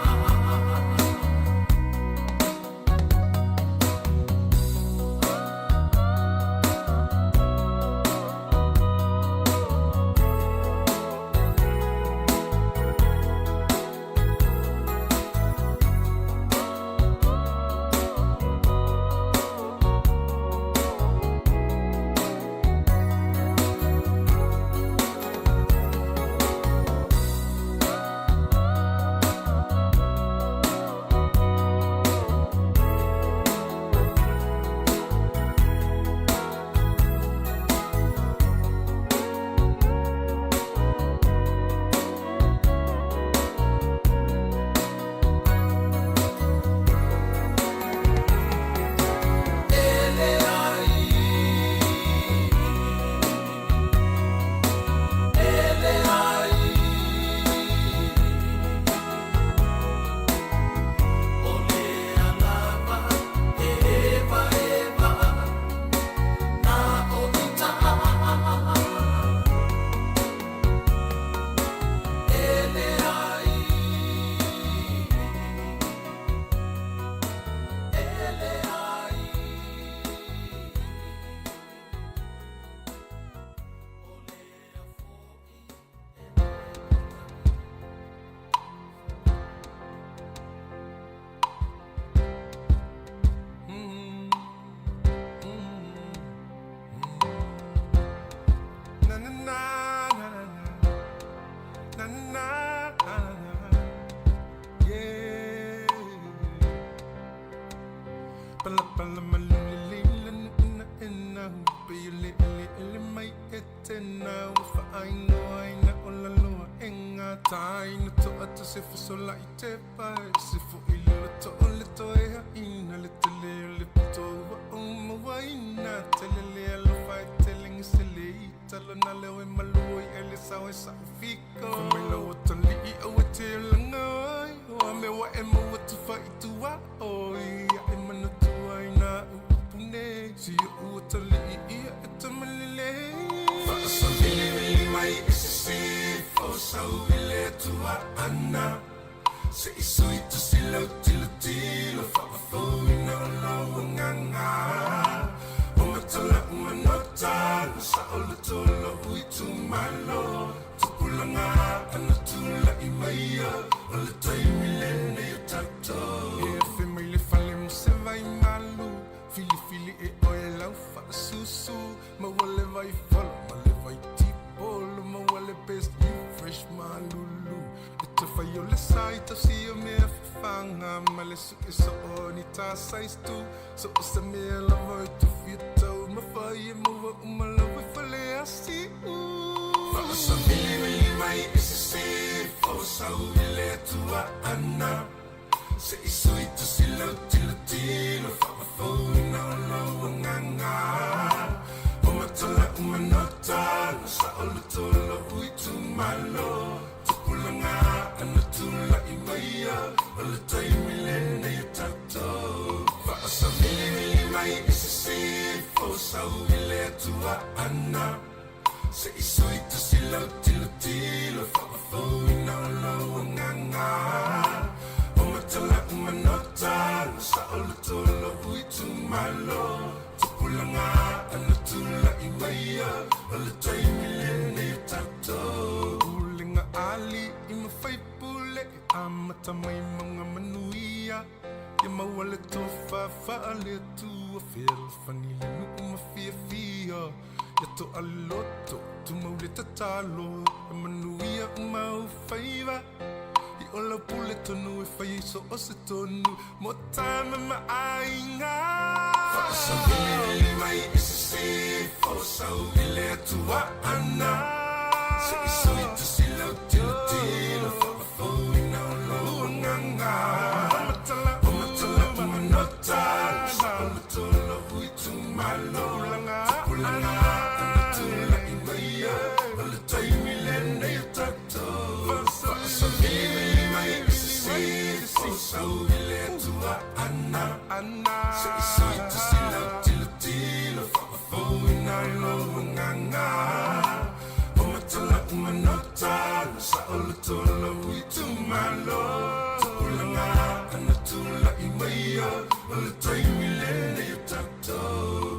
E leai, e leai, o lea lava e hevaheva na o ita. E leai, e leai. Na na na na na na na na, yeah. Pala pala maluli na na na pe le le le mai etena fa ai no ai na o la loa enga tai na to atu se fo so la i te pai se fo i le to o le to e ha ina le te le le to wa o ma wa ina te le le alo fa i te le ngi se le i talo na le o e malu i ele sa o e sa o fiko mai la o tali i o e te langa ai o a me wa e mo tu fa i tu wa o i a e mana tu ai na u pune si o u tali i ia e te malele. Faasavili mai i se si fo sau i le tua ana se i sui tu si lau tilo tilo faafoina o lau agaga o matala umanota na sa o le tolo ui tumalo tupulaga ana tulaʻi maia o le taimi lenei o tatou. E afe mai le fale mo se vai malu filifili e oe lau faasusu maua le vai folo ma le vai tipolo maua le best you fresh malulu e te fai o le sai tausi o mea fafaga ma le suʻe so o ni tā size tu so o se mea lava e tufi e tau ma fai e maua uma lava e fale asiʻu. Faasavilivili mai i sisifo sau i le atua ana se i sui tusi lau tilo. mai i sisifo sau i le Atua ana Se i sui tusi lau tilotilo faafouina o lou agaga O matala uma nota sa o le tolo ui tumalo Tupulaga ana tula'i maia o le taimi lenei o tatou Pulega ali'i ma faipule e amata mai mauga manuia Ia maua le tofa faale-Atua fealofani le nuu ma fiafia Ia to'a le loto tumau le tatalo E manuia uma ou faiva I o lau pule tonu e fai ai so o se tonu Mo tama ma aiga Faasavilivili mai i sisifo sau i le Atua ana Se i sui tusi lau tilotilo faafouina o lou agaga O matala uma nota Sa o le tolo itumalo Tupulaga ana tula'i maia O le taimi lenei o tatou Faasavilivili mai i sisifo sau i le Atua ana Se i sui tusi lau tilotilo faafouina o lou agaga O matala uma nota Sa o le tolo itumalo Tupulaga ana tula'i maia O le taimi lenei o tatou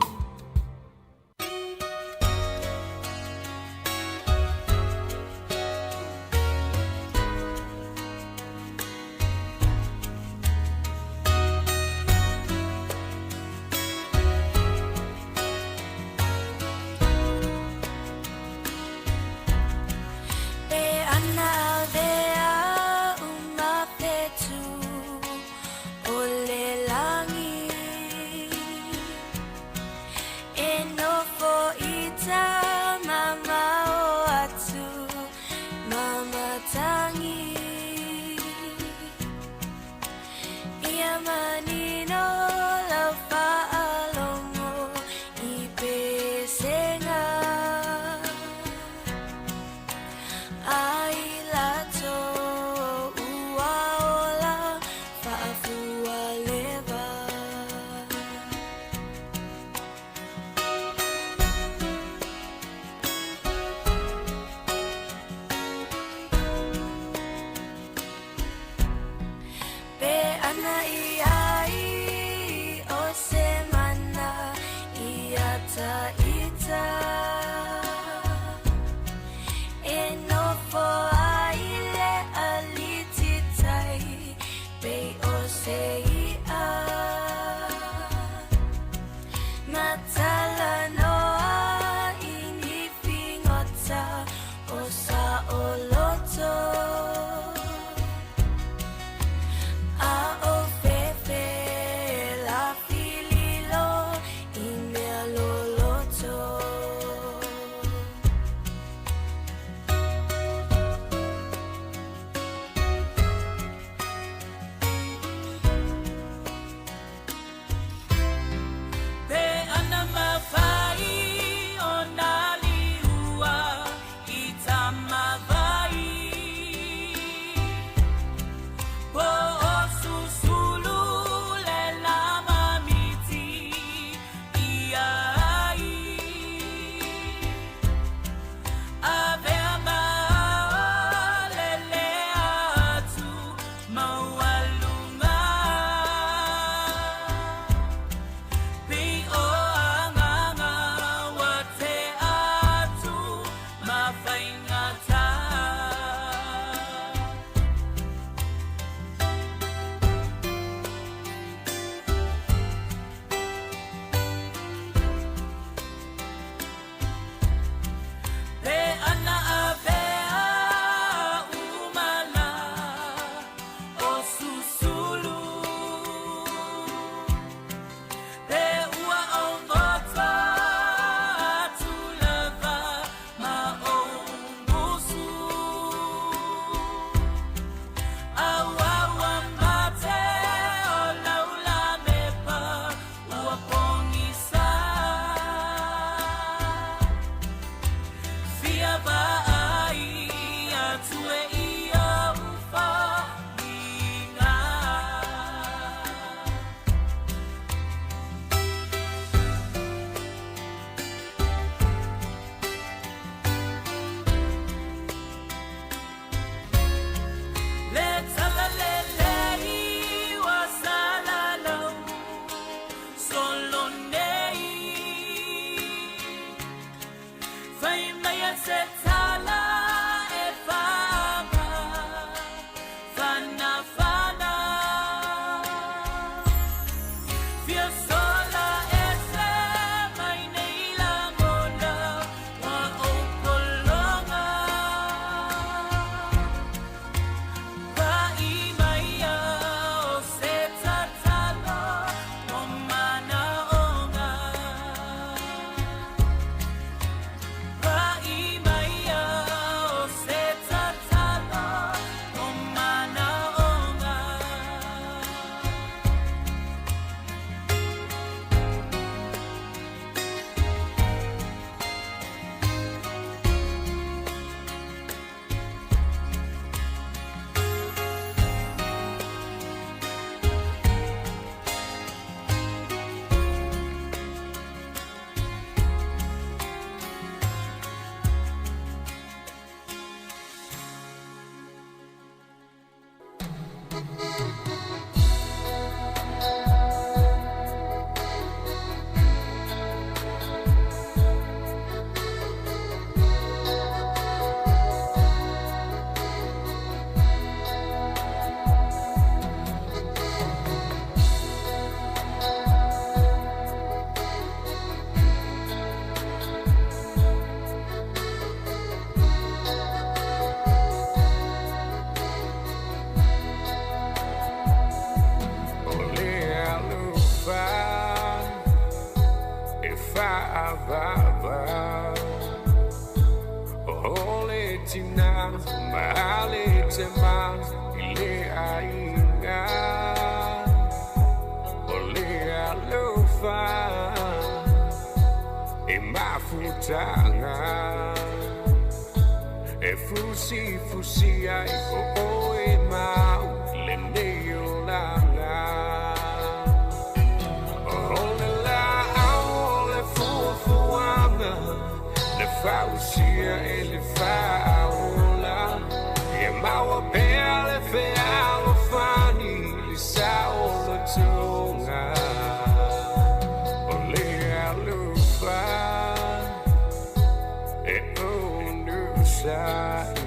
alofa E mafutaga E fusi fusi ai o oe mau lenei olaga O le laau o le fuafuaga Na fausia e le faaola Ia maua pea le fealofani Le saolotoga O le alofa E onosai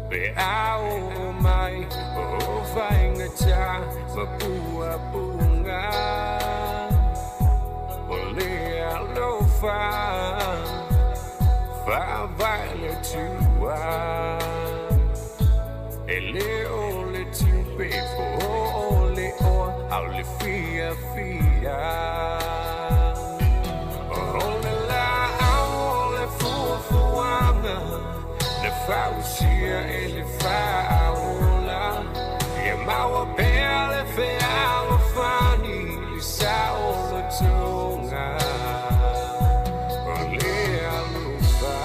Pe a oo mai o faigata ma puapuga O le alofa Faavae le Atua E le o le tupe po o le oa a o le fiafia O le laau o le fuafuaga Na fausia e le faaola Ia maua pea le fealofani Le saolotoga O le alofa.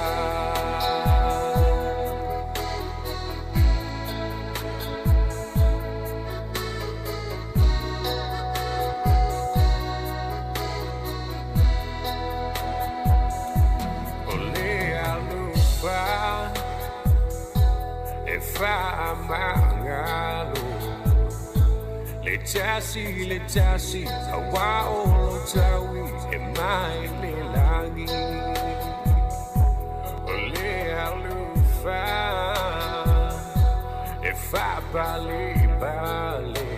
O le alofa e faamagalo Le tasi le tasi auā o lo taui e mai le lagi O le alofa e faapalepale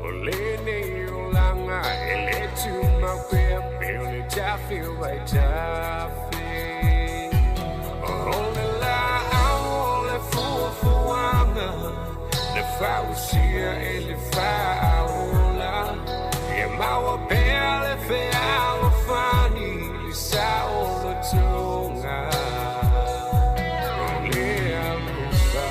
O lenei olaga e lē tumau pea pei o le tafe o vaitafe O le laau o le fuafuaga Na fausia e le faaola Ia maua pea le fealofani Le saolotoga O le alofa.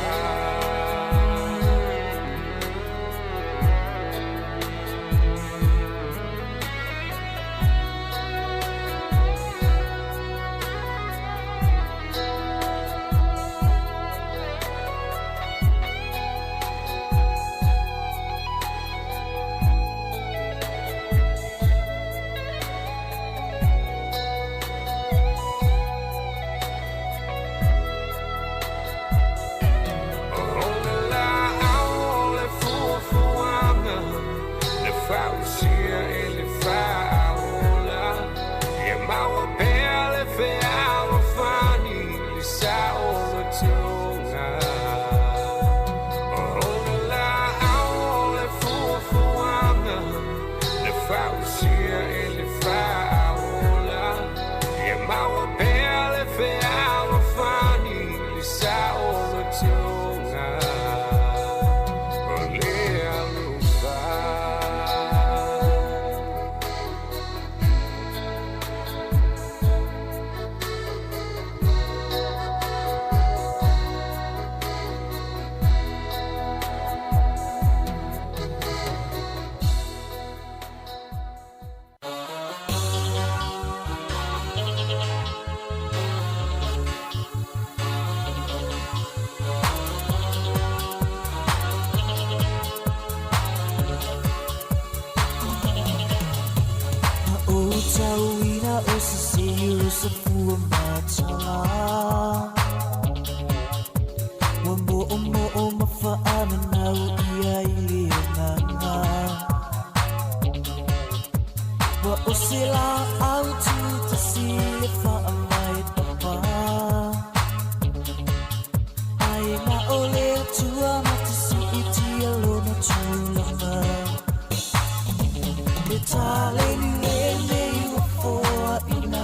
O le laau o le fuafuaga Na fausia e le faaola Ia maua pea le fealofani Le saolotoga O le laau o le fuafuaga Na fausia e le faaola Ia maua pea le fealofani Le saolotoga O le alofa. Na ou tauina o se siu sa fua matala Ua moomoo ma faamanau ia i le agaga Ua ose laau tutasi le faamae papa Ae na o le Atua na te siitia lona tulaga Le taleni lenei ua foaina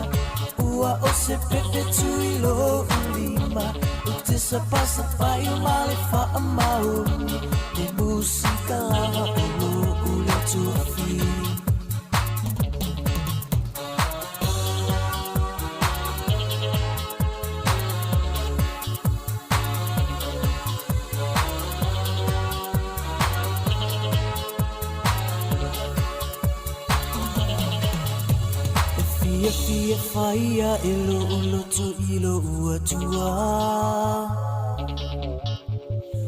Ua ose pepetu i lou lima Ou te sapasapai ma le faamaoni Le musika lava o lou leo tuafi. Fiafia faia e lo'u loto i lo'u Atua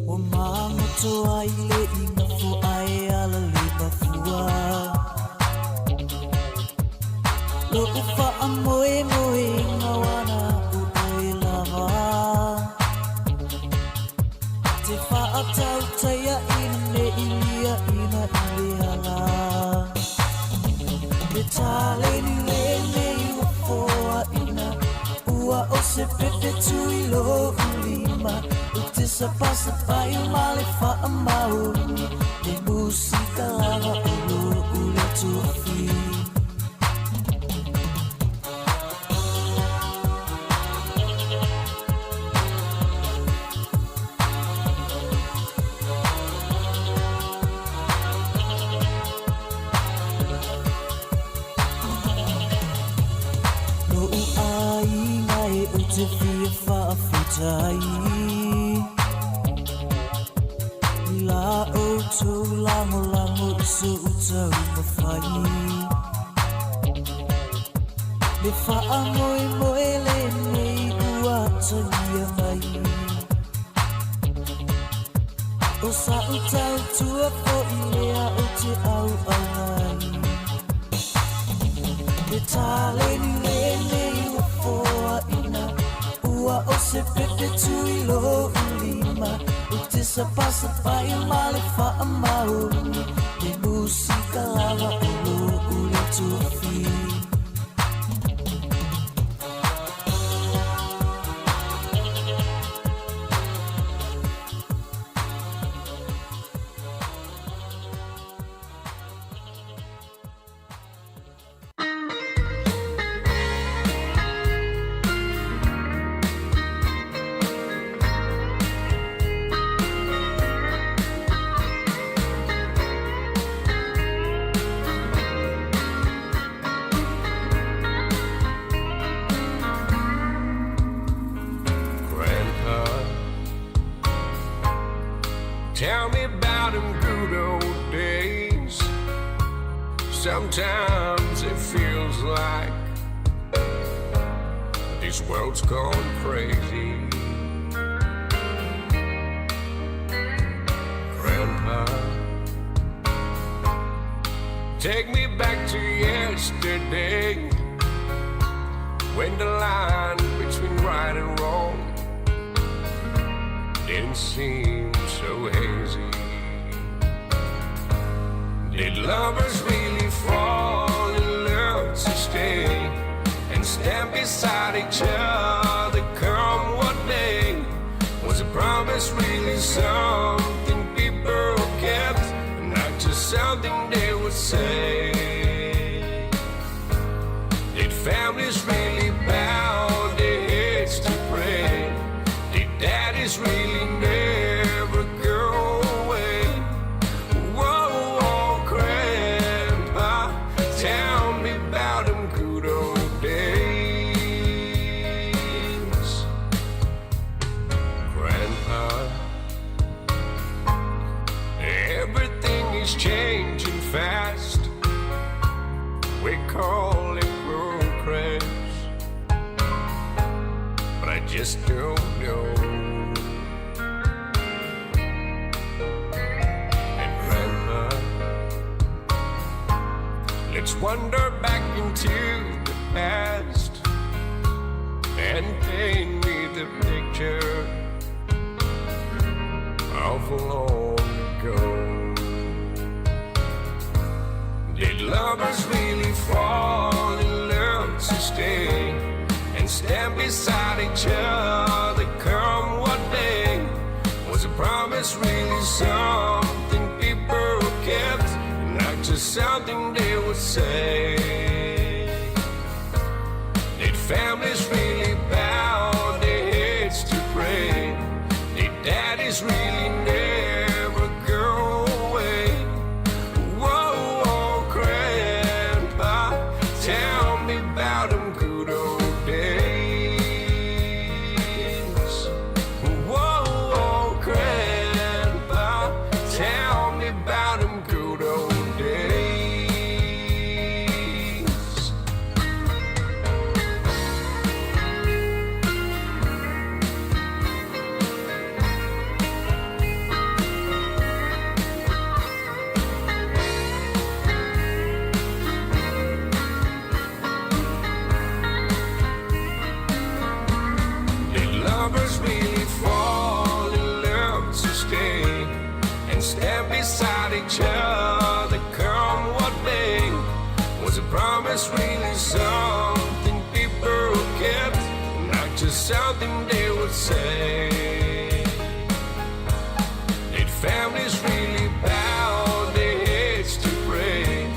Ua magoto ai le igafo ae ala le mafua Lo'u fa'amoemoega ua na o oe lava Te fa'atautaia'ina ne'i lia'ina i le ala Le taleni lenei ua foaʻina Ua o se pepe tui lo'u lima Ou te sapasapai ma le faamaoni Le musika lava o lo'u lea tofi Lo'u aiga e ou te fia faafetai I la outou lagolago i so'u taumafai Le faamoemoe lenei ua atagia mai O sa'u tautua fo'i lea ou te auauna ai Le taleni lenei ua foaʻina Ua o se pepe tui lo'u lima Ou te sapasapai ma le faamaoni Le musika lava o lo'u lea tofi Grandpa, tell me about them good old days. Sometimes it feels like this world's gone crazy. Grandpa, take me back to yesterday when the line between right and wrong didn't seem so hazy. Did lovers really fall in love to stay and stand beside each other come what may? Was a promise really something people kept, not just something they would say? Did families really bow their heads to pray? Did daddies really never go away? Whoa, whoa, Grandpa, tell me about them good old days. Grandpa, everything is changing fast. We call it progress, but I just don't know. And Grandpa, let's wander back into the past and paint me the picture of long ago. Did lovers really fall in love to stay and stand beside each other come what may? Was a promise really something people kept, not just something they would say? Did families really bow their heads to pray? Did daddies really never go away? Whoa, whoa, Grandpa, tell me about them good old days. Whoa, whoa, Grandpa, tell me about them good old days. promise really something people kept, not just something they would say? Did families really bow their heads to pray?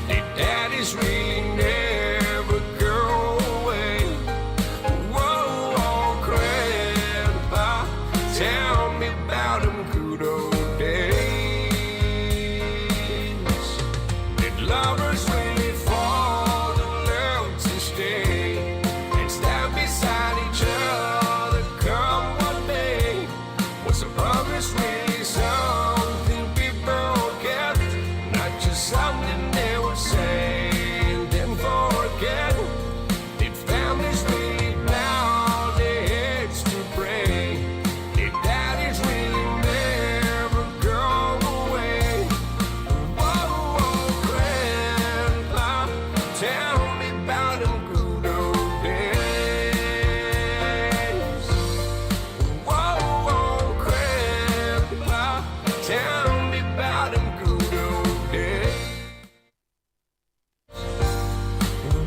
Did daddies really never go away? Whoa, oh, Grandpa, tell me about them good old days. Did lovers really fall in love to stay and stand beside each other come what may? Was a promise really something people kept, not just something they would say and then forget? Did families really bow their heads to pray? Did daddies really never go away? Whoa, oh, Grandpa, tell me about them good old days. Whoa, oh, Grandpa, tell me about them good old days.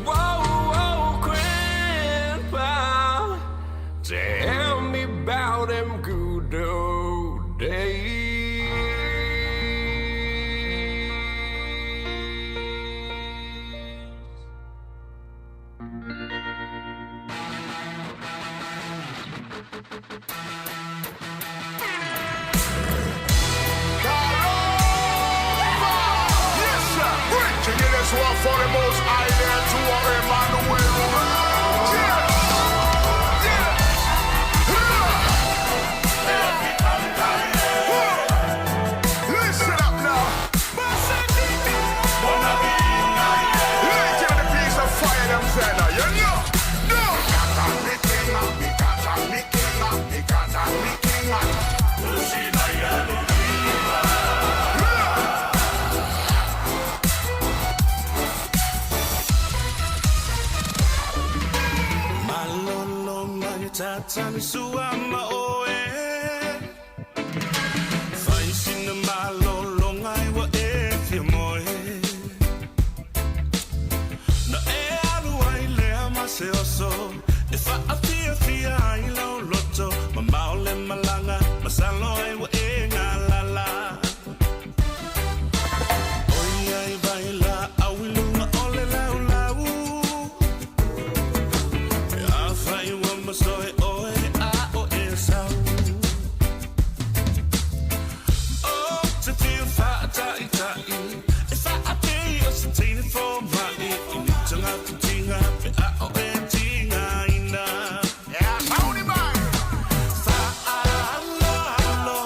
Whoa, oh, Grandpa, tell me about them good old days. Yes, sir. Preaching it is one for the most high there to our Emmanuel. Yeah. Yeah. Listen up now. Light in the piece of fire, them say now. You know. No. Malolo mai tatani sua ma oe Fai sina malolo ngai wa e fia moe Na e alu ai lea ma se oso E whaafia fia ai lau loto Ma maole malanga masalo ai wa e ngā lala Oi ai vai la au i lunga o le lau lau E a whai wa masoe oe a o e sau O te whiu whaatai tai E whaapei o se teine fō mai I ni tanga tinga pe a o e tinga ina Yeah, mauni mai. Whaalo alo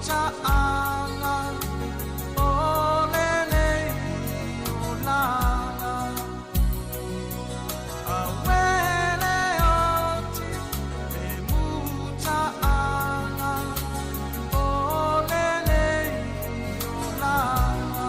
muta'aga o lenei olaga. Auē le oti le muta'aga o lenei olaga.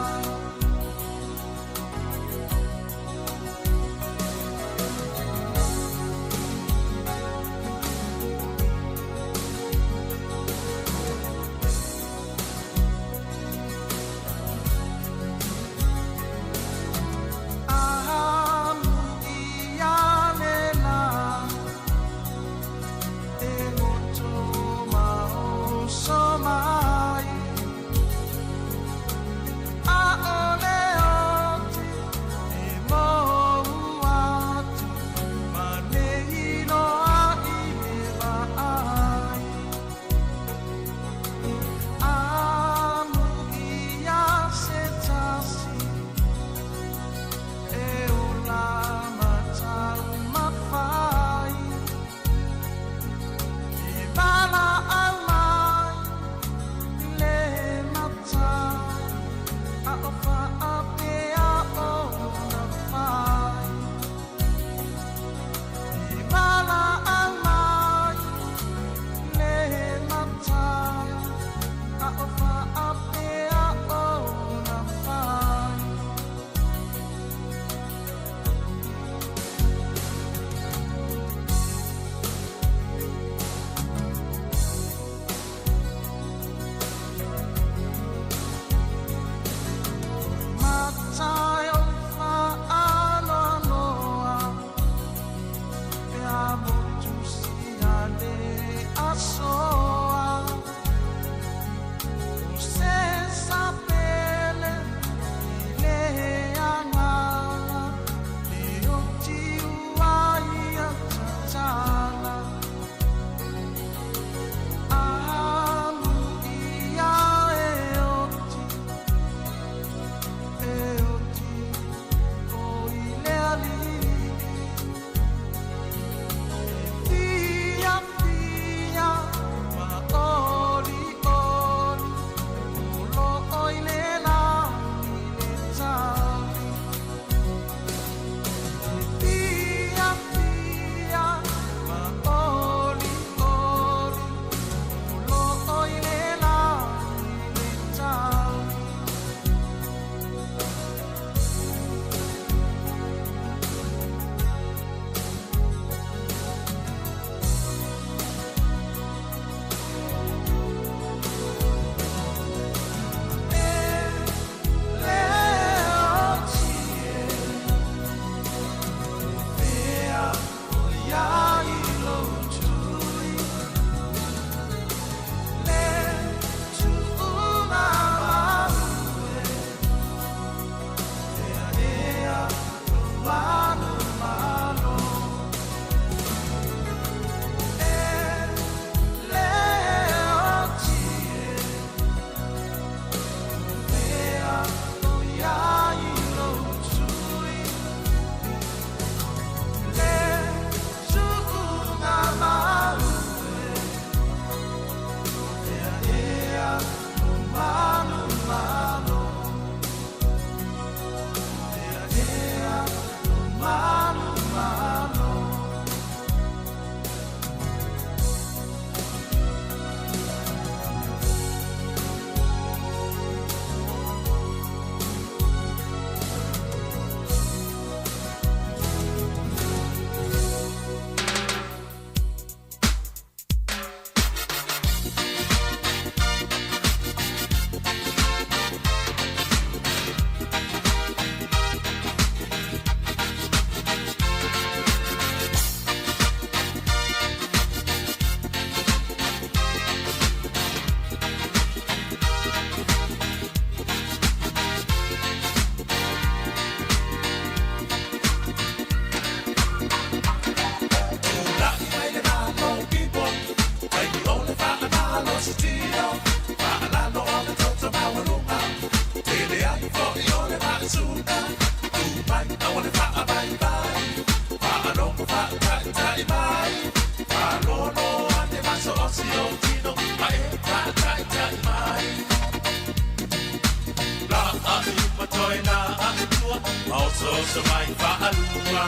Osooso mai faalua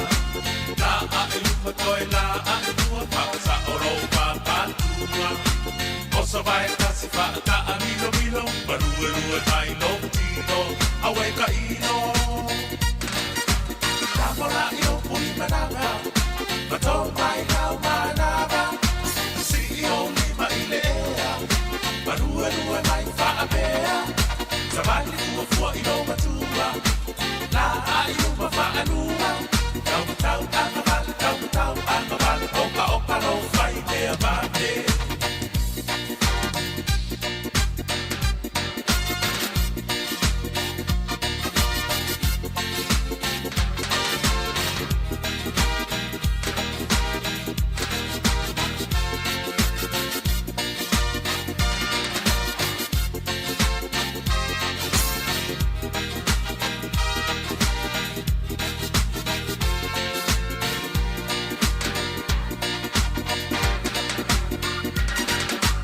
La ae luma toe la ae tua Faasao lou papatua Oso vae tasi faataa milomilo Maluelue mai lou tino Auē ka ino Tafola i lou pui manava Ma tō mai lau manava Sii ou lima i le ea Maluelue mai faapea Savali fuafua i lou matua La ae i luma faalua Taumatau agavale Taumatau agavale Okaoka lou fai mea vave.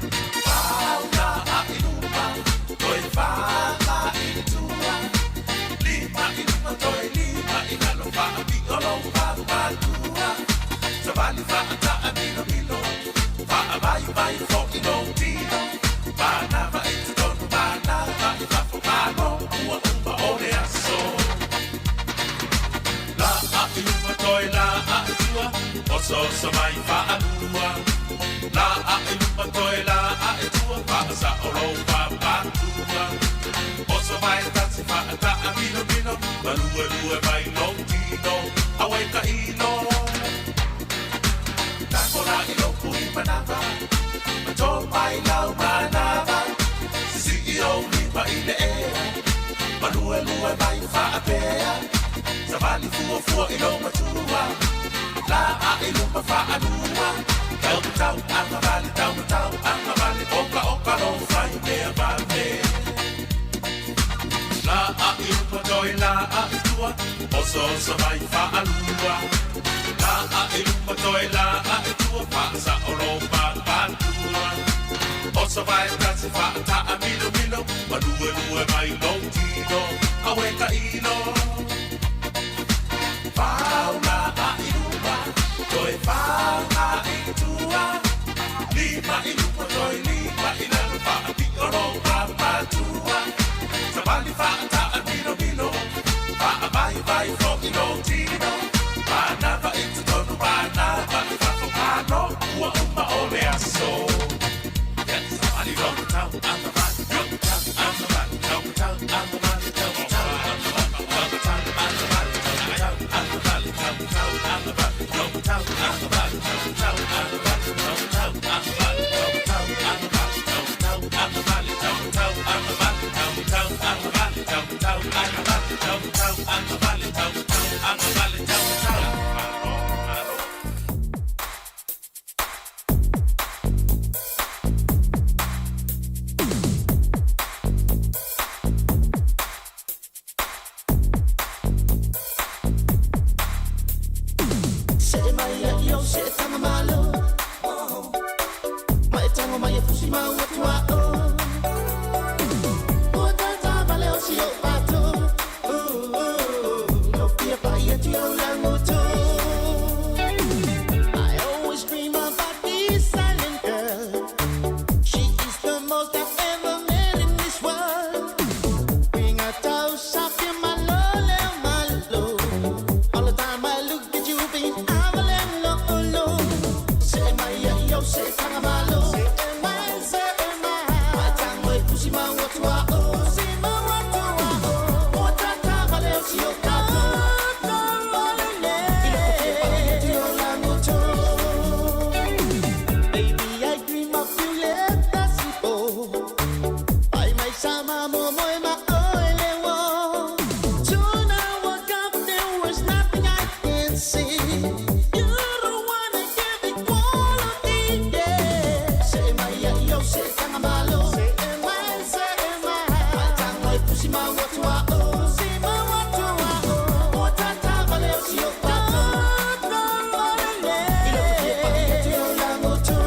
Fauna a i luma, toe fā i tua. Lima i luma, toe lima i lalo, faapio lou papatua. Savali faataa milomilo, faavaivai fo'i lou tino. Manava i totonu, manava i fafo, malo ua uma o le aso. La a i luma toe la a i tua, osooso mai faalua. La a i luma toe la a i tua, faasao lou papatua. Oso vae tasi faataa milomilo, maluelue mai lou tino, auē ka ino. Tafola i lou pui manava, ma tō mai lau manava. Sisii ou lima i le ea, maluelue mai faapea. Savali fuafua i lou matua, la a i luma faalua. Taumatau agavale, taumatau agavale, okaoka lou fai mea vave. La a i luma toe la a i tua, osooso mai faalua. La a i luma toe la a i tua, faasao lou papatua. Oso vae tasi faataa milomilo, maluelue mai lou tino, auē ka ino. Faula a i luma, toe fā i tua. Lima i luma toe lima i lalo, faapio lou papatua. Savali faataa milomilo, faavaivai fo'i lou tino. Manava i totonu, manava i fafo, malo ua uma o le aso. Savali taumatau agavale, taumatau agavale, taumatau agavale, taumatau agavale, taumatau agavale, taumatau agavale, taumatau agavale, taumatau agavale, taumatau agavale, taumatau agavale, taumatau agavale, taumatau agavale, taumatau agavale, taumatau agavale, taumatau agavale, taumatau agavale, taumatau. Malo, malo. Se'e mai ia i ou se'e taga malo Ma e tago mai e fusi mau atu a o Ua tātā vale o si ou pato No fia pai atu i ou lagoto I always dream about this silent girl. She is the most I've ever met in this world. Bring a toast up in my low, my low. All the time I look at you, babe, I'm a little low. Say my yo, say tangamalo. Say my, say my. My tango e pusi ma watua o. Si ma watua o. O tata vale o si o kato. Baby, I dream of you, let us go. Pai mai sama mo mo e ma o ele wo. Soon I woke up, there was nothing I can see. You're the one that gave me quality, yeah. Say my yo, say tangamalo. Say my, say my. My tango e pusi ma watua o. Si ma watua o. O tata vale o si o pato. I loko fia pai atu i ou lagoto.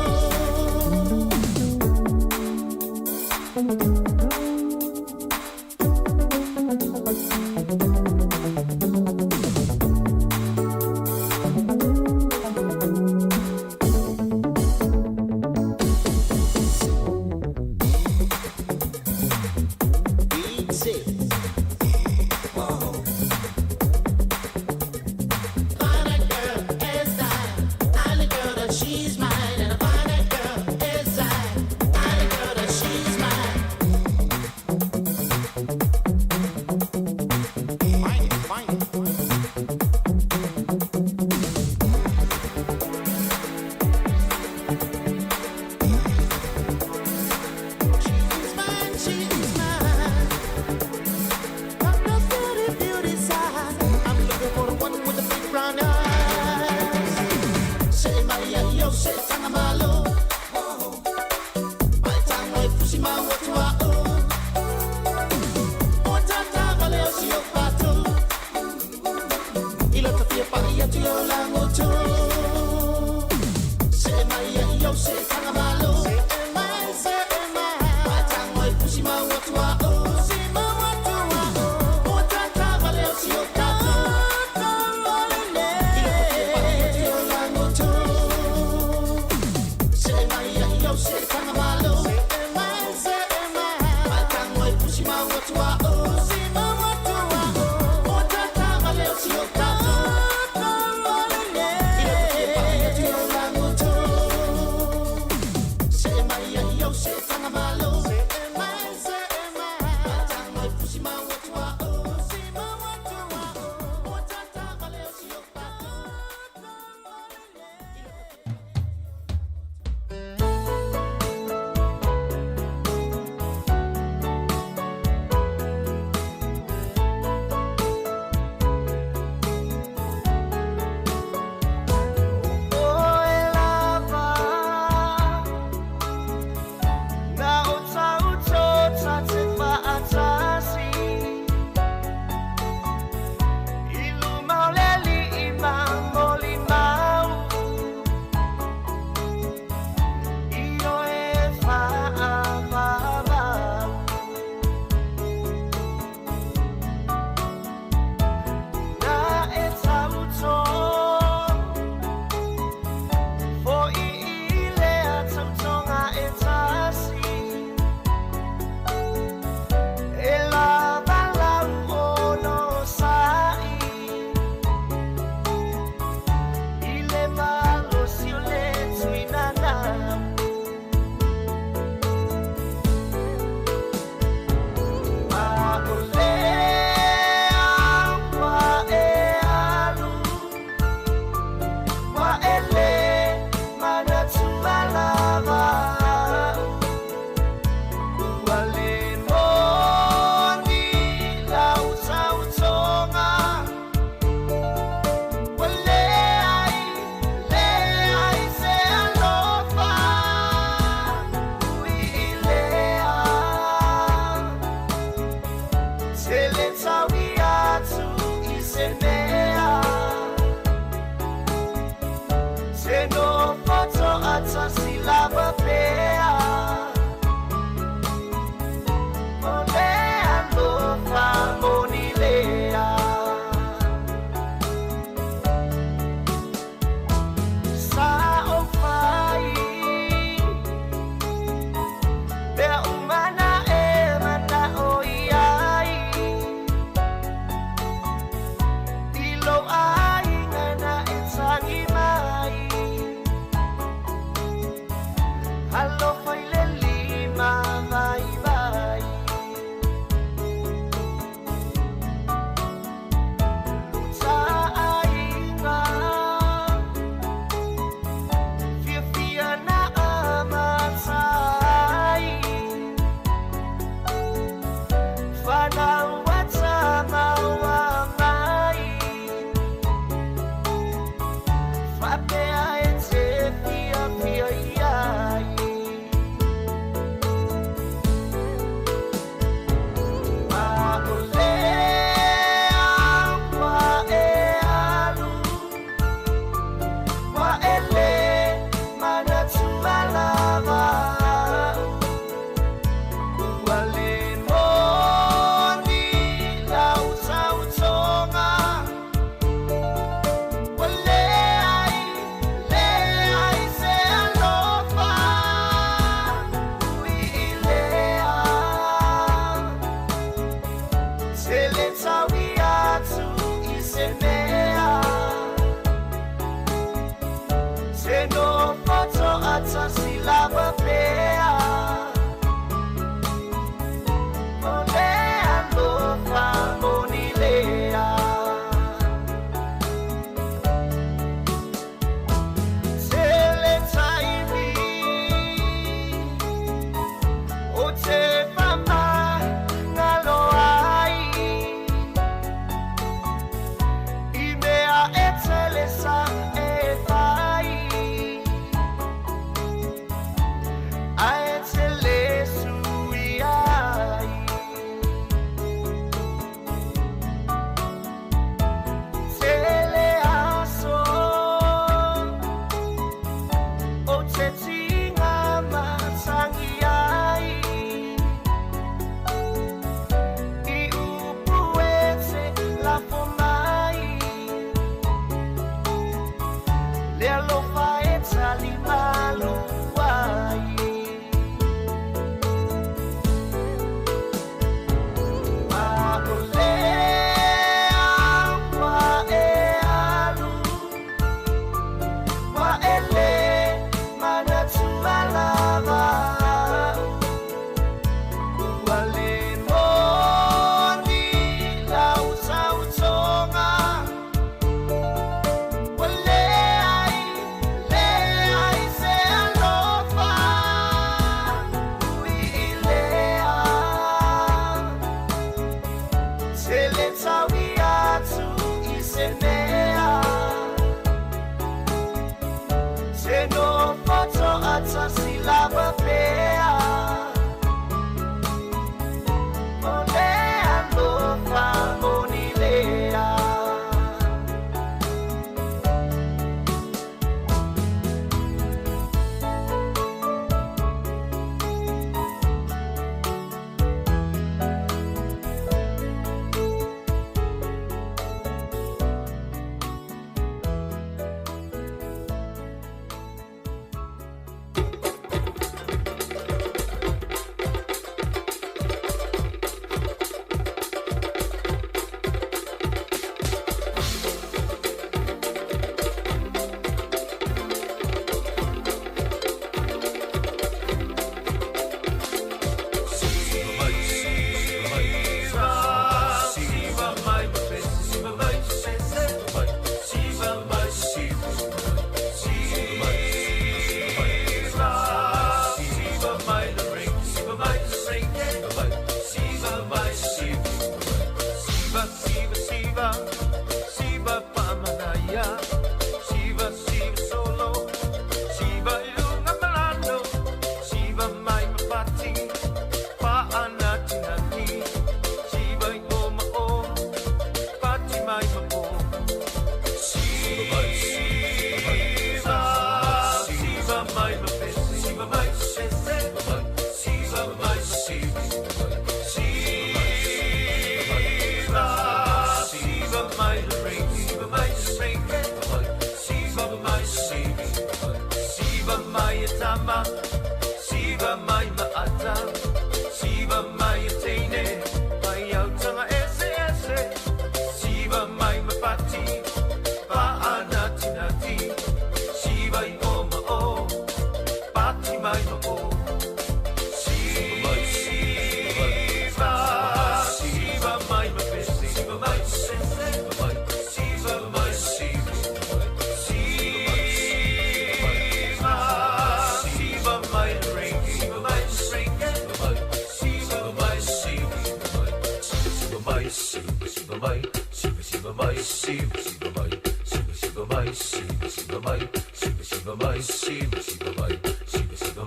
Siva Siva mai Siva Siva mai Siva Siva mai Siva Siva mai Siva Siva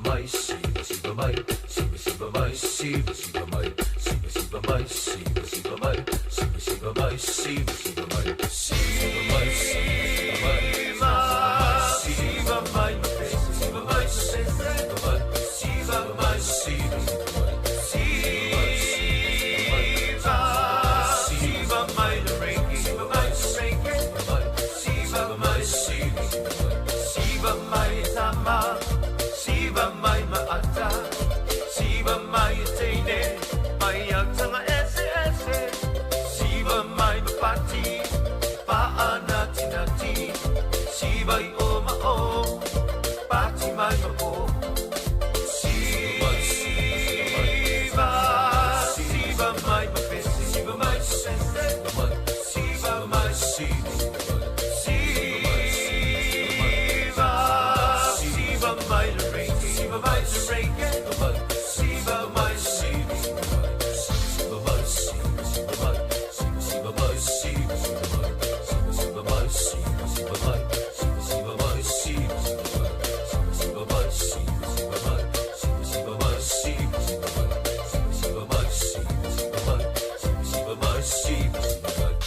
mai Siva Siva mai Siva Siva mai Siva Siva mai Siva Siva mai Siva Siva mai Siva Siva mai Siva Siva mai Siva Siva mai Siva mai Siva mai Siva mai Siva mai Siva mai Siva mai Siva Siva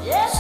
Yes,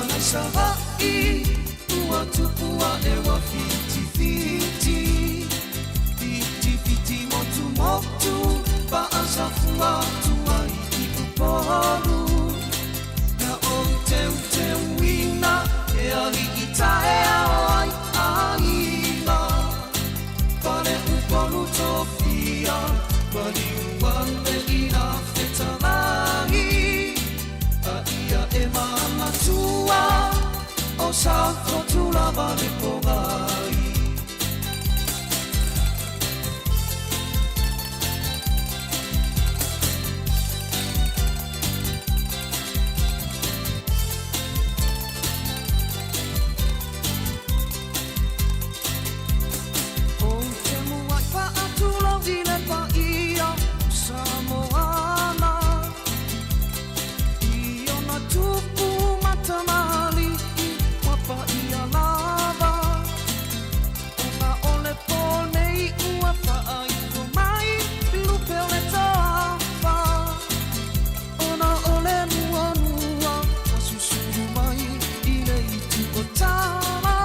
nai Savaʻi ua tupu aʻe ua fitifiti Fitifiti motumotu paʻasafua atu ai i Upolu Na ou teuteuina e aliʻi taeao ai aiga Pale Upolu tofia maliu ane i na fetalai A ia e manatua o Safotu lava le pogai. Ou te muai faatulou i le paia o Samoana I ona tupu ma tamalii ua paia lava Ona o le pō nei ua faaifo mai lupe o le toafa Ona o le muanua ua susulu mai i le itu o Tama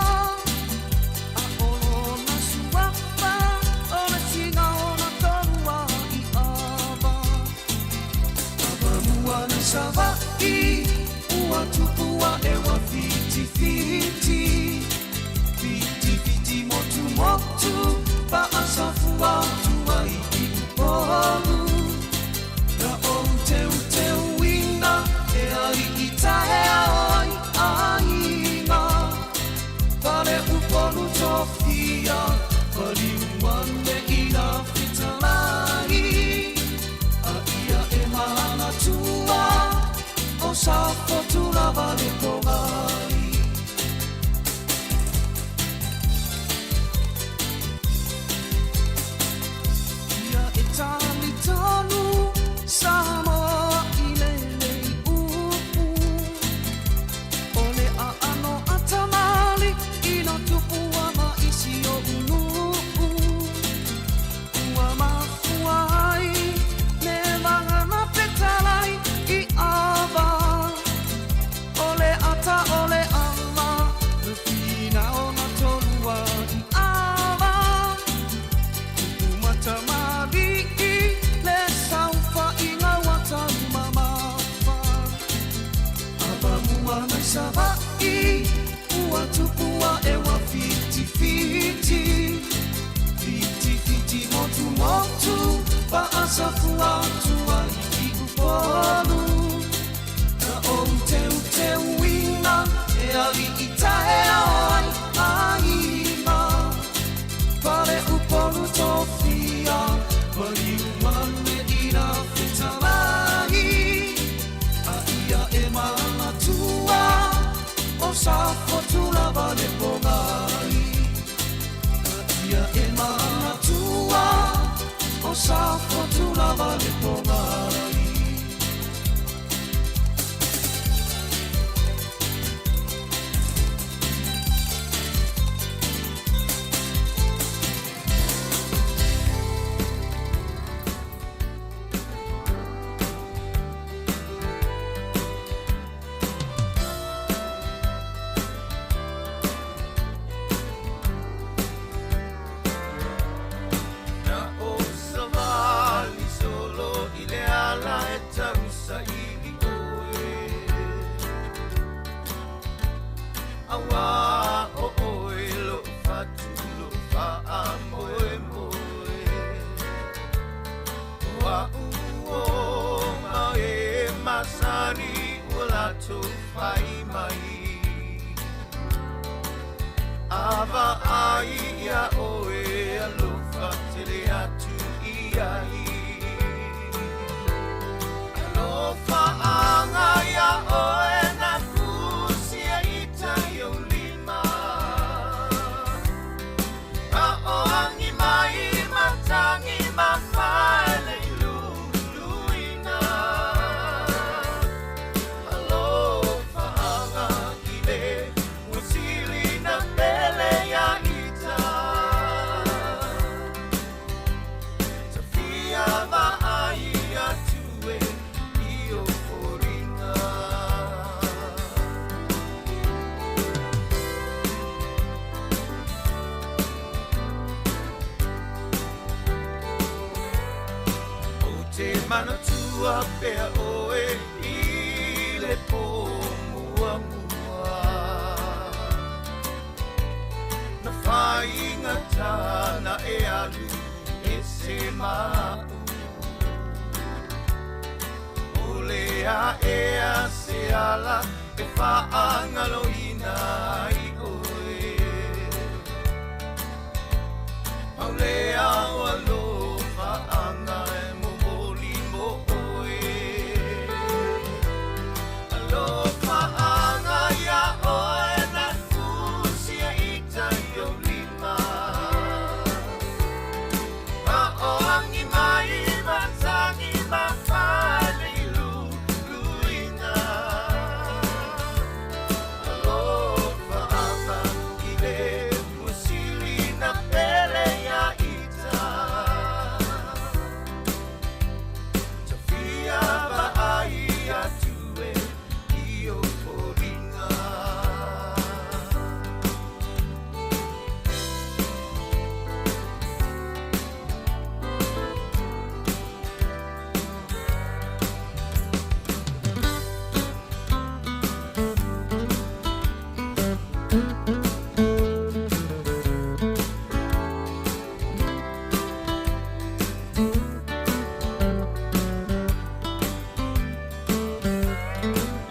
A o lona suafa o le sina o na tolua i ava Ava mua nei Savaʻi ua tupu aʻe ua fitifiti Fitifiti motumotu paʻasafua atu ai i Upolu Na ou teuteuina e aliʻi taeao ai aiga Pale Upolu tofia maliu ane i na fetalai A ia e manatua o Safotu lava le pogai. Ia e talitonu Samoa i lenei upu O le aano a tamalii na tupua ma isi o unuu Ua mafua ai le vagana petalai i ava O le ata o le ala le finao na tolua i ava Tupu ma tamalii le saofaiga ua taumamafa Ava mua nai Savaʻi ua tupu aʻe ua fitifiti Fitifiti motumotu paʻasafua atu ai i Upolu Na ou teuteuina e aliʻi taeao ai aiga Pale Upolu tofia maliu ane i na fetalai A ia e manatua o Safotu lava le pogai A ia e manatua o Safotu lava le pogai. Na ou savali solo i le ala e tausaili ʻoe Auā ʻo ʻoe loʻu fatu loʻu faamoemoe O aʻu oma e masani ua latou fai mai A vaai iā ʻoe alofa tele atu i ai Alofa aga iā ʻoe na kusi e ita i ou lima A o agi mai matagi mafae lei luluina Alofa aga i le ua sili na pele iā ita. Manatua pea oe i le pō muamua. Na faigata na e alu ese ma'u. O le aʻea se ala e faagaloina ai oe. Paulea o alofaaga e momoli mo oe. Alofaaga ia oe na fusia ita i ou lima. Paoagi mai matagi ma fale i luluina. Alofaaga i le musili na pele ia ita. Tafia vaai atu e i ou foliga.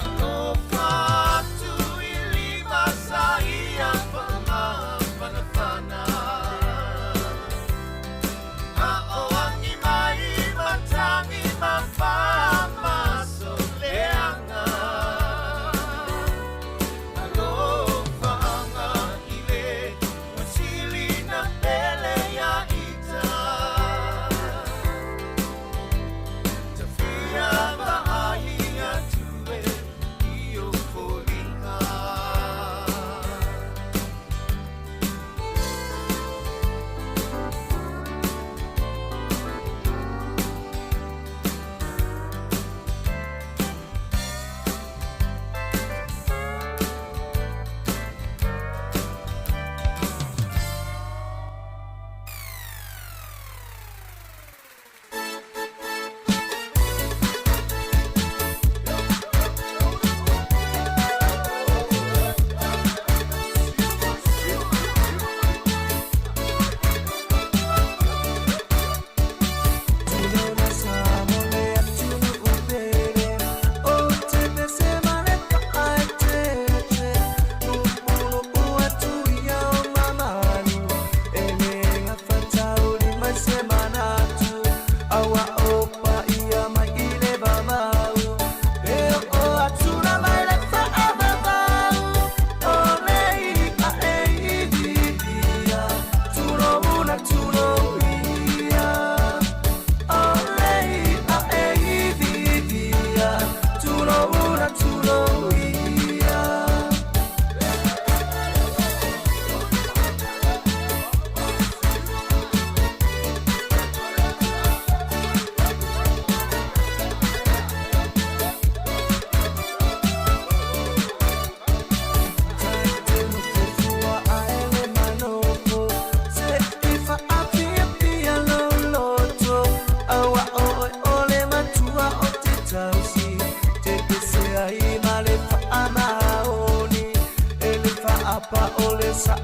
Alofa atu i lima sa ia faamafanafana. Aoagi mai matagi ma faamasoleaga. Alofaaga i le musili na pele ia ita. Tafia vaai atu e i ou foliga. Pa o le sa.